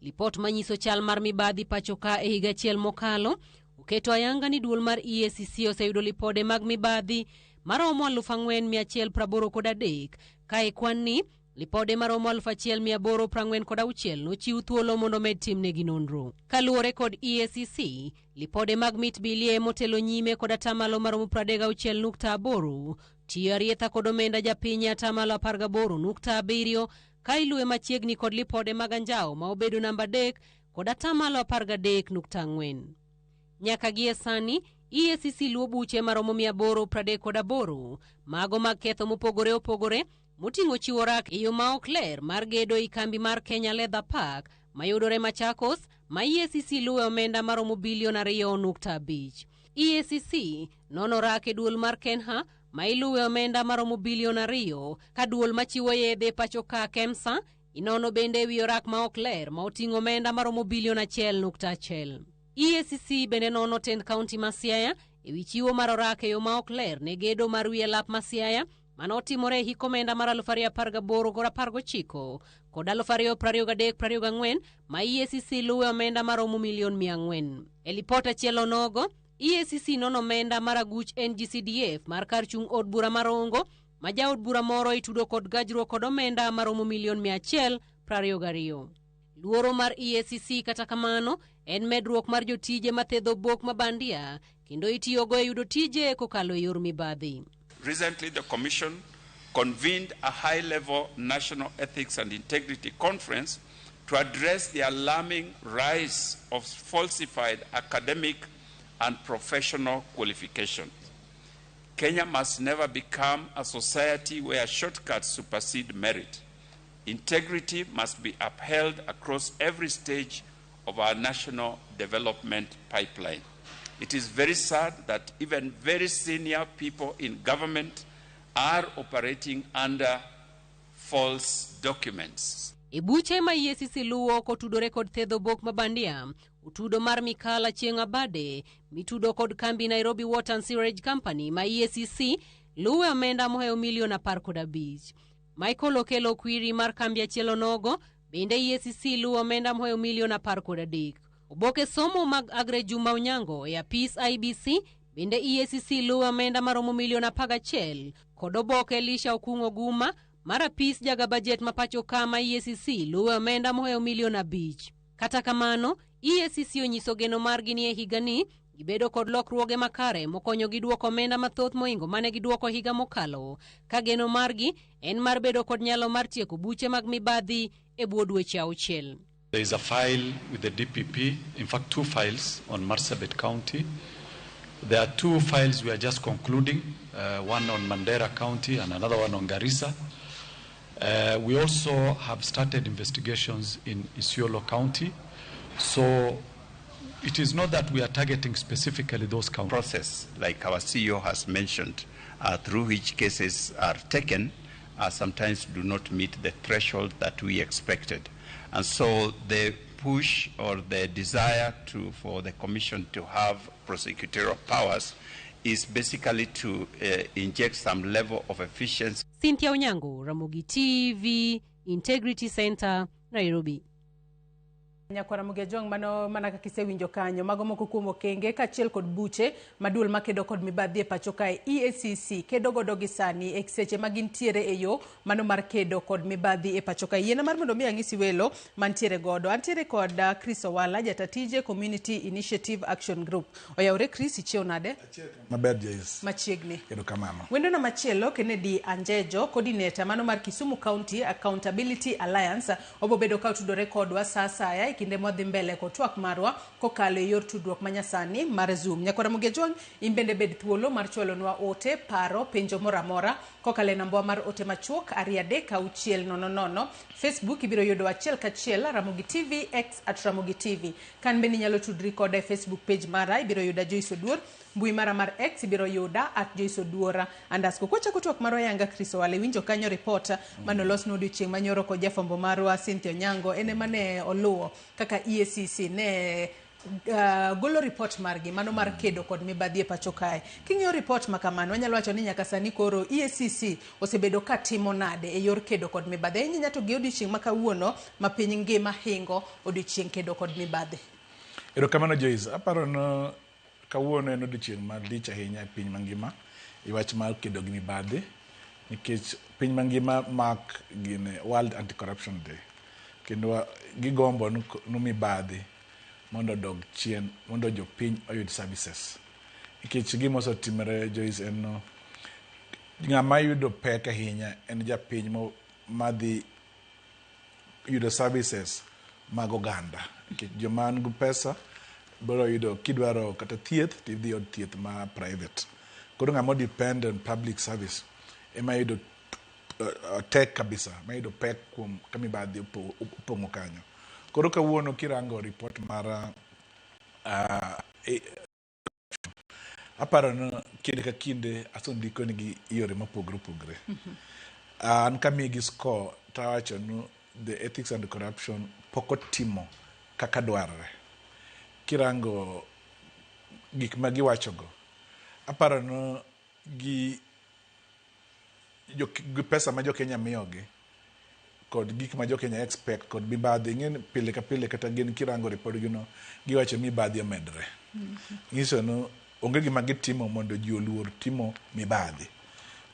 lipot manyiso chal mar mibadhi pacho ka e higa achiel mokalo, oketo ayanga ni duol mar EACC oseyudo lipode mag mibadhi maromo 4,183, ka e kwan ni lipode maromo 1,846 nochiw thuolo mondo med timnegi nonro. Kaluwore kod EACC, lipode mag mit bilie motelo nyime kod atamalo maromo 36.8, tiyo arietha kod omenda japiny atamalo 18.7, ka iluwe machiegni kod lipode mag anjawo ma obedo namba 3 kod atamalo 13.4. Nyaka gie sani, EACC luwo buche maromo 838, mago mag ketho mopogore opogore moting'o chiwo rak e yo ma ok ler mar gedo e kambi mar Kenya Leather Park mayudore Machakos, ma EACC luwe omenda maromo bilion 2.5. EACC nono rak e duol mar Kenha ma iluwe omenda maromo bilion 2, ka duol machiwo yedhe pacho ka KEMSA inono bende ewi orak ma ok ler ma oting'o omenda maromo bilion 1.1. EACC bende nono tend kaunti ma Siaya ewi chiwo mar orak e yo ma ok ler ne gedo mar wi alap ma Siaya manotimore e hik omenda mar 2018-19 kod 2023-24 ma EACC luwe omenda maromo milion 400. E lipot achiel onogo, EACC nono omenda mar aguch NGCDF mar kar chung' od bura marongo ma jaod bura moro itudo kod gajruok kod omenda maromo milion 122. Luoro mar EACC kata kamano en medruok mar jotije mathedho bok mabandia kendo itiyogo e yudo tije kokalo e yor mibadhi. Recently, the Commission convened a high-level National Ethics and Integrity Conference to address the alarming rise of falsified academic and professional qualifications. Kenya must never become a society where shortcuts supersede merit. Integrity must be upheld across every stage of our national development pipeline. It is very sad that even very senior people in government are operating under false documents. E buche ma EACC luwo kotudore kod thedho bok mabandia, utudo mar Mikala Chieng' Abade mitudo kod kambi Nairobi Water and Sewerage Company ma EACC luwe omenda mohewo milion 15. Michael Okelo Kwiri mar kambi achiel onogo bende EACC luwo omenda mohewo milion 13. Oboke somo mag Agre Juma Onyango e apis IBC bende EACC luwo omenda maromo milion 11 kod oboke Elisha Okung' Oguma mar apis jaga bajet ma pacho ka ma EACC luwe omenda mohewo milion 5. Kata kamano, EACC onyiso geno margi ni e higani gibedo kod lokruoge makare mokonyo giduoko omenda mathoth moingo mane giduoko higa mokalo, ka geno margi en mar bedo kod nyalo mar tieko buche mag mibadhi e bwo dweche 6. There is a file with the DPP, in fact 2 files on Marsabit County. There are 2 files we are just concluding, one on Mandera County and another one on Garissa. We also have started investigations in Isiolo County. So it is not that we are targeting specifically those counties. Process, like our CEO has mentioned, through which cases are taken, sometimes do not meet the threshold that we expected. And so the push or the desire for the Commission to have prosecutorial powers is basically to inject some level of efficiency. Cynthia Onyango, Ramogi TV, Integrity Center, Nairobi. Nyakwara Mugejwang' mano mana kaka isewinjo kanyo mago moko kuom okenge kaachiel kod buche maduol makedo kod mibadhi e pacho kae EACC kedo godo gi sani e seche ma gintiere e yo mano mar kedo kod mibadhi e pacho kae. Yiena mar mondo mi ang'isi welo mantiere godo. Antiere kod Chris Owala, jatatije Community Initiative Action Group. Oyawre Chris, ichiew nade? Maber Joyce. Machiegni. Erokamano. Wendona machielo Kennedy Anjejo, coordinator mano mar Kisumu County Accountability Alliance, obobedo ka otudore kodwa sa asaya kinde mwadhi mbele kod twak marwa kokalo e yor tudruok manyasani mar Zoom. Nyakwara Mogejwang', in bende bed thuolo mar chwalonwa ote, paro, penjo moro amora kokalo e nambwa mar ote machuok 23600. Facebook ibiro yudo achiel kachiel Ramogi TV, X at Ramogi TV. Kan bende inyalo tudri koda e Facebook page mara, ibiro yuda Joyce Oduor. Mbui mara mar X ibiro yuda at Joyce Oduor underscore. Kwachako twak marwa yanga Chris Owale, winjo kanyo report manolos odiochieng' manyoro kod jafwambo marwa Cynthia Onyango, en ema ne oluwo kaka EACC ne golo report margi mano mar kedo kod mibadhi e pacho kae. King'iyo report ma kamano, wanyalo wacho ni nyaka sani koro EACC osebedo ka timo nade e yor kedo kod mibadhi. Ahinya to gi odiochieng' ma kawuono ma piny ngima hingo odiochieng' kedo kod mibadhi. Erokamano Joyce, aparo no kawuono en odiochieng' malich ahinya e piny mangima e wach mar kedo gi mibadhi nikech piny mangima mark gine World Anti-Corruption Day kendo gigombo no mibadhi mondo odog chien mondo jopiny oyud services nikech gima osetimore Joyce en no ng'ama yudo pek ahinya en japiny madhi yudo services mag oganda nikech joma nigi pesa biro yudo kidwaro kata thieth tidhi od thieth ma private. Koro ng'ama depend on public service ema yudo tek kabisa, ema yudo pek kuom ka mibadhi opong'o kanyo. Koro kawuono kirango report mar aparo ni kinde ka kinde asendiko nigi yore mopogore opogore. An kamiyi score tawacho ni the ethics and corruption pok otimo kaka dwarre. Kirango gik ma giwachogo, aparo ni gi pesa ma jokenya miyogi kod gik ma jokenya expect kod mibadhi, ing'e ni pile ka pile kata gin kirango ripod gi no, giwacho ni mibadhi omedre. Nyiso ni onge gima gitimo mondo ji oluor timo mibadhi.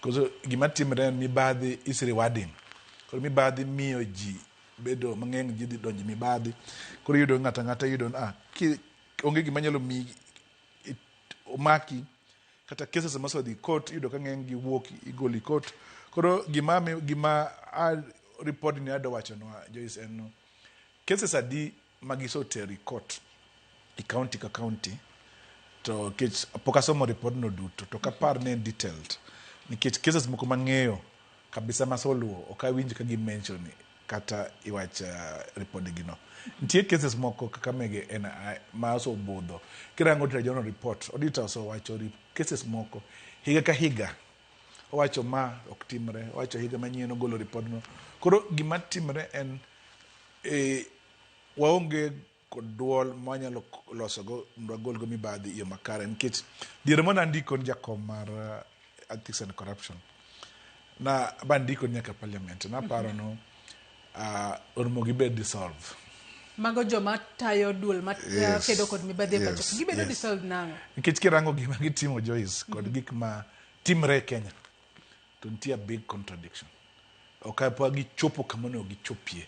Koso gima timre en mibadhi is rewarding. Koro mibadhi miyo ji bedo mang'eny, ji dhi donjo mibadhi. Koro iyudo ng'ato ang'ata yudo ni onge gima nyalo miyi omaki kata cases mosedhi court iyudo ka ng'eny gi wuok igolo e court. Koro gima report ni adwa wachonwa Joyce en no cases adi ma gisetero e court e county ka county to nikech pok asomo report no duto to ok apar ni en detailed nikech cases moko mang'eyo kabisa masoluwo ok awinj ka gi mention kata iwach report gi no. Nitie cases moko kaka mege NI ma osebudho. Kirango Auditor General report, auditor osewacho cases moko higa ka higa. Owacho ma ok timre, owacho higa manyien ogolo report no. Koro gima timre en waonge kod duol mwanyalo losogo mondo wagolgo mibadhi e yo makare nikech diere mane andiko ni jakom mar Ethics and Corruption na bandiko nyaka parliament naparo no orumo gibed dissolve. Mago joma tayo duol ma kedo kod mibadhi e pacho. Gibedo dissolve nang'o? Nikech kirango gima gitimo Joyce kod gik ma timre e Kenya to nitie a big contradiction. Ok apa gichopo kama onego gichopie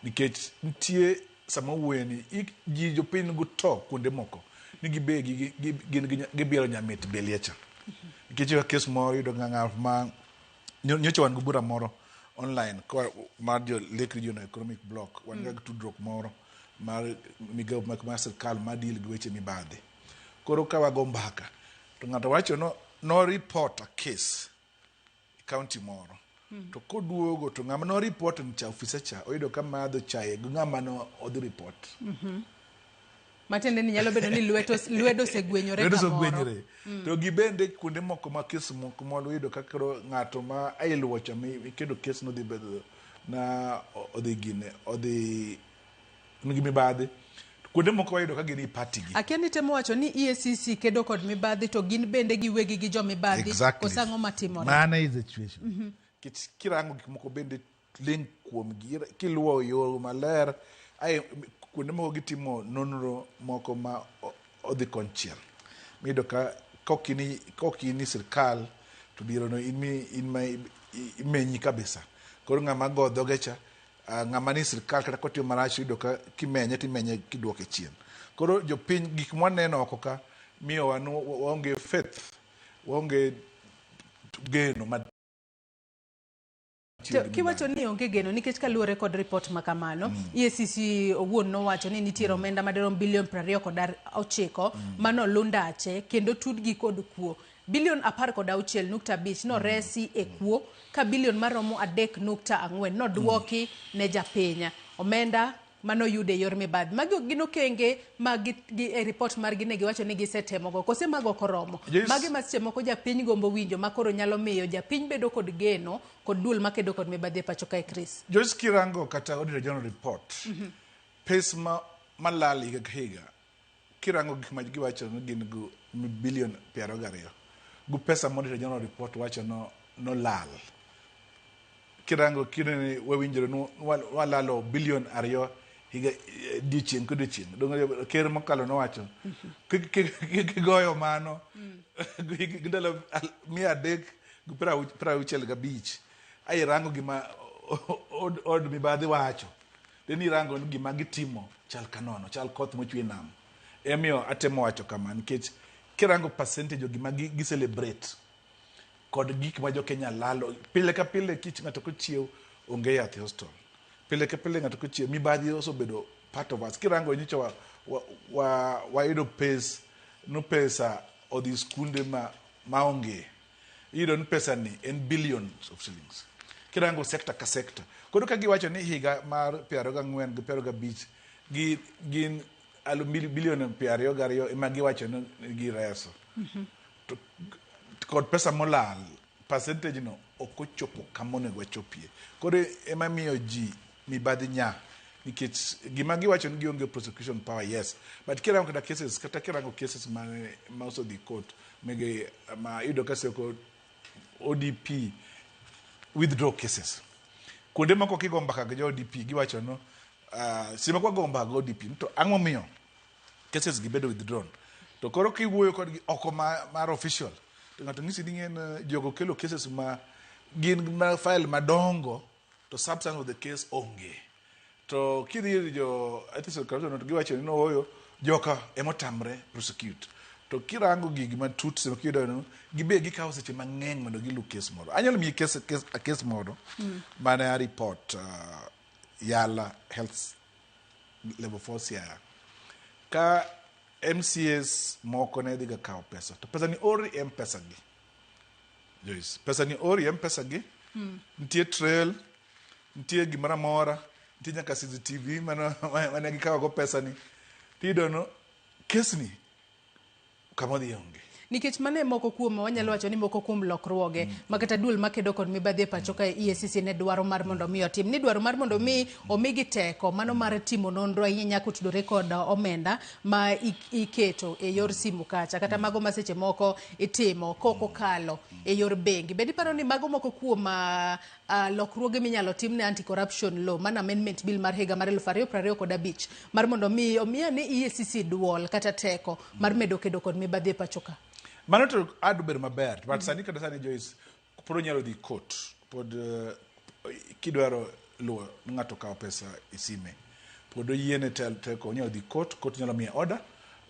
nikech nitie sama wuoye ni ji jopiny go to kuonde moko ni gibe gin gibielo nyamit belie cha. Nikech ka kes moro yudo ng'at ma nyocha wan gi bura moro online mar jo Lake Regional Economic Bloc, wan gi tudruok moro mar migawo mar sirkal ma deal gi weche mibadhi. Koro ka wago mbaka to ng'ato wacho no report a case e county moro. To koduogo to ng'ama no report ni cha ofisa cha oyudo ka madho chae gi ng'ama no odhi report. Matiende ni nyalo bedo ni lwedo osegwenyore kamoro. Osegwenyore. To gibende kuonde moko ma kes moko molo yudo ka koro ng'ato ma iluwo cha ikedo kes no dhi bedo na odhi gine odhi nigi mibadhi. Kuonde moko wayudo ka gin i party gi. Akia ni temo wacho ni EACC kedo kod mibadhi to gin bende giwegi gi jo mibadhi. Koso ang'o matimore? Mano is the situation. Nikech kirango gik moko bende ling kuom gi kiluwo yo maler ai kuonde moko gitimo nonro moko ma odhi konchiel. Miyudo ka kokini sirkal to dierono in ma imenyi kabisa. Koro ng'ama go dhoge cha ng'ama ni sirkal kata kotimo marach yudo ka kimenye timenye kiduoke chien. Koro jopiny gik mwaneno oko ka miyo wan waonge faith, waonge geno. To kiwacho ni onge geno nikech kaluwore kod ripot ma kamano, EACC owuon nowacho ni nitiere omenda madirom bilion 29 manolu ndache kendo tudgi kod kuo. Bilion 16.5 noresi e kuo ka bilion maromo 3.4 nodwoki ne japiny. Omenda manoyud e yor mibadhi. Magi ok gin okenge ma gi, gi, e ripot margi ne giwacho ni gisetemogo kose mago ok oromo. Yes. Magi ma seche moko japiny gombo winjo ma koro nyalo miyo japiny bedo kod geno kod duol makedo kod mibadhi e pacho kae Chris. Joyce kirango kata Auditor General report, pes ma malal higa ka higa, kirango gik ma giwacho ni gin go bilion 22, gu pesa ma Auditor General report wacho no nolal. Kirango kineni wawinjore ni walalo bilion 2 higa odiochieng' kodiochieng'. Donge ker mokalo nowacho kigoyo mano gi ndalo 365 ai irango gima od mibadhi wacho, then irango ni gima gitimo chal ka nono, chal koth mochwe nam. Emiyo atemo wacho kama nikech kirango percentage of gima gi celebrate kod gik ma jo Kenya lalo pile ka pile kich ng'ato kochiew onge yath e hospital. Pile ka pile ng'ato kochiew mibadhi osebedo part of us. Kirango nyocha wayudo pes no pesa odhi skunde ma maonge. Iyudo ni pesa ni en billions of shillings. Kirango sector ka sector. Koro ka giwacho ni higa mar 24 gi 25 gi gin bilion 22 ema giwacho ni gireso. To kod pesa molal, percentage no ok ochopo kama onego wachopie. Koro ema miyo ji mibadhi nya nikech gima giwacho ni gionge prosecution power, yes, but kirango kata cases, kata kirango cases mane ma osedhi court mege ma iyudo ka seko ODP withdraw cases. Kuonde moko kigo mbaka gi jo ODP giwacho no seche moko wago mbaka gi ODP to ang'o momiyo cases gi bedo withdrawn. To koro kiwuoyo kodgi oko mar official to ng'ato ng'isi ni ng'en jogo kelo cases ma gin ma file madongo to substance of the case onge. To kidhi ir jo Ethics and Corruption to giwacho ni ooyo joka emotamre prosecute. To kirango gigi matut sama kiyudo no gibe gikawo seche mang'eny mondo gilu case moro. Anyalo miyi case moro mane a report Yala Health Level 4 Siaya. Ka MCAs moko ne dhi ga kawo pesa to pesa ni ori e M-Pesa gi. Joyce, pesa ni ori e M-Pesa gi. Nitie trail, nitie gimoro amora, nitie nyaka CCTV mane gikawo go pesa ni. Tiyudo no case ni kama odhi onge. Nikech mano e moko kuom wanyalo wacho ni moko kuom lokruoge ma kata duol makedo kod mibadhi e pacho kae EACC ne dwaro mar mondo mi otim. Ni dwaro mar mondo mi omigi teko mano mar timo nonro ahinya kotudore kod omenda ma iketo e yor simu kacha kata mago ma seche moko itimo kokokalo e yor bengi. Bende iparo ni mago moko kuom lokruoge minyalo tim ne anti-corruption law mana amendment bill mar higa mar 2025 mar mondo mi omiya ni EACC duol kata teko mar medo kedo kod mibadhi e pacho ka? Mano to adu bedo maber, but sani kata sani Joyce pod onyalo dhi court, pod kidwaro luwo ng'ato kawo pesa e sime, pod oyiene teko onyalo dhi court, court nyalo miye order,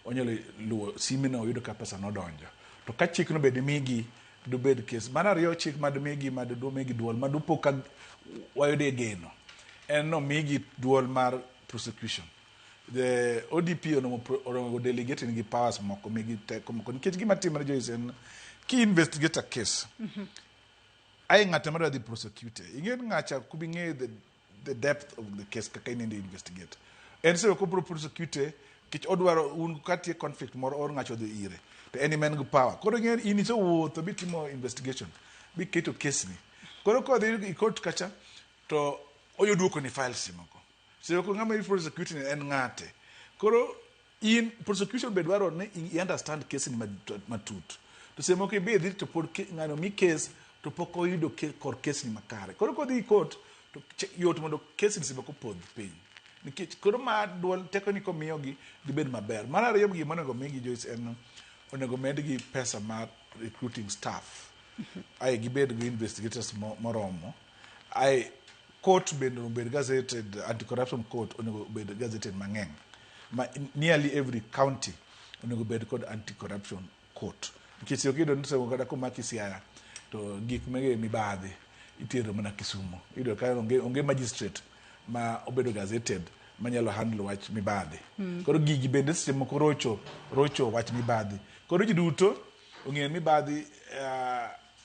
onyalo luwo sime no oyudo ka pesa nodonjo. To ka chik no bende migi dobed case. Mar ariyo chik mad migi mad migi duol madupo ka wayude geno en no migi duol mar prosecution. The ODP onomo delegate nigi powers moko migi teko moko nikech gima timore Joyce en ki investigate a case ai ng'ato madwa dhi prosecute ing'e ni ng'acha ok bi ng'eyo the depth of the case kaka inende investigate en seche moko obiro prosecute nikech odwaro un ka nitie conflict moro or ng'acho odhi ire to en ema en gi power koro ing'e in isewuotho bitimo investigation biketo case ni koro kodhi i court kacha to oyo duoko ni files moko seche moko ng'ama i prosecute ni en ng'ate koro in prosecution be dwaro ni i understand case ni matut to seche moko ibi idhi to pod ng'ano mi case to pok oyudo kor case ni makare koro kodhi i court to yot mondo case ni seche moko podh piny nikech koro ma duol teko ni komiyogi gibed maber. Mar ariyo gima onego migi Joyce en onego medgi pesa mar recruiting staff ae gibed gi investigators moromo ae court bende obed gazetted, anti-corruption court onego obed gazetted mang'eny ma nearly every county onego bed kod anti-corruption court nikech ok iyudo ni seche kata komaki Siaya to gik mege mibadhi itero mana Kisumu. Iyudo ka onge magistrate ma obedo gazetted manyalo handle wach mibadhi. Koro gigi bende seche moko rocho wach mibadhi. Koro ji duto ong'eyo ni mibadhi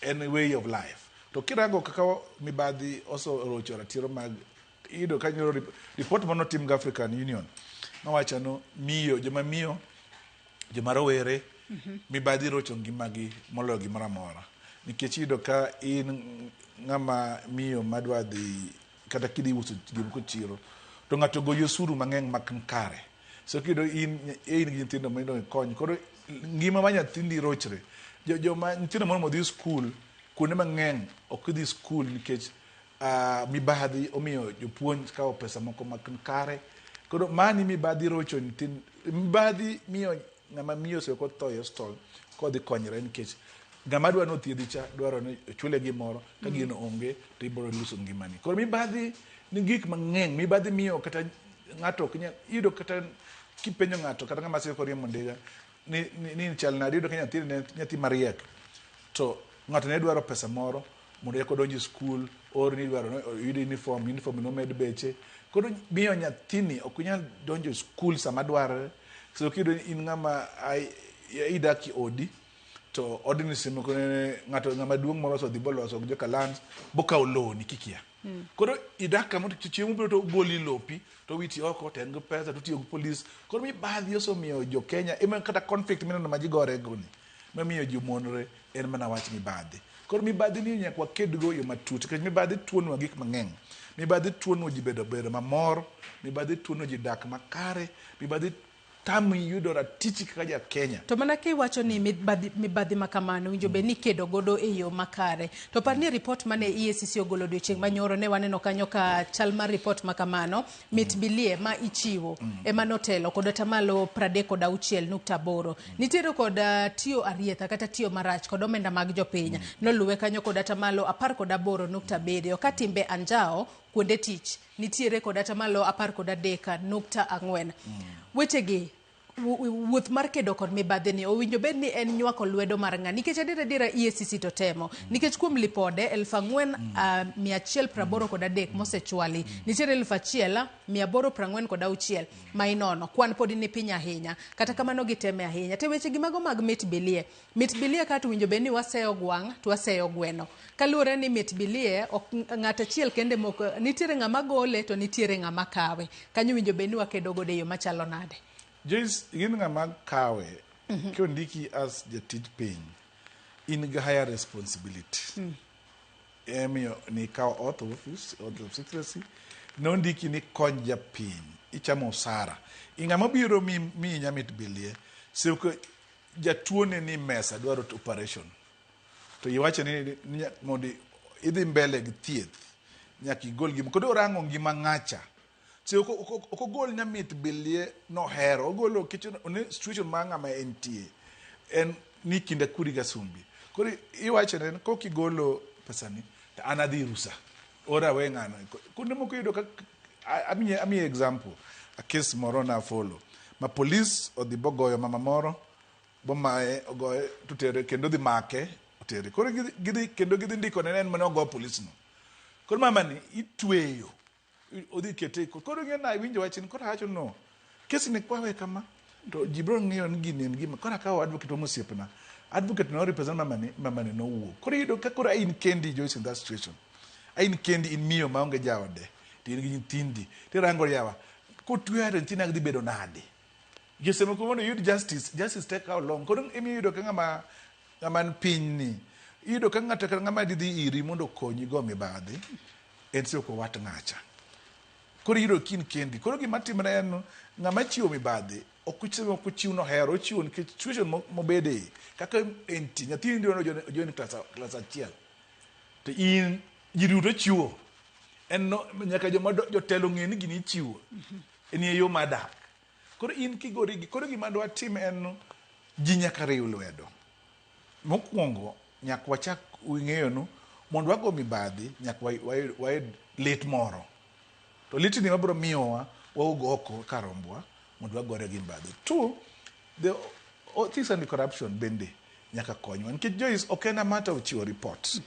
en way of life. To kirango kaka mibadhi osorocho ratiro mag, iyudo ka nyoro report manotim gi African Union nowacho no miyo, joma miyo, joma rowere, mibadhi rocho ngimagi moloyo gimoro amora. Nikech iyudo ka in ng'ama miyo madwa dhi kata kidhi uso gimoko chiro to ng'ato goyi osuru mang'eny mak kare. So kiyudo in gi nyithindo ma idwa ikony, koro ngima mar nyathini rochre. Joma nyithindo moro modhi skul, kuonde mang'eny ok dhi skul nikech mibadhi omiyo jopuonj kawo pesa moko mak kare. Koro mani mibadhi rocho nyithindo, mibadhi miyo ng'ama miyo oseko tho e hospital kodhi konyre nikech ng'ama dwa ni othiedhi cha dwaro ni ochule gimoro, ka gino onge to ibiro luso ngimani. Koro mibadhi ni gik mang'eny, mibadhi miyo kata ng'ato ok nyal iyudo kata kipenjo ng'ato kata ng'ama siko riembo ndiga ni chal nade, iyudo ka nyathini ne nyathi mariek to ng'ato ne dwaro pesa moro mondo eka odonj e skul, or ni idwaro ni oyud uniform nomed beche. Koro miyo nyathini ok nyal donjo e skul sama dwarore. So kiyudo ni in ng'ama idak e odi to odni seche moko ne ng'ato ng'ama duong' moro osedhi boloso gi joka lands bokawo lowoni kikia. Koro idak kama to chieng' mobiro to ogoli lopi to owiti oko to en gi pesa to otiyo gi polis. Koro mibadhi osemiyo jo Kenya ema kata conflict mineno ma ji gore go ni mamiyo ji monre en mana wach mibadhi. Koro mibadhi ni nyaka wakedgo e yo matut nikech mibadhi tuonwa gik mang'eny. Mibadhi tuono ji bedo mamor, mibadhi tuono ji dak makare, mibadhi tami yudo ratichi kaka ja Kenya. To mana kiwacho ni mibadhi ma kamano winjo bed ni ikedo godo e yo makare. To par ni report mane EACC ogolo odiochieng' manyoro ne waneno kanyo ka chal mar report ma kamano mit bilie ma ichiwo ema notelo kod atamalo 36.8. Nitiere kod tiyo arietha kata tiyo marach kod omenda mag jopiny. Noluwe kanyo kod atamalo 18.7 ka timbe anjao kuonde tich nitiere kod atamalo 13.4. Wechegi wuoth mar kedo kod mibadhi ni owinjo bed ni en nywako lwedo mar ng'a, nikech adiera EACC to temo, nikech kuom lipode 4183 mosechwali nitiere 1846 ma inono, kwan pod ni piny ahinya, kata kamano giteme ahinya. Te wechegi mago mag mit bilie kata owinjo bed ni waseyo gwang' to waseyo gweno, kaluwore ni mit bilie ok ng'at achiel kende mok, nitiere ng'ama gole to nitiere ng'ama kawe. Kanyo owinjo bed ni wakedo godo e yo machalo nade? Joyce, in ng'ama kawe, kondiki as jatij piny, in gi higher responsibility. Emiyo ni kawo oath of office, oath of secrecy, nondiki ni kony japiny, ichamo osara. Ng'ama biro miyi nyamit bilie, seko jatuo ne ni mesa dwaro operation. To iwacho ni mondo idhi mbele gi thieth, nyaka igol gima. Koro orango ngima ng'acha. So ok ogol nyamit bilie nohero, ogolo nikech one situation mar ng'ama entie. En ni kinda kuri gi asumbi. Koro iwacho ne kok igolo pesani to an adhi rusa. Ora we ng'ano. Kuonde moko iyudo ka amiyi example, a case moro na follow. Ma police odhi bogoyo mama moro, bomaye, ogoye, to tere kendo dhi make, otere. Koro gidhi kendo gidhi ndiko ne en mane ogo police no. Koro mama ni itweyo. Odhi kete. Koro ing'e na iwinjo wach ni koro awacho no. Kesi ni kwawe kama to ji biro ng'eyo ni gini en gima. Koro akawo advocate wa osiepna. Advocate no represent mama ni nowuok. Koro iyudo ka koro in kendi Joyce in that situation. In kendi in miyo maonge jaode. To in gi nyithindi. Tirango yawa. Kotweya to nyithinda dhi bedo nade? Nikech seche moko mondo iyud justice, justice take how long? Koro emiyo iyudo ka ng'ama ni piny ni. Iyudo ka ng'ato ka ng'ama dhi iri mondo okonyi go mibadhi, en seche moko wat ng'acha. Koro iyudo ka in kendi. Koro gima timre en ng'ama chiwo mibadhi ok ochiw nohero, ochiwo nikech situation mobede kaka entie. Nyathini dwaro join class achiel. To in ji duto chiwo. En no, nyaka joma jotelo ng'e ni gini ichiwo. En e yo mar dak. Koro in kigori gi, koro gima dwa tim en ji nyaka riw lwedo. Mokwongo nyaka wachak ng'eyo nu mondo wago mibadhi nyaka wayud lit moro. To litni mabiro miyowa wawuog oko kar rombwa mondo wagore gi mibadhi. Two, the ethics and corruption bende nyaka konywa. Nikech Joyce ok en a matter of chiwo report.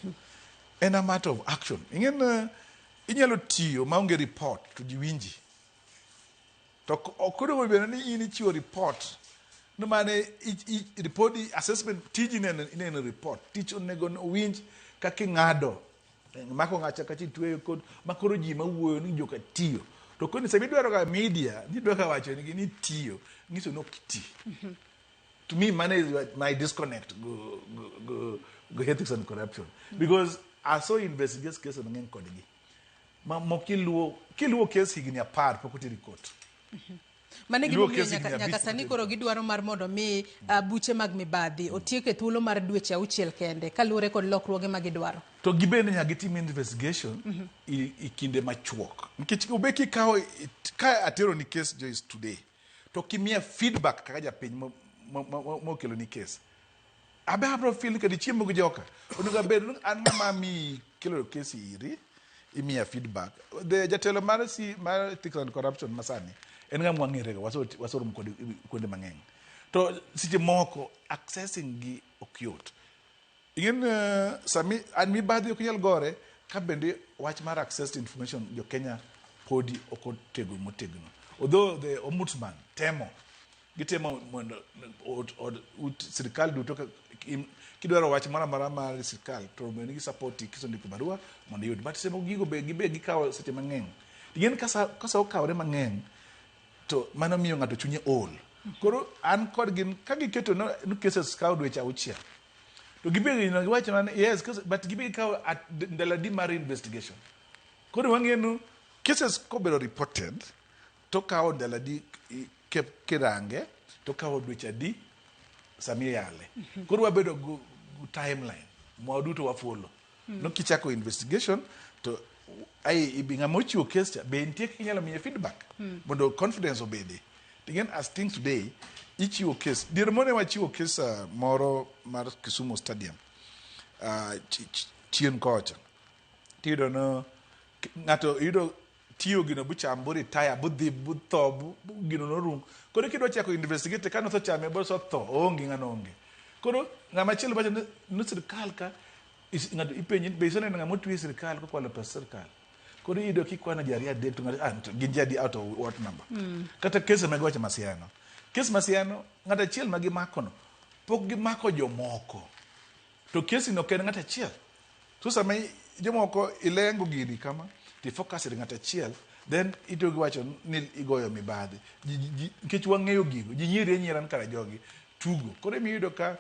En a matter of action. Ing'en inyalo tiyo maonge report to ji winji. To ok onego bed ni in ichiwo report ni mane ripodi assessment tiji ineno report. Tich onego owinj kaka ing'ado mako ng'acha kacha itweyo kod makoro ji mawuoyo ni joka tiyo. To koni sama idwaro ga media ni idwaro ga wacho nigi ni tiyo nyiso ni ok iti. To me, money is my disconnect go, go, go, go ethics and corruption. Because I saw investigate case mang'eny kodgi. Ma moko kiluwo case higni 10 pok oteri court. Mano e Iluwo gimomiyo case higni nyaka 5 sani pok koro gidwaro mar mondo mi buche mag mibadhi otiek e thuolo mar dweche 6 kende kaluwore kod lokruoge ma gidwaro. To gibende nyaka gitim investigation i kinde machuok. Nikech obe kikawo ka atero ni case Joyce today to kimiya feedback kaka japiny mokelo ni case. Abe abro feel ka dichiemo gi joka. Onego abed ni an ng'ama miyi kelo case iri imiya feedback. The jatelo mar C mar ethics and corruption masani en ng'ama wang'ere go waseromo kode kuonde mang'eny. To seche moko accessing gi ok yot. Ing'en sami an mibadhi ok nyal gore ka bende wach mar access to information jo Kenya podi ok otego motegno. Although the ombudsman temo gitemo mondo od sirikal duto kidwaro wach moro amora mar sirikal to onego gi support kisondiko barua mondo iyud. But seche moko gigo be gibe gikawo seche mang'eny. Ing'en ka sa okawore mang'eny to mano miyo ng'ato chunye ol. Koro an kod gin ka giketo no cases kawo dweche 6 to gibe giwacho mana yes but gibe gikawo at ndalo adi mar investigation. Koro wang'eyo ni cases kobedo reported to kawo ndalo adi kirange to kawo dweche adi sami iyale. Koro wabedo gi timeline ma waduto wa follow. No kichako investigation to ai ibi ng'ama ochiwo case cha be nitie kaka inyalo miye feedback mondo confidence obede. Again, as things today, ichiwo case. Dier mone wachiwo case moro mar Kisumu Stadium chien kocha. Tiyudo no ng'ato yudo tiyo gino bucham bu retire budhi butho gino norum. Koro kidwa chako investigate ka nosechame bosotho oonge ng'ano onge. Koro ng'ama chielo wacho ni sirikal ka ng'ato ipenji be iseneno ng'ama otwe e sirikal kokwalo pes sirikal. Koro iyudo kikwano ji 2 3 to ng'ato to gin ji adi out of what number. Kata kese mag wacho Masiano. Kes Masiano ng'ato achiel ma gimakono pok gimako jomoko. To kesi no ok en ng'ato achiel. So sama jomoko ilengo gini kama to ifocus e ng'ato achiel then itiyo gi wacho ni igoyo mibadhi. Nikech wang'eyo gigo, ji nyieri anyiera ni kara jogi tugo. Koro ema iyudo ka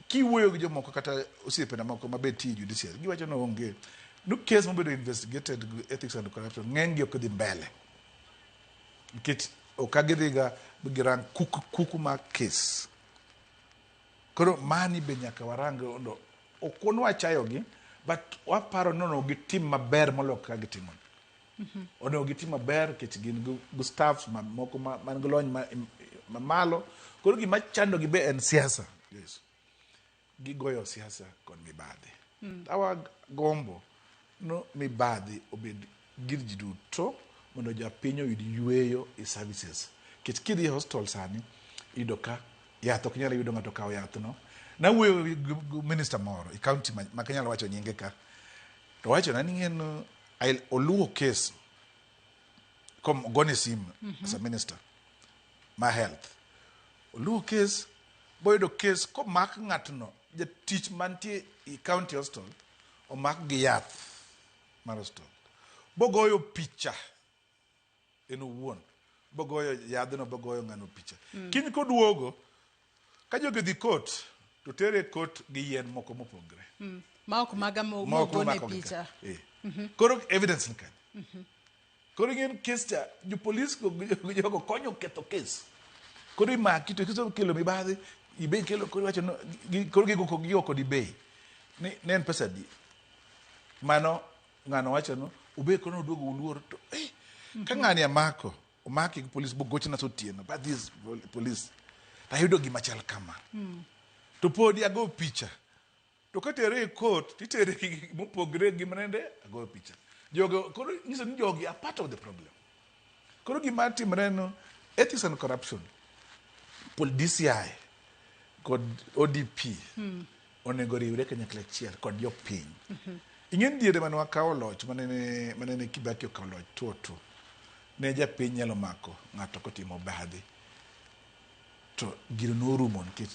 kiwuoyo gi jomoko kata osiepena moko ma be tiyo e judiciary, giwacho ni onge. No case mobedo investigated gi ethics and corruption ng'eny gi ok dhi mbele. Nikech ok gidhiga girang kuku mar case. Koro mani be nyaka warang mondo ok wan wachayogi but waparo ni onego gitim maber moloyo kaka gitimo. Onego gitim maber nikech gin gi staffs moko man gi lony mamalo. Koro gima chandogi be en siasa. Yes. Gigoyo siasa kod mibadhi. Awa gombo no mibadhi obed gir ji duto mondo japiny oyud yueyo e services. Nikech kidhi e hospital sani, iyudo ka yath ok nyal yudo ng'ato kawo yath no. Nawuoyo gi minister moro e county ma ok anyal wacho nyinge ka. To owachona ni ing'e oluwo case ogone simu as a minister ma health. Oluwo case boyudo case komak ng'atno jatich mantie e county hospital omak gi yath mar hospital. Bogoyo picha en owuon. Bogoyo yadhno bogoyo ng'ano picha. Kiny koduogo ka jogi dhi court to tere court gi yien moko mopogre. Ma ok maga Ma ok mogone omako gi picha. ka. Koro evidence ni kanye? Koro ing'e case cha jopolis go gi jogo konyo ketho case. Koro imaki to kisekelo mibadhi ibe kelo koro iwacho no koro gigo kod bei. Ni ne en pesa adi? Mano ng'ano wacho no ube koro oduogo uluor to ka ng'ani amako omaki gi polis bogochna otieno but this police tayudo gima chal kama. To podi ago picha. To katere e court titere gi mopogre gi manende ago picha. Jogo koro nyiso ni jogi are part of the problem. Koro gima timre no ethics and corruption pol DCI kod ODP onego riwre kanyakla achiel kod jopiny. Ing'e ni diere mane wakawo loch manene Kibaki okawo loch tuo tuo ne japiny nyalo mako ng'ato kotimo obadhi to gino norumo nikech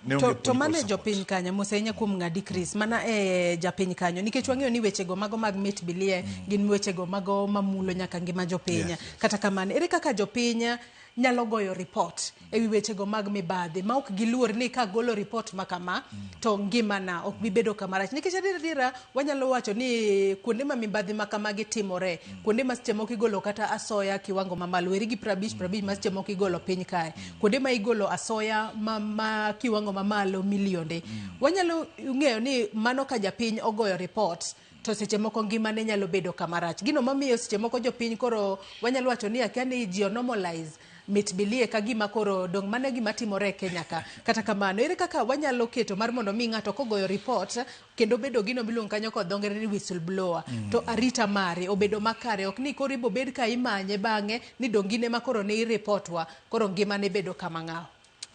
ne onge To political mane support. jopiny kanyo mos ahinya kuom ng'adi Chris mana e japiny kanyo nikech wang'eyo ni wechego mago mag mit bilie gin wechego mago mamulo nyaka ngima jopiny. Kata kamano, ere kaka jopiny nyalo goyo report ewi wechego mag mibadhi ma ok giluor ni kagolo report ma kama to ngimana ok bi bedo kama rach? Nikech adier adiera wanyalo wacho ni kuonde ma mibadhi ma kamagi timore, kuonde ma seche moko igolo kata asoya kiwango mamalo, weri gi 50 50 ma seche moko igolo piny kae, kuonde ma igolo asoya ma kiwango mamalo milionde, wanyalo ng'eyo ni mano ka japiny ogoyo report to seche moko ngimane nyalo bedo kama rach. Gino mamiyo seche moko jopiny koro wanyalo wacho ni akia ni ji normalize mit bilie ka gima koro dong' mano e gima timore e Kenya ka. Kata kamano, ere kaka wanyalo keto mar mondo mi ng'ato kogoyo report kendo bedo gino miluongo kanyo kod dho ngere ni whistleblower, to arita mare obedo makare, ok ni koro ibobed ka imanye bang'e ni dong' gin ema koro ne ireport wa koro ngimane bedo kama ng'aw.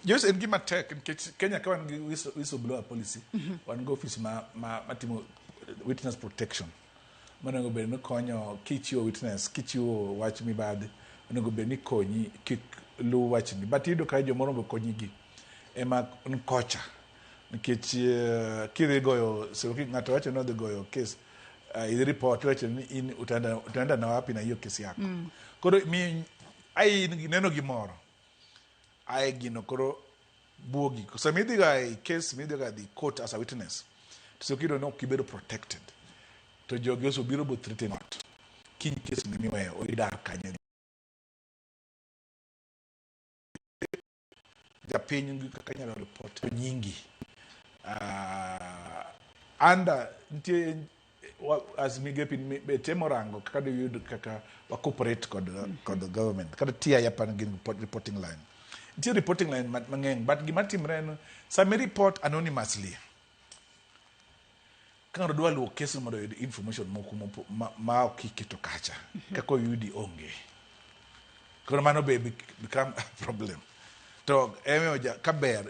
Joyce, en gima tek nikech Kenya ka wan gi whistleblower policy, wan gi office ma timo witness protection monego bed ni konyo kichiwo witness, kichiwo wach mibadhi, onego bed ni konyi kik luw wachni. But iyudo ka jomoro be konyi gi ema kocha nikech kidhi goyo so ng'ato wacho ni odhi goyo case, idhi report, iwacho ni in utaenda na wapi na hiyo kesi yako? Koro mi ai neno gimoro ae gino koro buogi. Sama idhi ga e case, midhi ga dhi court as a witness, to so kiyudo ni ok ibedo protected, to jogi osobiro bo threaten ot kiny case ni miweyo idar kanyo. Japiny gi kaka nyalo report nyingi under nitie as migepe be temo rango kaka diyud kaka wa cooperate kod government kata TI apani gin reporting line. Nitie reporting line mang'eny, but gima timre en sama i report anonymously, ka ng'ato dwa luwo case mondo oyud information moko ma ok iketo kacha kaka oyudi onge. Koro mano be become a problem. To emiyo ka ber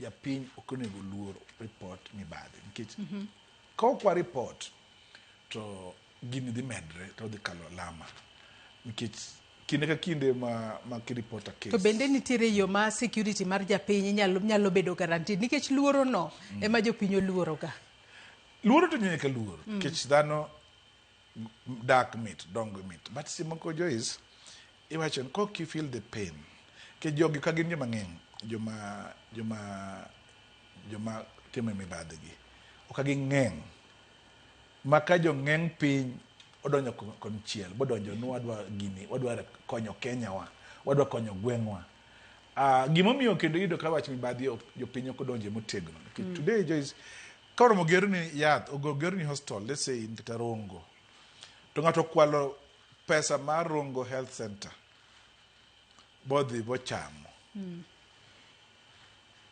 japiny ok onego luor report mibadhi nikech ka ok wa report to gini dhi medre to odhi kalo alama nikech kinde ka kinde ma kiripot a case. To bende nitiere yo ma security mar japiny nyalo bedo guaranteed? Nikech luoro no ema jopiny oluoro ga. Luoro to nyaka luor nikech dhano dak mit dongo mit, but seche moko, Joyce, iwacho ni kok you feel the pain nikech jogi ka gin joma ng'eny, joma timo mibadhi gi ok ging'eng' ma ka jong'eng' piny odonjo konchiel bodonjo ni wadwa gini, wadwa konyo Kenya wa, wadwa konyo gweng'wa. Gimomiyo kendo iyudo ka wach mibadhi jopiny ok odonje motegno nikech today, Joyce, ka oromo gerni yath, ogerni hospital, let's say in kata Rongo, to ng'ato okwalo pesa mar Rongo Health Center bodhi bochamo,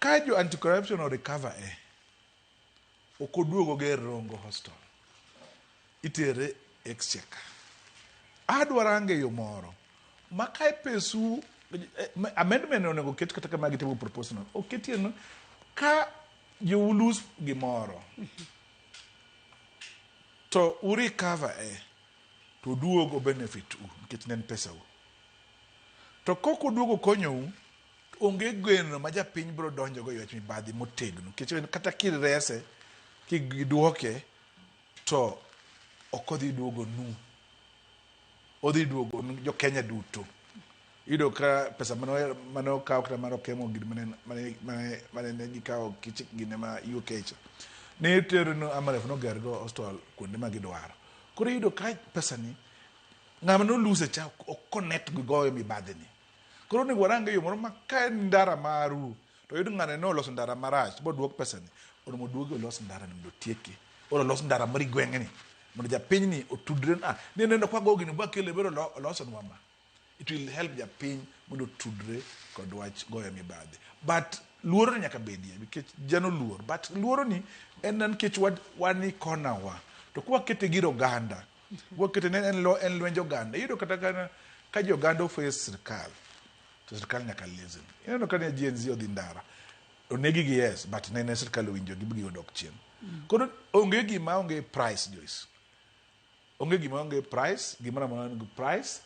ka jo anti corruption o recover e ok oduog oger Rongo Hospital, itere exchequer. Adwa rango e yo moro ma ka pesu amendment onego ket kata kama gitimo proposal no oketie no ka you lose gimoro to u recover e to duogo benefit u nikech ne en pesa u. To kok oduogo konyou, onge geno ma japiny biro donjo go e wach mibadhi motegno nikech en kata kirese kidwoke to ok odhi duogo nu, odhi duogo nu jo Kenya duto. Iyudo ka pesa mane okaw kata mar Okemo gini mane ne gikawo kichik gine ma UK cha ne tero no Amref noger go hospital kuonde ma gidwaro. Koro iyudo ka pesa ni ng'ama noluse cha ok connect gi goyo mibadhi ni. Koro onego warang e yo moro ma ka en ndara maru to oyud ng'ane noloso ndara marach boduok pesa ni, onego oduogi olos ndara ni mondo otieki or olos ndara moro e gweng'ni mondo japiny ni otudre ni neno kwa go gini bwakele bero olosonwa ma it will help japiny mondo otudre kod wach goyo mibadhi. But luoro ni nyaka bedie nikech jano luor, but luoro ni en nikech wan i kona wa to kwakete gir oganda, wakete ne en lwenj oganda. Iyudo kata ka jo oganda oface sirkal to sirkal nyaka listen. Ineno ka ne Gen Z odhi ndara onegi gi, yes, but nene sirkal owinjo gi gi odok chien. Koro onge gima onge price, Joyce. Onge gima onge price, gimoro amora nigi price,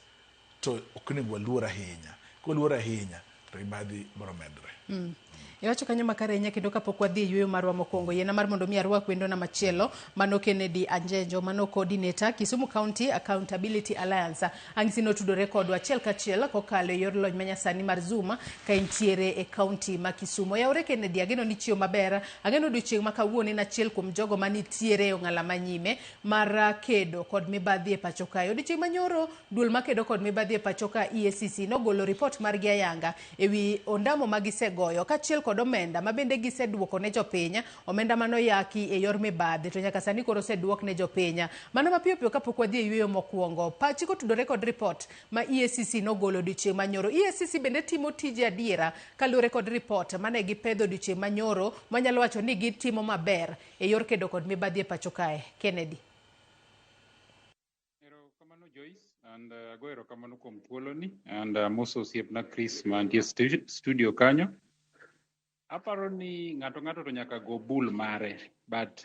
to ok onego waluor ahinya. Kwaluor ahinya, to mibadhi biro medre. Iwacho kanyo makare ahinya kendo kapok wadhi e yueyo marwa mokwongo, yiena mar mondo mi arwak wendona machielo, mano Kennedy Anjenjo, mano coordinator Kisumu County Accountability Alliance. Ang'isi notudore kodwa achiel kachiel kokalo e yor lony manyasani mar Zoom ka entiere e county ma Kisumu. Oyawore Kennedy, ageno ni chiew maber. Ageno odiochieng' ma kawuono en achiel kuom jogo manitiere e ong'ala manyime mar kedo kod mibadhi e pacho kae. Odiochieng' manyoro, duol makedo kod mibadhi e pacho ka EACC nogolo ripot margi ayanga ewi ondamo ma gisegoyo kaachiel kod omenda ma bende giseduoko ne jopiny, omenda manoyaki e yor mibadhi to nyaka sani koro oseduok ne jopiny. Mano mapiyo piyo kapok wadhi e yueyo mokwongo, pachi kotudore kod ripot ma EACC nogolo odiochieng' manyoro. EACC bende timo tije adiera kaluwore kod ripot mane gipedho odiochieng' manyoro manyalo wacho ni gitimo maber e yor kedo kod mibadhi e pacho kae. Kennedy. Erokamano Joyce, and ago erokamano kuom thuoloni, and amoso osiepna Chris mantie studio kanyo. Aparo ni ng'ato ng'ato to nyaka go bul mare, but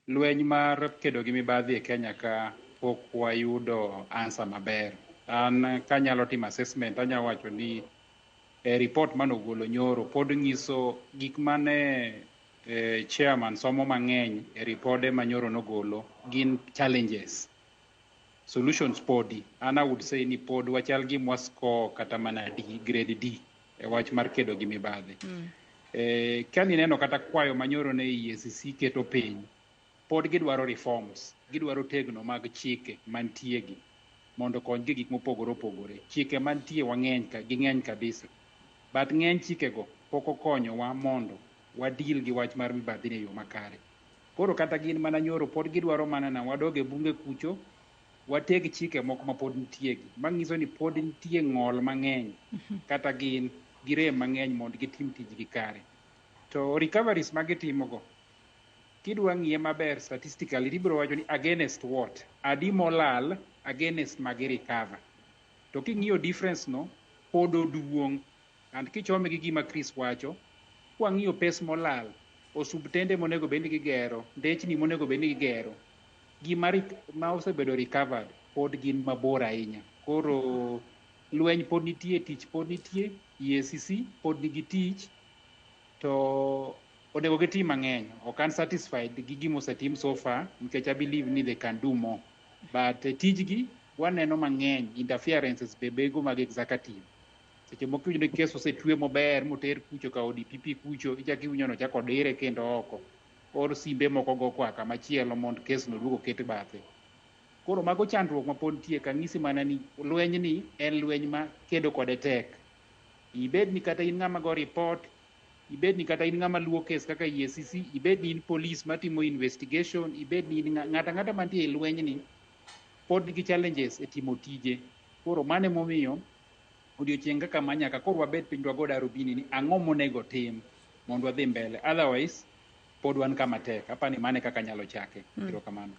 lweny mar kedo gi mibadhi e Kenya ka pok wayudo answer maber. An kanyalo timo assessment, anyalo wacho ni e report manogolo nyoro pod nyiso gik mane chairman somo mang'eny e ripode ma nyoro nogolo gin challenges. Solutions podi, an I would say ni pod wachal gi mwa score kata mana D, grade D e wach mar kedo gi mibadhi. Ka nineno kata kwayo manyoro ne EACC keto piny, pod gidwaro reforms, gidwaro tegno mag chike mantie gi mondo okonygi gik mopogore opogore. Chike mantie wang'eny ka, ging'eny kabisa. But ng'eny chikego pok okonyowa mondo wadeal gi wach mar mibadhi e yo makare. Koro kata gin mana nyoro pod gidwaro mana na wadog e bunge kucho, wateg chike moko ma pod nitie gi, manyiso ni pod nitie ng'ol mang'eny kata gin gi rem mang'eny mondo gitim tijgi kare. To recoveries ma gitimogo, kidwa ng'iye maber statistically, tibiro wacho ni against what? Adi molal against ma gi recover. To king'iyo difference no, pod oduong'. And kichome gi gima Chris wacho, kwang'iyo pes molal, osuptende monego bed ni gigero, ndechni monego bed ni gigero, gima ma osebedo recovered pod gin mabor ahinya. Koro lweny pod nitie, tich pod nitie, EACC pod nigi tich, to onego gitim mang'eny. Ok an satisfied gi gima osetim so far, nikech I believe ni they can do more. But tijgi waneno mang'eny, interferences be bego mag executive. Seche moko iwinjo ni kes osetwe maber moter kucho ka ODPP kucho, ichako iwinjo ni ochako odire kendo oko. Or simbe moko go koa kamachielo mondo kes no oduog oket bathe. Koro mago chandruok ma pod nitie kang'isi mana ni lweny ni en lweny ma kedo kode tek. Ibed ni kata in ng'ama go report, ibed ni kata in ng'ama luwo kes kaka EACC, ibed ni in police matimo investigation, ibed ni in ng'ata ang'ata mantie e lweny ni pod nigi challenges e timo tije. Koro mano emomiyo odiochieng' kaka ma nyaka koro wabed piny wago darubini ni ang'o monego tim mondo wadhi mbele. Otherwise pod wan kama tek. Apani mano e kaka anyalo chake. Erokamano.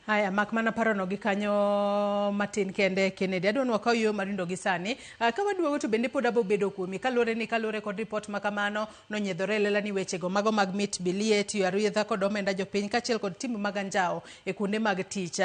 Haya, mak mana parono gi kanyo matin kende Kennedy. Adwa ni wakaw yo marindo gi sani. Ka waduogo to bende pod abo bedo kuomi. Kaluwore kod ripot ma kamano, nonyiedhore e lela ni wechego mago mag mit bilie, tiyo arietha kod omenda jopiny kaachiel kod timbe mag anjawo e kuonde mag tich.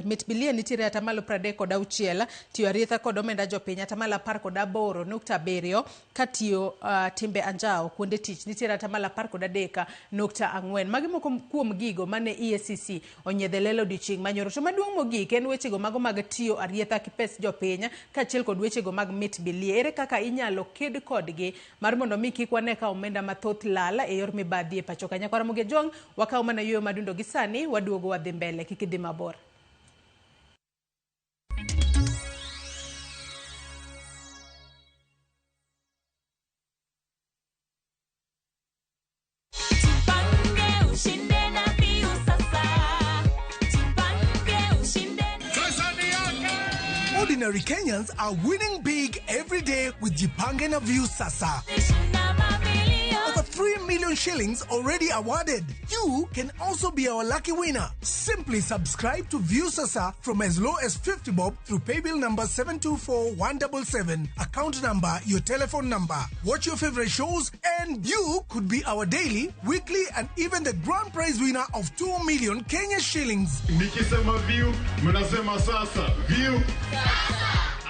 Mit bilie nitiere atamalo 36, tiyo arietha kod omenda jopiny atamalo 18.7, ka tiyo timbe anjawo kuonde tich nitiere atamalo 13.4. Magi moko kuom gigo mane EACC onyiedhe lela odiochieng' manyoro. To maduong' mogik en wechego mago mag tiyo arietha gi pes jopiny kaachiel kod wechego mag mit bilie. Ere kaka inyalo ked kodgi mar mondo mi kik wane ka omenda mathoth lal e yor mibadhi e pacho ka? Nyakwara Ramogi Ojwang', wakaw mana yueyo madundo gi sani, waduogo wadhi mbele, kik idhi mabor. Ordinary Kenyans are winning big every day with Jipange na Viusasa. Over 3 million shillings already awarded. You can also be our lucky winner. Simply subscribe to Viusasa from as low as 50 bob through paybill number 724177, account number, your telephone number. Watch your favorite shows and you could be our daily, weekly and even the grand prize winner of 2 million Kenya shillings. Nikisema view, mnasema sasa. View.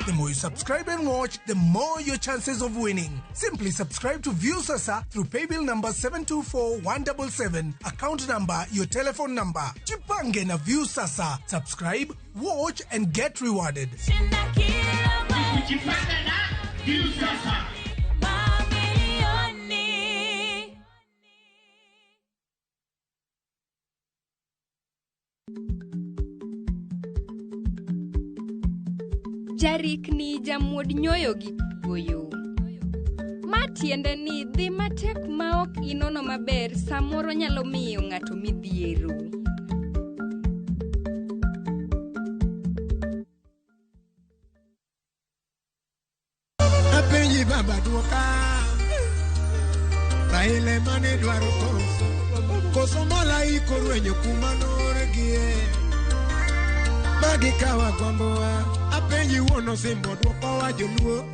The more you subscribe and watch, the more your chances of winning. Simply subscribe to Viusasa through paybill number 724177, account number, your telephone number. Jipange na Viusasa. Subscribe, watch and get rewarded. Kujipanga na Viusasa. Jarikni jamuod nyoyo gi goyo. Ma tiende ni dhi matek ma ok inono maber samoro nyalo miyo ng'ato midhiero. Apenji baba duoka Raila mane dwaro koso Koso malaika orwenyo kuma noorgie Magi kawa gombowa Apenji wuon osimbo dwokowa joluo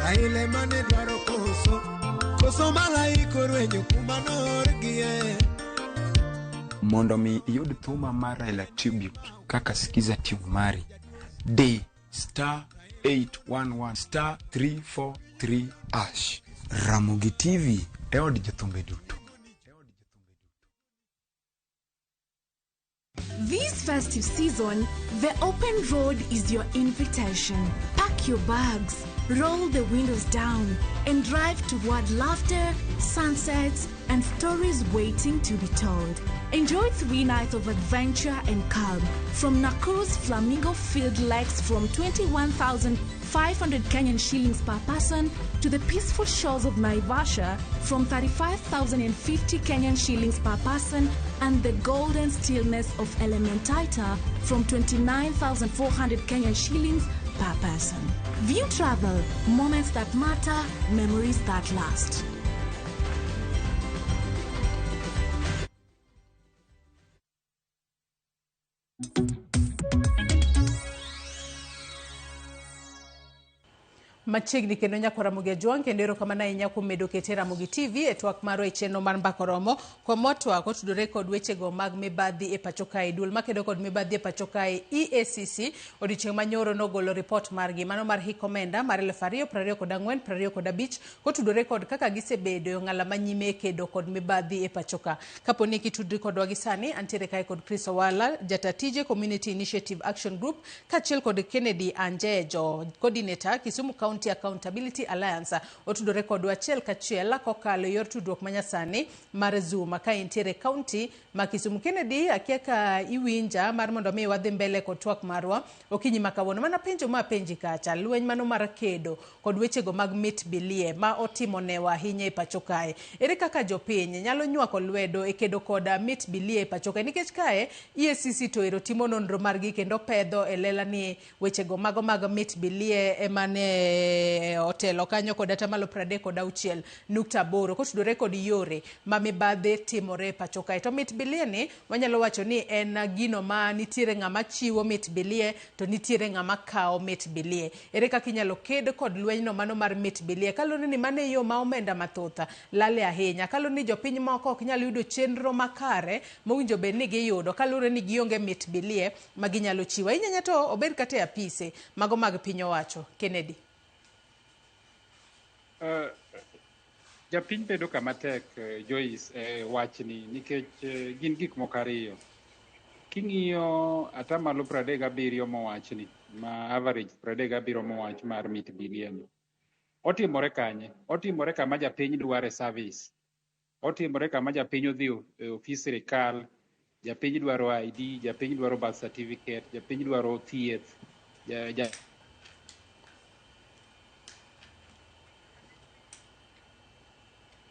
Raila mane dwaro koso Koso malaika orwenyo kuma noorgie Mondo mi iyud thuma mar Raila Tribute kaka Skiza tune mari, D star 811 star 343 hash. Ramogi TV e od jothumbe duto. This festive season, the open road is your invitation. Pack your bags, roll the windows down, and drive toward laughter, sunsets, and stories waiting to be told. Enjoy 3 nights of adventure and calm from Nakuru's Flamingo Field Lakes from 21,500 Kenyan shillings per person to the peaceful shores of Naivasha from 35,050 Kenyan shillings per person and the golden stillness of Elementaita from 29,400 Kenyan shillings per person. View Travel, moments that matter, memories that last. Machiegni kendo nyako Ramogi Ajwang' kendo erokamano ahinya kuom medo kete Ramogi TV e twak marwa e chenro mar Mbaka Oromo kuom twak otudore kod wechego mag mibadhi e pacho kae. Duol makedo kod mibadhi e pacho kae EACC odiochieng' manyoro nogolo ripot margi mano mar hik omenda mar 2024-2025 kotudore kod kaka gisebedo e ong'ala manyime e kedo kod mibadhi e pacho ka. Kapo ni kitudri kodwa gi sani, antiere kae kod Chris Owala, jata tije Community Initiative Action Group, kaachiel kod Kennedy Anjejo, coordinator Kisumu County Accountability Alliance. Otudore kodwa achiel kachiel kokalo e yor tudruok manyasani mar Zoom ka entiere county ma Kisumu. Kennedy, akia ka iwinja mar mondo mi wadhi mbele kod twak marwa okinyi ma kawuono. Mana penjo ma penji kacha, lweny mano mar kedo kod wechego mag mit bilie ma otimo newa ahinya e pacho kae. Ere kaka jopiny nyalo nywako lwedo e kedo kod mit bilie e pacho kae? Nikech kae EACC to ero timo nonro margi kendo pedho e lela ni wechego mago mag mit bilie emane otelo kanyo kod atamalo 36.8 kotudore kod yore ma mibadhi timore e pacho kae. To mit bilie ni wanyalo wacho ni en gino ma nitiere ng'ama chiwo mit bilie to nitiere ng'ama kawo mit bilie. Ere kaka inyalo ked kod lwenyno mano mar mit bilie kaluwore ni mano e yo ma omenda mathoth lale ahinya, kaluwore ni jopiny moko ok nyal yudo chenro makare mowinjo bed ni giyudo kaluwore ni gionge mit bilie ma ginyalo chiwo. Ahinya to obed kata e apise mago mag piny owacho. Kennedy. Japiny bedo kama tek, Joyce, wachni nikech gin gik moko ariyo. King'iyo atamalo 37 mowachni, ma average 37 mowach mar mit bilie ni, otimore kanye? Otimore kama japiny dware service. Otimore kama japiny odhi e ofis sirikal, japiny dwaro ID, japiny dwaro birth certificate, japiny dwaro thieth,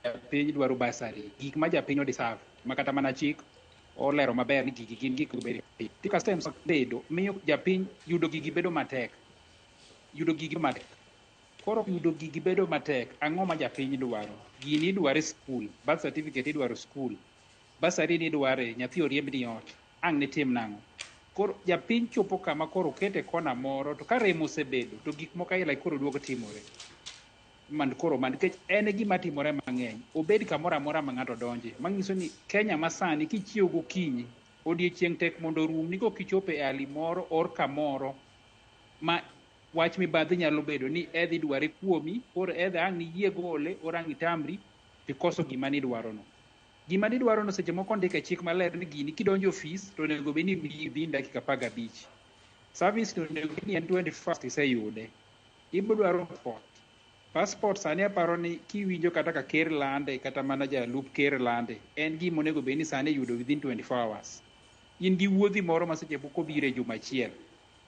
japiny dwaro bursary, gik ma japiny odeserve, ma kata mana chik olero maber ni gigi gin gik maber. Tika stems bedo miyo japiny yudo gigi bedo matek. Yudo gigi matek. Koro yudo gigi bedo matek. Ang'o ma japiny dwaro? Gini idware skul, birth certificate idwaro skul, bursary ni idware, nyathi oriembni ot, ang' nitim nang'o? Koro japiny chopo kama koro okete kona moro, to ka rem osebedo, to gik moko aila koro duogo timore. Mand koro man nikech en e gima timore mang'eny. Obed kamoro amora ma ng'ato donje. Manyiso ni Kenya masani kichiew gokinyi, odiechieng' tek mondo orum ni kok ichopo e ali moro or kamoro ma wach mibadhi nyalo bedo ni edhi dware kuomi, koro edhi ang' niyie gole or ang' itamri tikoso gima nidwarono. Gima nidwarono seche moko ondik e chik maler ni gini kidonjo e ofis to onego bed ni imiyi within dakika 15. Service to onego bed ni en 21st iseyude. Ibodwaro passport. Passport sani aparo ni kiwinjo kata ka ker lande kata mana jalup ker lande, en gima onego bed ni sani iyudo within 24 hours. In gi wuodhi moro ma seche moko biro e juma achiel,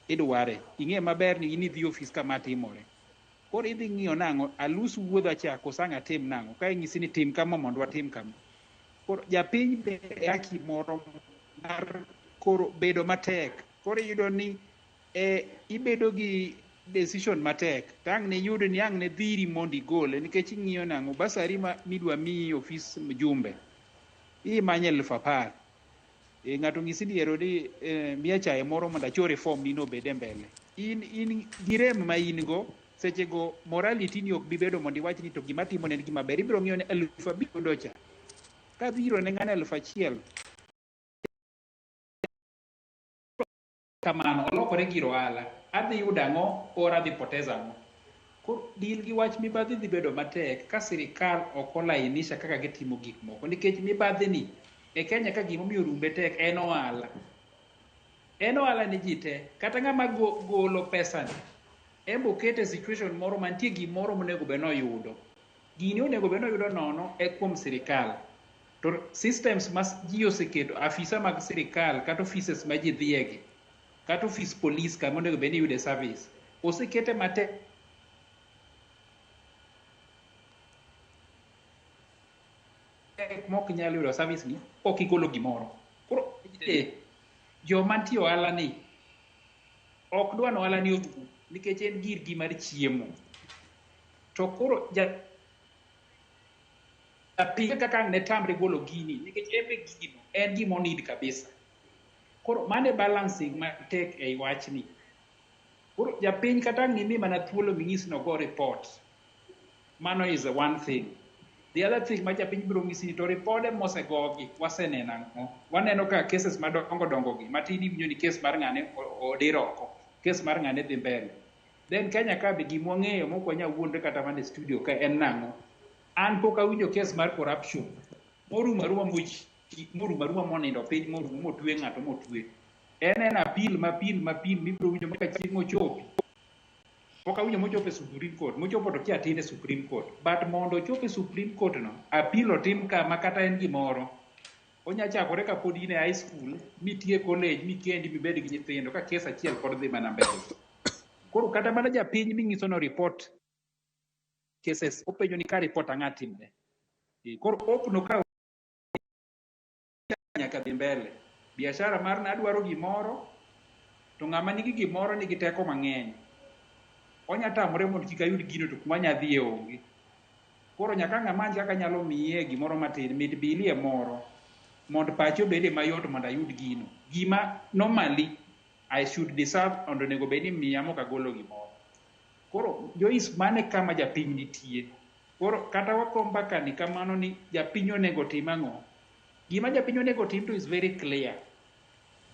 idware. Ing'e maber ni in idhi ofis kama timore. Koro idhi ng'iyo nang'o, alus wuodha cha koso ang' atim nang'o? Ka inyisi ni tim kama mondo watim kama. Koro japiny be e haki moro mar koro bedo matek. Koro iyudo ni ibedo gi decision matek. To ang' niyud ni ang' ne dhiri mondo igole nikech ing'iyo nang'o basari ma midwa miyi ofis mjumbe imanyo 10,000. Ng'ato ng'isi ni ero ni miya chae moro mondo achor e form ni no obed e mbele. In gi rem ma in go seche go morality ni ok bi bedo mondo iwach ni to gima timo ne en gima ber. Ibiro ng'iyo ni 5,000 yudo cha. Ka biro ne ng'ano 1,000 kamano olokore gir ohala. Adhi yudo ang'o or adhi poteza ang'o? Koro deal gi wach mibadhi dhi bedo matek ka sirikal ok olainisha kaka gitimo gik moko. Nikech mibadhi ni e Kenya ka gimomiyo rumbe tek en ohala. En ohala ni ji te. Kata ng'ama golo pesa ni, en be okete e situation moro mantie gimoro monego bed noyudo. Gini onego bed noyudo nono e kuom sirikal. To systems ma ji oseketo, afisa mag sirikal kata offices ma ji dhiye gi, kata ofis police kama onego bed ni iyude service, osekete matek mok inyal yudo service ni ok igolo gimoro. Koro joma nitie ohala ni ok dwa ni ohala ni orum nikech en girgi mar chiemo. To koro japiny kaka ang' ne tamre golo gini nikech en be gino en gima onid kabisa. Koro mano e balancing matek ei wachni. Koro japiny kata ang' nimi mana thuolo ming'is ni ogo report, mano is the one thing. The other thing ma japiny biro ng'isi ni to ripode mosegogi waseneno ang'o? Waneno ka cases madongo dongo gi matin iwinjo ni case mar ng'ane odir oko, case mar ng'ane dhi mbele. Then Kenya ka be gima wang'eyo mok wanyal wuondre kata mana e studio ka en nang'o? An pok awinjo case mar corruption morumo aruma morumo aruma monindo piny morumo motwe ng'ato motwe. En appeal ma appeal ma appeal mibiro winjo maka chieng' mochopi. Pok awinjo mochopo e Supreme Court, mochopo to kia tin e Supreme Court. But mondo ochop e Supreme Court no, appeal otim kama kata en gimoro. Onya chakore kapod in e high school, mitie college, mikendi, mibed gi nyithindo, ka kes achiel pod dhi mana mbele. Koro kata mana japiny ming'iso no report cases, openjo ni ka report ang'a timne. Koro hope no ka nyaka dhi mbele. Biashara mar nadwaro gimoro, to ng'ama nigi gimoro nigi teko mang'eny. Onya tamore mondo kik ayud gino to kuma anya dhiye onge. Koro nyaka ang' amany kaka anyalo miye gimoro matin, mit bilie moro, mondo pache obede mayot mondo ayud gino. Gima normally I should deserve mondo onego bed ni miya mok agolo gimoro. Koro Joyce, mano e kama japiny nitie. Koro kata wako mbaka ni kamano ni japiny onego tim ang'o? Gima japiny onego tim to is very clear.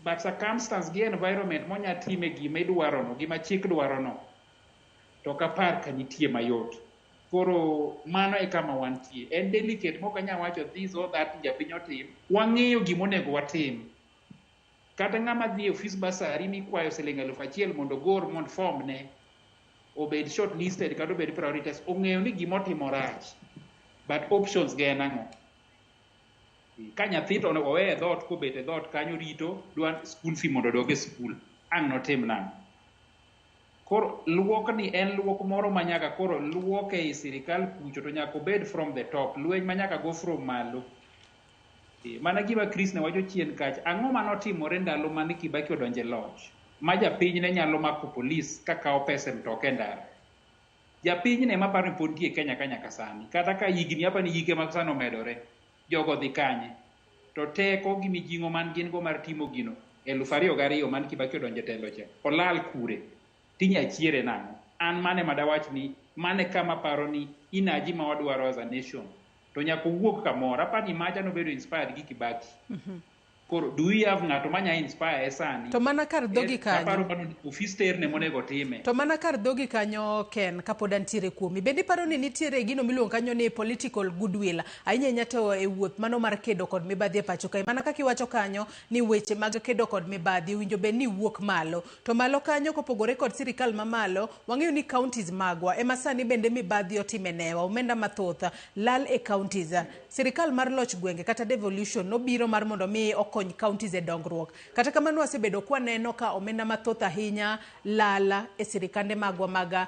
But circumstance gi environment monya time gima idwarono, gima chik dwarono, to ok apar ka nitie mayot. Koro mano e kama wantie. En delicate mok anyal wacho this or that japiny otim. Wang'eyo gima onego watim. Kata ng'ama dhi e ofis basari mikwayo siling 1,000 mondo ogor mondo form ne obed shortlisted kata obed prioritized, ong'eyo ni gima otimo rach. But options ge en ang'o? Ka nyathi to owe e dhoot kobet e dhoot kanyo rito dwa school fee mondo odog e school, ang' notim nang'o? Koro luok ni en luok moro ma nyaka koro luoke ei sirikal kucho to nyaka obed from the top, lweny ma nyaka go from malo. Mana gima Chris ne wacho chien kacha, ang'o manotimore ndalo mane Kibaki odonjo e loch? Ma japiny ne nyalo mako polis ka kawo pesa e mtoka e ndara. Japiny ne maparo ni pod nitie Kenya ka nyaka sani. Kata ka higni apa ni hike mag sani omedore, jogo dhi kanye? To teko gi mijing'o man gin go mar timo gino 2002 man Kibaki odonjo e telo cha, olal kure? Tinya chiere nang'o? An mane madawach ni mane kama paro ni inaji ma wadwaro as a nation. To nyaka owuog kamoro. Apani macha nobedo inspired gi Kibaki. Koro do we have ng'ato manya inspire e sani? To mana kar dhogi kanyo. Aparo mano ofis terne monego time. To mana kar dhogi kanyo Ken, kapod antiere kuomi. Bende iparo ni nitiere gino miluongo kanyo ni political goodwill. Ahinya ahinya to e wuoth mano mar kedo kod mibadhi e pacho kae. Mana kaka iwacho kanyo ni weche mag kedo kod mibadhi owinjo bed ni wuok malo. To malo kanyo kopogore kod sirikal mamalo, wang'eyo ni counties magwa ema sani bende mibadhi otime newa. Omenda mathoth lal e counties. Sirikal mar loch gwenge kata devolution nobiro mar mondo mi okony counties e dongruok. Kata kamano wasebedo kwaneno ka omenda mathoth ahinya lala e sirikande magwa mag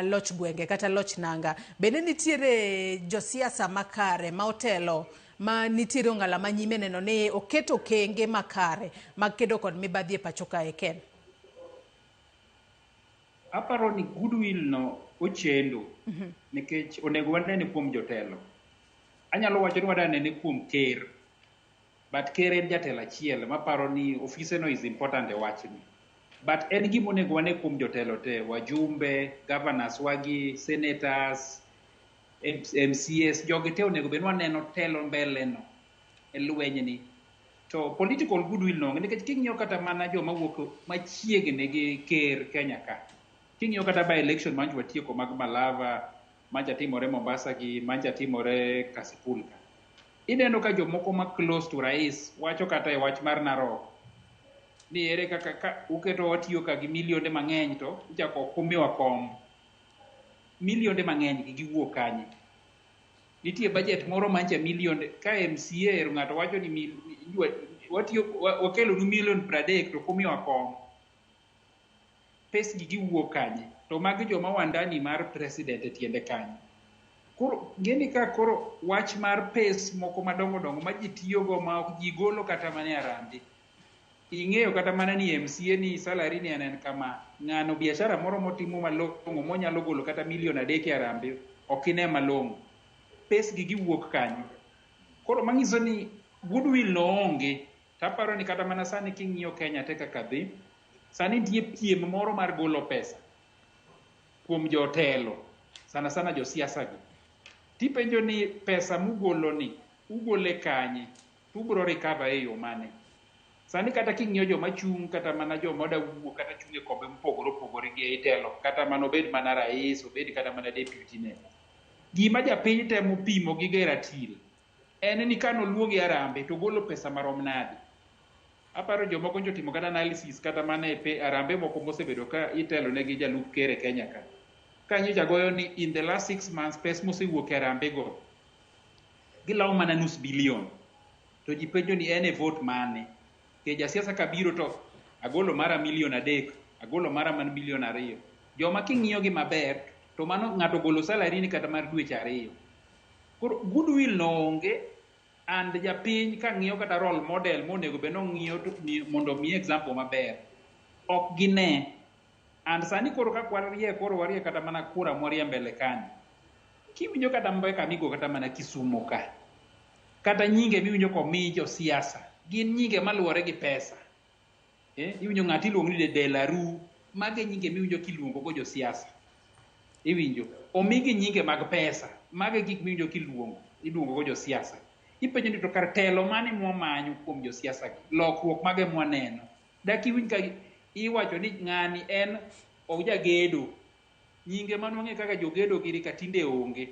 loch gwenge kata loch nanga. Bende nitiere josiasa makare ma otelo ma nitiere ong'ala manyime neno ni oketo okenge makare mag kedo kod mibadhi e pacho kae Ken? Aparo ni goodwill no ochendo nikech onego wanene kuom jotelo. Anyalo wacho ni wadanene kuom ker. But ker en jatelo achiel maparo ni ofise no is important e wachni. But en gima onego wane kuom jotelo te, wajumbe, governors wagi, senators, MCAs, jogi te onego bed ni waneno telo mbele no e lweny ni. To political goodwill no onge nikech king'iyo kata mana joma wuok machiegni gi ker Kenya ka. King'iyo kata by election manjo watieko mag Malava, mancha timore Mombasa gi mancha timore Kasipul ka. Ineno ka jomoko ma close to rais wacho kata e wach mar Narok ni ere kaka ka uketo watiyo ka gi milionde mang'eny to uchako ok umiwa kom. Milionde mang'eny gi giwuok kanye? Nitie budget moro mancha milionde ka MCA ero ng'ato wacho ni watiyo wakelonu milion 30 to ok umiwa kom. Pes gi giwuok kanye? To magi joma wandani mar president e tiende kanyo. Koro ng'eni ka koro wach mar pes moko madongo dongo ma ji tiyogo ma ok ji golo kata mana e harambee. Ing'eyo kata mana ni MCA ni salary ni en kama. Ng'ano biashara moro motimo malong'o monyalo golo kata milion 3 e harambee ok ine malong'o. Pes gi giwuok kanyo. Koro manyiso ni goodwill no onge. Taparo ni kata mana sani king'iyo Kenya te kaka dhi, sani nitie piem moro mar golo pesa kuom jotelo, sana sana josiasa gi. Tipenjo ni pesa mugolo ni, ugole kanye, tubro recover e yo mane? Sani kata king'iyo joma chung' kata mana joma oda wuok kata chung' e kombe mopogore opogore gi ei telo, kata mana obed mana rais, obed kata mana deputy ne. Gima japiny temo pimo gi geratil, en ni kanoluongi harambee to golo pesa marom nade? Aparo jomoko nyo timo kata analysis kata mana e harambee moko mosebedo ka itelo negi jalup ker e Kenya ka. Kanyocha goyo ni in the last 6 months pes mosewuok e harambee go gilawo mana $0.5 billion. To ji penjo ni en e vote mane? Ke jasiasa kabiro to agolo mara milion 3, agolo mara man milion 2. Joma king'iyo gi maber to mano ng'ato golo salary ni kata mar dweche 2. Koro goodwill no onge and japiny ka ng'iyo kata role model monego bed ni ong'iyo mondo omiye example maber. Ok gine. And sani koro ka warie koro warie kata mana kura mwarie mbele kanyo. Kiwinjo kata mbeka migo kata mana Kisumu ka. Kata nyinge miwinjo komi josiasa. Gin nyinge maluwore gi pesa. Iwinjo ng'ato iluongo ni Delaru. Mage nyinge miwinjo kiluongo go josiasa. Iwinjo. Omigi nyinge mag pesa. Mage gik miwinjo kiluongo. Iluongo go josiasa. Ipenjo ni to kar telo mane mwamanyo kuom josiasa gi? Lokruok mage mwaneno. Dak iwinj ka iwacho ni ng'ani en ojagedo. Nyinge manwang'e kaka jogedo giri ka tinde onge.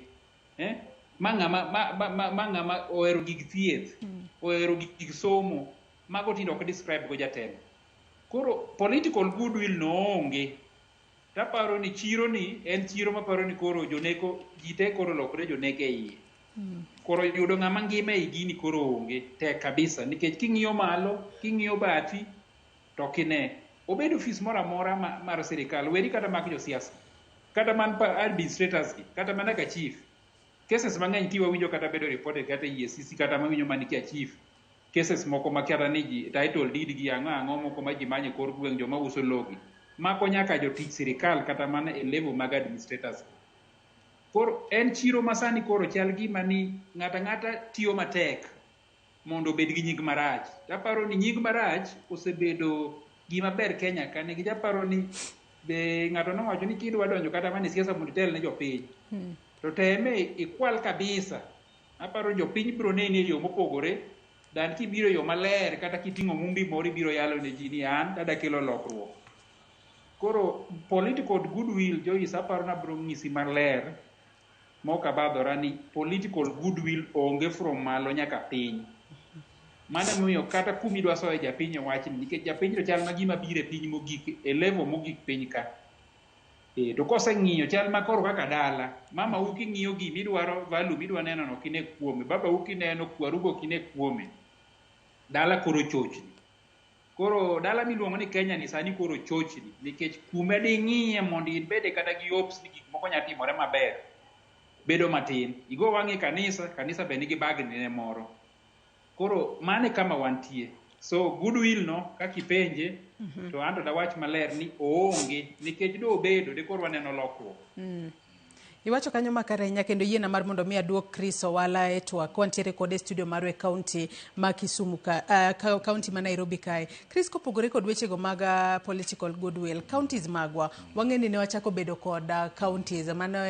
Ma ng'ama ohero gig thieth, ohero gig somo, mago tinde ok describe go jatelo. Koro political goodwill no onge. Taparo ni chiro ni en chiro maparo ni koro joneko ji te koro lokre joneko e iye. Koro yudo ng'ama ngima ei gini koro onge tek kabisa nikech king'iyo malo, king'iyo bathi to ok ine. Obed ofis moro amora mar sirikal, weri kata mag josiasa, kata man pa administrators gi, kata mana ka chief. Cases mang'eny kiwawinjo kata bedo reported kata e EACC kata mawinjo mana kia chief. Cases moko ma kata ni ji title deed gi ang'o ang'o moko ma ji manyo e kor gweng' joma uso logi. Mako nyaka jotich sirikal kata mana e level mag administrators. Koro en chiro masani koro chal gima ni ng'ato ang'ata tiyo matek mondo obed gi nying marach. Taparo ni nying marach osebedo gima ber Kenya ka nikech aparo ni be ng'ato nowacho ni kidwa donjo kata mana e siasa mondo itel ne jopiny to teme ikwal kabisa. Aparo jopiny biro neni e yo mopogore than kibiro e yo maler kata kiting'o mumbi moro ibiro yalo ne ji ni an tada kelo lokruok. Koro political goodwill, Joyce, aparo nabiro nyisi maler mok abadhora ni political goodwill onge from malo nyaka piny. Mano emomiyo kata kumidwa soye japiny e wachni nikech japiny to chal ma gima biro e piny mogik e level mogik piny ka. To koseng'iyo chal ma koro kaka dala, mama u king'iyo gimidwaro value midwa neno no ok ine kuome, baba u kineno kwaru be ok ine kuome. Dala koro chochni. Koro dala miluongo ni Kenya ni sani koro chochni nikech kuma ding'iye mondo ibede kata gi hopes ni gik moko nyalo timore maber bedo matin. Igo wang'i e kanisa, kanisa be nigi bagni ne moro. Koro mano e kama wantie. So goodwill no kaka ipenje to anto dawach maler ni oonge nikech dobedo de koro waneno lokruok. Iwacho kanyo makare ahinya kendo yiena mar mondo mi aduok Chris Owala e twak wantiere kode e studio marwa e kaunti ma Kisumu ka, kaunti ma Nairobi kae. Chris, kopogore kod wechego mag political goodwill, counties magwa wang'e ni ne wachako bedo kod counties mano,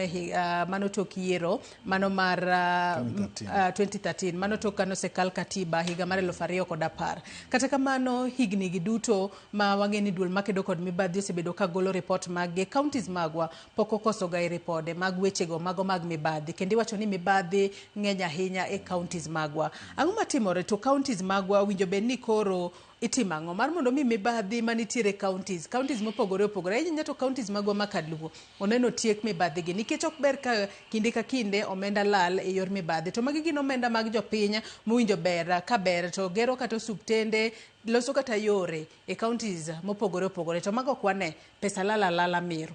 mano tok yiero mano mar 2013. 2013 mano tok kane osekal katiba higa mar 2010. Kata kamano higni gi duto ma wang'e ni duol makedo kod mibadhi osebedo ka golo report mag gi counties magwa pok okoso ga e ripode mag wechego mago mag mibadhi kendo iwacho ni mibadhi ng'eny ahinya e counties magwa. Ang'o matimore to counties magwa owinjo bed ni koro itimo ang'o mar mondo mi mibadhi manitiere counties counties mopogore opogore ahinya to counties magwa ma kaluo oneno tiek mibadhi gi nikech ok ber ka kinde ka kinde omenda lal e yor mibadhi to magi gin omenda mag jopiny mowinjo ber ka ber to gero kata osuptende loso kata yore e counties mopogore opogore to mago ok wane pesa lal alala miru.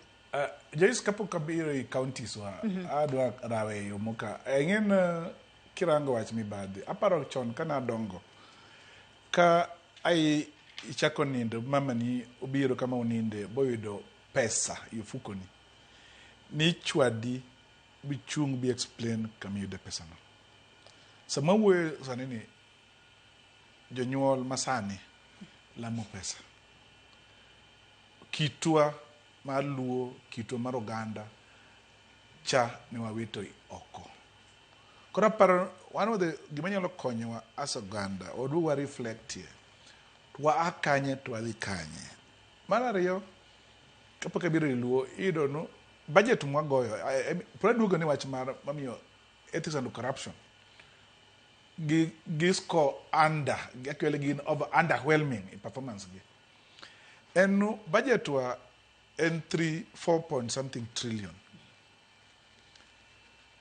Joyce, kapok abiro e counties wa, adwa rawe e yo moka. Ing'en kirango wach mibadhi, aparo chon kane adongo, ka ai ichako nindo, mamani obiro kama uninde, boyudo pesa e ofukoni, nichwadi bichung' bi explain kama iyude pesano. Sama wuoyo sani ni, jonyuol masani lamo pesa. Kitwa mar luo, kitwa mar oganda, cha ne wawito oko. Koro aparo, one of the gima nyalo konyowa as oganda, waduog wa reflect here. To waa kanye to wadhi kanye. Mar ariyo, kapok abiro e luo, iyudo no budget mwagoyo, pod aduogo ni wach mar mamiyo ethics and corruption gi score under, actually gin over underwhelming in performance gi. En no budget wa en 3 4 point something trillion.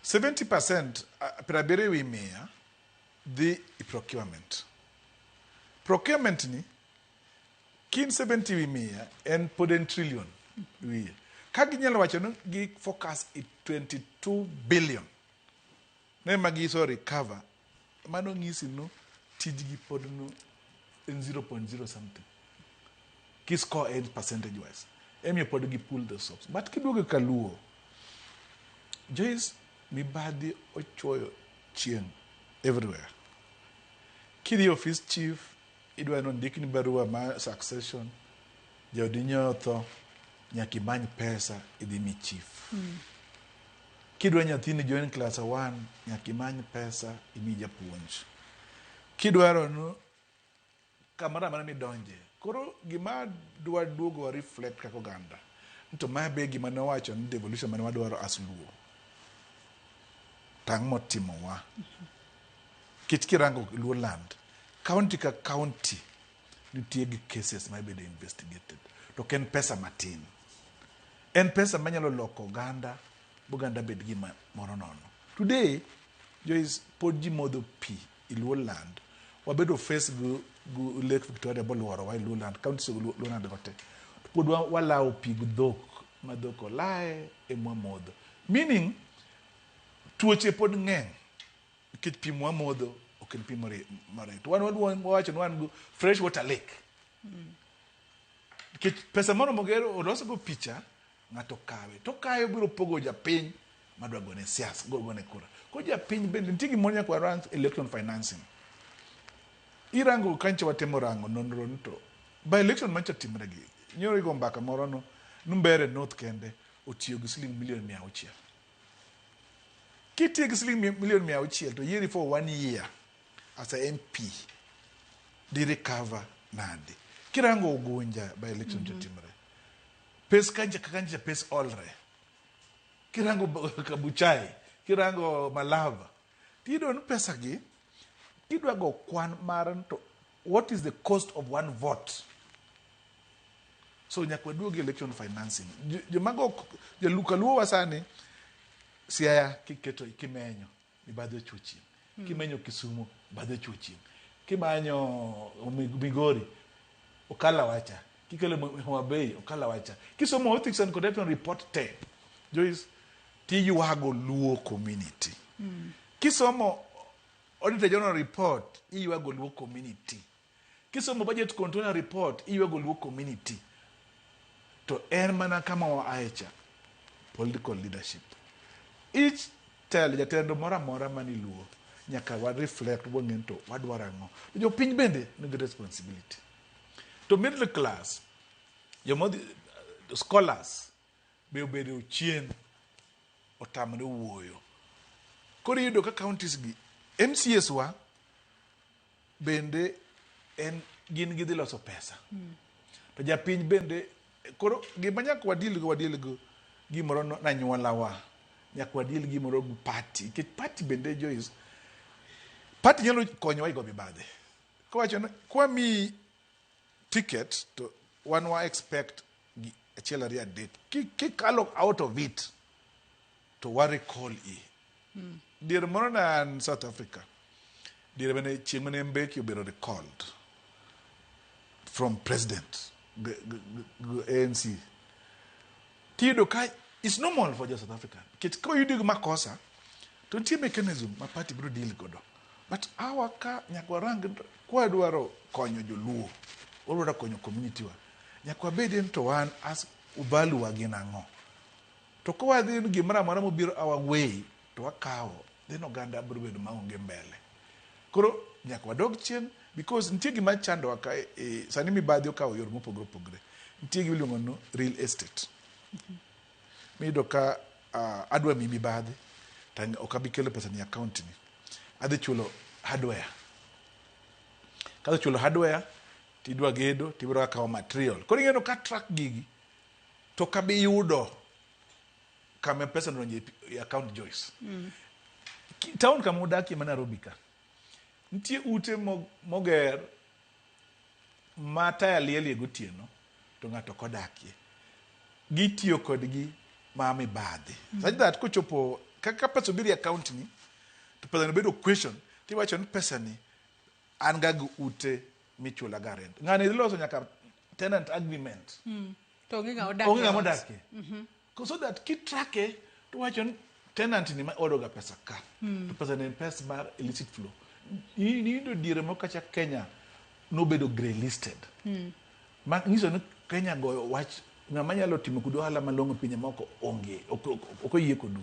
70% 70% dhi e procurement. Procurement ni kin 70% en pod en trillion wiye. Ka ginyalo wacho ni gi focus e 22 billion ne ma giso recover, mano ng'isi no tijgi pod no en 0.0 something. Ki score en percentage wise. Emiyo pod gi pull the socks. But kiduogo e kaluo, Joyce, mibadhi ochuoyo chieng' everywhere. Kidhi e office chief, idwa ni ondikni barua mar succession, jaodi nyo otho, nyaka imany pesa idhi mi chief. Kidwa nyathini join class 1, nyaka imany pesa imi japuonj. Kidwaro no kamoro amora midonje. Koro gima dwa duogo wa reflect kaka oganda. To ma be gima nowacho ni devolution mane wadwaro as Luo. Tang' motimowa. Nikech kirango Luo land, county ka county nitie gi cases ma ibedo investigated. To ok en pesa matin. En pesa manyalo loko oganda, boganda bed gima moro nono. Today, Joyce, pod ji modho pi e Luo land. Wabedo face gi Lake Victoria boluorowa e Luo land, counties go Luo land go te. To pod walawo pi gi dhok, ma dhok olaye ema wamodho. Meaning, tuoche pod ng'eny. Nikech pi mwamodho ok en pi maricho. Wan wacho ni wan gi fresh water lake. Nikech pesa moro mogero olosgo picha ng'ato kawe to kawe biro pogo japiny madwa gone siasa gone kura. Koro japiny bende nitie gimoro nyaka warang election financing. Irango kancha watemo rango nonro ni to by election mancha timre gi nyoro igo mbaka moro no Mbeere North kende otiyo gi siling milion 600. Kitiyo gi siling milion 600 to yieri for one year as a MP di recover nade? Kirango Ugunja by election chotimre. Pes kancha ka kancha pes olre. Kirango Kabuchai, kirango Malava. Tiyudo ni pesa gi kidwa go kwan mar to what is the cost of one vote? So nyaka waduog e election financing. Joma go joluka luo wa sani Siaya kiketo kimenyo mibadhi ochuo chieng'. Kimenyo Kisumu mibadhi ochuo chieng'. Kimanyo Migori okala wacha. Kikelo Homa Bay okala wacha. Kisomo Ethics and Corruption report te Joyce tiywago Luo community. Kisomo Auditor General report iywago Luo community. Kisomo Budget Controller report iywago Luo community. To en mana kama waaye cha political leadership. Each telo jatendo moro amora mani Luo nyaka wa reflect wang'e ni to wadwaro ang'o. To jopiny bende nigi responsibility. To middle class jomodhi scholars be obedo chien otamre wuoyo. Koro iyudo ka counties gi MCAs wa bende en gin gidhi loso pesa. To japiny bende koro gima nyaka wadeal go wadeal go gimoro no nanyuola wa nyaka wadeal gimoro gi party nikech party bende Joyce party nyalo konyowa e go mibadhi. Kowacho ni kwamiyi ticket to wan wa expect gi achiel ariyo adek kikalo out of it to wa recall i. Diere moro ne an South Africa diere mane chieng' mane Mbeki obedo recalled from president g ANC tiyudo ka it's normal for jo South Africa nikech koyudi gi makosa to nitie mechanism ma party biro deal godo but awa ka nyaka warang kwadwaro konyo joluo wadwaro konyo community wa nyaka wabed ni to wan as value wa gin ang'o to kowadhi ni gimoro amora mobiro our way to wakawo then oganda biro bedo maonge mbele koro nyaka wadog chien because nitie gima chandowa ka e, sani mibadhi okawo yor mopogore opogore nitie gima iluongo ni real estate miyudo ka adwa miyi mibadhi to ok abi kelo pesa ni account ni adhi chulo hardware kadhi chulo hardware tidwa gedo tibiro kawo material koro ing'eyo ka track gigi to ok abi yudo kama pesa nodonjo e account Joyce. Town kama udakie ma Nairobi ka nitie ute moger ma taya lielie gotieno to ng'ato ok odakie gitiyo kodgi ma mibadhi. Such that kochopo kaka pesa obiro e account ni to pesa no bedo question tiwacho ni pesa ni an ga gi ute michula ga rent ng'ani dhi loso nyaka tenant agreement. To onge ng'ama odak onge e ng'ama ot. Odakie. So that kitrake to wacho ni tenant ni ma odo ga pesa ka. To pesa ni en pesa mar illicit flow. Niyudo diere moko kacha Kenya nobedo grey listed. Ma nyiso ni Kenya goyo wach ng'ama nyalo timo kodu ohala malong'o pinje moko onge ok oyie kodu.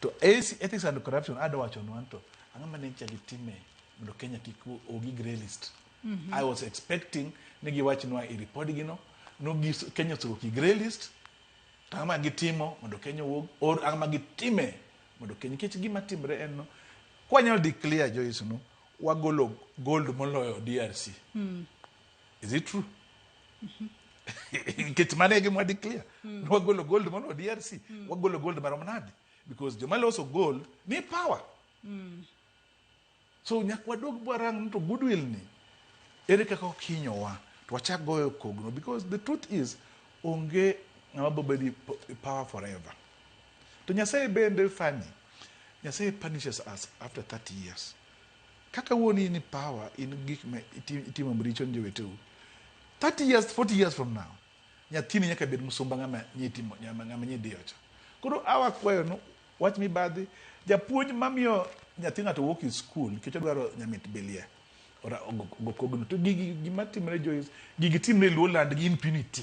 To AC, Ethics and Corruption adwa wachonwa ni to ang'o mane ncha gitime mondo Kenya kik ogi grey list. I was expecting ni giwachnwa e report gi no no Kenya osewuok e grey list to ang'o ma gitimo mondo Kenya owuog or ang'o ma gitime mondo Kenya nikech gima timre en no kwanyalo declare Joyce no wagolo gold moloyo DRC. Is it true? Nikech mano e gima wa declare. Wagolo gold moloyo DRC. Wagolo gold marom nade? Because joma loso gold ni power. So nyaka wadog bwarang ni to goodwill ni ere kaka okinyowa to wachak goyo kogno because the truth is onge ng'ama bo bedo e power forever. To Nyasaye bende funny. Nyasaye punishes us after 30 years. Kaka wuon in power in gik ma itimo maricho ne joweteu. 30 years, 40 years from now, nyathini nyaka bed musumba ng'ama nyitimo ng'ama nyidiyo cha. Koro awa kwayo no wach mibadhi japuonj mamiyo nyathi ng'ato wuok e school nikech odwaro nyamit bilia ora ogo kogno to gigi gima timre Joyce gigi timre e Luoland gi impunity.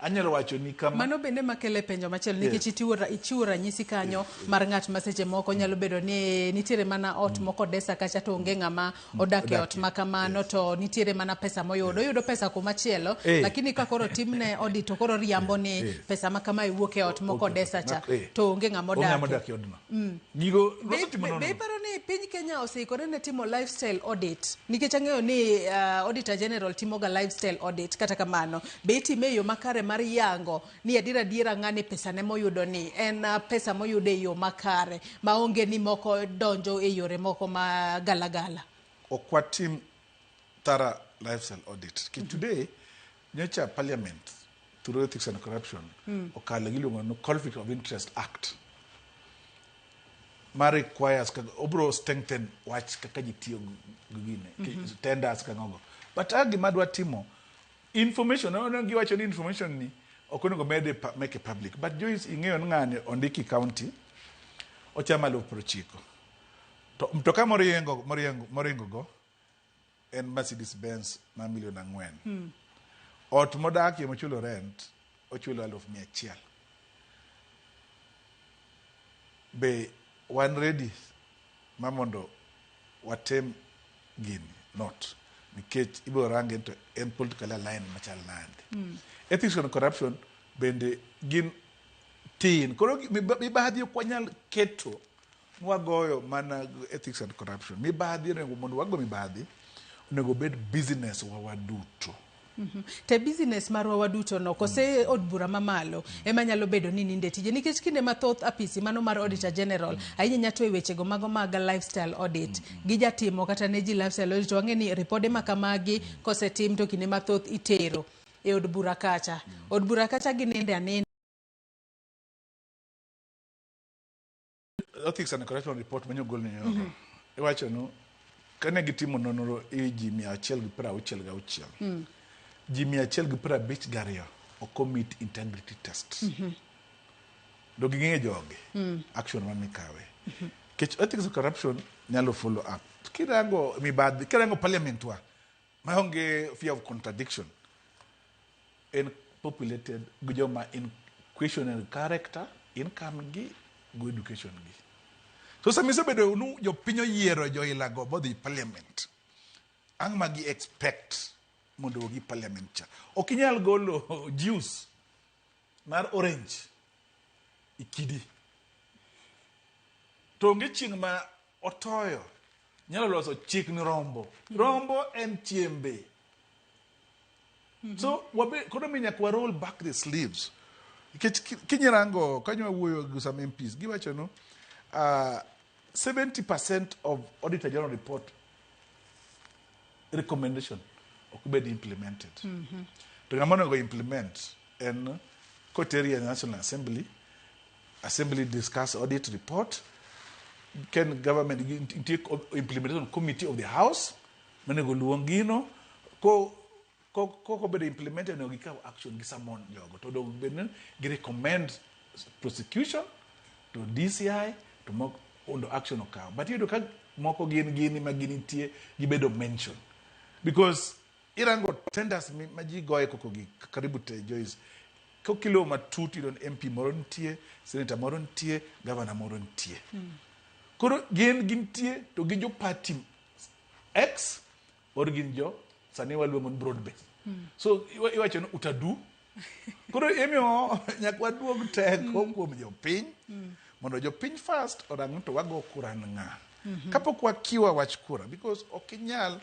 Anyalo wacho ni kama Mano bende makele penjo machielo nikech ichiwo ranyisi kanyo mar ng'at ma seche moko nyalo bedo ni nitiere mana ot moko desa kacha to onge ng'ama odak e ot ma kamano to nitiere mana pesa moyudo. Oyudo pesa kumachielo lakini ka koro timne audit to koro riambo ni pesa ma kamae wuok e ot moko desa cha to onge ng'ama odakie. Odak e odno. Gigo nosetimo Be iparo ni piny Kenya oseikore ne timo lifestyle audit? Nikech ang'eyo ni Auditor General timoga lifestyle audit, kata kamano be itime e yo makare mar yango ni adier adiera ng'ani pesa ne moyudo ni en pesa moyudo e yo makare maonge ni moko donjo e yore moko ma galagala? Ok watim thorough lifestyle audit. Today, nyocha parliament through Ethics and Corruption okalo giluongo ni Conflict of Interest Act ma requires obro strengthen wach kaka ji tiyo gi gine tenders kang'ogo. But a gima dwa timo information no giwacho ni information ni ok onego mede make public, but Joyce, ing'eyo ni ng'ani ondiki county ochamo 90,000 to mtoka moringo go en Mercedes Benz ma 4 million. Ot modakie mochulo rent ochulo 100,000. Be wan ready ma mondo watem gini? Not nikech ibiro range to en political align machal nade. Ethics and corruption bende gin tin koro mibadhi ok wanyal keto wagoyo mana ethics and corruption. Mibadhi onego mondo wago mibadhi onego bed business wa waduto. Te business marwa waduto no kose od bura mamalo ema nyalo bedo ni ninde tije, nikech kinde mathoth apisi mano mar Auditor General ahinya nya to e wechego mago mag lifestyle audit gijatimo kata ne ji lifestyle audit. Wang'e ni ripode ma kamagi kosetim to kinde mathoth itero e od bura kacha, od bura kacha gininde aninda. Ethics and Corruption report manyogol ni nyoro iwacho nu kane gitimo nonro e ji 166, ji 152 ok omit integrity test. Do ging'e jogi action mamikawe kech ethics and corruption nyalo follow up. Kirango mibadhi, kirango parliament wa maonge fear of contradiction en populated gi joma in questionable character, income gi go education gi. So sama isebedo nu jopiny oyiero joilago bodhi parliament, ang' ma gi expect mondo ogi parliament cha? Ok inyal golo juice mar orange e kidi to onge chieng' ma otoyo nyalo loso chik ni rombo. Rombo en chiembe. So wabe koro mi nyaka wa roll back the sleeves nikech kinyirango kanyo wawuoyo gi some MPs giwacho no 70% of Auditor General report recommendation ok bed implemented. To ng'ama onego implement en koteri e National Assembly, Assembly discuss audit report, ken government nitie implementation committee of the house monego luong gino ko kobedo implemented, onego gikaw action gi summon jogo to onego bed ni gi recommend prosecution to DCI to moko mondo action okaw. But iyudo ka moko gin gini ma ginitie gibedo mention because irango tenders ma ji goye koko gi karibu te. Joyce, kokilo matut iyudo ni MP moro nitie, senator moro nitie, governor moro nitie. Koro gin gintie to gin jo party X or gin jo sani waluongo ni broad base. So iwacho ni utadu koro emiyo nyaka waduog teko kuom jopiny mondo jopiny first orang ni to wago kura ni ng'a kapok wakiwa wach kura, because ok inyal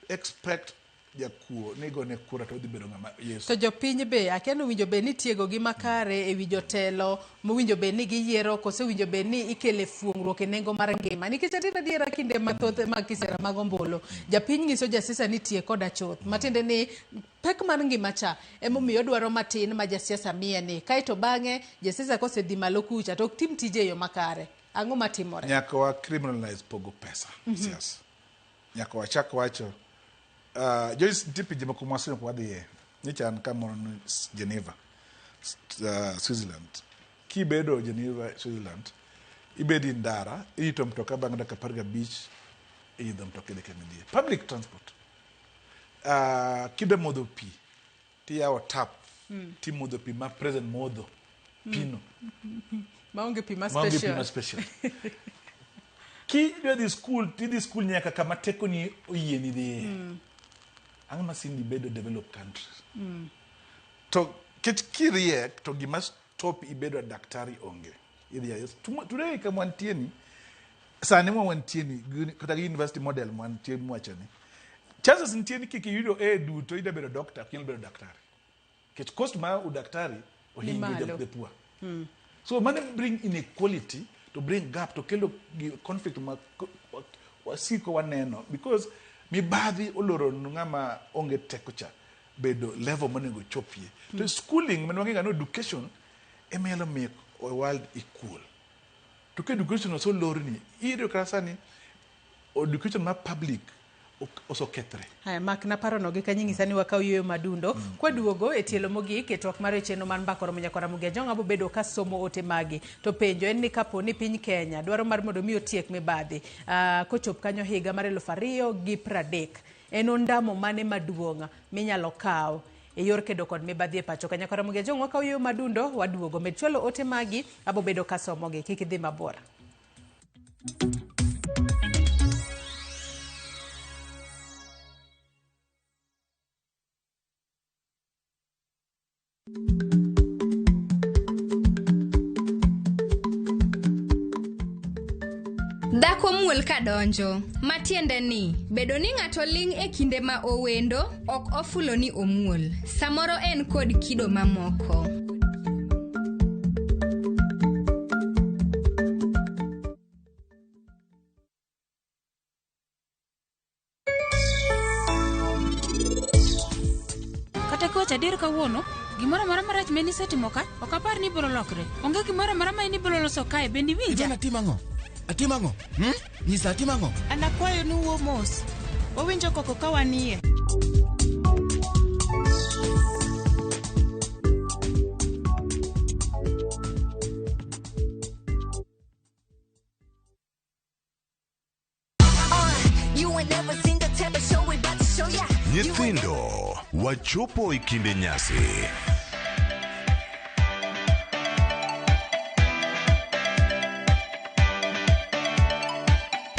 expect jakuo ni gone kura to odhi bedo ng'ama Yesu. To jopiny be akia ni owinjo bed ni itiegogi makare ewi jotelo mowinjo bed ni giyiero, kose owinjo bed ni ikele fuong'ruok e nengo mar ngima, nikech adier adiera kinde mathoth mag kisera mag ombulu japiny nyiso jasiasa ni tie koda chuth, matiende ni pek mar ngima cha emomiyo odwaro matin ma jasiasa miye ni, kaeto bang'e jasiasa kosedhi malo kucha to ok tim tije e yo makare. Ang'o matimore? Nyaka wa criminalize pogo pesa. Siasa nyaka wachak wacho. Joyce, nitie pinje moko mwasenyo wadhiye nyocha an kamoro ni Geneva, Switzerland. Kibedo Geneva, Switzerland, ibedi ndara irito mtoka, bang' dakika 15 iidho mtoka idhi kama idhiye, public transport. Kidwa modho pi tiyawo tap. Timodho pi ma president modho. Pino. Maonge pi ma Maonge pi special. ma special. Kidwa dhi school, tidhi school nyaka kama tekoni oyieni dhiye. Ang'o ma sindi bedo developed countries? To ket kiriek to gima stop ibedo a daktari onge. Idhi a today kama wantie ni, sani ma wantie ni, kata gi university model ma wantie mwacho ni, chances nitie ni kik iyudo A duto idwa bedo doctor, ok inyal bedo daktari. Nikech cost mar udaktari ohingo malo. the poor. So mano bring inequality to bring gap to kelo conflict ma wasiko waneno because mibadhi oloro ng'ama onge teko cha bedo level monego chopie. To schooling mane wang'eyo ni education ema nyalo make a world equal. To ka education oselorni, iyudo kata sani education ma public osekethre. Haya, mak na parono gi kanyo nyisa ni wakaw yueyo madundo. Kwaduogo e tielo mogik e twak mar chenro mar Mbaka Oromo Nyakwar Ramogi Ajwang' abo bedo ka somo ote magi. To penjo en ni kapo ni piny Kenya dwaro mar mondo mi otiek mibadhi kochop kanyo higa mar 2030, en ondamo mane maduong' minyalo kaw e yor kedo kod mibadhi e pacho ka? Nyakwar Ramogi Ajwang' wakaw yueyo madundo, waduogo. Med chwalo ote magi, abo bedo ka somogi. Kik idhi mabor. Dhako muol ka donjo, matiende ni bedo ni ng'ato ling' e kinde ma owendo ok ofulo ni omuol. Samoro en kod kido mamoko. Kata kiwacho adier kawuono, gimoro amora marach ma inisetimo ka, ok apar ni ibiro lokre. Onge gimoro amora ma in ibiro loso kae, bende iwinja? Ivana atimo ang'o? Atimo ang'o? Hmm? Nyisa atimo ang'o? An akwayo ni uwuo mos. Wawinjo koko ka wanie. You ain't never seen the type of show we about to show ya. Nyithindo, wachopo e kinde nyasi.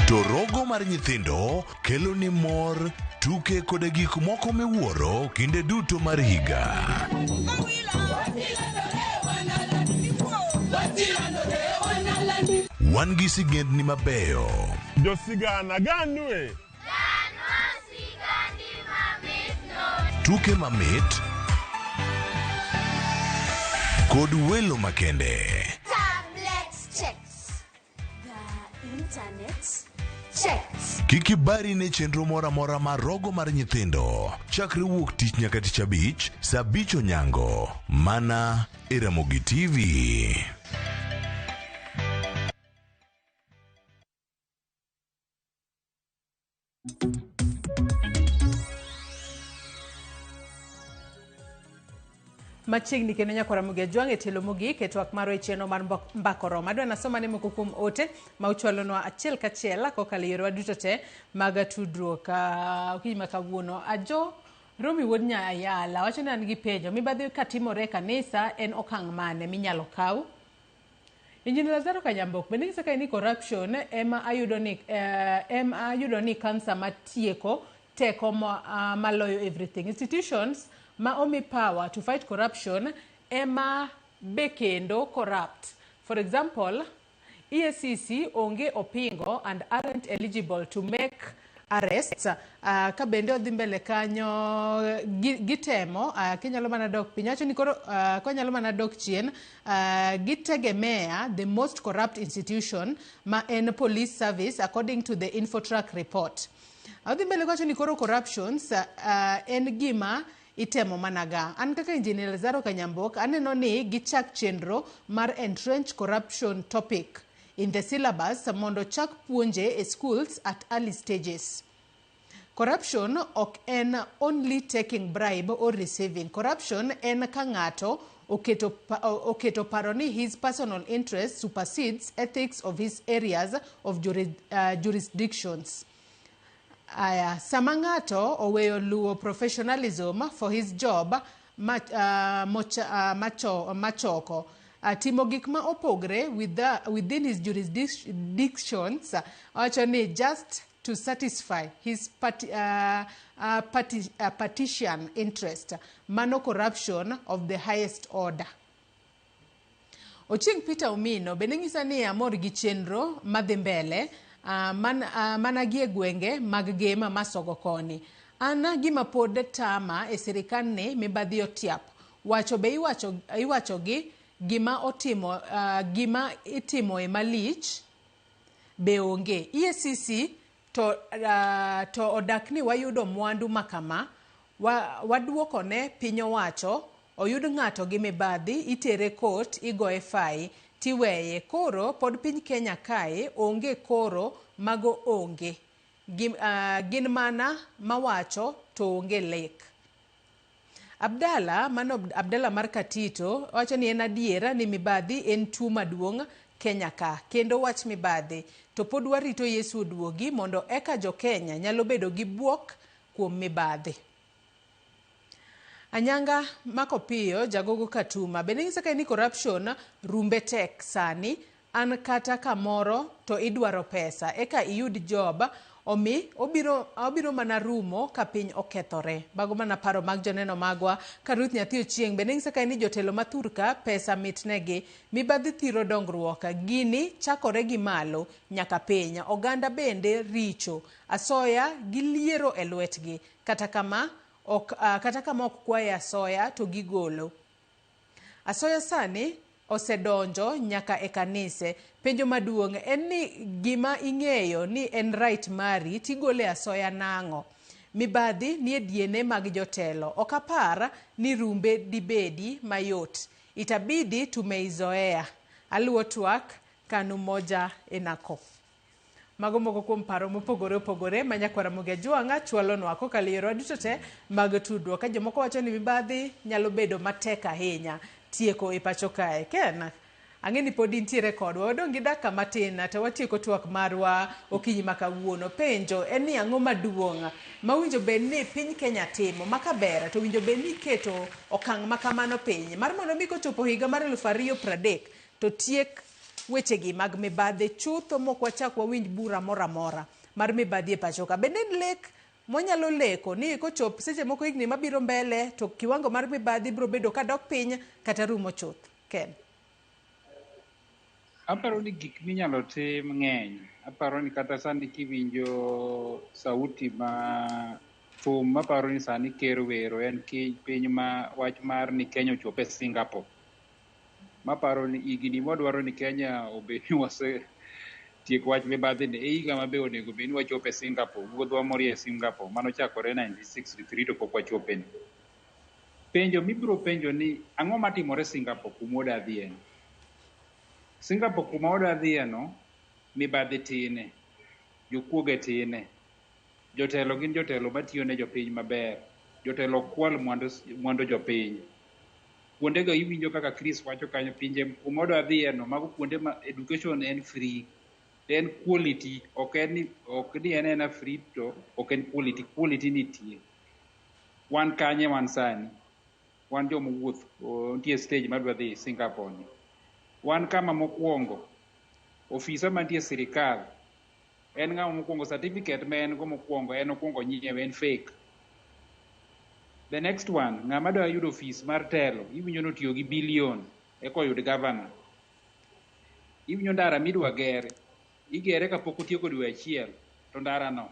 To rogo mar nyithindo kelo ni mor, tuke koda gik moko miwuoro kinde duto mar higa. Wan gi sigendni mabeyo. Josigana ganue. Tuke mamit kod welo makende. Tablet checks. The internet checks. Kik ibari ne chenro moro amora mar rogo mar nyithindo chakre wuok tich nyaka tich abich saa abich onyango mana e Ramogi TV. Machiegni kendo Nyakwar Ramogi Ajwang' e tielo mogik e twak marwa e chenro mar Mbaka Oromo. Adwa nasoma ne moko kuom ote ma uchwalonwa achiel kachiel kokalo e yorewa duto te mag tudruok. Okinyi ma kawuono. Ajo Romi wuod Nyayala wacho ni an gi penjo. Mibadhi katimore e kanisa en okang' mane minyalo kaw? Engineer Lazaro Kanyambok bende nyiso kae ni corruption ema ayudo ni ema ayudo ni kansa matieko teko maloyo everything. Institutions ma omi power to fight corruption ema be kendo corrupt. For example, EACC onge opingo and aren't eligible to make arrests. Ka bende odhi mbele kanyo gitemo, kinyalo mana dok piny. Wacho ni koro, konyalo mana dok chien, gitegemea the most corrupt institution ma en police service according to the Infotrack report. Odhi mbele wacho ni koro corruptions en gima itemo managa. An kaka Engineer Lazaro Kanyambok aneno ni gichak chenro mar entrench corruption topic in the syllabus mondo chak puonje e schools at early stages. Corruption ok en only taking bribe or receiving. Corruption en ka ng'ato oketo paro ni his personal interest supersedes ethics of his areas of jurisdictions. Aya, sama ng'ato oweyo luwo professionalism for his job, machoko timo gik ma opogre within his jurisdictions. Owacho ni just to satisfy his partisan interest. Mano corruption of the highest order. Ochieng Peter Omino bende ng'isa ni amor gi chenro madhi mbele mana gi e gwenge mag Gema Masogo koni. An gima pod tama e sirikal ni mibadhi otiap. Wacho be iwacho gi gima otimo gima itimo e malich be onge. EACC to odak ni wayudo mwandu makama waduokone piny owacho oyud ng'ato gi mibadhi itere kot igoye fai tiweye. Koro pod piny Kenya kae onge koro mago onge. Gin mana mawacho to onge lek. Abdalla, mano Abdalla mar Katito, wacho ni en adiera ni mibadhi en tuo maduong' Kenya ka. Kendo wach mibadhi to pod warito Yesu oduogi mondo eka jo Kenya nyalo bedo gi buok kuom mibadhi. Anyanga Makopiyo Jagogo Katuma bende ng'isa ka ni corruption rumbe tek sani an kata kamoro to idwaro pesa eka iyud job omi obiro mana rumo ka piny okethore. Mago mana paro mag joneno magwa. Ka Ruth Nyathi Ochieng bende ng'isa ka ni jotelo mathurka pesa mitnegi mibadhi thiro dongruok gini chakore gi malo nyaka piny. Oganda bende richo asoya gi liero e lwetgi kata kama ok kwaye asoya to gigolo. Asoya sani osedonjo nyaka e kanise. Penjo maduong' en ni gima ing'eyo ni en right mari tigole asoya nang'o? Mibadhi nie diene mag jotelo. Ok apar ni rumbe dibedi mayot. Itabidi tumeizoea. Aluo twak kanu moja enako. Mago moko kuom paro mopogore opogore ma nyakwar Ramogi Ajwang'a chwalonwa kokalo e yore duto te mag tudruok. Ka jomoko wacho ni mibadhi nyalo bedo matek ahinya tieko e pacho kae. Ken, ang'e ni pod intiere kodwa. Wadong' gi dakika matin to watieko twak marwa okinyi ma kawuono. Penjo en ni ang'o maduong' ma winjo bed ni piny Kenya timo ma kaber to winjo bed ni iketo okang' ma kamano piny mar mondo mi kochopo higa mar 2030 to tiek wechegi mag mibadhi chutho mok wachak wawinj bura moro amora mar mibadhi e pacho ka. Bende en lek mwanyalo leko ni kochop seche moko higni mabiro mbele to kiwango mar mibadhi biro bedo kadok piny kata rumo chuth. Ken? Aparo ni gik minyalo tim ng'eny. Aparo ni kata sani kiwinjo sauti ma thum maparo ni sani ker wero en piny ma wach mar ni Kenya ochopo e Singapore. Maparo ni higni mwadwaro ni Kenya obed ni wasetieko wach mibadhi ni e higa mabe onego bed ni wachopo e Singapore. Wuodhwa morie e Singapore manochakore 1963 to pok wachope ni. Penjo mibiro penjo ni ang'o matimore Singapore kuma wadwa dhiye ni? Singapore kuma wadwa dhiye no mibadhi tine, jokuoge tine, jotelo gin jotelo matiyo ne jopiny maber, jotelo kwal mwandu jopiny. Kuondego iwinjo kaka Chris wacho kanyo pinje kuma wadwa dhiye no mago kuonde ma education en free, en quality, ok ni en ena free to ok en quality, quality nitie. Wan kanye wan sani? Wan joma wuoth nitie stage madwa dhi Singapore ni. Wan kama mokwongo, ofisa mantie sirikal, en ng'ama mokwongo certificate ma en go mokwongo, en okwongo nyiewe, en fake. The next one, ng'ama dwa yudo ofis mar telo, iwinjo notiyo gi billion eka oyud governor. Iwinjo ndara midwa ger, igere kapok otieko dwe achiel, to ndara no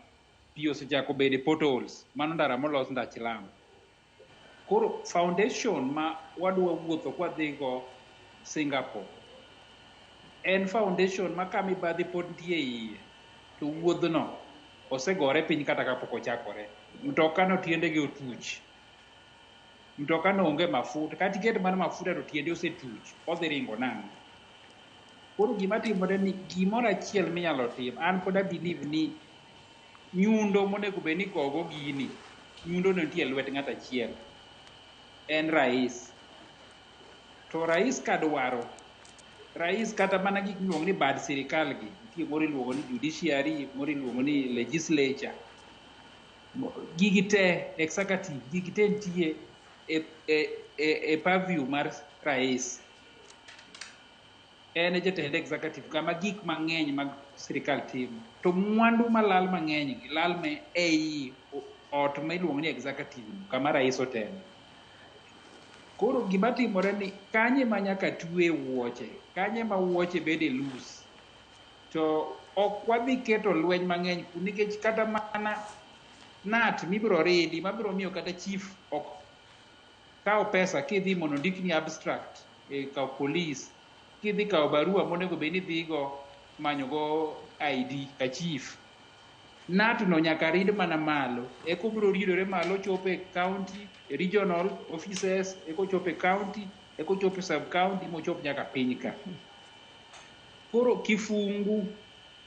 pi osechako bedo e potholes, mano ndara molos ndach lam. Koro foundation ma wadwa wuotho kwadhigo Singapore en foundation ma ka mibadhi pod nitie iye to wuodhno osegore piny kata kapok ochakore. Mtoka no tiendege otuch. Mtoka no onge mafuta. Kata iket mana mafuta to tiende osetuch. Odhi ringo nang'o? Koro gima timore ni gimoro achiel minyalo tim, an pod a believe ni nyundo monego bed ni gogo gini, nyundo no nitie e lwet ng'at achiel. En rais. To rais kadwaro, rais kata mana gik miluongo ni bad sirikal gi, nitie moro iluongo ni judiciary, moro iluongo ni legislature. Gigi te, executive, gigi te nitie. e purview mar rais. En e jatend executive kama gik mang'eny mag sirikal timo. To mwandu malal mang'eny gi lal me ei ot ma iluongo ni executive kama rais otelo. Koro gima timore ni kanye ma nyaka twe wuoche, kanye ma wuoche bede loose. To ok wadhi keto lweny mang'eny nikech kata mana nat mibiro ridi mabiro miyo kata chief ok kawo pesa kidhi mondo ondikni abstract e kawo police, kidhi kawo barua monego bed ni idhigo manyogo ID ka chief. Nat no nyaka rid mana malo, eka obiro ridore malo chopo e county, e regional offices, eka ochopo e county, eka ochopo e sub county mochop nyaka piny ka. Koro kifungu,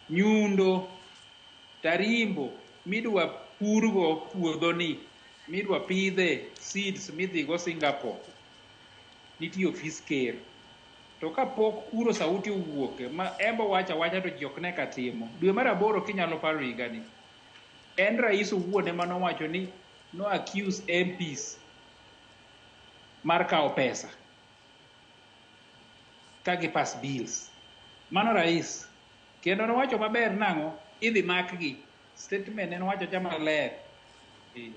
nyundo, tarimbo midwa purgo puodhoni, midwa pidhe seeds midhigo Singapore, nitie ofis ker. To kapok kuro sauti owuok ma embo wacho awacha to ji ok ne ka timo. Dwe mar aboro kinyalo paro higani, en rais owuon ema nowacho ni no accuse MPs mar kawo pesa ka gi pass bills. Mano rais. Kendo nowacho maber nang'o? Idhi makgi. Statement ne nowacho cha maler.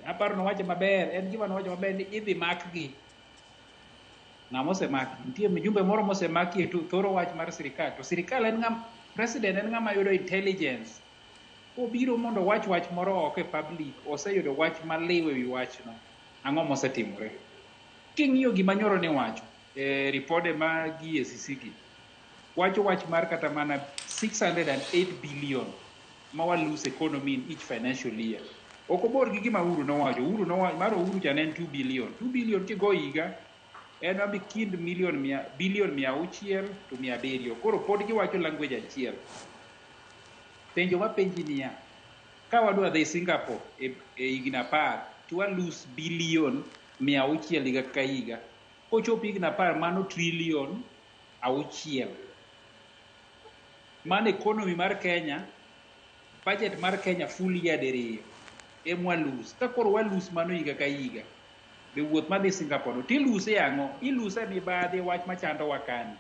Aparo nowacho maber, en gima nowacho maber ni idhi makgi. Ng'ama osemaki? Nitie mjumbe moro mosemaki e thoro wach mar sirikal. To sirikal en ng'ama, president en ng'ama yudo intelligence. Kobiro mondo owach wach moro oko e public, oseyudo wach maliw ewi wachno. Ang'o mosetimore? King'iyo gima nyoro ni wacho, e ripode mag EACC gi, wacho wach mar kata mana 608 billion ma wa lose economy in each financial year. Ok obor gi gima Uhuru nowacho. Uhuru nowacho, mar Uhuru cha ne en 2 billion. 2 billion kigo higa, en mabi kind million mia, billion 600 to 700. Koro pod giwacho language achiel. Penjo mapenji niya, ka wadwa dhi Singapore e higni 10, to wa lose billion 600 higa ka higa. Kochopo higni 10, mano trillion 6. Mano economy mar Kenya, budget mar Kenya full year diriyo emwa lose. Ka koro wa lose mano higa ka higa, be wuoth madhi Singapore no, tiluse ang'o? Iluse mibadhi wach machandowa kani.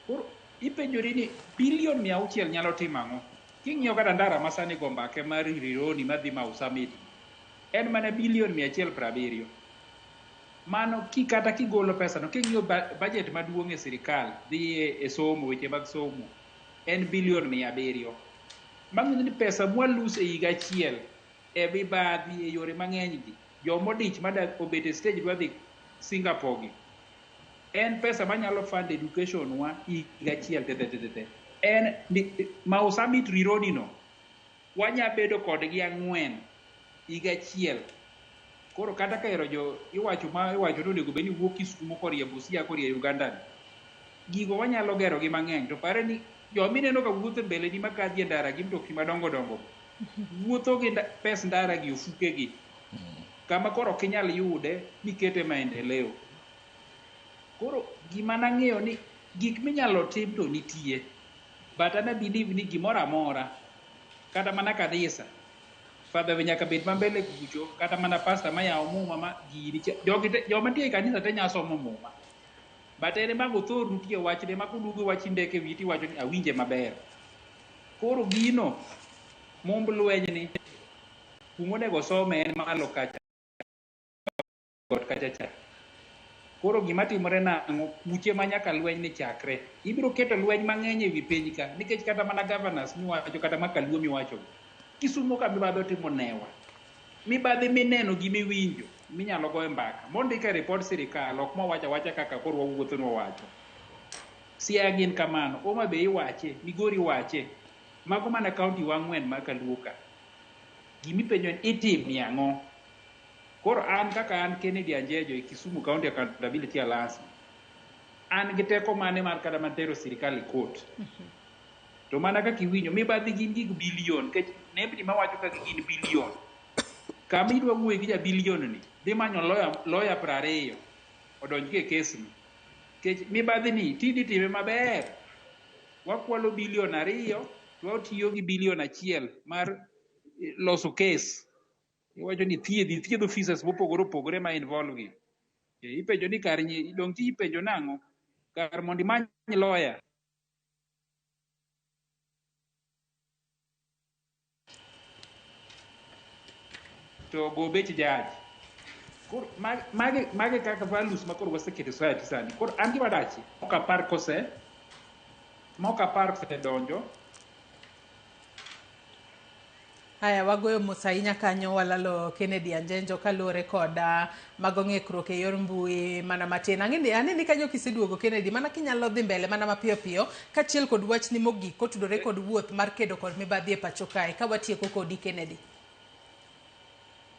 Koro ipenjori ni billion 600 nyalo timo ang'o? King'iyo kata ndara ma sani go mbake mar Rironi madhi Mau Summit, en mana billion 170. Mano kata kigolo pesa no, king'iyo budget maduong' e sirikal dhi e somo, weche mag somo, en billion 700. Manyiso ni pesa mwalose e higa achiel e mibadhi e yore mang'eny gi, jomodich mada obet e stage dwa dhi Singapore gi, en pesa manyalo fund education wa higa achiel te te te te. En Mau Summit Rironi no, wanya bedo kodgi 4 higa achiel. Koro kata ka ero jo iwacho ma iwacho ni onego bed ni wuok Kisumu korie Busia korie Uganda ni, gigo wanyalo gero gi mang'eny. To pare ni joma ineno ka wuotho e mbele ni makadhi e ndara gi mtokni madongo dongo, wuotho gi pes ndara gi ofuke gi, kama koro ok inyal yude mikete maendeleo. Koro gima nang'eyo ni gik minyalo tim to nitie, but an I believe ni gimoro amora, kata mana kanisa, father be nyaka bed mambele kucho, kata mana pastor mayawo muma ma gini jogi te, joma nitie e kanisa te nya somo muma. But en ema gothor nitie wachne ma koduogo wach ndeke wiyi tiwacho ni awinje maber. Koro gino mumb lweny ni kumonego some en malo kacha got kacha cha. Koro gima timore nang'o, kuche ma nyaka lweny ni chakre. Ibiro keto lweny mang'eny ewi piny ka, nikech kata mana governors miwacho, kata makaluo miwacho. Kisumo ka mibadhi otimo newa. Mibadhi mineno gi miwinjo, minyalo goyo mbaka. Mondik e report sirikal, ok mowacho awacha kaka koro wawuotho ni wawacho. Siaya gin kamano, Homa Bay iwache, Migori iwache. Mago mana county wa 4 ma kaluo ka. Gimipenjo ni itimi ang'o? Koro an kaka an Kennedy Anjejo e Kisumu County Accountability Alliance, an gi teko mane mar kata mana tero sirikal e court. To mana kaka iwinjo, mibadhi gin gik billion, nikech nembni mawacho kaka gin billion. Kama idwa wuoyo gi ja billion ni, dhi manyo lawyer 20 odonj e kes ni. Nikech mibadhi ni tidi time maber. Wakwalo billion 2, to watiyo gi billion 1 mar loso kes. Iwacho ni thiedh, ithiedh officers mopogore opogore ma involve gi. Ipenjo ni kar dong' ti ipenjo nang'o? Kar mondo imany lawyer. To go bech judge. Koro mage kaka values ma koro waseketo e society sani. Koro an gima dachi, ok apar kose, mok apar kosedonjo. Haya, wagoyo mos ahinya kanyo walalo Kennedy Anjenjo kaluwore kod mago ng'ikruok e yor mbui mana matin. Ang'eni aneni kanyo kiseduogo Kennedy, mana kinyalo dhi mbele mana mapiyo piyo kaachiel kod wachni mogik kotudore kod wuoth mar kedo kod mibadhi e pacho kae. Ka watieko kodi Kennedy.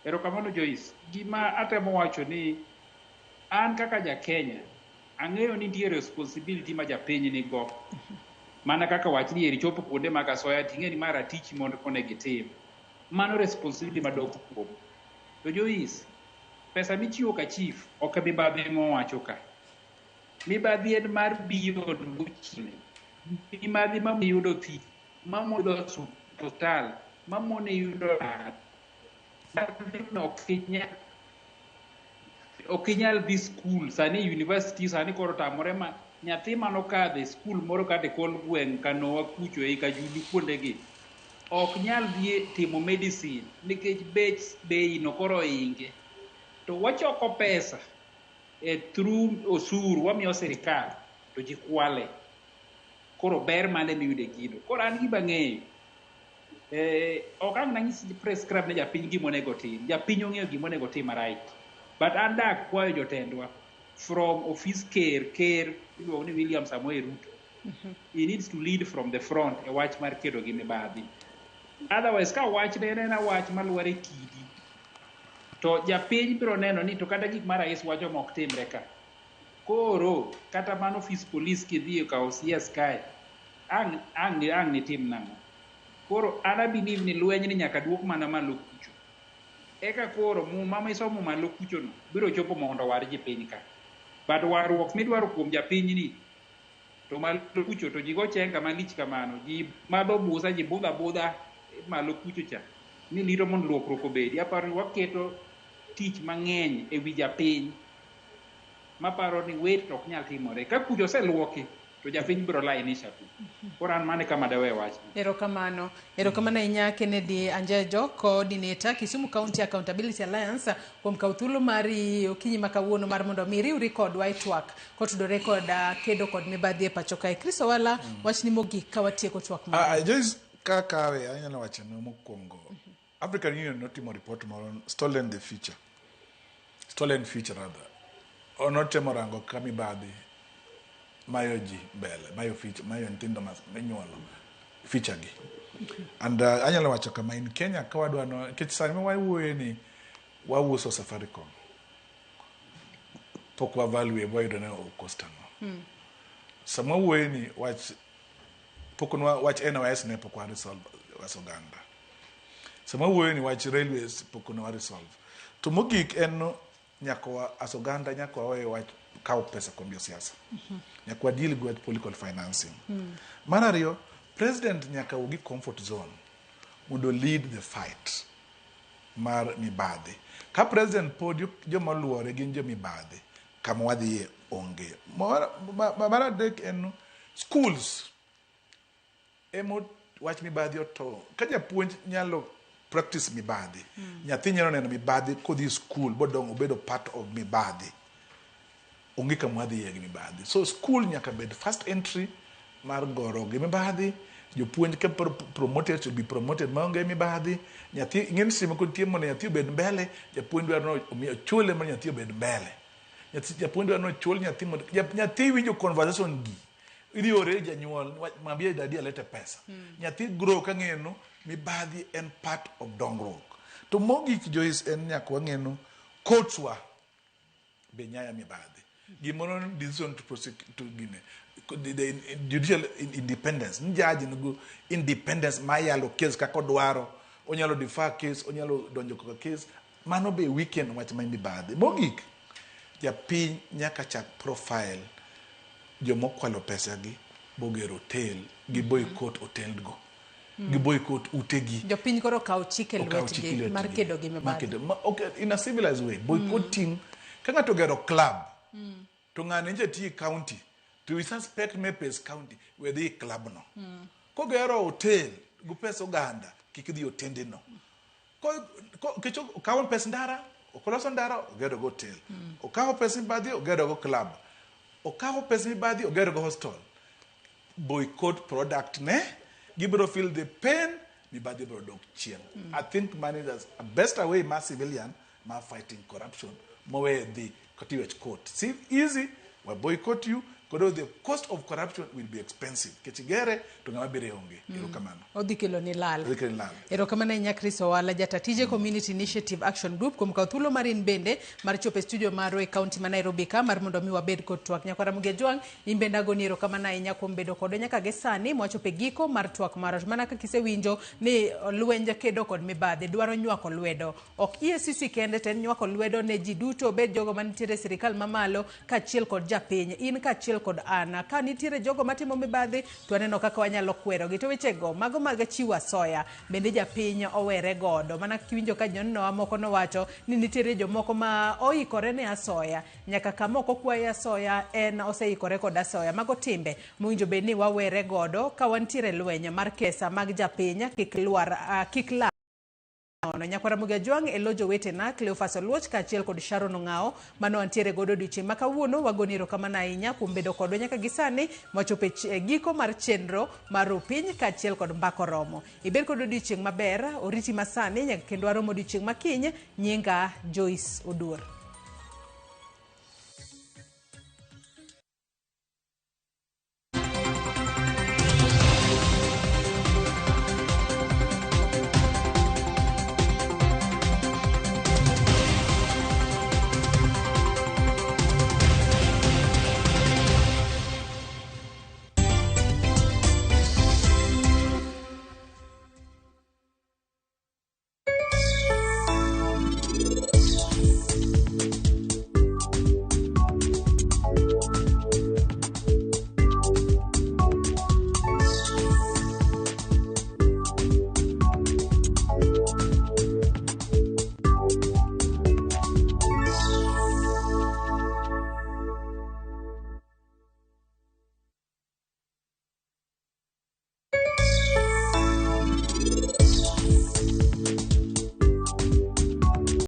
Erokamano Joyce. Gima atemo wacho ni an kaka ja Kenya ang'eyo ni nitie responsibility ma japiny nigo. Mana kaka wach ni eri chopo kuonde mag asoya ting'e ni ma ratichi mondo onego itim. Mano responsibility madok kuom. To Joyce, pesa michiwo ka chief ok mibadhi mowacho ka. Mibadhi en mar beyond mochine. Mibadhi mamoni yudo thieth, mamoni yudo osiptal, mamoni yudo yath. Ok inyal dhi skul sani university sani koro tamore ma nyathi manokadho e skul moro kata e kor gweng' Kanowa kucho ei Kajulu kuondegi ok nyal dhi timo medicine nikech bech bei no koro oinge. To wachoko pesa e through osuru wamiyo sirikal to ji kwale. Koro ber mane miyudo e gino. Koro an gima ang'eyo ok ang' nanyis prescribe ne japiny gima onego otim. Japiny ong'eyo gima onego otim right. But an dak kwayo jotendwa from office ker iluongo ni William Samoei Ruto. He needs to lead from the front e wach mar kedo gi mibadhi. Otherwise ka wach ne en wach maluwore kidi to japiny biro neno ni to kata gik ma rais wacho mok timre ka. Koro kata mano office police kidhi e kawo CS kae ang' nitim nang'o? Koro an a believe ni lweny ni nyaka duok mana malo kucho. Eka koro muma misomo malo kucho no biro chopo mondo owar ji piny ka. But warruok midwaro kuom japiny ni to malo kucho to ji go chenga malich kamano. Ji madho busa, ji budho abudha malo kucho cha. Ni rito mondo luokruok obedi. Aparo ni waketo tich mang'eny e wi japiny. Maparo ni wait to ok nyal timore. Ka kucho oseluoki to japiny biro lainisha tu. Koro an mano e kama dawe wachni. Erokamano. Erokamano ahinya Kennedy Anjejo, coordinator Kisumu County Accountability Alliance, kuom kawo thuolo mari okinyi ma kawuono mar mondo mi riwri kodwa e twak kotudore kod kedo kod mibadhi e pacho kae. Chris Owala, wachni mogik ka watieko twak mar. Joyce, kakawe anyalo wacho ni mokwongo African Union notimo report moro stolen the future. Stolen future rather. Onotemo rango ka mibadhi mayo ji mbele, mayo future, mayo nyithindo minyuolo future gi. And anyalo wacho kama in Kenya ka wadwa no, nikech sani ma wawuoye ni wauso Safaricom. Pok wa value wayudo ne cost ang'o. Sama wawuoye ni wach pok nwa wach NYS ne pok wa resolve as oganda. Sama wawuoye ni wach railways pok nwa resolve. To mogik en nyaka wa as oganda nyaka wawe wach kawo pesa kuom josiasa. Nyaka wa deal gi wach political financing. Mar ariyo, president nyaka wuog gi comfort zone mondo lead the fight mar mibadhi. Ka president pod joma oluore gin jo mibadhi, kama wadhiye onge. Mar adek en schools emo wach mibadhi oto. Ka japuonj nyalo practice mibadhi, nyathi nyalo neno mibadhi kodhi school bodongo obedo part of mibadhi. Onge kama wadhiye gi mibadhi. So school nyaka bed first entry mar goro gi mibadhi. Jopuonj ka promoted should be promoted maonge mibadhi. Nyathi ing'e seche moko nitie mondo nyathi obed mbele, japuonj dwaro ni omiyo ochule mondo nyathi obed mbele. Japuonj dwaro ni ochul nyathi mondo nyathi winjo conversation gi. Idhi ore janyuol, mwambie dadi alete pesa. Nyathi grow ka ng'eyo mibadhi en part of dongruok. To mogik Joyce en nyaka wang'e courts wa be nyaya mibadhi. Gimoro decision to prosecute to gine the judicial independence. Ni judge nigo independence mayalo case kaka odwaro, onyalo defer case, onyalo donjo kaka case. Mano be weekend wach ma mibadhi. Mogik, japiny nyaka chak profile jomokwalo pesa gi bogero hotel gi boycott hotel go. Gi boycott utegi. Jopiny koro okawo chik e Okawo chik e lwetgi mar lwetgi. kedo gi Mar mibadhi. kedo. Okay, in a civilized way, boycotting, ka ng'ato ogero club, to ng'ane nje tiyo e county, to we suspect me pes county, we dhi e club no. Kogero hotel gi pes oganda, kik idhi otende no. Nikech okawo pes ndara, ok oloso ndara, ogero go hotel. Okawo pes mibadhi, ogero go club. Okawo pes mibadhi, ogero go hostel. Boycott product ne, gibiro feel the pain, mibadhi biro dok chien. I think money is a best way mar civilian mar fighting corruption mowe dhi kata iwech court. See, easy, we boycott you, koro the cost of corruption will be expensive. Nikech igere to ng'ama bire onge. Erokamano. Odhi kelo ni lal. Odhi kelo ni lal. Erokamano ahinya Chris Owala, jata tije Community Initiative Action Group, kuom kawo thuolo mar in bende mar chopo e studio marwa e kaunti ma Nairobi ka mar mondo mi wabed kod twak. Nyakwara Ramogi Ajwang', in bende agoni erokamano ahinya kuom bedo kodwa nyaka gi sani mwachopo e giko mar twak marwa. Mana kaka isewinjo ni lwenj kedo kod mibadhi dwaro nywako lwedo. Ok EACC kende to en nywako lwedo ne ji duto, obed jogo manitiere e sirikal mamalo kaachiel kod japiny, in kaachiel kod an. Ka nitiere jogo matimo mibadhi to waneno kaka wanyalo kwerogi. To wechego mago mag chiwo asoya bende japiny owere godo. Mana kiwinjo ka jonenowa moko nowacho ni nitiere jomoko ma oikore ne asoya, nyaka kama ok okwaye asoya en oseikore kod asoya. Mago timbe mowinjo bed ni wawere godo ka wantiere e lweny mar kesa mag japiny kik lwar, kik lal. Nono. Nyakwara Ramogi Ajwang' e lo jowetena Cleophas Oluoch kaachiel kod Sharon Ong'awo mano wantiere godo odiochieng' ma kawuono. Wagoni erokamano ahinya kuom bedo kodwa nyaka gi sani mwachopo e giko mar chenro mar Rupiny kaachiel kod Mbaka Oromo. Ibed kod odiochieng' maber, oriti masani nyaka kendo warom odiochieng' makiny. Nyinga Joyce Oduor.